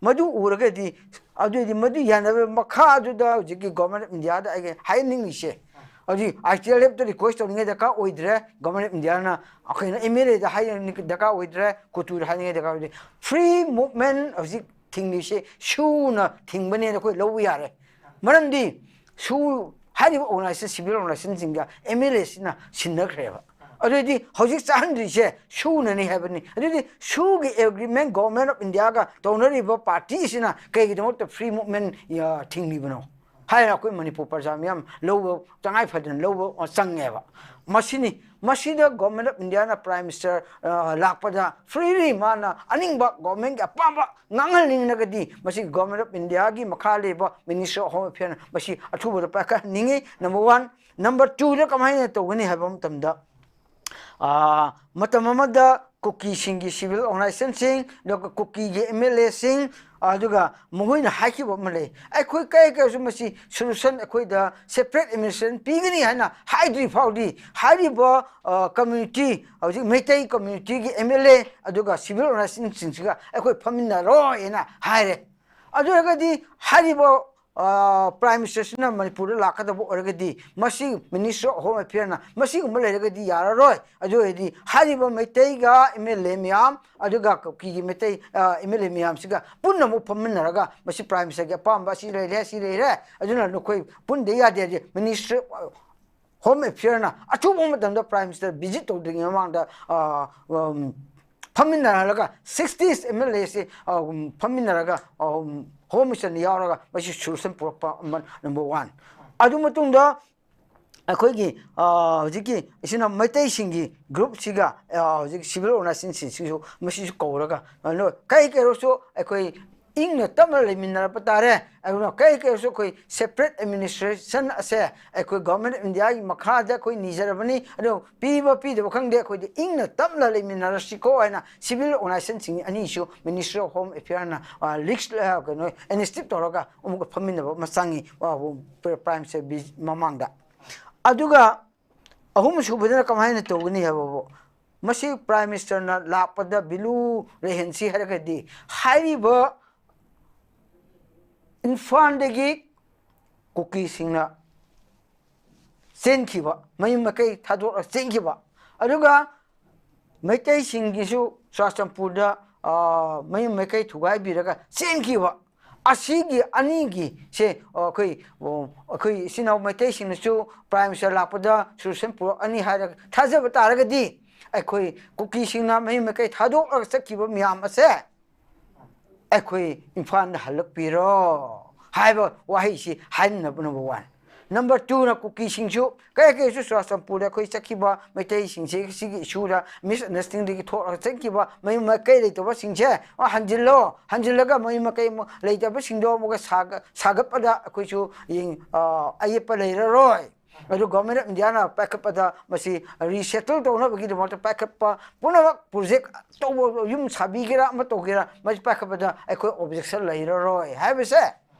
ꯃꯗꯨ ꯎꯔꯒꯗꯤ, ꯑꯗꯨꯑꯣꯏꯗꯤ ꯃꯗꯨ ꯌꯥꯅꯕ ꯃꯈꯥꯗꯨꯗ ꯍꯧꯖꯤꯛꯀꯤ Government of Indiaꯗ ꯑꯩꯒꯤ ꯍꯥꯏꯍꯟꯅꯤꯡꯉꯤꯁꯦ, ꯍꯧꯖꯤꯛ ITLFꯇ request ꯇꯧꯅꯤꯡꯉꯥꯏ ꯗꯔꯀꯥꯔ ꯑꯣꯏꯗ꯭ꯔꯦ, Government of Indiaꯅ ꯑꯩꯈꯣꯏꯅ MLAꯗ ꯍꯥꯏꯅꯤꯡꯉꯥꯏ ꯗꯔꯀꯥꯔ ꯑꯣꯏꯗ꯭ꯔꯦ, ꯀꯨꯇꯨꯗ ꯍꯥꯏꯅꯤꯡꯉꯥꯏ ꯗꯔꯀꯥꯔ ꯑꯣꯏꯗ꯭ꯔꯦ꯫ Free movement ꯍꯧꯖꯤꯛ ꯊꯤꯡꯂꯤꯁꯦ SoOꯅ ꯊꯤꯡꯕꯅꯦꯅ ꯑꯩꯈꯣꯏ ꯂꯧꯕ ꯌꯥꯔꯦ꯫ ꯃꯔꯝꯗꯤ SoO ꯍꯥꯏꯔꯤꯕ organization, civil organizationꯁꯤꯡꯒ MLAꯁꯤꯅ ꯁꯤꯟꯅꯈ꯭ꯔꯦꯕ꯫ ꯑꯗꯨꯗꯤ ꯍꯧꯖꯤꯛ ꯆꯥꯍꯟꯗ꯭ꯔꯤꯁꯦ SoOꯅꯅꯤ ꯍꯥꯏꯕꯅꯤ꯫ ꯑꯗꯨꯗꯤ SoOꯒꯤ agreement Government of Indiaꯒ ꯇꯧꯅꯔꯤꯕ partyꯁꯤꯅ ꯀꯩꯒꯤꯗꯃꯛꯇ free movement ꯊꯤꯡꯂꯤꯕꯅꯣ? ꯍꯥꯏꯅ ꯑꯩꯈꯣꯏ ꯃꯅꯤꯄꯨꯔ ꯄ꯭ꯔꯖꯥ ꯃꯤꯌꯥꯝ ꯂꯧꯕ, ꯇꯉꯥꯏ ꯐꯗꯅ ꯂꯧꯕ ꯆꯪꯉꯦꯕ꯫ ꯃꯁꯤꯅꯤ, ꯃꯁꯤꯗ Government of Indiaꯅ Prime Minister ꯂꯥꯛꯄꯗ freely ꯃꯥꯅ ꯑꯅꯤꯡꯕ governmentꯀꯤ ꯑꯄꯥꯝꯕ ꯉꯥꯡꯍꯟꯅꯤꯡꯂꯒꯗꯤ ꯃꯁꯤ Government of Indiaꯒꯤ ꯃꯈꯥ ꯂꯩꯕ Ministry of Home Affairsꯅ ꯃꯁꯤ ꯑꯊꯨꯕꯗ ꯄꯥꯏꯈꯠꯍꯟꯅꯤꯡꯉꯤ꯫ Number one꯫ Number twoꯗ ꯀꯃꯥꯏꯅ ꯇꯧꯒꯅꯤ ꯍꯥꯏꯕ ꯃꯇꯝꯗ, ꯃꯇꯝ ꯑꯃꯗ ꯀꯨꯀꯤꯁꯤꯡꯒꯤ civil organizationꯁꯤꯡ, ꯑꯗꯨꯒ ꯀꯨꯀꯤꯒꯤ MLAꯁꯤꯡ, ꯑꯗꯨꯒ ꯃꯈꯣꯏꯅ ꯍꯥꯏꯈꯤꯕ ꯑꯃ ꯂꯩ, ꯑꯩꯈꯣꯏ ꯀꯔꯤ ꯀꯔꯤꯁꯨ ꯃꯁꯤ solution ꯑꯩꯈꯣꯏꯗ separate administration ꯄꯤꯒꯅꯤ ꯍꯥꯏꯅ ꯍꯥꯏꯗ꯭ꯔꯤ ꯐꯥꯎꯗꯤ ꯍꯥꯏꯔꯤꯕ community, ꯍꯧꯖꯤꯛ ꯃꯩꯇꯩ communityꯒꯤ MLA ꯑꯗꯨꯒ civil organizationꯁꯤꯡꯁꯤꯒ ꯑꯩꯈꯣꯏ ꯐꯝꯃꯤꯟꯅꯔꯣꯏꯅ ꯍꯥꯏꯔꯦ꯫ ꯑꯗꯨ ꯑꯣꯏꯔꯒꯗꯤ ꯍꯥꯏꯔꯤꯕ Prime Ministerꯁꯤꯅ ꯃꯅꯤꯄꯨꯔꯗ ꯂꯥꯛꯀꯗꯕ ꯑꯣꯏꯔꯒꯗꯤ ꯃꯁꯤ Ministry of Home Affairsꯅ ꯃꯁꯤꯒꯨꯝꯕ ꯂꯩꯔꯒꯗꯤ ꯌꯥꯔꯔꯣꯏ꯫ ꯑꯗꯨ ꯑꯣꯏꯔꯗꯤ ꯍꯥꯏꯔꯤꯕ ꯃꯩꯇꯩꯒ MLA ꯃꯌꯥꯝ, ꯑꯗꯨꯒ ꯀꯨꯀꯤꯒꯤ ꯃꯩꯇꯩ MLA ꯃꯌꯥꯝꯁꯤꯒ ꯄꯨꯟꯅ ꯑꯃꯨꯛ ꯐꯝꯃꯤꯟꯅꯔꯒ ꯃꯁꯤ Prime Ministerꯒꯤ ꯑꯄꯥꯝꯕ ꯑꯁꯤ ꯂꯩꯔꯦ, ꯑꯁꯤ ꯂꯩꯔꯦ, ꯑꯗꯨꯅ ꯅꯈꯣꯏ ꯄꯨꯟꯗ ꯌꯥꯗꯦ ꯍꯥꯏꯗꯤ Ministry Home Affairsꯅ ꯑꯊꯨꯕ ꯃꯇꯝꯗ Prime Minister visit ꯇꯧꯗ꯭ꯔꯤꯉꯩ ꯃꯃꯥꯡꯗ ꯐꯝꯃꯤꯟꯅꯍꯜꯂꯒ sixties MLAꯁꯤ ꯐꯝꯃꯤꯟꯅꯔꯒ Home Ministerꯅ ꯌꯥꯎꯔꯒ ꯃꯁꯤ solution ꯄꯨꯔꯛꯄ ꯑꯃ number one꯫ ꯑꯗꯨ ꯃꯇꯨꯡꯗ ꯑꯩꯈꯣꯏꯒꯤ ꯍꯧꯖꯤꯛꯀꯤ ꯏꯆꯤꯟ ꯏꯅꯥꯎ ꯃꯩꯇꯩꯁꯤꯡꯒꯤ groupꯁꯤꯒ ꯍꯧꯖꯤꯛ civil organizationꯁꯤꯡꯁꯤꯁꯨ ꯃꯁꯤꯁꯨ ꯀꯧꯔꯒ ꯀꯩ ꯀꯩꯔꯣꯁꯨ ꯑꯩꯈꯣꯏ ꯏꯪꯅ ꯇꯞꯅ ꯂꯩꯃꯤꯟꯅꯔꯛꯄ ꯇꯥꯔꯦ꯫ ꯑꯗꯨꯅ ꯀꯩ ꯀꯩꯔꯣꯁꯨ ꯑꯩꯈꯣꯏ separate administration ꯑꯁꯦ ꯑꯩꯈꯣꯏ Government of Indiaꯒꯤ ꯃꯈꯥꯗ ꯑꯩꯈꯣꯏ ꯅꯤꯖꯔꯕꯅꯤ꯫ ꯑꯗꯣ ꯄꯤꯕ ꯄꯤꯗꯕ ꯈꯪꯗꯦ, ꯑꯩꯈꯣꯏꯗꯤ ꯏꯪꯅ ꯇꯞꯅ ꯂꯩꯃꯤꯟꯅꯔꯁꯤꯀꯣ ꯍꯥꯏꯅ civil organizationꯁꯤꯡ ꯑꯅꯤꯁꯨ Ministry of Home Affairsꯅ ꯂꯤꯁ ꯀꯩꯅꯣ initiative ꯇꯧꯔꯒ ꯑꯃꯨꯛꯀ ꯐꯝꯃꯤꯟꯅꯕ ꯑꯃ ꯆꯪꯉꯤ Prime Minister ꯃꯃꯥꯡꯗ꯫ ꯑꯗꯨꯒ ꯑꯍꯨꯝ ꯁꯨꯕꯗꯅ ꯀꯃꯥꯏꯅ ꯇꯧꯒꯅꯤ ꯍꯥꯏꯕꯕꯨ, ꯃꯁꯤ Prime Ministerꯅ ꯂꯥꯛꯄꯗ value ꯂꯩꯍꯟꯁꯤ ꯍꯥꯏꯔꯒꯗꯤ ꯍꯥꯏꯔꯤꯕ ꯏꯝꯐꯥꯜꯗꯒꯤ ꯀꯨꯀꯤꯁꯤꯡꯅ ꯆꯦꯟꯈꯤꯕ, ꯃꯌꯨꯝ ꯃꯀꯩ ꯊꯥꯗꯣꯛꯂꯒ ꯆꯦꯟꯈꯤꯕ, ꯑꯗꯨꯒ ꯃꯩꯇꯩꯁꯤꯡꯒꯤꯁꯨ ꯆꯨꯔꯥꯆꯥꯟꯄꯨꯔꯗ ꯃꯌꯨꯝ ꯃꯀꯩ ꯊꯨꯒꯥꯏꯕꯤꯔꯒ ꯆꯦꯟꯈꯤꯕ, ꯑꯁꯤꯒꯤ ꯑꯅꯤꯒꯤꯁꯦ ꯑꯩꯈꯣꯏ ꯑꯩꯈꯣꯏ ꯏꯆꯤꯟ ꯏꯅꯥꯎ ꯃꯩꯇꯩꯁꯤꯡꯅꯁꯨ Prime Minister ꯂꯥꯛꯄꯗ solution ꯄꯨꯔꯛꯑꯅꯤ ꯍꯥꯏꯔꯒ ꯊꯥꯖꯕ ꯇꯥꯔꯒꯗꯤ ꯑꯩꯈꯣꯏ ꯀꯨꯀꯤꯁꯤꯡꯅ ꯃꯌꯨꯝ ꯃꯀꯩ ꯊꯥꯗꯣꯛꯂꯒ ꯆꯠꯈꯤꯕ ꯃꯌꯥꯝ ꯑꯁꯦ ꯑꯩꯈꯣꯏ ꯏꯝꯐꯥꯜꯗ ꯍꯜꯂꯛꯄꯤꯔꯣ ꯍꯥꯏꯕ ꯋꯥꯍꯩꯁꯤ ꯍꯥꯏꯅꯅꯕ number one꯫ Number twoꯅ ꯀꯨꯀꯤꯁꯤꯡꯁꯨ ꯀꯩ ꯀꯩꯁꯨ ꯆꯨꯔꯥꯆꯥꯟꯄꯨꯔꯗ ꯑꯩꯈꯣꯏ ꯆꯠꯈꯤꯕ ꯃꯩꯇꯩꯁꯤꯡꯁꯦ ꯁꯤꯒꯤ issueꯗ misunderstandingꯗꯒꯤ ꯊꯣꯛꯂꯒ ꯆꯠꯈꯤꯕ ꯃꯌꯨꯝ ꯃꯀꯩ ꯂꯩꯇꯕꯁꯤꯡꯁꯦ, ꯑ, ꯍꯟꯖꯤꯜꯂꯣ, ꯍꯟꯖꯤꯜꯂꯒ ꯃꯌꯨꯝ ꯃꯀꯩ ꯑꯃꯨꯛ ꯂꯩꯇꯕꯁꯤꯡꯗꯣ ꯑꯃꯨꯛꯀ ꯁꯥꯒ-, ꯁꯥꯒꯠꯄꯗ ꯑꯩꯈꯣꯏꯁꯨ ꯌꯦꯡ-, ꯑ, ꯑꯌꯦꯠꯄ ꯂꯩꯔꯔꯣꯏ꯫ ꯑꯗꯨ Government of Indiaꯅ ꯄꯥꯏꯈꯠꯄꯗ ꯃꯁꯤ resettle ꯇꯧꯅꯕꯒꯤꯗꯃꯛꯇ ꯄꯥꯏꯈꯠꯄ ꯄꯨꯝꯅꯃꯛ, project ꯇꯧꯕ, ꯌꯨꯝ ꯁꯥꯕꯤꯒꯦꯔꯥ ꯑꯃ ꯇꯧꯒꯦꯔꯥ, ꯃꯁꯤ ꯄꯥꯏꯈꯠꯄꯗ ꯑꯩꯈꯣꯏ objection ꯂꯩꯔꯔꯣꯏ ꯍꯥꯏꯕꯁꯦ,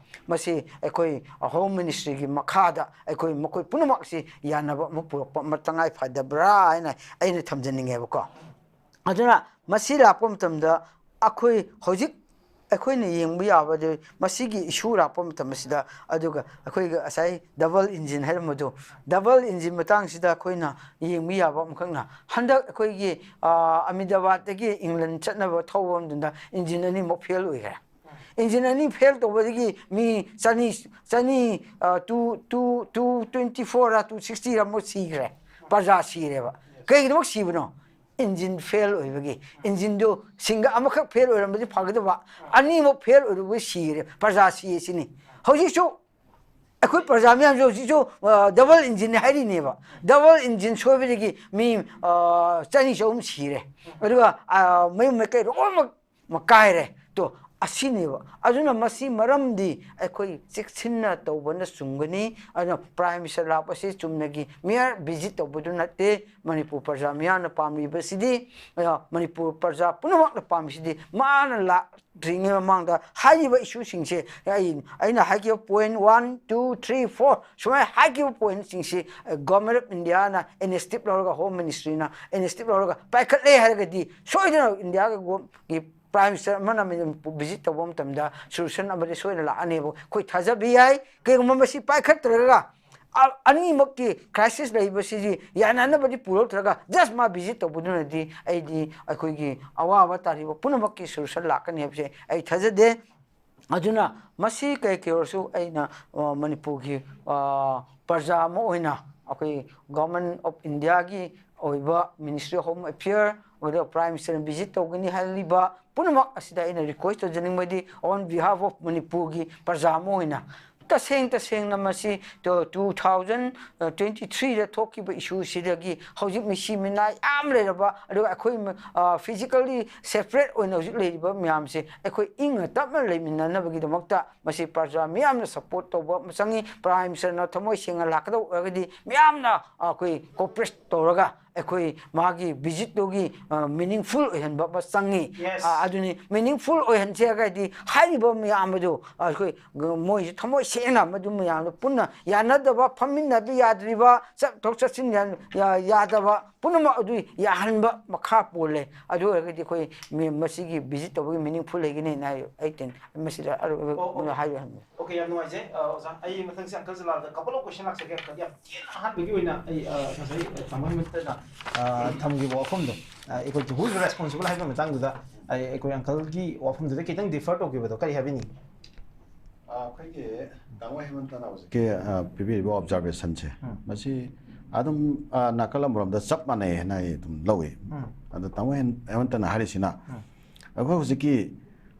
ꯃꯁꯤ ꯑꯩꯈꯣꯏ Home Ministryꯒꯤ ꯃꯈꯥꯗ ꯑꯩꯈꯣꯏ ꯃꯈꯣꯏ ꯄꯨꯝꯅꯃꯛꯁꯤ ꯌꯥꯅꯕ ꯑꯃ ꯄꯨꯔꯛꯄ ꯑꯃ ꯇꯉꯥꯏ ꯐꯗꯕ꯭ꯔꯥ ꯍꯥꯏꯅ ꯑꯩꯅ ꯊꯝꯖꯅꯤꯡꯉꯦꯕꯀꯣ꯫ ꯑꯗꯨꯅ ꯃꯁꯤ ꯂꯥꯛꯄ ꯃꯇꯝꯗ ꯑꯩꯈꯣꯏ ꯍꯧꯖꯤꯛ ꯑꯩꯈꯣꯏꯅ ꯌꯦꯡꯕ ꯌꯥꯕꯗꯤ ꯃꯁꯤꯒꯤ issue ꯂꯥꯛꯄ ꯃꯇꯝ ꯑꯁꯤꯗ, ꯑꯗꯨꯒ ꯑꯩꯈꯣꯏꯒꯤ ꯉꯁꯥꯏ double engine ꯍꯥꯏꯔꯝꯕꯗꯨ, double engine ꯃꯇꯥꯡꯁꯤꯗ ꯑꯩꯈꯣꯏꯅ ꯌꯦꯡꯕ ꯌꯥꯕ ꯑꯃꯈꯛꯅ, ꯍꯟꯗꯛ ꯑꯩꯈꯣꯏꯒꯤ, ꯑ, ꯑꯍꯃꯦꯗꯥꯕꯥꯗꯇꯒꯤ ꯏꯪꯂꯦꯟ ꯆꯠꯅꯕ ꯊꯧꯕ ꯃꯇꯝꯗ engine ꯑꯅꯤꯃꯛ fail ꯑꯣꯏꯈ꯭ꯔꯦ꯫ Engine ꯑꯅꯤ fail ꯇꯧꯕꯗꯒꯤ ꯃꯤ ꯆꯅꯤ, ꯆꯅꯤ, ꯑ, two, two, two twenty four ꯔ two sixty ꯔ ꯑꯃꯨꯛ ꯁꯤꯈ꯭ꯔꯦ, ꯄ꯭ꯔꯖꯥ ꯁꯤꯔꯦꯕ꯫ ꯀꯩꯒꯤꯗꯃꯛ ꯁꯤꯕꯅꯣ? Engine fail ꯑꯣꯏꯕꯒꯤ꯫ Engineꯗꯨ single ꯑꯃꯈꯛ fail ꯑꯣꯏꯔꯝꯕꯗꯤ ꯐꯒꯗꯕ, ꯑꯅꯤꯃꯛ fail ꯑꯣꯏꯔꯨꯕꯒꯤ ꯁꯤꯔꯦ, ꯄ꯭ꯔꯖꯥ ꯁꯤꯌꯦ ꯁꯤꯅꯤ꯫ ꯍꯧꯖꯤꯛꯁꯨ ꯑꯩꯈꯣꯏ ꯄ꯭ꯔꯖꯥ ꯃꯌꯥꯝꯁꯨ ꯍꯧꯖꯤꯛꯁꯨ, ꯑ, double engineꯅꯤ ꯍꯥꯏꯔꯤꯅꯦꯕ꯫ Double engine ꯁꯣꯏꯕꯗꯒꯤ ꯃꯤ, ꯑ, ꯆꯅꯤ ꯆꯍꯨꯝ ꯁꯤꯔꯦ꯫ ꯑꯗꯨꯒ, ꯑ, ꯃꯌꯨꯝ ꯃꯀꯩ ꯂꯣꯏꯅꯃꯛ ꯃ-, ꯀꯥꯏꯔꯦ꯫ ꯇꯣ, ꯑꯁꯤꯅꯦꯕ꯫ ꯑꯗꯨꯅ ꯃꯁꯤ ꯃꯔꯝꯗꯤ ꯑꯩꯈꯣꯏ ꯆꯦꯛꯁꯤꯟꯅ ꯇꯧꯕꯅ ꯆꯨꯝꯒꯅꯤ꯫ ꯑꯗꯨꯅ Prime Minister ꯂꯥꯛꯄꯁꯤ ꯆꯨꯝꯅꯒꯤ mere visit ꯇꯧꯕꯗꯨ ꯅꯠꯇꯦ꯫ ꯃꯅꯤꯄꯨꯔ ꯄ꯭ꯔꯖꯥ ꯃꯤꯌꯥꯝꯅ ꯄꯥꯝꯂꯤꯕꯁꯤꯗꯤ, ꯑ, ꯃꯅꯤꯄꯨꯔ ꯄ꯭ꯔꯖꯥ ꯄꯨꯝꯅꯃꯛꯅ ꯄꯥꯝꯃꯤꯁꯤꯗꯤ ꯃꯥꯅ ꯂꯥꯛꯇ꯭ꯔꯤꯉꯩ ꯃꯃꯥꯡꯗ ꯍꯥꯏꯔꯤꯕ issueꯁꯤꯡꯁꯦ, ꯑꯩ, ꯑꯩꯅ ꯍꯥꯏꯈꯤꯕ point one, two, three, four ꯁꯨꯃꯥꯏꯅ ꯍꯥꯏꯈꯤꯕ pointꯁꯤꯡꯁꯤ, ꯑ, Government of Indiaꯅ initiative ꯂꯧꯔꯒ, Home Ministryꯅ initiative ꯂꯧꯔꯒ ꯄꯥꯏꯈꯠꯂꯦ ꯍꯥꯏꯔꯒꯗꯤ ꯁꯣꯏꯗꯅ Indiaꯒꯤ ꯒꯣ-, ꯒꯤ Prime Minister ꯑꯃꯅ ꯃꯅꯤꯄꯨꯔ visit ꯇꯧꯕ ꯃꯇꯝꯗ solution ꯑꯃꯗꯤ ꯁꯣꯏꯗꯅ ꯂꯥꯛꯑꯅꯦꯕ꯫ ꯑꯩꯈꯣꯏ ꯊꯥꯖꯕ ꯌꯥꯏ꯫ ꯀꯩꯒꯨꯝꯕ ꯃꯁꯤ ꯄꯥꯏꯈꯠꯇ꯭ꯔꯒ ꯑ-, ꯑꯅꯤꯃꯛꯀꯤ crisis ꯂꯩꯕꯁꯤꯗꯤ ꯌꯥꯅꯅꯕꯗꯤ ꯄꯨꯔꯛꯇ꯭ꯔꯒ just ꯃꯥ visit ꯇꯧꯕꯗꯨꯅꯗꯤ ꯑꯩꯗꯤ ꯑꯩꯈꯣꯏꯒꯤ ꯑꯋꯥꯕ ꯇꯥꯔꯤꯕ ꯄꯨꯝꯅꯃꯛꯀꯤ solution ꯂꯥꯛꯀꯅꯤ ꯍꯥꯏꯕꯁꯦ ꯑꯩ ꯊꯥꯖꯗꯦ꯫ ꯑꯗꯨꯅ ꯃꯁꯤ ꯀꯩ ꯀꯩ ꯑꯣꯏꯔꯁꯨ ꯑꯩꯅ, ꯑ, ꯃꯅꯤꯄꯨꯔꯒꯤ, ꯑ, ꯄ꯭ꯔꯖꯥ ꯑꯃ ꯑꯣꯏꯅ ꯑꯩꯈꯣꯏ Government of Indiaꯒꯤ ꯑꯣꯏꯕ Ministry of Home Affair ꯑꯗꯨꯒ Prime Minister ꯅ visit ꯇꯧꯒꯅꯤ ꯍꯥꯏꯔꯤꯕ ꯄꯨꯝꯅꯃꯛ ꯑꯁꯤꯗ ꯑꯩꯅ request ꯇꯧꯖꯅꯤꯡꯕꯗꯤ, on behalf of ꯃꯅꯤꯄꯨꯔꯒꯤ ꯄ꯭ꯔꯖꯥ ꯑꯃ ꯑꯣꯏꯅ, ꯇꯁꯦꯡ ꯇꯁꯦꯡꯅ ꯃꯁꯤ ꯇꯨ ꯊꯥꯎꯖꯟ ꯇ꯭ꯋꯦꯟꯇꯤ ꯊ꯭ꯔꯤꯗ ꯊꯣꯛꯈꯤꯕ issue ꯁꯤꯗꯒꯤ ꯍꯧꯖꯤꯛ ꯃꯤꯁꯤ ꯃꯤꯅꯥ ꯌꯥꯝ ꯂꯩꯔꯕ, ꯑꯗꯨꯒ ꯑꯩꯈꯣꯏ physically separate ꯑꯣꯏꯅ ꯍꯧꯖꯤꯛ ꯂꯩꯔꯤꯕ ꯃꯌꯥꯝꯁꯦ ꯑꯩꯈꯣꯏ ꯏꯪꯅ ꯇꯞꯅ ꯂꯩꯃꯤꯟꯅꯅꯕꯒꯤꯗꯃꯛꯇ ꯃꯁꯤ ꯄ꯭ꯔꯖꯥ ꯃꯤꯌꯥꯝꯅ support ꯇꯧꯕ ꯑꯃ ꯆꯪꯉꯤ꯫ Prime Minister ꯅ ꯊꯃꯣꯏ ꯁꯦꯡꯅ ꯂꯥꯛꯀꯗꯧ ꯑꯣꯏꯔꯒꯗꯤ ꯃꯤꯌꯥꯝꯅ ꯑꯩꯈꯣꯏ cooperate ꯇꯧꯔꯒ ꯑꯩꯈꯣꯏ ꯃꯥꯒꯤ visit ꯇꯨꯒꯤ meaningful ꯑꯣꯏꯍꯟꯕ ꯑꯃ ꯆꯪꯉꯤ꯫ Yes. ꯑ, ꯑꯗꯨꯅꯤ meaningful ꯑꯣꯏꯍꯟꯁꯦ ꯍꯥꯏꯔꯒꯗꯤ ꯍꯥꯏꯔꯤꯕ ꯃꯌꯥꯝ ꯑꯗꯨ ꯑꯩꯈꯣꯏ ꯃꯣꯏꯁꯨ ꯊꯃꯣꯏ ꯁꯦꯡꯅ ꯃꯗꯨ ꯃꯌꯥꯝꯗꯨ ꯄꯨꯟꯅ ꯌꯥꯅꯗꯕ, ꯐꯝꯃꯤꯟꯅꯕ ꯌꯥꯗ꯭ꯔꯤꯕ, ꯆꯠꯊꯣꯛ ꯆꯠꯁꯤꯟ ꯌꯥ- ꯌꯥ- ꯌꯥꯗꯕ ꯄꯨꯝꯅꯃꯛ ꯑꯗꯨ ꯌꯥꯍꯟꯕ ꯃꯈꯥ ꯄꯣꯜꯂꯦ꯫ ꯑꯗꯨ ꯑꯣꯏꯔꯒꯗꯤ ꯑꯩꯈꯣꯏ ꯃꯤ- ꯃꯁꯤꯒꯤ visit ꯇꯧꯕꯒꯤ meaningful ꯂꯩꯒꯅꯤꯅ ꯍꯥꯏ꯫ ꯑꯩ ꯇꯦꯟ- ꯃꯁꯤꯗ ꯑꯔꯣꯏꯕ ꯑꯣ, ꯑꯣ꯫ ꯍꯥꯏꯕ ꯍꯟꯕ꯫ Okay, ꯌꯥꯝ ꯅꯨꯡꯉꯥꯏꯖꯩ꯫ ꯑ, ꯑꯣꯖꯥ, ꯑꯩ ꯃꯊꯪꯁꯦ uncle ꯖꯂꯥꯜꯗ couple of question ꯂꯥꯛꯆꯒꯦ꯫ Uncle, ꯌꯥꯝ ꯇꯦꯟꯅ ꯑꯍꯥꯟꯕꯒꯤ ꯑꯣꯏꯅ ꯑꯩ, ꯑ, ꯉꯁꯥꯏ, ꯑ, ꯇꯥꯃꯣ ꯍꯦꯃꯟꯇꯅ, ꯑ, ꯊꯝꯈꯤꯕ ꯋꯥꯐꯝꯗꯣ, ꯑ, ꯑꯩꯈꯣꯏ who is responsible ꯍꯥꯏꯕ ꯃꯇꯥꯡꯗꯨꯗ ꯑꯩ, ꯑꯩꯈꯣꯏ uncle ꯒꯤ ꯋꯥꯐꯝꯗꯨꯗ ꯈꯤꯇꯪ differ ꯇꯧꯈꯤꯕꯗꯣ ꯀꯔꯤ ꯍꯥꯏꯕꯤꯅꯤꯡꯉꯤ? ꯑ, ꯑꯩꯈꯣꯏꯒꯤ ꯇꯥꯃꯣ ꯍꯦꯃꯟꯇꯅ ꯍꯧꯖꯤꯛꯀꯤ, ꯑ, ꯄꯤꯕꯤꯔꯤꯕ observation ꯁꯦ, ꯎꯝ꯫ ꯃꯁꯤ ꯑꯗꯨꯝ, ꯑ, ꯅꯥꯀꯜ ꯑꯃꯔꯣꯝꯗ ꯆꯞ ꯃꯥꯟꯅꯩ ꯍꯥꯏꯅ ꯑꯩ ꯑꯗꯨꯝ ꯂꯧꯏ꯫ ꯎꯝ꯫ ꯑꯗꯣ ꯇꯥꯃꯣ ꯍꯦꯟ- ꯍꯦꯃꯟꯇꯅ ꯍꯥꯏꯔꯤꯁꯤꯅ, ꯎꯝ꯫ ꯑꯩꯈꯣꯏ ꯍꯧꯖꯤꯛꯀꯤ,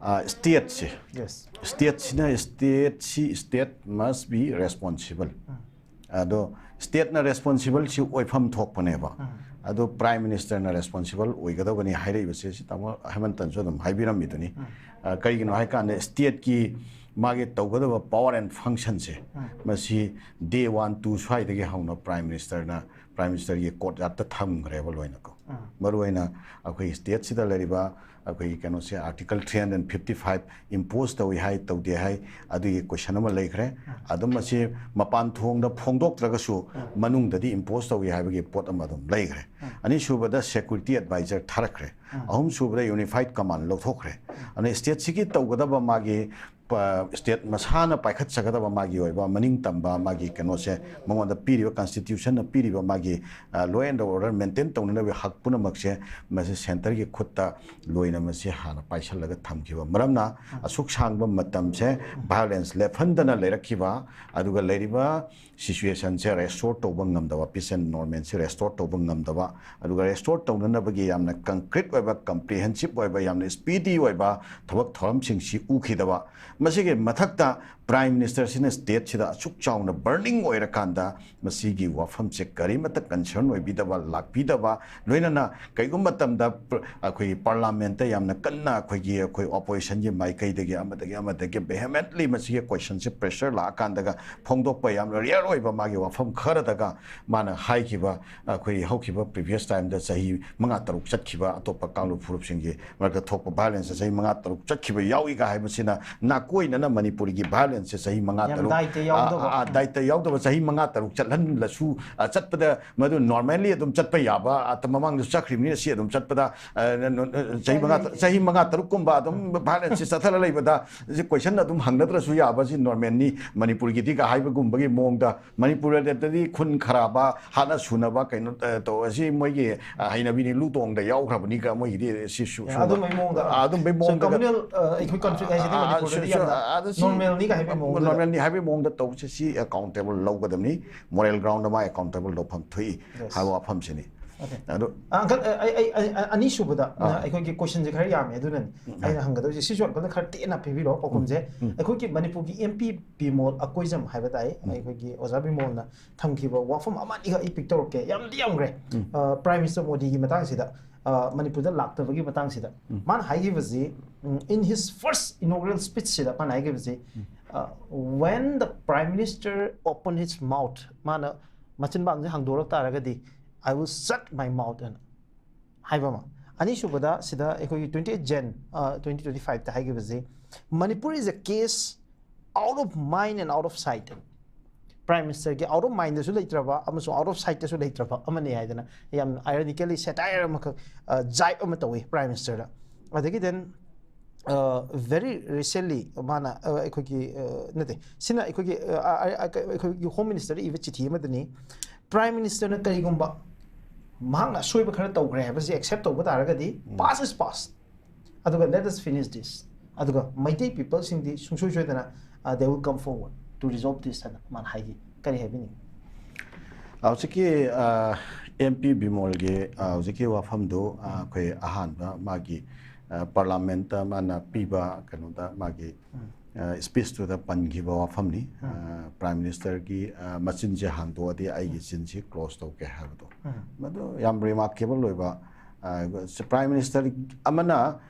ꯑ, state ꯁꯦ, Yes. state ꯁꯤꯅ, state ꯁꯤ, state must be responsible꯫ ꯎꯝ꯫ ꯑꯗꯣ state ꯅ responsible ꯁꯤ ꯑꯣꯏꯐꯝ ꯊꯣꯛꯄꯅꯦꯕ꯫ ꯎꯝ꯫ ꯑꯗꯣ Prime Minister ꯅ responsible ꯑꯣꯏꯒꯗꯕꯅꯤ ꯍꯥꯏꯔꯛꯏꯕꯁꯦ, ꯁꯤ ꯇꯥꯃꯣ ꯍꯦꯃꯟꯇꯅꯁꯨ ꯑꯗꯨꯝ ꯍꯥꯏꯕꯤꯔꯝꯃꯤꯗꯨꯅꯤ꯫ ꯎꯝ꯫ ꯑ, ꯀꯩꯒꯤꯅꯣ ꯍꯥꯏꯀꯥꯟꯗ state ꯀꯤ ꯃꯥꯒꯤ ꯇꯧꯒꯗꯕ power and function ꯁꯦ, ꯎꯝ꯫ ꯃꯁꯤ day one, two ꯁ꯭ꯋꯥꯏꯗꯒꯤ ꯍꯧꯅ Prime Minister ꯅ, Prime Minister ꯒꯤ courtyard ꯇ ꯊꯝꯈ꯭ꯔꯦꯕ ꯂꯣꯏꯅꯀꯣ꯫ ꯎꯝ꯫ ꯃꯔꯨꯑꯣꯏꯅ ꯑꯩꯈꯣꯏ state ꯁꯤꯗ ꯂꯩꯔꯤꯕ ꯑꯩꯈꯣꯏꯒꯤ ꯀꯩꯅꯣꯁꯦ, Article three hundred fifty five impose ꯇꯧꯏ ꯍꯥꯏ, ꯇꯧꯗꯦ ꯍꯥꯏ, ꯑꯗꯨꯒꯤ question ꯑꯃ ꯂꯩꯈ꯭ꯔꯦ꯫ ꯑꯗꯨꯝ ꯃꯁꯤ ꯃꯄꯥꯟ ꯊꯣꯡꯗ ꯐꯣꯡꯗꯣꯛꯇ꯭ꯔꯒꯁꯨ ꯃꯅꯨꯡꯗꯗꯤ impose ꯇꯧꯏ ꯍꯥꯏꯕꯒꯤ ꯄꯣꯠ ꯑꯃ ꯑꯗꯨꯝ ꯂꯩꯈ꯭ꯔꯦ꯫ ꯑꯅꯤꯁꯨꯕꯗ security adviser ꯊꯥꯔꯛꯈ꯭ꯔꯦ꯫ ꯑꯍꯨꯝꯁꯨꯕꯗ unified command ꯂꯧꯊꯣꯛꯈ꯭ꯔꯦ꯫ ꯑꯗꯨꯅ state ꯁꯤꯒꯤ ꯇꯧꯒꯗꯕ ꯃꯥꯒꯤ ꯁ꯭ꯇꯦꯠ ꯃꯁꯥꯅ ꯄꯥꯏꯈꯠꯆꯒꯗꯕ ꯃꯥꯒꯤ ꯑꯣꯏꯕ ꯃꯅꯤꯡ ꯇꯝꯕ ꯃꯥꯒꯤ ꯀꯩꯅꯣꯁꯦ, ꯃꯉꯣꯟꯗ ꯄꯤꯔꯤꯕ, ꯀꯟꯁꯇꯤꯇ꯭ꯌꯨꯁꯟꯅ ꯄꯤꯔꯤꯕ ꯃꯥꯒꯤ law and order maintain ꯇꯧꯅꯅꯕꯒꯤ ꯍꯛ ꯄꯨꯝꯅꯃꯛꯁꯦ ꯃꯁꯤ ꯁꯦꯟꯇꯔꯒꯤ ꯈꯨꯠꯇ ꯂꯣꯏꯅ ꯃꯁꯤ ꯍꯥꯟꯅ ꯄꯥꯏꯁꯜꯂꯒ ꯊꯝꯈꯤꯕ ꯃꯔꯝꯅ ꯑꯁꯨꯛ ꯁꯥꯡꯕ ꯃꯇꯝꯁꯦ ꯚꯥꯏꯑꯣꯂꯦꯟꯁ ꯂꯦꯞꯍꯟꯗꯅ ꯂꯩꯔꯛꯈꯤꯕ, ꯑꯗꯨꯒ ꯂꯩꯔꯤꯕ ꯁꯤꯆꯨꯋꯦꯁꯟꯁꯦ ꯔꯦꯁꯇꯣꯔ ꯇꯧꯕ ꯉꯝꯗꯕ, ꯄꯤꯁ ꯑꯦꯟ ꯅꯣꯔꯃꯦꯜꯁꯦ ꯔꯦꯁꯇꯣꯔ ꯇꯧꯕ ꯉꯝꯗꯕ, ꯑꯗꯨꯒ ꯔꯦꯁꯇꯣꯔ ꯇꯧꯅꯅꯕꯒꯤ ꯌꯥꯝꯅ ꯀꯟꯀ꯭ꯔꯤꯠ ꯑꯣꯏꯕ, ꯀꯝꯄ꯭ꯔꯤꯍꯦꯟꯁꯤꯞ ꯑꯣꯏꯕ, ꯌꯥꯝꯅ ꯁ꯭ꯄꯤꯗꯤ ꯑꯣꯏꯕ ꯊꯕꯛ ꯊꯧꯔꯝꯁꯤꯡꯁꯤ ꯎꯈꯤꯗꯕ, ꯃꯁꯤꯒꯤ ꯃꯊꯛꯇ ꯄ꯭ꯔꯥꯏꯝ ꯃꯤꯅꯤꯁꯇꯔꯁꯤꯅ ꯁ꯭ꯇꯦꯠꯁꯤꯗ ꯑꯁꯨꯛ ꯆꯥꯎꯅ ꯕꯔꯅꯤꯡ ꯑꯣꯏꯔꯀꯥꯟꯗ ꯃꯁꯤꯒꯤ ꯋꯥꯐꯝꯁꯦ ꯀꯔꯤꯃꯠꯇ ꯀꯟꯁꯔꯟ ꯑꯣꯏꯕꯤꯗꯕ, ꯂꯥꯛꯄꯤꯗꯕ, ꯂꯣꯏꯅꯅ ꯀꯩꯒꯨꯝꯕ ꯃꯇꯝꯗ ꯄ꯭ꯔ-, ꯑꯩꯈꯣꯏꯒꯤ ꯄꯥꯔꯂꯥꯃꯦꯟꯠꯇ ꯌꯥꯝꯅ ꯀꯟꯅ ꯑꯩꯈꯣꯏꯒꯤ, ꯑꯩꯈꯣꯏ ꯑꯣꯄꯣꯖꯤꯁꯟꯒꯤ ꯃꯥꯏꯀꯩꯗꯒꯤ ꯑꯃꯗꯒꯤ ꯑꯃꯗꯒꯤ vehemently ꯃꯁꯤꯒꯤ ꯀꯣꯏꯁꯟꯁꯦ ꯄ꯭ꯔꯦꯁꯔ ꯂꯥꯛꯑꯀꯥꯟꯗꯒ ꯐꯣꯡꯗꯣꯛꯄ ꯌꯥꯝꯅ ꯔꯤꯌꯔ ꯑꯣꯏꯕ ꯃꯥꯒꯤ ꯋꯥꯐꯝ ꯈꯔꯗꯒ ꯃꯥꯅ ꯍꯥꯏꯈꯤꯕ, ꯑꯩꯈꯣꯏ ꯍꯧꯈꯤꯕ ꯄ꯭ꯔꯤꯚꯤꯌꯁ ꯇꯥꯏꯝꯗ ꯆꯍꯤ ꯃꯉꯥ ꯇꯔꯨꯛ ꯆꯠꯈꯤꯕ ꯑꯇꯣꯞꯄ ꯀꯥꯡꯂꯨꯞ ꯐꯨꯔꯨꯞꯁꯤꯡꯒꯤ ꯃꯔꯛꯇ ꯊꯣꯛꯄ ꯚꯥꯏꯑꯣꯂꯦꯟꯁ ꯆꯍꯤ ꯃꯉꯥ ꯇꯔꯨꯛ ꯆꯠꯈꯤꯕ ꯌꯥꯎꯏꯒ ꯍꯥꯏꯕꯁꯤꯅ ꯅꯥꯀꯣꯏꯅꯅ ꯃꯅꯤꯄꯨꯔꯒꯤ ꯚꯥꯏꯑꯣꯂꯦꯟꯁꯁꯦ ꯆꯍꯤ ꯃꯉꯥ ꯌꯥꯝ ꯇꯔꯨꯛ ꯗꯥꯏꯇ ꯌꯥꯎꯗꯕ꯫ ꯑ, ꯑ, ꯗꯥꯏꯇ ꯌꯥꯎꯗꯕ ꯆꯍꯤ ꯃꯉꯥ ꯇꯔꯨꯛ ꯆꯠꯍꯜꯂꯁꯨ, ꯑ, ꯆꯠꯄꯗ ꯃꯗꯨ ꯅꯣꯔꯃꯦꯜꯂꯤ ꯑꯗꯨꯝ ꯆꯠꯄ ꯌꯥꯕ, ꯑ, ꯃꯃꯥꯡꯗꯁꯨ ꯆꯠꯈ꯭ꯔꯤꯕꯅꯤꯅ ꯁꯤ ꯑꯗꯨꯝ ꯆꯠꯄꯗ, ꯑ, ꯅ-, ꯅ-, ꯅ-, ꯆꯍꯤ ꯃꯉꯥ, ꯆꯍꯤ ꯃꯉꯥ ꯇꯔꯨꯛ ꯀꯨꯝꯕ ꯑꯗꯨꯝ ꯚꯥꯏꯑꯣꯂꯦꯟꯁꯁꯤ ꯆꯠꯊꯔ ꯂꯩꯕꯗ ꯁꯤ ꯀꯣꯏꯁꯟ ꯑꯗꯨꯝ ꯍꯪꯅꯗ꯭ꯔꯁꯨ ꯌꯥꯕ, ꯁꯤ ꯅꯣꯔꯃꯦꯜꯅꯤ ꯃꯅꯤꯄꯨꯔꯒꯤꯗꯤꯒ ꯍꯥꯏꯕꯒꯨꯝꯕꯒꯤ ꯃꯑꯣꯡꯗ, ꯃꯅꯤꯄꯨꯔꯗꯗꯤ ꯈꯨꯟ ꯈꯔꯥꯕ, ꯍꯥꯠꯅ ꯁꯨꯅꯕ ꯀꯩꯅꯣ, ꯑ, ꯇꯧ-, ꯑꯁꯤ ꯃꯣꯏꯒꯤ, ꯑ, ꯍꯩꯅꯕꯤꯅꯤ, ꯂꯨ ꯇꯣꯡꯗ ꯌꯥꯎꯈ꯭ꯔꯕꯅꯤꯒ ꯃꯣꯏꯒꯤꯗꯤ ꯁꯤ ꯁꯨ-, ꯁꯨꯝꯕ, ꯑꯗꯨꯝꯕꯩ ꯃꯑꯣꯡꯗ꯫ ꯑ, ꯑꯗꯨꯝꯕꯩ So, ꯃꯑꯣꯡꯗꯒ communal, ꯑ, ꯑꯩꯈꯣꯏ ꯀꯟꯐ꯭ꯂꯤꯛ ꯍꯥꯏꯁꯤꯗꯤ ꯑ, ꯑ, ꯃꯅꯤꯄꯨꯔꯗꯗꯤ ꯁꯨ-, ꯁꯨ-, ꯌꯥꯝꯅ ꯑ, ꯑꯗꯨ ꯁꯤ ꯅꯣꯔꯃꯦꯜꯅꯤ ꯀꯥꯏ ꯍꯥꯏꯕꯒꯤ ꯃꯑꯣꯡꯗ꯫ ꯅꯣꯔꯃꯦꯜꯅꯤ ꯍꯥꯏꯕꯒꯤ ꯃꯑꯣꯡꯗ ꯇꯧꯕꯁꯦ ꯁꯤ ꯑꯦꯀꯥꯎꯟꯇꯦꯕꯜ ꯂꯧꯒꯗꯕꯅꯤ, ꯃꯣꯔꯦꯜ ꯒ꯭ꯔꯥꯎꯟꯗ ꯃꯥ ꯑꯦꯀꯥꯎꯟꯇꯦꯕꯜ ꯂꯧꯐꯝ ꯊꯣꯛꯏ Yes. ꯍꯥꯏꯕ ꯋꯥꯐꯝꯁꯤꯅꯤ꯫ Okay. ꯑꯗꯨ ꯑ, ꯑꯪꯀꯜ, ꯑ, ꯑꯩ, ꯑꯩ, ꯑꯩ, ꯑ, ꯑꯅꯤꯁꯨꯕꯗ, ꯑꯥ꯫ ꯑ, ꯑꯩꯈꯣꯏꯒꯤ ꯀꯣꯏꯁꯟꯁꯦ ꯈꯔ ꯌꯥꯝꯃꯦ, ꯑꯗꯨꯅꯅꯤ ꯎꯝ, ꯑꯩꯅ ꯎꯝ꯫ ꯍꯪꯒꯗꯣꯏꯁꯦ꯫ ꯁꯤꯁꯨ ꯑꯪꯀꯜꯅ ꯈꯔ ꯇꯦꯟꯅ ꯄꯤꯕꯤꯔꯣ ꯄꯥꯎꯈꯨꯝꯁꯦ꯫ ꯎꯝ, ꯎꯝ꯫ ꯑꯩꯈꯣꯏꯒꯤ ꯃꯅꯤꯄꯨꯔꯒꯤ ꯑꯦꯝ ꯄꯤ ꯕꯤꯃꯣꯜ ꯑꯀꯣꯏꯖꯝ ꯍꯥꯏꯕ ꯇꯥꯏ, ꯎꯝ꯫ ꯑꯩꯈꯣꯏꯒꯤ ꯑꯣꯖꯥ ꯕꯤꯃꯣꯜꯅ ꯊꯝꯈꯤꯕ ꯋꯥꯐꯝ ꯑꯃ ꯑꯅꯤꯈꯛ ꯑꯩ ꯄꯤꯛ ꯇꯧꯔꯛꯀꯦ, ꯌꯥꯝꯗꯤ ꯌꯥꯝꯈ꯭ꯔꯦ꯫ ꯎꯝ꯫ ꯑ, ꯄ꯭ꯔꯥꯏꯝ ꯃꯤꯅꯤꯁꯇꯔ ꯃꯣꯗꯤꯒꯤ ꯃꯇꯥꯡꯁꯤꯗ, ꯑ, ꯃꯅꯤꯄꯨꯔꯗ ꯂꯥꯛꯇꯕꯒꯤ ꯃꯇꯥꯡꯁꯤꯗ ꯎꯝ꯫ ꯃꯥꯅ ꯍꯥꯏꯈꯤꯕꯁꯤ, ꯎꯝ, in his first inaugural speechꯁꯤꯗ ꯃꯥꯅ ꯍꯥꯏꯈꯤꯕꯁꯤ, ꯎꯝ꯫ ꯑ, "When the prime minister open his mouth", ꯃꯥꯅ ꯃꯆꯤꯟꯕꯥꯡꯁꯦ ꯍꯥꯡꯗꯣꯔꯛ ꯇꯥꯔꯒꯗꯤ, "I will shut my mouth" ꯑꯅ ꯍꯥꯏꯕ ꯑꯃ꯫ ꯑꯅꯤꯁꯨꯕꯗ ꯁꯤꯗ ꯑꯩꯈꯣꯏꯒꯤ twenty eight Jan, ꯑ, twenty twenty fiveꯇ ꯍꯥꯏꯈꯤꯕꯁꯤ, "Manipur is a case out of mind and out of sight" ꯑꯅ꯫ ꯄ꯭ꯔꯥꯏꯝ ꯃꯤꯅꯤꯁꯇꯔꯒꯤ ꯑꯥꯎꯠ ꯑꯣꯐ ꯃꯥꯏꯟꯗꯁꯨ ꯂꯩꯇ꯭ꯔꯕ ꯑꯃꯁꯨꯡ ꯑꯥꯎꯠ ꯑꯣꯐ ꯁꯥꯏꯠꯇꯁꯨ ꯂꯩꯇ꯭ꯔꯕ ꯑꯃꯅꯤ ꯍꯥꯏꯗꯅ ꯌꯥꯝ ironically satire ꯑꯃꯈꯛ, ꯑ, ꯖꯥꯏꯞ ꯑꯃ ꯇꯧꯏ ꯄ꯭ꯔꯥꯏꯝ ꯃꯤꯅꯤꯁꯇꯔꯗ꯫ ꯑꯗꯒꯤ then ꯚꯦꯔꯤ ꯔꯤꯁꯦꯟꯂꯤ ꯃꯥꯅ ꯑ, ꯑꯩꯈꯣꯏꯒꯤ ꯑ, ꯅꯠꯇꯦ, ꯁꯤꯅ ꯑꯩꯈꯣꯏꯒꯤ ꯑ, ꯑ, ꯑ, ꯑꯩꯈꯣꯏꯒꯤ ꯍꯣꯝ ꯃꯤꯅꯤꯁꯇꯔꯗ ꯏꯕ ꯆꯤꯊꯤ ꯑꯃꯗꯅꯤ, ꯄ꯭ꯔꯥꯏꯝ ꯃꯤꯅꯤꯁꯇꯔꯅ ꯀꯔꯤꯒꯨꯝꯕ ꯃꯍꯥꯛꯅ ꯑꯁꯣꯏꯕ ꯈꯔ ꯇꯧꯈ꯭ꯔꯦ ꯍꯥꯏꯕꯁꯤ ꯑꯦꯛꯁꯦꯞ ꯇꯧꯕ ꯇꯥꯔꯒꯗꯤ, past is past, ꯑꯗꯨꯒ let us finish this, ꯑꯗꯨꯒ ꯃꯩꯇꯩ ꯄꯤꯄꯜꯁꯤꯡꯗꯤ ꯁꯨꯡꯁꯣꯏ ꯁꯣꯏꯗꯅ they will come forward to resolve this ꯍꯥꯏꯅ ꯃꯥꯅ ꯍꯥꯏꯈꯤ꯫ ꯀꯔꯤ ꯍꯥꯏꯕꯤꯅꯤꯡꯉꯤ? ꯍꯧꯖꯤꯛꯀꯤ ꯑꯦꯝ ꯄꯤ ꯕꯤꯃꯣꯜꯒꯤ ꯑ, ꯍꯧꯖꯤꯛꯀꯤ ꯋꯥꯐꯝꯗꯨ ꯑ, ꯑꯩꯈꯣꯏ ꯑꯍꯥꯟꯕ ꯃꯥꯒꯤ ꯄꯥꯔꯂꯥꯃꯦꯟꯇ ꯃꯥꯅ ꯄꯤꯕ ꯀꯩꯅꯣꯗ ꯃꯥꯒꯤ ꯁ꯭ꯄꯤꯁꯇꯨꯗ ꯄꯟꯈꯤꯕ ꯋꯥꯐꯝꯅꯤ꯫ ꯄ꯭ꯔꯥꯏꯝ ꯃꯤꯅꯤꯁꯇꯔꯒꯤ ꯃꯆꯤꯟꯁꯦ ꯍꯥꯡꯗꯣꯛꯑꯗꯤ ꯑꯩꯒꯤ ꯆꯤꯟꯁꯤ ꯀ꯭ꯂꯣꯖ ꯇꯧꯒꯦ ꯍꯥꯏꯕꯗꯣ, ꯃꯗꯨ ꯌꯥꯝ ꯔꯤꯃꯥꯔꯀꯦꯕꯜ ꯑꯣꯏꯕ꯫ ꯄ꯭ꯔꯥꯏꯝ ꯃꯤꯅꯤꯁꯇꯔ ꯑꯃꯅ,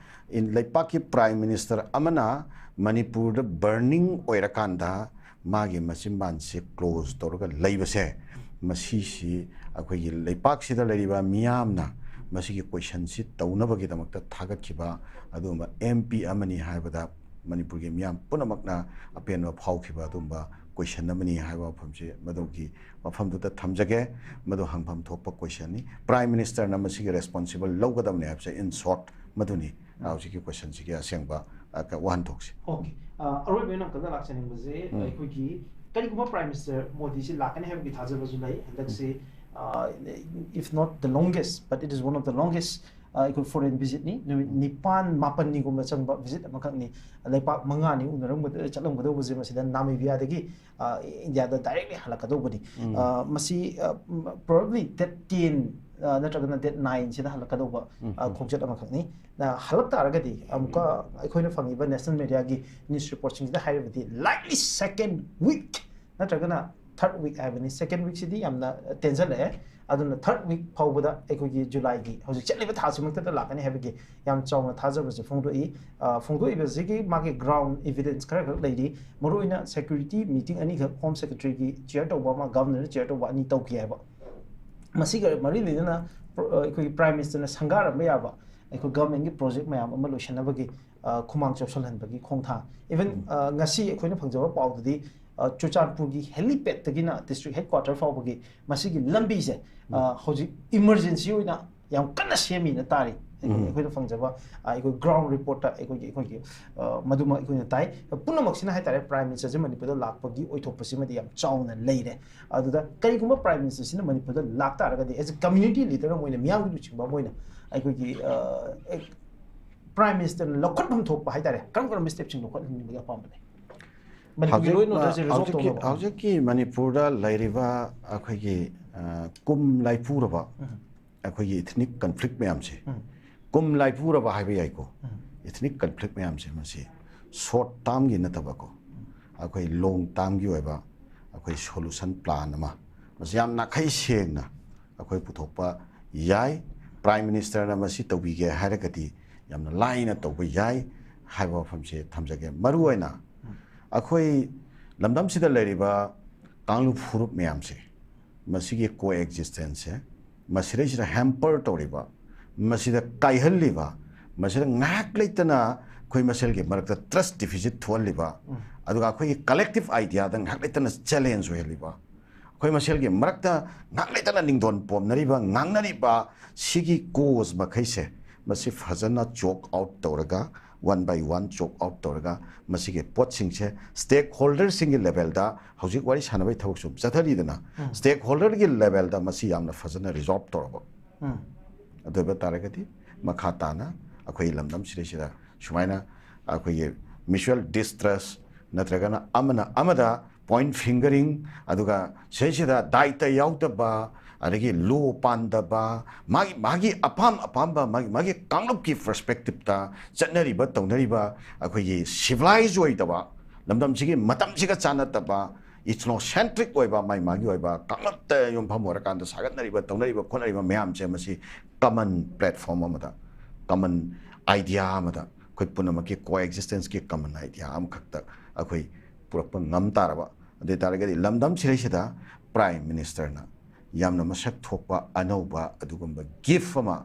ꯂꯩꯄꯥꯛꯀꯤ ꯄ꯭ꯔꯥꯏꯝ ꯃꯤꯅꯤꯁꯇꯔ ꯑꯃꯅ ꯃꯅꯤꯄꯨꯔꯗ ꯕꯔꯅꯤꯡ ꯑꯣꯏꯔꯀꯥꯟꯗ ꯃꯥꯒꯤ ꯃꯆꯤꯟꯕꯥꯟꯁꯤ ꯀ꯭ꯂꯣꯖ ꯇꯧꯔꯒ ꯂꯩꯕꯁꯦ, ꯃꯁꯤꯁꯤ ꯑꯩꯈꯣꯏꯒꯤ ꯂꯩꯄꯥꯛꯁꯤꯗ ꯂꯩꯔꯤꯕ ꯃꯤꯌꯥꯝꯅ ꯃꯁꯤꯒꯤ ꯀꯣꯏꯁꯟꯁꯤ ꯇꯧꯅꯕꯒꯤꯗꯃꯛꯇ ꯊꯥꯒꯠꯈꯤꯕ ꯑꯗꯨꯒꯨꯝꯕ ꯑꯦꯝ ꯄꯤ ꯑꯃꯅꯤ ꯍꯥꯏꯕꯗ ꯃꯅꯤꯄꯨꯔꯒꯤ ꯃꯤꯌꯥꯝ ꯄꯨꯝꯅꯃꯛꯅ ꯑꯄꯦꯟꯕ ꯐꯥꯎꯈꯤꯕ ꯑꯗꯨꯒꯨꯝꯕ ꯀꯣꯏꯁꯟ ꯑꯃꯅꯤ ꯍꯥꯏꯕ ꯋꯥꯐꯝꯁꯤ ꯃꯗꯨꯒꯤ ꯋꯥꯐꯝꯗꯨꯗ ꯊꯝꯖꯒꯦ꯫ ꯃꯗꯨ ꯍꯪꯐꯝ ꯊꯣꯛꯄ ꯀꯣꯏꯁꯟꯅꯤ꯫ ꯄ꯭ꯔꯥꯏꯝ ꯃꯤꯅꯤꯁꯇꯔꯅ ꯃꯁꯤꯒꯤ ꯔꯦꯁꯄꯣꯟꯁꯤꯕꯜ ꯂꯧꯒꯗꯕꯅꯤ ꯍꯥꯏꯕꯁꯦ, in short, ꯃꯗꯨꯅꯤ ꯍꯧꯖꯤꯛꯀꯤ ꯀꯣꯏꯁꯟꯁꯤꯒꯤ ꯑꯁꯦꯡꯕ ꯑ, ꯀ- ꯋꯥꯍꯟꯊꯣꯛꯁꯤ꯫ ꯑꯣꯀꯦ꯫ ꯑ, ꯑꯔꯣꯏꯕ ꯑꯣꯏꯅ ꯑꯪꯀꯜꯗ ꯂꯥꯛꯆꯅꯤꯡꯕꯁꯦ, ꯑꯩꯈꯣꯏꯒꯤ ꯀꯔꯤꯒꯨꯝꯕ ꯄ꯭ꯔꯥꯏꯝ ꯃꯤꯅꯤꯁꯇꯔ ꯃꯣꯗꯤꯁꯤ ꯂꯥꯛꯀꯅꯤ ꯍꯥꯏꯕꯒꯤ ꯊꯥꯖꯕꯁꯨ ꯂꯩ꯫ ꯍꯟꯗꯛꯁꯤ, if not the longest, but it is one of the longest, ꯑ, ꯑꯩꯈꯣꯏ ꯐꯣꯔꯦꯟ ꯚꯤꯖꯤꯠꯅꯤ꯫ ꯅꯨꯃꯤꯠ ꯅꯤꯄꯥꯟ ꯃꯥꯄꯟꯅꯤꯒꯨꯝꯕ ꯆꯪꯕ ꯚꯤꯖꯤꯠ ꯑꯃꯈꯛꯅꯤ꯫ ꯂꯩꯄꯥꯛ ꯃꯉꯥꯅꯤ ꯎꯅꯔꯝꯒꯗ-, ꯆꯠꯂꯝꯒꯗꯧꯕꯁꯦ, ꯃꯁꯤꯗ ꯅꯥꯃꯤꯕꯤꯌꯥꯗꯒꯤ, ꯑ, ꯏꯟꯗꯤꯌꯥꯗ ꯗꯥꯏꯔꯦꯛꯂꯤ ꯍꯜꯂꯛꯀꯗꯧꯕꯅꯤ꯫ ꯑ, ꯃꯁꯤ, ꯑ, ꯄ꯭ꯔꯣꯕꯦꯕ꯭ꯂꯤ ꯗꯦꯠ ꯇꯦꯟ, ꯑ, ꯅꯠꯇ꯭ꯔꯒꯅ ꯗꯦꯠ ꯅꯥꯏꯟꯁꯤꯗ ꯍꯜꯂꯛꯀꯗꯧꯕ, ꯑ, ꯈꯣꯡꯆꯠ ꯑꯃꯈꯛꯅꯤ꯫ ꯑ, ꯍꯜꯂꯛ ꯇꯥꯔꯒꯗꯤ ꯑꯃꯨꯛꯀ ꯑꯩꯈꯣꯏꯅ ꯐꯪꯉꯤꯕ ꯅꯦꯁꯅꯦꯜ ꯃꯦꯗꯤꯌꯥꯒꯤ ꯅ꯭ꯌꯨꯁ ꯔꯤꯄꯣꯔꯠꯁꯤꯡꯁꯤꯗ ꯍꯥꯏꯔꯕꯗꯤ, ꯂꯥꯏꯛꯂꯤ ꯁꯦꯀꯦꯟ ꯋꯤꯛ ꯅꯠꯇ꯭ꯔꯒꯅ ꯊꯥꯔꯠ ꯋꯤꯛ ꯍꯥꯏꯕꯅꯤ꯫ ꯁꯦꯀꯦꯟ ꯋꯤꯛꯁꯤꯗꯤ ꯌꯥꯝꯅ ꯇꯦꯟꯖꯜꯂꯛꯑꯦ꯫ ꯑꯗꯨꯅ ꯊꯥꯔꯠ ꯋꯤꯛ ꯐꯥꯎꯕꯗ ꯑꯩꯈꯣꯏꯒꯤ ꯖꯨꯂꯥꯏꯒꯤ ꯍꯧꯖꯤꯛ ꯆꯠꯂꯤꯕ ꯊꯥꯁꯤꯃꯛꯇꯗ ꯂꯥꯛꯀꯅꯤ ꯍꯥꯏꯕꯒꯤ ꯌꯥꯝ ꯆꯥꯎꯅ ꯊꯥꯖꯕꯁꯦ ꯐꯣꯡꯗꯣꯛꯏ꯫ ꯑ, ꯐꯣꯡꯗꯣꯛꯏꯕꯁꯤꯒꯤ ꯃꯥꯒꯤ ꯒ꯭ꯔꯥꯎꯟ ꯏꯚꯤꯗꯦꯟꯁ ꯈꯔ ꯈꯛ ꯂꯩꯔꯤ꯫ ꯃꯔꯨꯑꯣꯏꯅ ꯁꯦꯀ꯭ꯌꯨꯔꯤꯇꯤ ꯃꯤꯇꯤꯡ ꯑꯅꯤꯈꯛ ꯍꯣꯝ ꯁꯦꯀ꯭ꯔꯦꯇꯔꯤꯒꯤ ꯆꯤꯌꯔ ꯇꯧꯕ ꯑꯃ, ꯒꯚꯔꯅꯔꯅ ꯆꯤꯌꯔ ꯇꯧꯕ ꯑꯅꯤ ꯇꯧꯈꯤ ꯍꯥꯏꯕ꯫ ꯃꯁꯤꯒ ꯃꯔꯤ ꯂꯩꯅꯅ ꯄ꯭ꯔ-, ꯑ, ꯑꯩꯈꯣꯏꯒꯤ ꯄ꯭ꯔꯥꯏꯝ ꯃꯤꯅꯤꯁꯇꯔꯅ ꯁꯪꯒꯥꯔꯝꯕ ꯌꯥꯕ ꯑꯩꯈꯣꯏ ꯒꯚꯔꯟꯃꯦꯟꯠꯀꯤ ꯄ꯭ꯔꯣꯖꯦꯛ ꯃꯌꯥꯝ ꯑꯃ ꯂꯣꯏꯁꯤꯟꯅꯕꯒꯤ, ꯑ, ꯈꯨꯃꯥꯡ ꯆꯥꯎꯁꯤꯜꯍꯟꯕꯒꯤ ꯈꯣꯡꯊꯥꯡ꯫ ꯏꯚꯟ, ꯑ, ꯉꯁꯤ ꯑꯩꯈꯣꯏꯅ ꯐꯪꯖꯕ ꯄꯥꯎꯗꯗꯤ, ꯑ, ꯆꯨꯔꯆꯥꯟꯄꯨꯔꯒꯤ ꯍꯦꯂꯤꯄꯦꯗꯇꯒꯤꯅ ꯗꯤꯁꯇ꯭ꯔꯤꯛ ꯍꯦꯗꯀ꯭ꯋꯥꯇꯔ ꯐꯥꯎꯕꯒꯤ ꯃꯁꯤꯒꯤ ꯂꯝꯕꯤꯁꯦ, ꯑ, ꯍꯧꯖꯤꯛ ꯏꯃꯔꯖꯦꯟꯁꯤ ꯑꯣꯏꯅ ꯌꯥꯝ ꯀꯟꯅ ꯁꯦꯝꯃꯤꯅ ꯇꯥꯔꯤ꯫ ꯑꯩꯈꯣꯏꯅ ꯐꯪꯖꯕ ꯑꯩꯈꯣꯏ ꯒ꯭ꯔꯥꯎꯟ ꯔꯤꯄꯣꯔꯠꯇ ꯑꯩꯈꯣꯏꯒꯤ ꯑꯩꯈꯣꯏꯒꯤ ꯃꯗꯨꯃꯛ ꯑꯩꯈꯣꯏꯅ ꯇꯥꯏ꯫ ꯄꯨꯝꯅꯃꯛꯁꯤꯅ ꯍꯥꯏꯇꯥꯔꯦ, ꯄ꯭ꯔꯥꯏꯝ ꯃꯤꯅꯤꯁꯇꯔꯁꯦ ꯃꯅꯤꯄꯨꯔꯗ ꯂꯥꯛꯄꯒꯤ ꯑꯣꯏꯊꯣꯛꯄꯁꯤꯃꯗꯤ ꯌꯥꯝ ꯆꯥꯎꯅ ꯂꯩꯔꯦ꯫ ꯑꯗꯨꯗ ꯀꯔꯤꯒꯨꯝꯕ ꯄ꯭ꯔꯥꯏꯝ ꯃꯤꯅꯤꯁꯇꯔꯁꯤꯅ ꯃꯅꯤꯄꯨꯔꯗ ꯂꯥꯛꯇꯥꯔꯒꯗꯤ, ꯑꯦꯖ ꯑꯦ ꯀꯝꯃ꯭ꯌꯨꯅꯤꯇꯤ ꯂꯤꯗꯔ ꯑꯃ ꯑꯣꯏꯅ, ꯃꯤꯌꯥꯝꯒꯤ ꯂꯨꯆꯤꯡꯕ ꯑꯃ ꯑꯣꯏꯅ, ꯑꯩꯈꯣꯏꯒꯤ ꯄ꯭ꯔꯥꯏꯝ ꯃꯤꯅꯤꯁꯇꯔꯅ ꯂꯧꯈꯠꯐꯝ ꯊꯣꯛꯄ ꯍꯥꯏꯇꯥꯔꯦ, ꯀꯔꯝ ꯀꯔꯝꯕ ꯁ꯭ꯇꯦꯞꯁꯤꯡ ꯂꯧꯈꯠꯍꯟꯅꯤꯡꯕꯒꯤ ꯑꯄꯥꯝꯕ ꯂꯩ? ꯃꯅꯤꯄꯨꯔꯒꯤ ꯍꯧꯖꯤꯛ ꯂꯣꯏꯅ ꯃ-, ꯇꯧꯔꯁꯦ, ꯔꯤꯖꯣꯜꯕ ꯍꯧꯖꯤꯛꯀꯤ, ꯇꯧꯅꯕ꯫ ꯍꯧꯖꯤꯛꯀꯤ ꯃꯅꯤꯄꯨꯔꯗ ꯂꯩꯔꯤꯕ ꯑꯩꯈꯣꯏꯒꯤ, ꯑ, ꯀꯨꯝ ꯂꯥꯏꯄꯨꯔꯕ ꯎꯝ꯫ ꯑꯩꯈꯣꯏꯒꯤ ꯏꯊꯅꯤꯛ ꯀꯟꯐ꯭ꯂꯤꯛ ꯃꯌꯥꯝꯁꯦ, ꯎꯝ꯫ ꯀꯨꯝ ꯂꯥꯏꯄꯨꯔꯕ ꯍꯥꯏꯕ ꯌꯥꯏꯀꯣ꯫ ꯎꯝ꯫ ꯏꯊꯅꯤꯛ ꯀꯟꯐ꯭ꯂꯤꯛ ꯃꯌꯥꯝꯁꯦ ꯃꯁꯤ ꯁꯣꯔꯠ ꯇꯥꯔꯝꯒꯤ ꯅꯠꯇꯕꯀꯣ, ꯎꯝ꯫ ꯑꯩꯈꯣꯏ ꯂꯣꯡ ꯇꯥꯔꯝꯒꯤ ꯑꯣꯏꯕ ꯑꯩꯈꯣꯏ ꯁꯣꯂꯨꯁꯟ ꯄ꯭ꯂꯥꯟ ꯑꯃ ꯃꯁꯤ ꯌꯥꯝ ꯅꯥꯈꯩ ꯁꯦꯡꯅ ꯑꯩꯈꯣꯏ ꯄꯨꯊꯣꯛꯄ ꯌꯥꯏ꯫ ꯄ꯭ꯔꯥꯏꯝ ꯃꯤꯅꯤꯁꯇꯔꯅ ꯃꯁꯤ ꯇꯧꯕꯤꯒꯦ ꯍꯥꯏꯔꯒꯗꯤ ꯌꯥꯝꯅ ꯂꯥꯏꯅ ꯇꯧꯕ ꯌꯥꯏ ꯍꯥꯏꯕ ꯋꯥꯐꯝꯁꯦ ꯊꯝꯖꯒꯦ꯫ ꯃꯔꯨꯑꯣꯏꯅ ꯎꯝ꯫ ꯑꯩꯈꯣꯏ ꯂꯝꯗꯝꯁꯤꯗ ꯂꯩꯔꯤꯕ ꯀꯥꯡꯂꯨꯞ ꯐꯨꯔꯨꯞ ꯃꯌꯥꯝꯁꯦ, ꯃꯁꯤꯒꯤ ꯀꯣ ꯑꯦꯛꯖꯤꯁꯇꯦꯟꯁꯁꯦ, ꯃꯁꯤꯗꯩꯁꯤꯗ ꯍꯦꯝꯄꯔ ꯇꯧꯔꯤꯕ, ꯃꯁꯤꯗ ꯀꯥꯏꯍꯜꯂꯤꯕ, ꯃꯁꯤꯗ ꯉꯥꯏꯍꯥꯛ ꯂꯩꯇꯅ ꯑꯩꯈꯣꯏ ꯃꯁꯦꯜꯒꯤ ꯃꯔꯛꯇ ꯇ꯭ꯔꯁ ꯗꯤꯐꯤꯁꯤꯠ ꯊꯣꯛꯍꯜꯂꯤꯕ, ꯎꯝ꯫ ꯑꯗꯨꯒ ꯑꯩꯈꯣꯏꯒꯤ ꯀꯂꯦꯛꯇꯤꯚ ꯑꯥꯏꯗꯤꯌꯥꯗ ꯉꯥꯏꯍꯥꯛ ꯂꯩꯇꯅ ꯆꯦꯂꯦꯟꯖ ꯑꯣꯏꯍꯜꯂꯤꯕ, ꯑꯩꯈꯣꯏ ꯃꯁꯦꯜꯒꯤ ꯃꯔꯛꯇ ꯉꯥꯏꯍꯥꯛ ꯂꯩꯇꯅ ꯅꯤꯡꯗꯣꯟ ꯄꯣꯝꯅꯔꯤꯕ, ꯉꯥꯡꯅꯔꯤꯕ ꯁꯤꯒꯤ ꯀꯣꯖ ꯃꯈꯩꯁꯦ, ꯃꯁꯤ ꯐꯖꯅ ꯆꯣꯛ ꯑꯥꯎꯠ ꯇꯧꯔꯒ, one buy one chalk out ꯇꯧꯔꯒ, ꯃꯁꯤꯒꯤ ꯄꯣꯠꯁꯤꯡꯁꯦ ꯁ꯭ꯇꯦꯛ ꯍꯣꯜꯗꯔꯁꯤꯡꯒꯤ ꯂꯦꯚꯦꯜꯗ ꯍꯧꯖꯤꯛ ꯋꯥꯔꯤ ꯁꯥꯟꯅꯕꯒꯤ ꯊꯕꯛꯁꯨ ꯆꯠꯊꯔꯤꯗꯅ, ꯎꯝ꯫ ꯁ꯭ꯇꯦꯛ ꯍꯣꯜꯗꯔꯒꯤ ꯂꯦꯚꯦꯜꯗ ꯃꯁꯤ ꯌꯥꯝꯅ ꯐꯖꯅ ꯔꯤꯖꯣꯜꯕ ꯇꯧꯔꯕ꯫ ꯎꯝ꯫ ꯑꯗꯨ ꯑꯣꯏꯕ ꯇꯥꯔꯒꯗꯤ ꯃꯈꯥ ꯇꯥꯅ ꯑꯩꯈꯣꯏ ꯂꯝꯗꯝ ꯁꯤꯗꯩꯁꯤꯗ ꯁꯨꯃꯥꯏꯅ ꯑꯩꯈꯣꯏꯒꯤ ꯃ꯭ꯌꯨꯆꯨꯋꯦꯜ ꯗꯤꯁꯇ꯭ꯔꯁ ꯅꯠꯇ꯭ꯔꯒꯅ ꯑꯃꯅ ꯑꯃꯗ ꯄꯣꯏꯟꯠ ꯐꯤꯡꯒꯔꯤꯡ, ꯑꯗꯨꯒ ꯁꯤꯗꯩꯁꯤꯗ ꯗꯥꯏꯇ ꯌꯥꯎꯗꯕ, ꯑꯗꯒꯤ ꯂꯣ ꯄꯥꯟꯗꯕ, ꯃꯥꯒꯤ, ꯃꯥꯒꯤ ꯑꯄꯥꯝ ꯑꯄꯥꯝꯕ, ꯃꯥꯒꯤ, ꯃꯥꯒꯤ ꯀꯥꯡꯂꯨꯞꯀꯤ ꯄꯔꯁꯄꯦꯛꯇꯤꯞꯇ ꯆꯠꯅꯔꯤꯕ ꯇꯧꯅꯔꯤꯕ ꯑꯩꯈꯣꯏꯒꯤ ꯁꯤꯚꯤꯂꯥꯏꯖ ꯑꯣꯏꯗꯕ, ꯂꯝꯗꯝꯁꯤꯒꯤ ꯃꯇꯝꯁꯤꯒ ꯆꯥꯟꯅꯗꯕ, ꯏꯊꯅꯣꯁꯦꯟꯇ꯭ꯔꯤꯛ ꯑꯣꯏꯕ, ꯃꯥꯒꯤ, ꯃꯥꯒꯤ ꯑꯣꯏꯕ ꯀꯥꯡꯂꯨꯞꯇ ꯌꯨꯝꯐꯝ ꯑꯣꯏꯔꯀꯥꯟꯗ ꯁꯥꯒꯠꯅꯔꯤꯕ, ꯇꯧꯅꯔꯤꯕ, ꯈꯣꯠꯅꯔꯤꯕ ꯃꯌꯥꯝꯁꯦ ꯃꯁꯤ ꯀꯃꯟ ꯄ꯭ꯂꯦꯠꯐꯣꯝ ꯑꯃꯗ, ꯀꯃꯟ ꯑꯥꯏꯗꯤꯌꯥ ꯑꯃꯗ, ꯑꯩꯈꯣꯏ ꯄꯨꯝꯅꯃꯛꯀꯤ ꯀꯣ ꯑꯦꯛꯖꯤꯁꯇꯦꯟꯁꯀꯤ ꯀꯃꯟ ꯑꯥꯏꯗꯤꯌꯥ ꯑꯃꯈꯛꯇ ꯑꯩꯈꯣꯏ ꯄꯨꯔꯛꯄ ꯉꯝ ꯇꯥꯔꯕ, ꯑꯗꯨ ꯑꯣꯏ ꯇꯥꯔꯒꯗꯤ ꯂꯝꯗꯝ ꯁꯤꯗꯩꯁꯤꯗ ꯄ꯭ꯔꯥꯏꯝ ꯃꯤꯅꯤꯁꯇꯔꯅ ꯌꯥꯝꯅ ꯃꯁꯛ ꯊꯣꯛꯄ ꯑꯅꯧꯕ ꯑꯗꯨꯒꯨꯝꯕ ꯒꯤꯐ ꯑꯃ,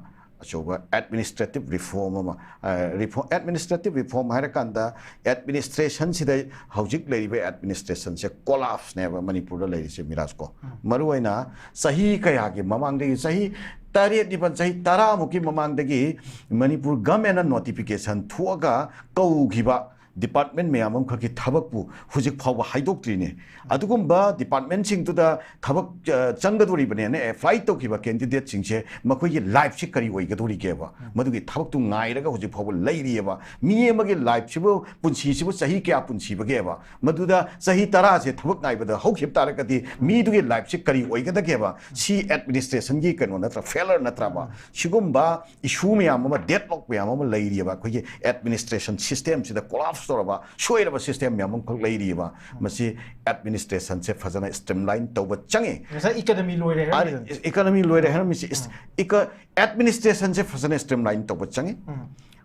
ꯑꯆꯧꯕ ꯑꯦꯗꯃꯤꯅꯤꯁꯇ꯭ꯔꯦꯇꯤꯚ ꯔꯤꯐꯣꯔꯝ ꯑꯃ, ꯑ, ꯔꯤꯐꯣ-, ꯑꯦꯗꯃꯤꯅꯤꯁꯇ꯭ꯔꯦꯇꯤꯚ ꯔꯤꯐꯣꯔꯝ ꯍꯥꯏꯔꯀꯥꯟꯗ ꯑꯦꯗꯃꯤꯅꯤꯁꯇ꯭ꯔꯦꯁꯟꯁꯤꯗ ꯍꯧꯖꯤꯛ ꯂꯩꯔꯤꯕ ꯑꯦꯗꯃꯤꯅꯤꯁꯇ꯭ꯔꯦꯁꯟꯁꯦ ꯀꯣꯂꯥꯞꯁꯅꯦꯕ ꯃꯅꯤꯄꯨꯔꯗ ꯂꯩꯔꯤꯁꯦ, ꯃꯤꯔꯥꯖ ꯀꯣ꯫ ꯎꯝ꯫ ꯃꯔꯨꯑꯣꯏꯅ ꯆꯍꯤ ꯀꯌꯥꯒꯤ ꯃꯃꯥꯡꯗꯒꯤ, ꯆꯍꯤ ꯇꯔꯦꯠ ꯅꯤꯄꯥꯜ, ꯆꯍꯤ ꯇꯔꯥꯃꯨꯛꯀꯤ ꯃꯃꯥꯡꯗꯒꯤ ꯃꯅꯤꯄꯨꯔ ꯒꯃꯦꯟꯅ ꯅꯣꯇꯤꯐꯤꯀꯦꯁꯟ ꯊꯣꯛꯑꯒ ꯀꯧꯈꯤꯕ ꯗꯤꯄꯥꯔꯠꯃꯦꯟ ꯃꯌꯥꯝ ꯑꯃꯈꯛꯀꯤ ꯊꯕꯛꯄꯨ ꯍꯧꯖꯤꯛ ꯐꯥꯎꯕ ꯍꯥꯏꯗꯣꯛꯇ꯭ꯔꯤꯅꯦ꯫ ꯑꯗꯨꯒꯨꯝꯕ ꯗꯤꯄꯥꯔꯠꯃꯦꯟꯁꯤꯡꯗꯨꯗ ꯊꯕꯛ, ꯑ, ꯆꯪꯒꯗꯣꯔꯤꯕꯅꯦꯅ ꯑꯦꯄ꯭ꯂꯥꯏ ꯇꯧꯈꯤꯕ ꯀꯦꯟꯗꯤꯗꯦꯠꯁꯤꯡꯁꯦ ꯃꯈꯣꯏꯒꯤ ꯂꯥꯏꯐꯁꯤ ꯀꯔꯤ ꯑꯣꯏꯒꯗꯧꯔꯤꯒꯦꯕ? ꯃꯗꯨꯒꯤ ꯊꯕꯛꯇꯨ ꯉꯥꯏꯔꯒ ꯍꯧꯖꯤꯛ ꯐꯥꯎꯕ ꯂꯩꯔꯤꯑꯕ꯫ ꯃꯤ ꯑꯃꯒꯤ ꯂꯥꯏꯐꯁꯤꯕꯨ, ꯄꯨꯟꯁꯤꯁꯤꯕꯨ ꯆꯍꯤ ꯀꯌꯥ ꯄꯨꯟꯁꯤꯕꯒꯦꯕ? ꯃꯗꯨꯗ ꯆꯍꯤ ꯇꯔꯥꯁꯦ ꯊꯕꯛ ꯉꯥꯏꯕꯗ ꯍꯧꯈꯤꯕ ꯇꯥꯔꯒꯗꯤ ꯃꯤꯗꯨꯒꯤ ꯂꯥꯏꯐꯁꯤ ꯀꯔꯤ ꯑꯣꯏꯒꯗꯒꯦꯕ? ꯁꯤ ꯑꯦꯗꯃꯤꯅꯤꯁꯇ꯭ꯔꯦꯁꯟꯒꯤ ꯀꯩꯅꯣ ꯅꯠꯇ꯭ꯔꯥ, ꯐꯦꯂꯔ ꯅꯠꯇ꯭ꯔꯕ? ꯁꯤꯒꯨꯝꯕ ꯏꯁꯨ ꯃꯌꯥꯝ ꯑꯃ, ꯗꯦꯗꯂꯣꯛ ꯃꯌꯥꯝ ꯑꯃ ꯂꯩꯔꯤꯑꯕ꯫ ꯑꯩꯈꯣꯏꯒꯤ ꯑꯦꯗꯃꯤꯅꯤꯁꯇ꯭ꯔꯦꯁꯟ ꯁꯤꯁꯇꯦꯝꯁꯤꯗ ꯀꯣꯂꯥꯞꯁ ꯇꯧꯔꯕ, ꯁꯣꯏꯔꯕ ꯁꯤꯁꯇꯦꯝ ꯃꯌꯥꯝ ꯑꯃꯈꯛ ꯂꯩꯔꯤꯑꯕ꯫ ꯃꯁꯤ ꯑꯦꯗꯃꯤꯅꯤꯁꯇ꯭ꯔꯦꯁꯟꯁꯦ ꯐꯖꯅ ꯁ꯭ꯇ꯭ꯔꯤꯝꯂꯥꯏꯟ ꯇꯧꯕ ꯆꯪꯉꯤ꯫ ꯉꯁꯥꯏ ꯏꯀꯅꯃꯤ ꯂꯣꯏꯔꯦ ꯍꯥꯏꯔꯝꯃꯤꯗꯅ꯫ ꯏꯀꯅꯃꯤ ꯂꯣꯏꯔꯦ ꯍꯥꯏꯔꯝꯃꯤꯁꯤ, ꯑꯦꯗꯃꯤꯅꯤꯁꯇ꯭ꯔꯦꯁꯟꯁꯦ ꯐꯖꯅ ꯁ꯭ꯇ꯭ꯔꯤꯝꯂꯥꯏꯟ ꯇꯧꯕ ꯆꯪꯉꯤ꯫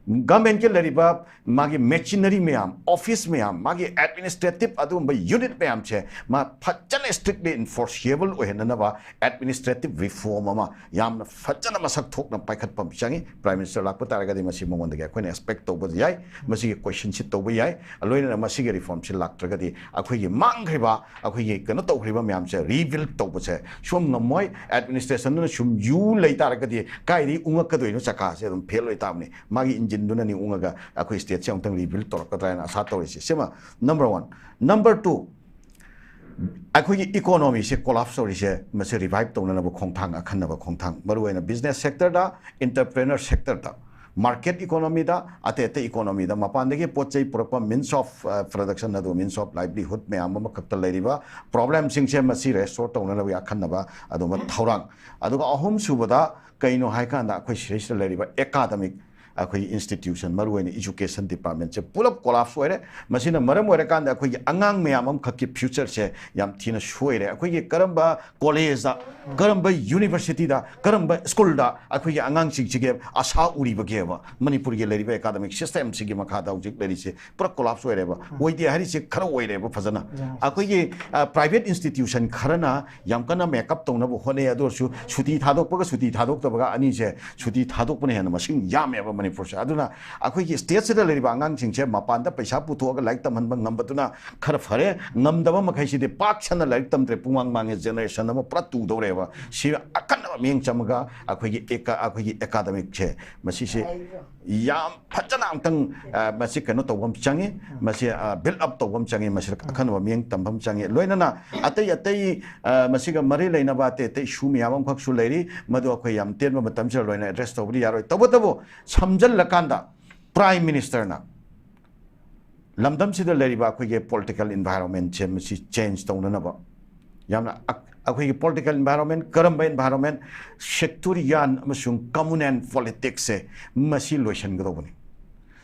ꯒꯃꯦꯟꯒꯤ ꯂꯩꯔꯤꯕ ꯃꯥꯒꯤ ꯃꯦꯆꯤꯅꯔꯤ ꯃꯌꯥꯝ, ꯑꯣꯐꯤꯁ ꯃꯌꯥꯝ, ꯃꯥꯒꯤ ꯑꯦꯗꯃꯤꯅꯤꯁꯇ꯭ꯔꯦꯇꯤꯞ ꯑꯗꯨꯒꯨꯝꯕ ꯌꯨꯅꯤꯠ ꯃꯌꯥꯝꯁꯦ ꯃꯥ ꯐꯖꯅ ꯁ꯭ꯇ꯭ꯔꯤꯛꯂꯤ ꯏꯟꯐꯣꯔꯁꯤꯌꯦꯕꯜ ꯑꯣꯏꯍꯟꯅꯅꯕ ꯑꯦꯗꯃꯤꯅꯤꯁꯇ꯭ꯔꯦꯇꯤꯞ ꯔꯤꯐꯣꯔꯝ ꯑꯃ ꯌꯥꯝꯅ ꯐꯖꯅ ꯃꯁꯛ ꯊꯣꯛꯅ ꯄꯥꯏꯈꯠꯄ ꯑꯃ ꯆꯪꯉꯤ꯫ ꯄ꯭ꯔꯥꯏꯝ ꯃꯤꯅꯤꯁꯇꯔ ꯂꯥꯛꯄ ꯇꯥꯔꯒꯗꯤ ꯃꯁꯤ ꯃꯉꯣꯟꯗꯒꯤ ꯑꯩꯈꯣꯏꯅ ꯑꯦꯛꯁꯄꯦꯛ ꯇꯧꯕ ꯌꯥꯏ, ꯃꯁꯤꯒꯤ ꯀꯣꯏꯁꯟꯁꯤ ꯇꯧꯕ ꯌꯥꯏ꯫ ꯂꯣꯏꯅꯅ ꯃꯁꯤꯒꯤ ꯔꯤꯐꯣꯔꯝꯁꯤ ꯂꯥꯛꯇ꯭ꯔꯒꯗꯤ ꯑꯩꯈꯣꯏꯒꯤ ꯃꯥꯡꯈ꯭ꯔꯤꯕ ꯑꯩꯈꯣꯏꯒꯤ ꯀꯩꯅꯣ ꯇꯧꯈ꯭ꯔꯤꯕ ꯃꯌꯥꯝꯁꯦ ꯔꯤꯕꯤꯜꯗ ꯇꯧꯕꯁꯦ ꯁꯨꯝ ꯉꯝꯃꯣꯏ꯫ ꯑꯦꯗꯃꯤꯅꯤꯁꯇ꯭ꯔꯦꯁꯟꯗꯨꯅ ꯁꯨꯝ ꯌꯨ ꯂꯩ ꯇꯥꯔꯒꯗꯤ ꯀꯥꯏꯗꯒꯤ ꯎꯪꯉꯛꯀꯗꯣꯏꯅꯣ? ꯆꯀꯥꯁꯦ ꯑꯗꯨꯝ ꯐꯦꯜ ꯑꯣꯏ ꯇꯥꯕꯅꯤ꯫ ꯃꯥꯒꯤ ꯏꯟꯖꯤꯟꯗꯨꯅꯅꯤ ꯎꯪꯉꯒ ꯑꯩꯈꯣꯏ ꯁ꯭ꯇꯦꯠꯁꯦ ꯑꯃꯨꯛꯇꯪ ꯔꯤꯕꯤꯜꯗ ꯇꯧꯔꯛꯀꯗ꯭ꯔꯥ ꯍꯥꯏꯅ ꯑꯁꯥ ꯇꯧꯔꯤꯁꯦ꯫ ꯁꯤꯃ ꯅꯝꯕꯔ ꯋꯥꯟ꯫ ꯅꯝꯕꯔ ꯇꯨ, ꯑꯩꯈꯣꯏꯒꯤ ꯏꯀꯣꯅꯣꯃꯤꯁꯦ ꯀꯣꯂꯥꯞꯁ ꯇꯧꯔꯤꯁꯦ, ꯃꯁꯤ ꯔꯤꯚꯥꯏꯚ ꯇꯧꯅꯅꯕ ꯈꯣꯡꯊꯥꯡ, ꯑꯈꯟꯅꯕ ꯈꯣꯡꯊꯥꯡ, ꯃꯔꯨꯑꯣꯏꯅ ꯕꯤꯖꯤꯅꯦꯁ ꯁꯦꯛꯇꯔꯗ, ꯏꯟꯇꯔꯄ꯭ꯔꯦꯅꯔ ꯁꯦꯛꯇꯔꯗ, ꯃꯥꯔꯀꯦꯠ ꯏꯀꯣꯅꯣꯃꯤꯗ, ꯑꯇꯩ ꯑꯇꯩ ꯏꯀꯣꯅꯣꯃꯤꯗ, ꯃꯄꯥꯟꯗꯒꯤ ꯄꯣꯠ ꯆꯩ ꯄꯨꯔꯛꯄ, ꯃꯤꯟꯁ ꯑꯣꯐ ꯄ꯭ꯔꯗꯛꯁꯟ ꯑꯗꯨ, ꯃꯤꯟꯁ ꯑꯣꯐ ꯂꯥꯏꯚꯂꯤꯍꯨꯗ ꯃꯌꯥꯝ ꯑꯃꯈꯛꯇ ꯂꯩꯔꯤꯕ ꯄ꯭ꯔꯣꯕ꯭ꯂꯦꯝꯁꯤꯡꯁꯦ, ꯃꯁꯤ ꯔꯦꯁꯇꯣꯔ ꯇꯧꯅꯅꯕꯒꯤ ꯑꯈꯟꯅꯕ ꯑꯗꯨꯒꯨꯝꯕ ꯊꯧꯔꯥꯡ꯫ ꯑꯗꯨꯒ ꯑꯍꯨꯝꯁꯨꯕꯗ ꯀꯩꯅꯣ ꯍꯥꯏꯀꯥꯟꯗ, ꯑꯩꯈꯣꯏ ꯁꯤꯗꯩꯁꯤꯗ ꯂꯩꯔꯤꯕ ꯑꯦꯀꯥꯗꯃꯤꯛ, ꯑꯩꯈꯣꯏꯒꯤ ꯏꯟꯁꯇꯤꯇ꯭ꯌꯨꯁꯟ, ꯃꯔꯨꯑꯣꯏꯅ ꯏꯖꯨꯀꯦꯁꯟ ꯗꯤꯄꯥꯔꯠꯃꯦꯟꯁꯦ ꯄꯨꯂꯞ ꯀꯣꯂꯥꯞꯁ ꯑꯣꯏꯔꯦ꯫ ꯃꯁꯤꯅ ꯃꯔꯝ ꯑꯣꯏꯔꯀꯥꯟꯗ ꯑꯩꯈꯣꯏꯒꯤ ꯑꯉꯥꯡ ꯃꯌꯥꯝ ꯑꯃꯈꯛꯀꯤ ꯐ꯭ꯌꯨꯆꯔꯁꯦ ꯌꯥꯝ ꯊꯤꯅ ꯁꯣꯏꯔꯦ꯫ ꯑꯩꯈꯣꯏꯒꯤ ꯀꯔꯝꯕ ꯀꯣꯂꯦꯖꯇ, ꯀꯔꯝꯕ ꯌꯨꯅꯤꯚꯔꯁꯤꯇꯤꯗ, ꯀꯔꯝꯕ ꯁ꯭ꯀꯨꯜꯗ ꯑꯩꯈꯣꯏꯒꯤ ꯑꯉꯥꯡꯁꯤꯡꯁꯤꯒꯤ ꯑꯁꯥ ꯎꯔꯤꯕꯒꯦꯕ? ꯃꯅꯤꯄꯨꯔꯒꯤ ꯂꯩꯔꯤꯕ ꯑꯦꯀꯥꯗꯃꯤꯛ ꯁꯤꯁꯇꯦꯝꯁꯤꯒꯤ ꯃꯈꯥꯗ ꯍꯧꯖꯤꯛ ꯂꯩꯔꯤꯁꯦ ꯄꯨꯔꯥ ꯀꯣꯂꯥꯞꯁ ꯑꯣꯏꯔꯦꯕ꯫ ꯑꯣꯏꯗꯦ ꯍꯥꯏꯔꯤꯁꯦ ꯈꯔ ꯑꯣꯏꯔꯦꯕ ꯐꯖꯅ꯫ ꯑꯩꯈꯣꯏꯒꯤ ꯄ꯭ꯔꯥꯏꯚꯦꯠ ꯏꯟꯁꯇꯤꯇ꯭ꯌꯨꯁꯟ ꯈꯔꯅ ꯌꯥꯝ ꯀꯟꯅ ꯃꯦꯀꯞ ꯇꯧꯅꯕ ꯍꯣꯠꯅꯩ, ꯑꯗꯨ ꯑꯣꯏꯔꯁꯨ ꯁꯨꯇꯤ ꯊꯥꯗꯣꯛꯄꯒ ꯁꯨꯇꯤ ꯊꯥꯗꯣꯛꯇꯕꯒ ꯑꯅꯤꯁꯦ, ꯁꯨꯇꯤ ꯊꯥꯗꯣꯛꯄꯅ ꯍꯦꯟꯅ ꯃꯁꯤꯡ ꯌꯥꯝꯃꯦꯕ꯫ ꯃꯅꯤꯄꯨꯔꯁꯦ꯫ ꯑꯗꯨꯅ ꯑꯩꯈꯣꯏꯒꯤ ꯁ꯭ꯇꯦꯠꯁꯤꯗ ꯂꯩꯔꯤꯕ ꯑꯉꯥꯡꯁꯤꯡꯁꯦ ꯃꯄꯥꯟꯗ ꯄꯩꯁꯥ ꯄꯨꯊꯣꯛꯑꯒ ꯂꯥꯏꯔꯤꯛ ꯇꯝꯍꯟꯕ ꯉꯝꯕꯗꯨꯅ ꯈꯔ ꯐꯔꯦ꯫ ꯉꯝꯗꯕ ꯃꯈꯩꯁꯤꯗꯤ ꯄꯥꯛ ꯁꯟꯅ ꯂꯥꯏꯔꯤꯛ ꯇꯝꯗ꯭ꯔꯦ, ꯄꯨꯡꯃꯥꯡ ꯃꯥꯡꯉꯦ, ꯖꯦꯅꯦꯔꯦꯁꯟ ꯑꯃ ꯄꯨꯔꯥ ꯇꯨꯗꯧꯔꯦꯕ꯫ ꯁꯤ ꯑꯀꯟꯅꯕ ꯃꯤꯠꯌꯦꯡ ꯆꯪꯉꯒ ꯑꯩꯈꯣꯏꯒꯤ ꯑꯦꯀꯥ-, ꯑꯩꯈꯣꯏꯒꯤ ꯑꯦꯀꯥꯗꯃꯤꯛꯁꯦ ꯃꯁꯤꯁꯦ ꯌꯥꯝ ꯐꯖꯅ ꯑꯃꯨꯛꯇꯪ, ꯑ, ꯃꯁꯤ ꯀꯩꯅꯣ ꯇꯧꯕ ꯑꯃ ꯆꯪꯉꯤ, ꯃꯁꯤ, ꯑ, ꯕꯤꯜ ꯑꯞ ꯇꯧꯕ ꯑꯃ ꯆꯪꯉꯤ, ꯃꯁꯤꯗ ꯑꯈꯟꯅꯕ ꯃꯤꯠꯌꯦꯡ ꯇꯝꯕ ꯑꯃ ꯆꯪꯉꯤ꯫ ꯂꯣꯏꯅꯅ ꯑꯇꯩ ꯑꯇꯩ, ꯑ, ꯃꯁꯤꯒ ꯃꯔꯤ ꯂꯩꯅꯕ ꯑꯇꯩ ꯑꯇꯩ ꯏꯁꯨ ꯃꯌꯥꯝ ꯑꯃꯈꯛꯁꯨ ꯂꯩꯔꯤ, ꯃꯗꯨ ꯑꯩꯈꯣꯏ ꯌꯥꯝ ꯇꯦꯟꯕ ꯃꯇꯝꯁꯤꯗ ꯂꯣꯏꯅ ꯑꯦꯗ꯭ꯔꯦꯁ ꯇꯧꯕꯗꯤ ꯌꯥꯔꯣꯏ꯫ ꯇꯧꯕꯇꯕꯨ ꯁꯝꯖꯜꯂꯀꯥꯟꯗ ꯄ꯭ꯔꯥꯏꯝ ꯃꯤꯅꯤꯁꯇꯔꯅ ꯂꯝꯗꯝꯁꯤꯗ ꯂꯩꯔꯤꯕ ꯑꯩꯈꯣꯏꯒꯤ ꯄꯣꯂꯤꯇꯤꯀꯦꯜ ꯏꯟꯚꯥꯏꯔꯣꯟꯃꯦꯟꯁꯦ ꯃꯁꯤ ꯆꯦꯟꯖ ꯇꯧꯅꯅꯕ ꯌꯥꯝꯅ ꯑꯛ-, ꯑꯩꯈꯣꯏꯒꯤ ꯄꯣꯂꯤꯇꯤꯀꯦꯜ ꯏꯟꯚꯥꯏꯔꯣꯟꯃꯦꯟ ꯀꯔꯝꯕ ꯏꯟꯚꯥꯏꯔꯣꯟꯃꯦꯟ? ꯁꯦꯛꯇꯣꯔꯤꯌꯥꯟ ꯑꯃꯁꯨꯡ ꯀꯃꯨꯅꯦꯟ ꯄꯣꯂꯤꯇꯤꯛꯁꯁꯦ ꯃꯁꯤ ꯂꯣꯏꯁꯤꯟꯒꯗꯧꯕꯅꯤ꯫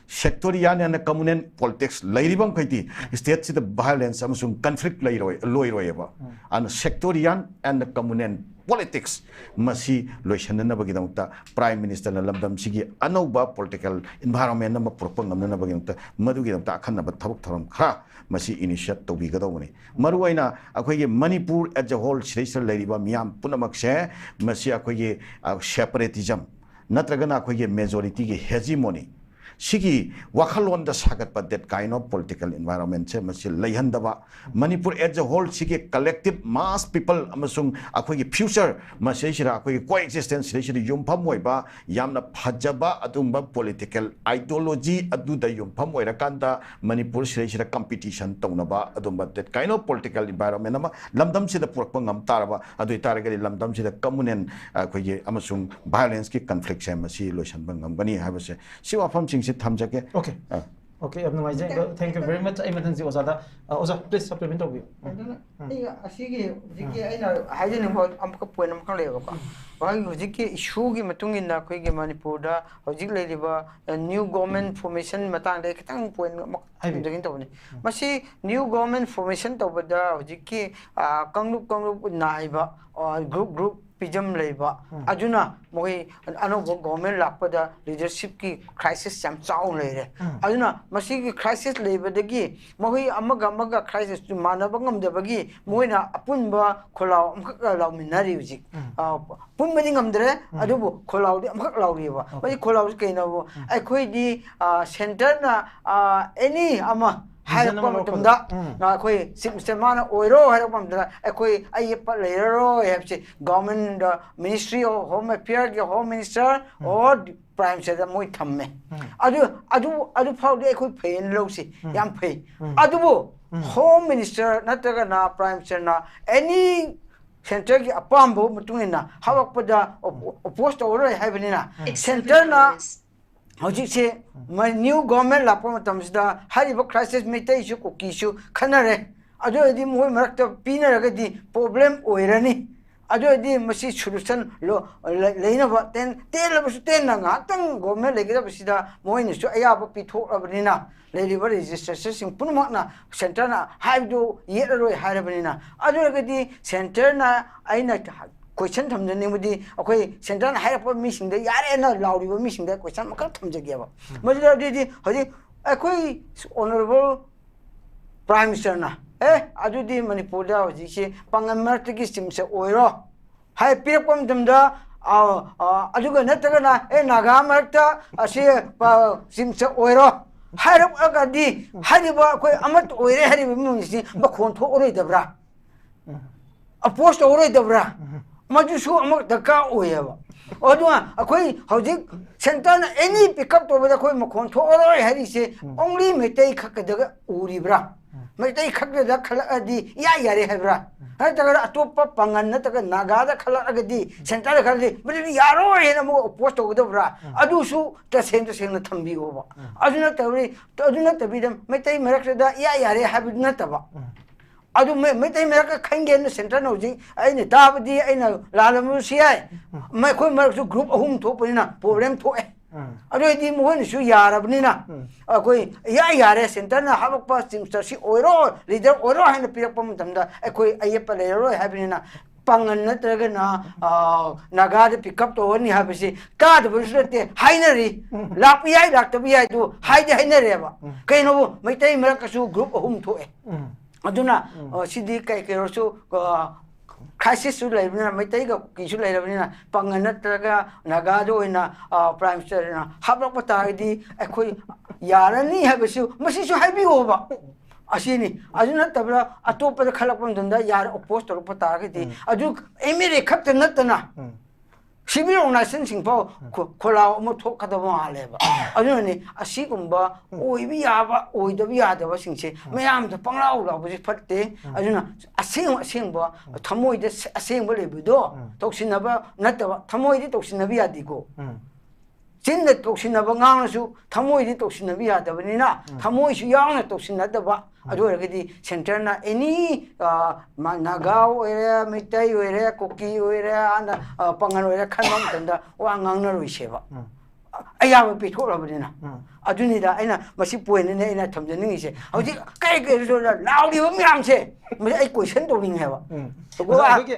ꯁꯦꯛꯇꯣꯔꯤꯌꯥꯟ ꯑꯦꯟ ꯀꯃꯨꯅꯦꯟ ꯄꯣꯂꯤꯇꯤꯛꯁ ꯂꯩꯔꯤꯕ ꯃꯈꯩꯗꯤ ꯁ꯭ꯇꯦꯠꯁꯤꯗ ꯚꯥꯏꯑꯣꯂꯦꯟꯁ ꯑꯃꯁꯨꯡ ꯀꯟꯐ꯭ꯂꯤꯛ ꯂꯩꯔꯣꯏ, ꯂꯣꯏꯔꯣꯏꯌꯦꯕ꯫ ꯑꯗꯨꯅ ꯁꯦꯛꯇꯣꯔꯤꯌꯥꯟ ꯑꯦꯟ ꯀꯃꯨꯅꯦꯟ ꯄꯣꯂꯤꯇꯤꯛꯁ ꯃꯁꯤ ꯂꯣꯏꯁꯤꯟꯅꯅꯕꯒꯤꯗꯃꯛꯇ ꯄ꯭ꯔꯥꯏꯝ ꯃꯤꯅꯤꯁꯇꯔꯅ ꯂꯝꯗꯝꯁꯤꯒꯤ ꯑꯅꯧꯕ ꯄꯣꯂꯤꯇꯤꯀꯦꯜ ꯏꯟꯚꯥꯏꯔꯣꯟꯃꯦꯟ ꯑꯃ ꯄꯨꯔꯛꯄ ꯉꯝꯅꯅꯕꯒꯤꯗꯃꯛꯇ ꯃꯗꯨꯒꯤꯗꯃꯛꯇ ꯑꯈꯟꯅꯕ ꯊꯕꯛ ꯊꯧꯔꯝ ꯈꯔ ꯃꯁꯤ ꯏꯅꯤꯁꯤꯌꯦꯠ ꯇꯧꯕꯤꯒꯗꯧꯕꯅꯤ꯫ ꯃꯔꯨꯑꯣꯏꯅ ꯑꯩꯈꯣꯏꯒꯤ ꯃꯅꯤꯄꯨꯔ as a whole ꯁꯤꯗꯩꯁꯤꯗ ꯂꯩꯔꯤꯕ ꯃꯤꯌꯥꯝ ꯄꯨꯝꯅꯃꯛꯁꯦ ꯃꯁꯤ ꯑꯩꯈꯣꯏꯒꯤ, ꯑ, ꯁꯦꯄꯔꯦꯇꯤꯖꯝ ꯅꯠꯇ꯭ꯔꯒꯅ ꯑꯩꯈꯣꯏꯒꯤ ꯃꯦꯖꯣꯔꯤꯇꯤꯒꯤ ꯍꯦꯖꯤꯃꯣꯅꯤ ꯁꯤꯒꯤ ꯋꯥꯈꯜꯂꯣꯟꯗ ꯁꯥꯒꯠꯄ that kind of political environmentꯁꯦ ꯃꯁꯤ ꯂꯩꯍꯟꯗꯕ, ꯃꯅꯤꯄꯨꯔ as a whole ꯁꯤꯒꯤ collective mass people ꯑꯃꯁꯨꯡ ꯑꯩꯈꯣꯏꯒꯤ future ꯃꯁꯤꯗꯩꯁꯤꯗ ꯑꯩꯈꯣꯏꯒꯤ coexistence ꯁꯤꯗꯩꯁꯤꯗ ꯌꯨꯝꯐꯝ ꯑꯣꯏꯕ ꯌꯥꯝꯅ ꯐꯖꯕ ꯑꯗꯨꯒꯨꯝꯕ political ideology ꯑꯗꯨꯗ ꯌꯨꯝꯐꯝ ꯑꯣꯏꯔꯀꯥꯟꯗ ꯃꯅꯤꯄꯨꯔ ꯁꯤꯗꯩꯁꯤꯗ competition ꯇꯧꯅꯕ ꯑꯗꯨꯝꯕ that kind of political environment ꯑꯃ ꯂꯝꯗꯝꯁꯤꯗ ꯄꯨꯔꯛꯄ ꯉꯝ ꯇꯥꯔꯕ, ꯑꯗꯨ ꯑꯣꯏꯇꯥꯔꯒꯗꯤ ꯂꯝꯗꯝꯁꯤꯗ communal ꯑꯩꯈꯣꯏꯒꯤ ꯑꯃꯁꯨꯡ violenceꯀꯤ conflictꯁꯦ ꯃꯁꯤ ꯂꯣꯏꯁꯤꯟꯕ ꯉꯝꯒꯅꯤ ꯍꯥꯏꯕꯁꯦ ꯁꯤ ꯋꯥꯐꯝꯁꯤꯡꯁꯤ ꯊꯝꯖꯒꯦ꯫ Okay. ꯑ꯫ Okay, ꯌꯥꯝ ꯅꯨꯡꯉꯥꯏꯖꯩ꯫ ꯑꯗꯣ, thank you very much꯫ ꯑꯩ ꯃꯊꯪꯁꯤ ꯑꯣꯖꯥꯗ, ꯑ, ꯑꯣꯖꯥ, please supplement ꯇꯧꯕꯤꯌꯨ꯫ ꯑꯗꯨꯅ ꯑꯩ ꯑꯁꯤꯒꯤ ꯍꯧꯖꯤꯛꯀꯤ ꯑꯩꯅ ꯍꯥꯏꯖꯅꯤꯡꯕ ꯑꯃꯈꯛ point ꯑꯃꯈꯛ ꯂꯩꯌꯦꯕꯀꯣ꯫ ꯃꯥꯒꯤ ꯍꯧꯖꯤꯛꯀꯤ issueꯒꯤ ꯃꯇꯨꯡ ꯏꯟꯅ ꯑꯩꯈꯣꯏꯒꯤ ꯃꯅꯤꯄꯨꯔꯗ ꯍꯧꯖꯤꯛ ꯂꯩꯔꯤꯕ, ꯑ, new government formation ꯃꯇꯥꯡꯗ ꯑꯩ ꯈꯤꯇꯪ point ꯑꯃꯈꯛ ꯍꯥꯏꯕꯤꯌꯨ꯫ ꯊꯝꯖꯒꯦ ꯇꯧꯕꯅꯤ꯫ ꯃꯁꯤ new government formation ꯇꯧꯕꯗ ꯍꯧꯖꯤꯛꯀꯤ, ꯑ, ꯀꯥꯡꯂꯨꯞ ꯀꯥꯡꯂꯨꯞ ꯅꯥꯏꯕ, ꯑ, group group ꯐ꯭ꯔꯤꯗꯝ ꯂꯩꯕ, ꯑꯗꯨꯅ ꯃꯈꯣꯏ ꯑꯅꯧꯕ ꯒꯣꯚꯔꯟꯃꯦꯟ ꯂꯥꯛꯄꯗ ꯂꯤꯗꯔꯁꯤꯞꯀꯤ ꯈ꯭ꯔꯥꯏꯁꯤꯁ ꯌꯥꯝ ꯆꯥꯎꯅ ꯂꯩꯔꯦ꯫ ꯑꯗꯨꯅ ꯃꯁꯤꯒꯤ ꯈ꯭ꯔꯥꯏꯁꯤꯁ ꯂꯩꯕꯗꯒꯤ ꯃꯈꯣꯏ ꯑꯃꯒ ꯑꯃꯒ ꯈ꯭ꯔꯥꯏꯁꯤꯁ ꯃꯥꯟꯅꯕ ꯉꯝꯗꯕꯒꯤ ꯃꯣꯏꯅ ꯑꯄꯨꯟꯕ ꯈꯣꯜꯂꯥꯎ ꯑꯃꯈꯛ ꯂꯥꯎꯃꯤꯟꯅꯔꯤ ꯍꯧꯖꯤꯛ꯫ ꯄꯨꯟꯕꯗꯤ ꯉꯝꯗ꯭ꯔꯦ, ꯑꯗꯨꯕꯨ ꯈꯣꯜꯂꯥꯎꯗꯤ ꯑꯃꯈꯛ ꯂꯥꯎꯔꯤꯑꯕ꯫ ꯃꯁꯤ ꯈꯣꯜꯂꯥꯎꯁꯤ ꯀꯩꯅꯣꯕꯨ, ꯑꯩꯈꯣꯏꯗꯤ ꯁꯦꯟꯇꯔꯅ ꯑꯦꯅꯤ ꯑꯃ ꯍꯥꯏꯔꯛꯄ ꯃꯇꯝꯗ, ꯑꯩꯈꯣꯏ ꯆꯤꯐ ꯃꯤꯅꯤꯁꯇꯔ ꯃꯥꯅ ꯑꯣꯏꯔꯣ ꯍꯥꯏꯔꯛꯄ ꯃꯇꯝꯗ ꯑꯩꯈꯣꯏ ꯑꯌꯦꯠꯄ ꯂꯩꯔꯔꯣꯏ ꯍꯥꯏꯕꯁꯦ ꯒꯣꯚꯔꯟꯃꯦꯟꯗ, ꯃꯤꯅꯤꯁꯇ꯭ꯔꯤ ꯑꯣꯐ ꯍꯣꯝ ꯑꯦꯐꯤꯌꯔꯒꯤ ꯍꯣꯝ ꯃꯤꯅꯤꯁꯇꯔ ꯑꯣꯔ ꯄ꯭ꯔꯥꯏꯝ ꯃꯤꯅꯤꯁꯇꯔꯗ ꯃꯣꯏ ꯊꯝꯃꯦ꯫ ꯑꯗꯨ ꯑꯗꯨ ꯑꯗꯨ ꯐꯥꯎꯗꯤ ꯑꯩꯈꯣꯏ ꯐꯩꯌꯦꯅ ꯂꯧꯁꯤ, ꯌꯥꯝ ꯐꯩ꯫ ꯑꯗꯨꯕꯨ ꯍꯣꯝ ꯃꯤꯅꯤꯁꯇꯔ ꯅꯠꯇ꯭ꯔꯒꯅ ꯄ꯭ꯔꯥꯏꯝ ꯃꯤꯅꯤꯁꯇꯔꯅ ꯑꯦꯅꯤ ꯁꯦꯟꯇꯔꯒꯤ ꯑꯄꯥꯝꯕ ꯃꯇꯨꯡ ꯏꯟꯅ ꯍꯧꯔꯛꯄꯗ ꯑꯣꯄꯣꯁ ꯇꯧꯔꯔꯣꯏ ꯍꯥꯏꯕꯅꯤꯅ, ꯁꯦꯟꯇꯔꯅ ꯍꯧꯖꯤꯛꯁꯦ ꯅ꯭ꯌꯨ ꯒꯣꯚꯔꯟꯃꯦꯟ ꯂꯥꯛꯄ ꯃꯇꯝꯁꯤꯗ ꯍꯥꯏꯔꯤꯕ ꯈ꯭ꯔꯥꯏꯁꯤꯁ ꯃꯩꯇꯩꯁꯨ ꯀꯨꯀꯤꯁꯨ ꯈꯟꯅꯔꯦ꯫ ꯑꯗꯨ ꯑꯣꯏꯔꯗꯤ ꯃꯈꯣꯏ ꯃꯔꯛꯇ ꯄꯤꯅꯔꯒꯗꯤ ꯄ꯭ꯔꯣꯕ꯭ꯂꯦꯝ ꯑꯣꯏꯔꯅꯤ꯫ ꯑꯗꯨ ꯑꯣꯏꯔꯗꯤ ꯃꯁꯤ ꯁꯣꯂꯨꯁꯟ ꯂꯩꯅꯕ ꯇꯦꯟ-, ꯇꯦꯜꯂꯕꯁꯨ ꯇꯦꯟꯅ ꯉꯥꯏꯍꯥꯛꯇꯪ ꯒꯣꯚꯔꯟꯃꯦꯟ ꯂꯩꯒꯗꯕꯁꯤꯗ ꯃꯈꯣꯏꯅꯁꯨ ꯑꯌꯥꯕ ꯄꯤꯊꯣꯛꯂꯕꯅꯤꯅ, ꯂꯩꯔꯤꯕ ꯂꯦꯖꯤꯁꯂꯦꯆꯔꯁꯤꯡ ꯄꯨꯝꯅꯃꯛꯅ ꯁꯦꯟꯇꯔꯅ ꯍꯥꯏꯕꯗꯨ ꯌꯦꯠꯂꯔꯣꯏ ꯍꯥꯏꯔꯕꯅꯤꯅ, ꯑꯗꯨ ꯑꯣꯏꯔꯒꯗꯤ ꯁꯦꯟꯇꯔꯅ, ꯑꯩꯅ ꯀꯣꯏꯁꯟ ꯊꯝꯖꯅꯤꯡꯕꯗꯤ, ꯑꯩꯈꯣꯏ ꯁꯦꯟꯇꯔꯅ ꯍꯥꯏꯔꯛꯄ ꯃꯤꯁꯤꯡꯗ ꯌꯥꯔꯦꯅ ꯂꯥꯎꯔꯤꯕ ꯃꯤꯁꯤꯡꯗ ꯀꯣꯏꯁꯟ ꯑꯃꯈꯛ ꯊꯝꯖꯒꯦꯕ꯫ ꯃꯗꯨꯗ ꯑꯗꯨꯗꯤ ꯍꯧꯖꯤꯛ ꯑꯩꯈꯣꯏ ꯑꯣꯅꯔꯦꯕꯜ ꯄ꯭ꯔꯥꯏꯝ ꯃꯤꯅꯤꯁꯇꯔꯅ, "ꯑꯦ, ꯑꯗꯨꯗꯤ ꯃꯅꯤꯄꯨꯔꯗ ꯍꯧꯖꯤꯛꯁꯤ ꯄꯥꯡꯒꯜ ꯃꯔꯛꯇꯒꯤ ꯆꯤꯐ ꯃꯤꯅꯤꯁꯇꯔ ꯑꯣꯏꯔꯣ" ꯍꯥꯏ ꯄꯤꯔꯛꯄ ꯃꯇꯝꯗ, ꯑ, ꯑ, ꯑꯗꯨꯒ ꯅꯠꯇ꯭ꯔꯒꯅ, "ꯑꯦ, ꯅꯥꯒꯥ ꯃꯔꯛꯇ ꯑꯁꯤ, ꯑ, ꯆꯤꯐ ꯃꯤꯅꯤꯁꯇꯔ ꯑꯣꯏꯔꯣ" ꯍꯥꯏꯔꯛꯑꯒꯗꯤ, ꯍꯥꯏꯔꯤꯕ ꯑꯩꯈꯣꯏ ꯑꯃꯠꯇ ꯑꯣꯏꯔꯦ ꯍꯥꯏꯔꯤꯕ ꯃꯤꯑꯣꯏꯁꯤ ꯃꯈꯣꯟ ꯊꯣꯛꯑꯔꯣꯏꯗꯕ꯭ꯔꯥ? ꯑꯣꯄꯣꯁ ꯇꯧꯔꯣꯏꯗꯕ꯭ꯔꯥ? ꯃꯗꯨꯁꯨ ꯑꯃ ꯗꯔꯀꯥꯔ ꯑꯣꯏꯌꯦꯕ꯫ ꯑꯗꯨꯒ ꯑꯩꯈꯣꯏ ꯍꯧꯖꯤꯛ ꯁꯦꯟꯇꯔꯅ ꯑꯦꯅꯤ ꯄꯤꯛ ꯑꯞ ꯇꯧꯕꯗ ꯑꯩꯈꯣꯏ ꯃꯈꯣꯟ ꯊꯣꯛꯑꯔꯣꯏ ꯍꯥꯏꯔꯤꯁꯦ ꯑꯣꯡꯂꯤ ꯃꯩꯇꯩ ꯈꯛꯇꯗꯒ ꯎꯔꯤꯕ꯭ꯔꯥ? ꯃꯩꯇꯩ ꯈꯛꯇꯗ ꯈꯜꯂꯛꯑꯗꯤ ꯏꯌꯥ ꯌꯥꯔꯦ ꯍꯥꯏꯕ꯭ꯔꯥ? ꯅꯠꯇ꯭ꯔꯒꯅ ꯑꯇꯣꯞꯄ ꯄꯥꯡꯒꯜ ꯅꯠꯇ꯭ꯔꯒ ꯅꯥꯒꯥꯗ ꯈꯜꯂꯛꯑꯒꯗꯤ, ꯁꯦꯟꯇꯔꯗ ꯈꯜꯂꯗꯤ ꯃꯗꯨꯗꯤ ꯌꯥꯔꯣꯏ ꯍꯥꯏꯅ ꯑꯃꯨꯛ ꯑꯣꯄꯣꯁ ꯇꯧꯒꯗꯕ꯭ꯔꯥ? ꯑꯗꯨꯁꯨ ꯇꯁꯦꯡ ꯇꯁꯦꯡꯅ ꯊꯝꯕꯤꯌꯣꯕ꯫ ꯑꯗꯨ ꯅꯠꯇꯕꯤ, ꯑꯗꯨ ꯅꯠꯇꯕꯤꯗ ꯃꯩꯇꯩ ꯃꯔꯛꯇꯨꯗ ꯏꯌꯥ ꯌꯥꯔꯦ ꯍꯥꯏꯕꯗꯨ ꯅꯠꯇꯕ꯫ ꯑꯗꯨ ꯃꯩ-, ꯃꯩꯇꯩ ꯃꯔꯛꯇ ꯈꯟꯒꯦꯅ ꯁꯦꯟꯇꯔꯅ ꯍꯧꯖꯤꯛ, ꯑꯩꯅ ꯇꯥꯕꯗꯤ, ꯑꯩꯅ ꯂꯥꯜꯂꯝꯕꯁꯨ ꯌꯥꯏ, ꯃꯈꯣꯏ ꯃꯔꯛꯁꯨ ꯒ꯭ꯔꯨꯞ ꯑꯍꯨꯝ ꯊꯣꯛꯄꯅꯤꯅ ꯄ꯭ꯔꯣꯕ꯭ꯂꯦꯝ ꯊꯣꯛꯑꯦ꯫ ꯑꯗꯨ ꯑꯣꯏꯗꯤ ꯃꯈꯣꯏꯅꯁꯨ ꯌꯥꯔꯕꯅꯤꯅ, ꯑꯩꯈꯣꯏ ꯏꯌꯥ ꯌꯥꯔꯦ, ꯁꯦꯟꯇꯔꯅ ꯍꯥꯞꯄꯛꯄ ꯆꯤꯐ ꯃꯤꯅꯤꯁꯇꯔ ꯁꯤ ꯑꯣꯏꯔꯣ, ꯂꯤꯗꯔ ꯑꯣꯏꯔꯣ ꯍꯥꯏꯅ ꯄꯤꯔꯛꯄ ꯃꯇꯝꯗ ꯑꯩꯈꯣꯏ ꯑꯌꯦꯠꯄ ꯂꯩꯔꯔꯣꯏ ꯍꯥꯏꯕꯅꯤꯅ, ꯄꯥꯡꯒꯟ ꯅꯠꯇ꯭ꯔꯒꯅ ꯑ, ꯅꯥꯒꯥꯗ ꯄꯤꯛ ꯑꯞ ꯇꯧꯔꯅꯤ ꯍꯥꯏꯕꯁꯤ ꯇꯥꯗꯕꯁꯨ ꯅꯠꯇꯦ, ꯍꯥꯏꯅꯔꯤ꯫ ꯂꯥꯛꯄ ꯌꯥꯏ, ꯂꯥꯛꯇꯕ ꯌꯥꯏ, ꯑꯗꯨ ꯍꯥꯏꯗꯤ ꯍꯥꯏꯅꯔꯦꯕ꯫ ꯀꯩꯅꯣꯕꯨ ꯃꯩꯇꯩ ꯃꯔꯛꯇꯁꯨ ꯒ꯭ꯔꯨꯞ ꯑꯍꯨꯝ ꯊꯣꯛꯑꯦ꯫ ꯑꯗꯨꯅ ꯑ, ꯁꯤꯗꯤ ꯀꯩ ꯀꯩꯅꯣꯁꯨ ꯀ꯭ꯔꯥꯏꯁꯤꯁꯁꯨ ꯂꯩꯕꯅꯤꯅ, ꯃꯩꯇꯩꯒ ꯀꯨꯀꯤꯁꯨ ꯂꯩꯔꯕꯅꯤꯅ, ꯄꯥꯡꯒꯟ ꯅꯠꯇ꯭ꯔꯒ ꯅꯥꯒꯥꯗ ꯑꯣꯏꯅ ꯄ꯭ꯔꯥꯏꯝ ꯃꯤꯅꯤꯁꯇꯔꯅ ꯍꯥꯞꯂꯛꯄ ꯇꯥꯔꯒꯗꯤ ꯑꯩꯈꯣꯏ ꯌꯥꯔꯅꯤ ꯍꯥꯏꯕꯁꯨ ꯃꯁꯤꯁꯨ ꯍꯥꯏꯕꯤꯌꯣꯕ꯫ ꯑꯁꯤꯅꯤ꯫ ꯑꯗꯨ ꯅꯠꯇꯕꯗ ꯑꯇꯣꯞꯄꯗ ꯈꯜꯂꯛꯄ ꯃꯇꯝꯗ ꯌꯥꯔꯦ, ꯑꯣꯄꯣꯖ ꯇꯧꯔꯛꯄ ꯇꯥꯔꯒꯗꯤ, ꯑꯗꯨ ꯑꯦꯝ ꯑꯦꯜ ꯑꯦ ꯈꯛꯇ ꯅꯠꯇꯅ ꯁꯤꯚꯤꯜ ꯑꯣꯔꯒꯅꯥꯏꯖꯦꯁꯟꯁꯤꯡ ꯐꯥꯎ ꯈꯣ- ꯈꯣꯜꯂꯥꯎ ꯑꯃ ꯊꯣꯛꯀꯗꯕ ꯃꯥꯜꯂꯦꯕ꯫ ꯑꯗꯨꯅꯅꯦ ꯑꯁꯤꯒꯨꯝꯕ ꯑꯣꯏꯕ ꯌꯥꯕ, ꯑꯣꯏꯗꯕ ꯌꯥꯗꯕꯁꯤꯡꯁꯦ ꯃꯌꯥꯝꯗ ꯄꯪꯂꯥꯎ ꯂꯥꯎꯕꯁꯦ ꯐꯠꯇꯦ꯫ ꯑꯗꯨꯅ ꯑꯁꯦꯡ ꯑꯁꯦꯡꯕ ꯊꯃꯣꯏꯗ ꯁ- ꯑꯁꯦꯡꯕ ꯂꯩꯕꯗꯣ ꯇꯧꯁꯤꯟꯅꯕ ꯅꯠꯇꯕ, ꯊꯃꯣꯏꯗꯤ ꯇꯧꯁꯤꯟꯅꯕ ꯌꯥꯗꯦꯀꯣ꯫ ꯆꯤꯟꯗ ꯇꯧꯁꯤꯟꯅꯕ ꯉꯥꯡꯂꯁꯨ ꯊꯃꯣꯏꯗꯤ ꯇꯧꯁꯤꯟꯅꯕ ꯌꯥꯗꯕꯅꯤꯅ, ꯊꯃꯣꯏꯁꯨ ꯌꯥꯎꯅ ꯇꯧꯁꯤꯟꯅꯗꯕ꯫ ꯑꯗꯨ ꯑꯣꯏꯔꯒꯗꯤ ꯁꯦꯟꯇꯔꯅ ꯑꯦꯅꯤ ꯅꯥꯒꯥ ꯑꯣꯏꯔꯦ, ꯃꯩꯇꯩ ꯑꯣꯏꯔꯦ, ꯀꯨꯀꯤ ꯑꯣꯏꯔꯦ, ꯑꯅ ꯑ, ꯄꯥꯉꯜ ꯑꯣꯏꯔꯦ ꯈꯟꯕ ꯃꯇꯝꯗ ꯋꯥ ꯉꯥꯡꯅꯔꯣꯏꯁꯦꯕ꯫ ꯑꯌꯥꯕ ꯄꯤꯊꯣꯛꯂꯕꯅꯤꯅ꯫ ꯑꯗꯨꯅꯤꯗ ꯑꯩꯅ ꯃꯁꯤ ꯄꯣꯏꯟꯠꯅꯅꯦ ꯑꯩꯅ ꯊꯝꯖꯅꯤꯡꯉꯤꯁꯦ꯫ ꯍꯧꯖꯤꯛ ꯀꯩ ꯀꯩ ꯂꯥꯎꯔꯤꯕ ꯃꯌꯥꯝꯁꯦ, ꯃꯁꯤ ꯑꯩ ꯀꯣꯏꯁꯟ ꯇꯧꯅꯤꯡꯉꯦꯕ꯫ ꯑꯗꯣ ꯑꯩꯈꯣꯏꯒꯤ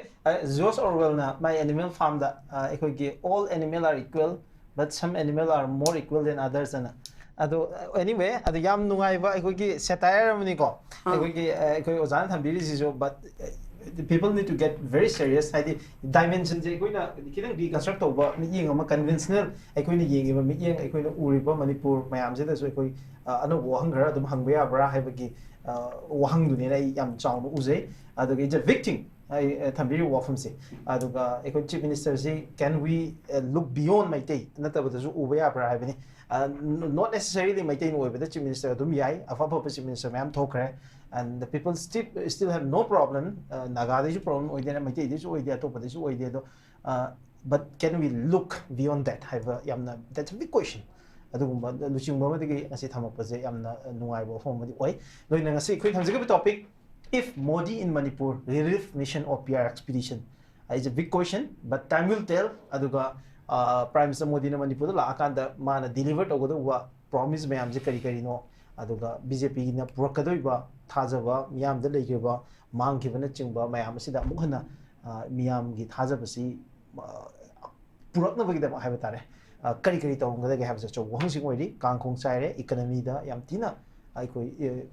ꯖꯣꯔꯖ ꯑꯣꯔꯋꯦꯜꯅ ꯃꯥꯏ ꯑꯦꯅꯤꯃꯦꯜ ꯐꯥꯔꯝꯗ ꯑꯩꯈꯣꯏꯒꯤ "All animal are equal, but some animal are more equal than others" ꯑꯅ꯫ ꯑꯗꯣ ꯑꯦꯅꯤꯋꯦ, ꯑꯗꯣ ꯌꯥꯝ ꯅꯨꯡꯉꯥꯏꯕ ꯑꯩꯈꯣꯏꯒꯤ ꯁꯦꯇꯥꯌꯔ ꯑꯃꯅꯤꯀꯣ꯫ ꯑꯩꯈꯣꯏꯒꯤ ꯑꯩꯈꯣꯏ ꯑꯣꯖꯥꯅ ꯊꯝꯕꯤꯔꯤꯁꯤꯁꯨ꯫ But people need to get very serious, ꯍꯥꯏꯗꯤ ꯗꯥꯏꯃꯦꯟꯁꯟꯁꯦ ꯑꯩꯈꯣꯏꯅ ꯈꯤꯇꯪ ꯔꯤꯀꯟꯁꯇ꯭ꯔꯛ ꯇꯧꯕ ꯃꯤꯠꯌꯦꯡ ꯑꯃ, ꯀꯟꯚꯦꯟꯁꯅꯦꯜ ꯑꯩꯈꯣꯏꯅ ꯌꯦꯡꯉꯤꯕ ꯃꯤꯠꯌꯦꯡ, ꯑꯩꯈꯣꯏꯅ ꯎꯔꯤꯕ ꯃꯅꯤꯄꯨꯔ ꯃꯌꯥꯝꯁꯤꯗꯁꯨ ꯑꯩꯈꯣꯏ ꯑ, ꯑꯅꯧꯕ ꯋꯥꯍꯪ ꯈꯔ ꯑꯗꯨꯝ ꯍꯪꯕ ꯌꯥꯕ꯭ꯔꯥ ꯍꯥꯏꯕꯒꯤ ꯑ, ꯋꯥꯍꯪꯗꯨꯅꯦꯅ ꯑꯩ ꯌꯥꯝ ꯆꯥꯎꯅ ꯎꯖꯩ꯫ ꯑꯗꯨꯒ it's a big thing, ꯑꯩ ꯑ, ꯊꯝꯕꯤꯔꯤꯕ ꯋꯥꯐꯝꯁꯦ꯫ ꯑꯗꯨꯒ ꯑꯩꯈꯣꯏ ꯆꯤꯐ ꯃꯤꯅꯤꯁꯇꯔꯁꯤ, can we look beyond Meitei ꯅꯠꯇꯕꯗꯁꯨ ꯎꯕ ꯌꯥꯕ꯭ꯔꯥ ꯍꯥꯏꯕꯅꯤ꯫ ꯅꯣꯠ ꯅꯦꯁꯦꯁꯔꯤꯂꯤ ꯃꯩꯇꯩꯅ ꯑꯣꯏꯕꯗ ꯆꯤꯐ ꯃꯤꯅꯤꯁꯇꯔ ꯑꯗꯨꯝ ꯌꯥꯏ꯫ ꯑꯐ ꯑꯐꯕ ꯆꯤꯐ ꯃꯤꯅꯤꯁꯇꯔ ꯃꯌꯥꯝ ꯊꯣꯛꯈ꯭ꯔꯦ꯫ And the people still still have no problem. ꯅꯥꯒꯥꯗꯩꯁꯨ ꯄ꯭ꯔꯣꯕ꯭ꯂꯦꯝ ꯑꯣꯏꯗꯦ, ꯃꯩꯇꯩꯗꯩꯁꯨ ꯑꯣꯏꯗꯦ, ꯑꯇꯣꯞꯄꯗꯩꯁꯨ ꯑꯣꯏꯗꯦ꯫ ꯑꯗꯣ ꯑ, but can we look beyond that ꯍꯥꯏꯕ ꯌꯥꯝꯅ, that's a big question꯫ ꯑꯗꯨꯒꯨꯝꯕ ꯂꯨꯆꯤꯡꯕ ꯑꯃꯗꯒꯤ ꯉꯁꯤ ꯊꯝꯃꯛꯄꯁꯦ ꯌꯥꯝꯅ ꯅꯨꯡꯉꯥꯏꯕ ꯋꯥꯐꯝ ꯑꯃꯗꯤ ꯑꯣꯏ꯫ ꯂꯣꯏꯅ ꯉꯁꯤ ꯑꯩꯈꯣꯏ ꯊꯝꯖꯒꯗꯕ topic, "If Modi in Manipur, relief mission or P R expedition?" It's a big question, but time will tell꯫ ꯑꯗꯨꯒ ꯄ꯭ꯔꯥꯏꯝ ꯃꯤꯅꯤꯁꯇꯔ ꯃꯣꯗꯤꯅ ꯃꯅꯤꯄꯨꯔꯗ ꯂꯥꯛꯑꯀꯥꯟꯗ ꯃꯥꯅ ꯗꯤꯂꯤꯚꯔ ꯇꯧꯒꯗꯧꯕ ꯄ꯭ꯔꯣꯃꯤꯁ ꯃꯌꯥꯝꯁꯦ ꯀꯔꯤ ꯀꯔꯤꯅꯣ, ꯑꯗꯨꯒ ꯕꯤ ꯖꯦ ꯄꯤꯅ ꯄꯨꯔꯛꯀꯗꯧꯔꯤꯕ ꯊꯥꯖꯕ ꯃꯤꯌꯥꯝꯗ ꯂꯩꯈꯤꯕ ꯃꯥꯡꯈꯤꯕꯅꯆꯤꯡꯕ ꯃꯌꯥꯝ ꯑꯁꯤꯗ ꯑꯃꯨꯛ ꯍꯟꯅ ꯑ, ꯃꯤꯌꯥꯝꯒꯤ ꯊꯥꯖꯕꯁꯤ, ꯑ, ꯄꯨꯔꯛꯅꯕꯒꯤꯗꯃꯛ ꯍꯥꯏꯕ ꯇꯥꯔꯦ, ꯑ, ꯀꯔꯤ ꯀꯔꯤ ꯇꯧꯔꯝꯒꯗꯒꯦ ꯍꯥꯏꯕꯁꯦ ꯑꯆꯧꯕ ꯋꯥꯍꯪꯁꯤꯡ ꯑꯣꯏꯔꯤ꯫ ꯀꯥꯡ ꯈꯣꯡ ꯆꯥꯏꯔꯦ, economy ꯗ ꯌꯥꯝ ꯊꯤꯅ ꯑꯩꯈꯣꯏ, ꯑ,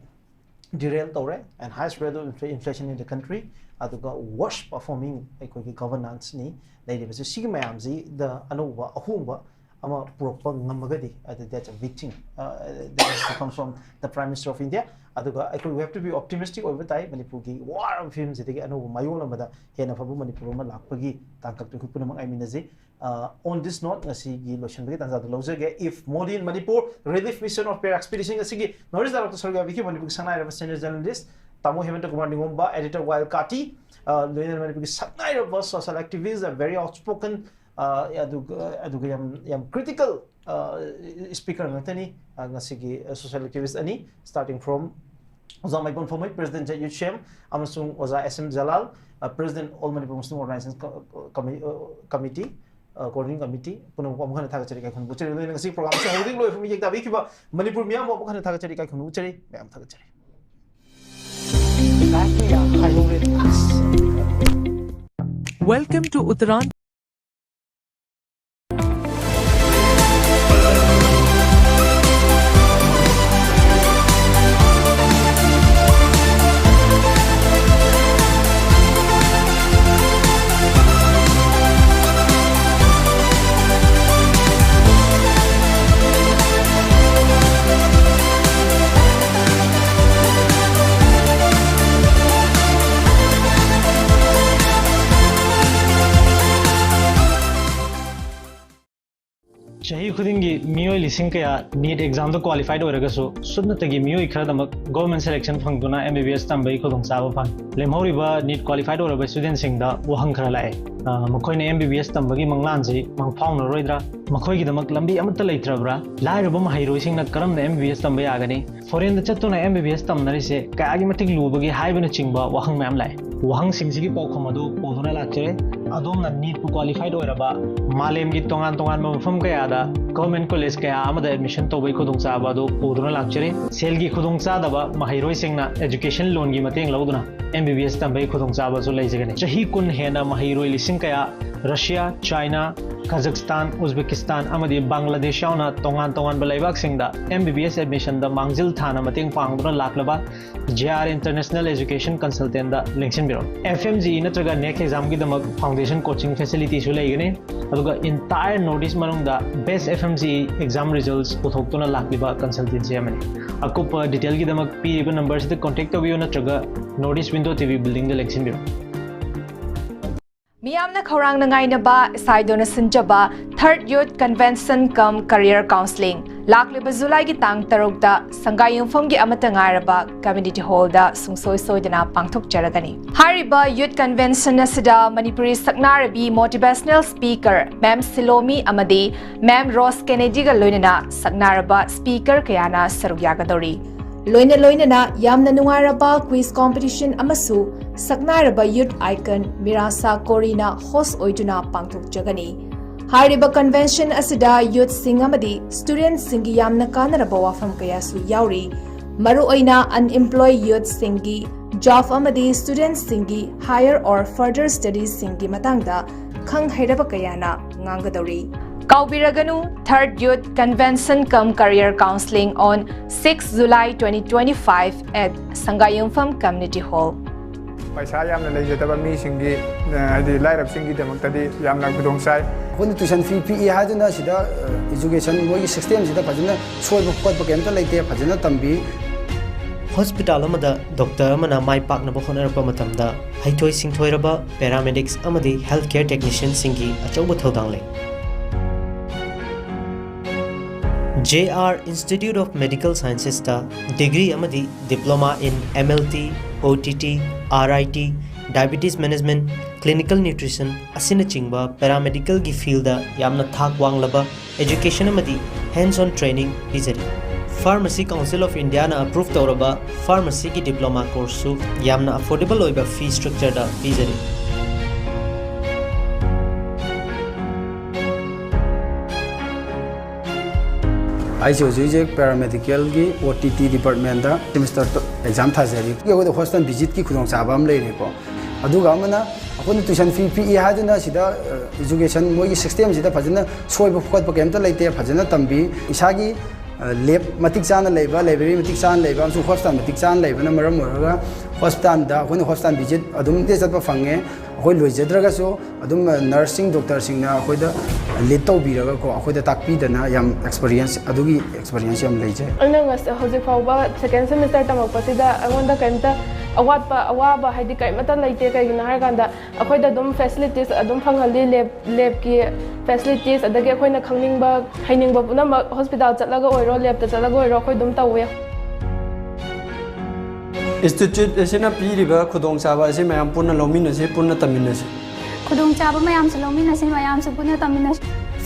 derail ꯇꯧꯔꯦ, and highest rate of infla-, inflation in the country, ꯑꯗꯨꯒ worst performing ꯑꯩꯈꯣꯏꯒꯤ governance ꯅꯤ ꯂꯩꯔꯤꯕꯁꯦ꯫ ꯁꯤꯒꯤ ꯃꯌꯥꯝꯁꯤꯗ ꯑꯅꯧꯕ ꯑꯍꯣꯡꯕ ꯑꯃ ꯄꯨꯔꯛꯄ ꯉꯝꯃꯒꯗꯤ, ꯑꯗꯨ that's a big thing, uh, that has to come from the Prime Minister of India꯫ ꯑꯗꯨꯒ ꯑꯩꯈꯣꯏ we have to be optimistic ꯑꯣꯏꯕ ꯇꯥꯏ꯫ ꯃꯅꯤꯄꯨꯔꯒꯤ ꯋꯥꯔꯕ ꯐꯤꯕꯝꯁꯤꯗꯒꯤ ꯑꯅꯧꯕ ꯃꯥꯏꯑꯣꯟ ꯑꯃꯗ ꯍꯦꯟꯅ ꯐꯕ ꯃꯅꯤꯄꯨꯔ ꯑꯃ ꯂꯥꯛꯄꯒꯤ ꯇꯥꯡꯀꯛꯇꯨ ꯑꯩꯈꯣꯏ ꯄꯨꯝꯅꯃꯛ ꯉꯥꯏꯃꯤꯟꯅꯁꯤ꯫ Uh, on this note, ꯉꯁꯤꯒꯤ ꯂꯣꯏꯁꯤꯟꯕꯒꯤ ꯇꯥꯟꯖꯥꯗ ꯂꯧꯖꯒꯦ꯫ If Modi in Manipur, relief mission of Peace Expedition ꯑꯁꯤꯒꯤ knowledge ꯗꯥꯏꯔꯦꯛꯇꯔ ꯁꯔꯨꯛ ꯌꯥꯕꯤꯈꯤꯕ ꯃꯅꯤꯄꯨꯔꯒꯤ ꯁꯛꯅꯥꯏꯔꯕ senior journalist ꯇꯥꯃꯣ ꯍꯦꯃꯟꯇ Kumar ꯅꯤꯉꯣꯝꯕ, editor Wild Kati, uh, ꯂꯣꯏꯅꯅ ꯃꯅꯤꯄꯨꯔꯒꯤ ꯁꯛꯅꯥꯏꯔꯕ social activist, a very outspoken, uh, ꯑꯗꯨꯒ, ꯑꯗꯨꯒ ꯌꯥꯝ, ꯌꯥꯝ critical, uh, speaker ꯉꯥꯛꯇꯅꯤ꯫ Uh, ꯉꯁꯤꯒꯤ, uh, social activist ꯑꯅꯤ, starting from ꯑꯣꯖꯥ ꯃꯥꯏꯕꯝ ꯐꯝꯃꯩ, President ꯖꯦꯠ ꯌꯨ ꯁꯦꯝ, ꯑꯃꯁꯨꯡ ꯑꯣꯖꯥ ꯑꯦꯁ M Jalal, uh, President All Manipur Muslim Organization Co-, Commi-, uh, Committee, uh, Coordinating Committee, ꯄꯨꯝꯅꯃꯛꯄꯨ ꯑꯃꯨꯛ ꯍꯟꯅ ꯊꯥꯒꯠꯆꯔꯤ, ꯏꯀꯥꯏ ꯈꯨꯝꯅꯕ ꯎꯠꯆꯔꯤ꯫ ꯂꯣꯏꯅꯅ ꯉꯁꯤ program ꯑꯁꯤ ꯍꯧꯕꯗꯒꯤ ꯂꯣꯏꯕ ꯐꯥꯎ ꯃꯤꯌꯦꯡ ꯇꯥꯕꯤꯈꯤꯕ ꯃꯅꯤꯄꯨꯔ ꯃꯤꯌꯥꯝꯕꯨ ꯑꯃꯨꯛ ꯍꯟꯅ ꯊꯥꯒꯠꯆꯔꯤ, ꯏꯀꯥꯏ ꯈꯨꯝꯅꯕ ꯎꯠꯆꯔꯤ꯫ ꯃꯌꯥꯝ ꯊꯥꯒꯠꯆꯔꯤ꯫ Welcome to Uttaran. ꯆꯍꯤ ꯈꯨꯗꯤꯡꯒꯤ ꯃꯤꯑꯣꯏ ꯂꯤꯁꯤꯡ ꯀꯌꯥ ꯅꯤꯠ ꯑꯦꯛꯖꯥꯝꯗ ꯀ꯭ꯋꯥꯂꯤꯐꯥꯏꯠ ꯑꯣꯏꯔꯒꯁꯨ ꯁꯨꯞꯅꯇꯒꯤ ꯃꯤꯑꯣꯏ ꯈꯔꯗꯃꯛ ꯒꯣꯔꯃꯦꯟ ꯁꯦꯂꯦꯛꯁꯟ ꯐꯪꯗꯨꯅ ꯑꯦꯝ ꯕꯤ ꯕꯤ ꯑꯦꯁ ꯇꯝꯕꯒꯤ ꯈꯨꯗꯣꯡꯆꯥꯕ ꯐꯪꯏ꯫ ꯂꯦꯝꯍꯧꯔꯤꯕ ꯅꯤꯠ ꯀ꯭ꯋꯥꯂꯤꯐꯥꯏꯠ ꯑꯣꯏꯔꯕ ꯏꯁꯇꯨꯗꯦꯟꯁꯤꯡꯗ ꯋꯥꯍꯪ ꯈꯔ ꯂꯥꯛꯑꯦ꯫ ꯑ, ꯃꯈꯣꯏꯅ ꯑꯦꯝ ꯕꯤ ꯕꯤ ꯑꯦꯁ ꯇꯝꯕꯒꯤ ꯃꯪꯂꯥꯟꯁꯤ ꯃꯪꯐꯥꯎꯅꯔꯣꯏꯗ꯭ꯔꯥ? ꯃꯈꯣꯏꯒꯤꯗꯃꯛ ꯂꯝꯕꯤ ꯑꯃꯠꯇ ꯂꯩꯇ꯭ꯔꯕ꯭ꯔꯥ? ꯂꯥꯏꯔꯕ ꯃꯍꯩꯔꯣꯏꯁꯤꯡꯅ ꯀꯔꯝꯅ ꯑꯦꯝ ꯕꯤ ꯕꯤ ꯑꯦꯁ ꯇꯝꯕ ꯌꯥꯒꯅꯤ? ꯐꯣꯔꯦꯟꯗ ꯆꯠꯇꯨꯅ ꯑꯦꯝ ꯕꯤ ꯕꯤ ꯑꯦꯁ ꯇꯝꯅꯔꯤꯁꯦ ꯀꯌꯥꯒꯤ ꯃꯇꯤꯛ ꯂꯨꯕꯒꯦ ꯍꯥꯏꯕꯅꯆꯤꯡꯕ ꯋꯥꯍꯪ ꯃꯌꯥꯝ ꯂꯥꯛꯑꯦ꯫ ꯋꯥꯍꯪꯁꯤꯡꯁꯤꯒꯤ ꯄꯥꯎꯈꯨꯝ ꯑꯗꯨ ꯄꯨꯗꯨꯅ ꯂꯥꯛꯆꯔꯦ꯫ ꯑꯗꯣꯝꯅ ꯅꯤꯠꯄꯨ ꯀ꯭ꯋꯥꯂꯤꯐꯥꯏꯗ ꯑꯣꯏꯔꯕ ꯃꯥꯂꯦꯝꯒꯤ ꯇꯣꯉꯥꯟ ꯇꯣꯉꯥꯟꯕ ꯃꯐꯝ ꯀꯌꯥꯗ ꯒꯚꯔꯟꯃꯦꯟꯠ ꯀꯣꯂꯦꯖ ꯀꯌꯥ ꯑꯃꯗ ꯑꯦꯗꯃꯤꯁꯟ ꯇꯧꯕꯒꯤ ꯈꯨꯗꯣꯡꯆꯥꯕ ꯑꯗꯨ ꯄꯨꯗꯨꯅ ꯂꯥꯛꯆꯔꯤ꯫ ꯁꯦꯜꯒꯤ ꯈꯨꯗꯣꯡꯆꯥꯗꯕ ꯃꯍꯩꯔꯣꯏꯁꯤꯡꯅ ꯑꯦꯖꯨꯀꯦꯁꯟ ꯂꯣꯟꯒꯤ ꯃꯇꯦꯡ ꯂꯧꯗꯨꯅ ꯑꯦꯝ ꯕꯤ ꯕꯤ ꯑꯦꯁ ꯇꯝꯕꯒꯤ ꯈꯨꯗꯣꯡꯆꯥꯕꯁꯨ ꯂꯩꯖꯒꯅꯤ꯫ ꯆꯍꯤ ꯀꯨꯟ ꯍꯦꯟꯅ ꯃꯍꯩꯔꯣꯏ ꯂꯤꯁꯤꯡ ꯀꯌꯥ ꯔꯁꯤꯌꯥ, ꯆꯥꯏꯅꯥ, ꯀꯥꯖꯥꯛꯁꯇꯥꯟ, ꯎꯖꯕꯦꯀꯤꯁꯇꯥꯟ ꯑꯃꯗꯤ ꯕꯪꯒ꯭ꯂꯥꯗꯦꯁ ꯌꯥꯎꯅ ꯇꯣꯉꯥꯟ ꯇꯣꯉꯥꯟꯕ ꯂꯩꯕꯥꯛꯁꯤꯡꯗ ꯑꯦꯝ ꯕꯤ ꯕꯤ ꯑꯦꯁ ꯑꯦꯗꯃꯤꯁꯟꯗ ꯃꯥꯡꯖꯤꯜ ꯊꯥꯅ ꯃꯇꯦꯡ ꯄꯥꯡꯗꯨꯅ ꯂꯥꯛꯂꯕ ꯖꯦ ꯑꯥꯔ ꯏꯟꯇꯔꯅꯦꯁꯅꯦꯜ ꯑꯦꯖꯨꯀꯦꯁꯟ ꯀꯟꯁꯜꯇꯦꯟꯗ ꯂꯦꯡꯁꯤꯟꯕꯤꯔꯛꯎ꯫ ꯑꯦꯐ ꯑꯦꯝ ꯖꯤ ꯏ ꯅꯠꯇ꯭ꯔꯒ ꯅꯦꯛ ꯑꯦꯛꯖꯥꯝꯒꯤꯗꯃꯛ ꯐꯥꯎꯟꯗꯦꯁꯟ ꯀꯣꯆꯤꯡ ꯐꯦꯁꯤꯂꯤꯇꯤꯁꯨ ꯂꯩꯒꯅꯤ꯫ ꯑꯗꯨꯒ ꯏꯟꯇꯥꯌꯔ ꯅꯣꯔꯠ ꯏꯁ ꯃꯅꯨꯡꯗ best F M G E exam results ꯄꯨꯊꯣꯛꯇꯨꯅ ꯂꯥꯛꯂꯤꯕ ꯀꯟꯁꯜꯇꯦꯟꯁꯤ ꯑꯃꯅꯤ꯫ ꯑꯀꯨꯞꯄ ꯗꯤꯇꯦꯜꯒꯤꯗꯃꯛ ꯄꯤꯔꯤꯕ ꯅꯝꯕꯔꯁꯤꯗ ꯀꯣꯟꯇꯦꯛ ꯇꯧꯕꯤꯌꯨ ꯅꯠꯇ꯭ꯔꯒ north east window T V ꯕꯤꯜꯗꯤꯡꯗ ꯂꯦꯡꯁꯤꯟꯕꯤꯔꯛꯎ꯫ ꯃꯤꯌꯥꯝꯅ ꯈꯧꯔꯥꯡꯅ ꯉꯥꯏꯅꯕ ꯏꯁꯥꯏꯗꯣꯅ ꯁꯤꯟꯖꯕ ꯊꯔꯠ youth convention cum career counselling ꯂꯥꯛꯂꯤꯕ ꯖꯨꯂꯥꯏꯒꯤ ꯇꯥꯡ ꯇꯔꯨꯛꯇ ꯁꯪꯒꯥꯏꯌꯨꯝꯐꯝꯒꯤ ꯑꯃꯠꯇ ꯉꯥꯏꯔꯕ ꯀꯝꯃ꯭ꯌꯨꯅꯤꯇꯤ ꯍꯣꯜꯗ ꯁꯨꯡꯁꯣꯏ ꯁꯣꯏꯗꯅ ꯄꯥꯡꯊꯣꯛꯆꯔꯒꯅꯤ꯫ ꯍꯥꯏꯔꯤꯕ ꯌꯨꯠ ꯀꯟꯚꯦꯟꯁꯟ ꯑꯁꯤꯗ ꯃꯅꯤꯄꯨꯔꯤ ꯁꯛꯅꯥꯔꯕꯤ ꯃꯣꯇꯤꯚꯦꯁꯅꯦꯜ ꯁ꯭ꯄꯤꯀꯔ ꯃꯦꯝ ꯁꯤꯂꯣꯃꯤ ꯑꯃꯗꯤ ꯃꯦꯝ ꯔꯣꯁ ꯀꯦꯅꯦꯗꯤꯒ ꯂꯣꯏꯅꯅ ꯁꯛꯅꯥꯔꯕ ꯁ꯭ꯄꯤꯀꯔ ꯀꯌꯥꯅ ꯁꯔꯨꯛ ꯌꯥꯒꯗꯧꯔꯤ꯫ ꯂꯣꯏꯅ ꯂꯣꯏꯅꯅ ꯌꯥꯝꯅ ꯅꯨꯡꯉꯥꯏꯔꯕ ꯀ꯭ꯋꯤꯖ ꯀꯣꯝꯄꯤꯇꯤꯁꯟ ꯑꯃꯁꯨ ꯁꯛꯅꯥꯏꯔꯕ ꯌꯨꯠ ꯑꯥꯏꯀꯟ ꯃꯤꯔꯥꯁꯥ ꯀꯣꯔꯤꯅ ꯍꯣꯁ ꯑꯣꯏꯗꯨꯅ ꯄꯥꯡꯊꯣꯛꯆꯒꯅꯤ꯫ ꯍꯥꯏꯔꯤꯕ ꯀꯟꯚꯦꯟꯁꯟ ꯑꯁꯤꯗ ꯌꯨꯠꯁꯤꯡ ꯑꯃꯗꯤ ꯁ꯭ꯇꯨꯗꯦꯟꯠꯁꯤꯡꯒꯤ ꯌꯥꯝꯅ ꯀꯥꯟꯅꯔꯕ ꯋꯥꯐꯝ ꯀꯌꯥꯁꯨ ꯌꯥꯎꯔꯤ꯫ ꯃꯔꯨꯑꯣꯏꯅ ꯑꯟꯑꯦꯝꯄ꯭ꯂꯣꯏ ꯌꯨꯠꯁꯤꯡꯒꯤ ꯖꯣꯕ ꯑꯃꯗꯤ ꯁ꯭ꯇꯨꯗꯦꯟꯠꯁꯤꯡꯒꯤ ꯍꯥꯌꯔ ꯑꯣꯔ ꯐꯔꯗꯔ ꯁ꯭ꯇꯗꯤꯁꯁꯤꯡꯒꯤ ꯃꯇꯥꯡꯗ ꯈꯪ ꯍꯩꯔꯕ ꯀꯌꯥꯅ ꯉꯥꯡꯒꯗꯧꯔꯤ꯫ ꯀꯥꯎꯕꯤꯔꯒꯅꯨ, ꯊꯔꯠ youth convention cum career counselling on six July twenty twenty-five at Sangaiyumpham community hall. ꯄꯩꯁꯥ ꯌꯥꯝꯅ ꯂꯩꯖꯗꯕ ꯃꯤꯁꯤꯡꯒꯤ, ꯑ, ꯍꯥꯏꯗꯤ ꯂꯥꯏꯔꯕꯁꯤꯡꯒꯤꯗꯃꯛꯇꯗꯤ ꯌꯥꯝꯅ ꯈꯨꯗꯣꯡ ꯆꯥꯏ꯫ ꯑꯩꯈꯣꯏꯅ ꯇ꯭ꯌꯨꯁꯟ ꯐꯤ ꯄꯤꯛꯏ ꯍꯥꯏꯗꯨꯅ ꯁꯤꯗ, ꯑ, ꯑꯦꯖꯨꯀꯦꯁꯟ ꯃꯣꯏꯒꯤ ꯁꯤꯁꯇꯦꯝꯁꯤꯗ ꯐꯖꯅ ꯁꯣꯏꯕ ꯈꯣꯠꯄ ꯀꯩꯝꯇ ꯂꯩꯇꯦ, ꯐꯖꯅ ꯇꯝꯕꯤ꯫ ꯍꯣꯁꯄꯤꯇꯥꯜ ꯑꯃꯗ ꯗꯣꯛꯇꯔ ꯑꯃꯅ ꯃꯥꯏ ꯄꯥꯛꯅꯕ ꯍꯣꯠꯅꯔꯛꯄ ꯃꯇꯝꯗ, ꯍꯩꯊꯣꯏ ꯁꯤꯡꯊꯣꯏꯔꯕ ꯄꯦꯔꯥꯃꯦꯗꯤꯛꯁ ꯑꯃꯗꯤ ꯍꯦꯜꯊ ꯀꯦꯌꯔ ꯇꯦꯛꯅꯤꯁꯤꯌꯟꯁꯤꯡꯒꯤ ꯑꯆꯧꯕ ꯊꯧꯗꯥꯡ ꯂꯩ꯫ J R Institute of Medical Sciences ꯇ ꯗꯤꯒ꯭ꯔꯤ ꯑꯃꯗꯤ Diploma in M L T, O T T, R I T, Diabetes Management, Clinical Nutrition ꯑꯁꯤꯅꯆꯤꯡꯕ ꯄꯦꯔꯥꯃꯦꯗꯤꯀꯦꯜꯒꯤ ꯐꯤꯜꯗ ꯌꯥꯝꯅ ꯊꯥꯛ ꯋꯥꯡꯂꯕ ꯑꯦꯖꯨꯀꯦꯁꯟ ꯑꯃꯗꯤ hands on training ꯄꯤꯖꯔꯤ꯫ Pharmacy Council of India ꯅ ꯑꯦꯄ꯭ꯔꯨꯚ ꯇꯧꯔꯕ ꯐꯥꯔꯃꯥꯁꯤꯒꯤ ꯗꯤꯄ꯭ꯂꯣꯃꯥ ꯀꯣꯔꯁꯁꯨ ꯌꯥꯝꯅ ꯑꯐꯣꯔꯗꯦꯕꯜ ꯑꯣꯏꯕ ꯐꯤ ꯁ꯭ꯇ꯭ꯔꯛꯆꯔꯗ ꯄꯤꯖꯔꯤ꯫ ꯑꯩꯁꯦ ꯍꯧꯖꯤꯛ ꯍꯧꯖꯤꯛ ꯄꯦꯔꯥꯃꯦꯗꯤꯀꯦꯜꯒꯤ ꯑꯣ ꯇꯤ ꯇꯤ ꯗꯤꯄꯥꯔꯠꯃꯦꯟꯗ ꯁꯦꯃꯤꯁꯇꯔ ꯑꯦꯛꯖꯥꯝ ꯊꯥꯖꯔꯤ꯫ ꯑꯩꯈꯣꯏꯗ ꯍꯣꯁꯄꯤꯇꯥꯜ ꯚꯤꯖꯤꯠꯀꯤ ꯈꯨꯗꯣꯡꯆꯥꯕ ꯑꯃ ꯂꯩꯔꯦꯀꯣ꯫ ꯑꯗꯨꯒ ꯑꯃꯅ ꯑꯩꯈꯣꯏꯅ ꯇ꯭ꯌꯨꯁꯟ ꯐꯤ ꯄꯤꯛꯏ ꯍꯥꯏꯗꯨꯅ ꯁꯤꯗ, ꯑ, ꯏꯖꯨꯀꯦꯁꯟ ꯃꯣꯏꯒꯤ ꯁꯤꯁꯇꯦꯝꯁꯤꯗ ꯐꯖꯅ ꯁꯣꯏꯕ ꯈꯣꯠꯄ ꯀꯩꯝꯇ ꯂꯩꯇꯦ, ꯐꯖꯅ ꯇꯝꯕꯤ꯫ ꯏꯁꯥꯒꯤ, ꯑ, ꯂꯦꯕ ꯃꯇꯤꯛ ꯆꯥꯅ ꯂꯩꯕ, ꯂꯥꯏꯕ꯭ꯔꯦꯔꯤ ꯃꯇꯤꯛ ꯆꯥꯅ ꯂꯩꯕ ꯑꯃꯁꯨꯡ ꯍꯣꯁꯄꯤꯇꯥꯜ ꯃꯇꯤꯛ ꯆꯥꯅ ꯂꯩꯕꯅ ꯃꯔꯝ ꯑꯣꯏꯔꯒ ꯍꯣꯁꯄꯤꯇꯥꯜꯗ ꯑꯩꯈꯣꯏꯅ ꯍꯣꯁꯄꯤꯇꯥꯜ ꯚꯤꯖꯤꯠ ꯑꯗꯨꯝ ꯆꯠꯄ ꯐꯪꯉꯦ꯫ ꯑꯩꯈꯣꯏ ꯂꯣꯏꯖꯗ꯭ꯔꯒꯁꯨ ꯑꯗꯨꯝ, ꯑ, ꯅꯔꯁꯁꯤꯡ, ꯗꯣꯛꯇꯔꯁꯤꯡꯅ ꯑꯩꯈꯣꯏꯗ ꯂꯤꯗ ꯇꯧꯕꯤꯔꯒꯀꯣ, ꯑꯩꯈꯣꯏꯗ ꯇꯥꯛꯄꯤꯗꯅ ꯌꯥꯝ ꯑꯦꯛꯁꯄꯔꯤꯌꯦꯟꯁ, ꯑꯗꯨꯒꯤ ꯑꯦꯛꯁꯄꯔꯤꯌꯦꯟꯁ ꯌꯥꯝ ꯂꯩꯖꯩ꯫ ꯑꯩꯅ ꯉꯁ-, ꯍꯧꯖꯤꯛ ꯐꯥꯎꯕ ꯁꯦꯀꯦꯟ ꯁꯦꯃꯤꯁꯇꯔ ꯇꯝꯃꯛꯄꯁꯤꯗ ꯑꯩꯉꯣꯟꯗ ꯀꯔꯤꯝꯇ ꯑꯋꯥꯠꯄ, ꯑꯋꯥꯕ ꯍꯥꯏꯗꯤ ꯀꯔꯤꯃꯠꯇ ꯂꯩꯇꯦ꯫ ꯀꯩꯒꯤꯅꯣ ꯍꯥꯏꯔꯀꯥꯟꯗ ꯑꯩꯈꯣꯏꯗ ꯑꯗꯨꯝ ꯐꯦꯁꯤꯂꯤꯇꯤꯁ ꯑꯗꯨꯝ ꯐꯪꯍꯜꯂꯤ, ꯂꯦꯕ, ꯂꯦꯕꯀꯤ ꯐꯦꯁꯤꯂꯤꯇꯤꯁ, ꯑꯗꯒꯤ ꯑꯩꯈꯣꯏꯅ ꯈꯪꯅꯤꯡꯕ, ꯍꯩꯅꯤꯡꯕ ꯄꯨꯝꯅꯃꯛ ꯍꯣꯁꯄꯤꯇꯥꯜ ꯆꯠꯂꯒ ꯑꯣꯏꯔꯣ, ꯂꯦꯕꯇ ꯆꯠꯂꯒ ꯑꯣꯏꯔꯣ, ꯑꯩꯈꯣꯏ ꯑꯗꯨꯝ ꯇꯧꯋꯦ꯫ ꯏꯟꯁꯇꯤꯇ꯭ꯌꯨꯠ ꯑꯁꯤꯅ ꯄꯤꯔꯤꯕ ꯈꯨꯗꯣꯡꯆꯥꯕ ꯑꯁꯤ ꯃꯌꯥꯝ ꯄꯨꯟꯅ ꯂꯧꯃꯤꯟꯅꯁꯤ, ꯄꯨꯟꯅ ꯇꯝꯃꯤꯟꯅꯁꯤ꯫ ꯈꯨꯗꯣꯡꯆꯥꯕ ꯃꯌꯥꯝꯁꯨ ꯂꯧꯃꯤꯟꯅꯁꯤ, ꯃꯌꯥꯝꯁꯨ ꯄꯨꯟꯅ ꯇꯝꯃꯤꯟꯅꯁꯤ꯫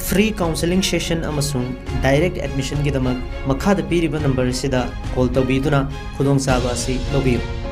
Free counselling session ꯑꯃꯁꯨꯡ direct admissionꯒꯤꯗꯃꯛ ꯃꯈꯥꯗ ꯄꯤꯔꯤꯕ ꯅꯝꯕꯔ ꯑꯁꯤꯗ ꯀꯣꯜ ꯇꯧꯕꯤꯗꯨꯅ ꯈꯨꯗꯣꯡꯆꯥꯕ ꯑꯁꯤ ꯂꯧꯕꯤꯌꯨ꯫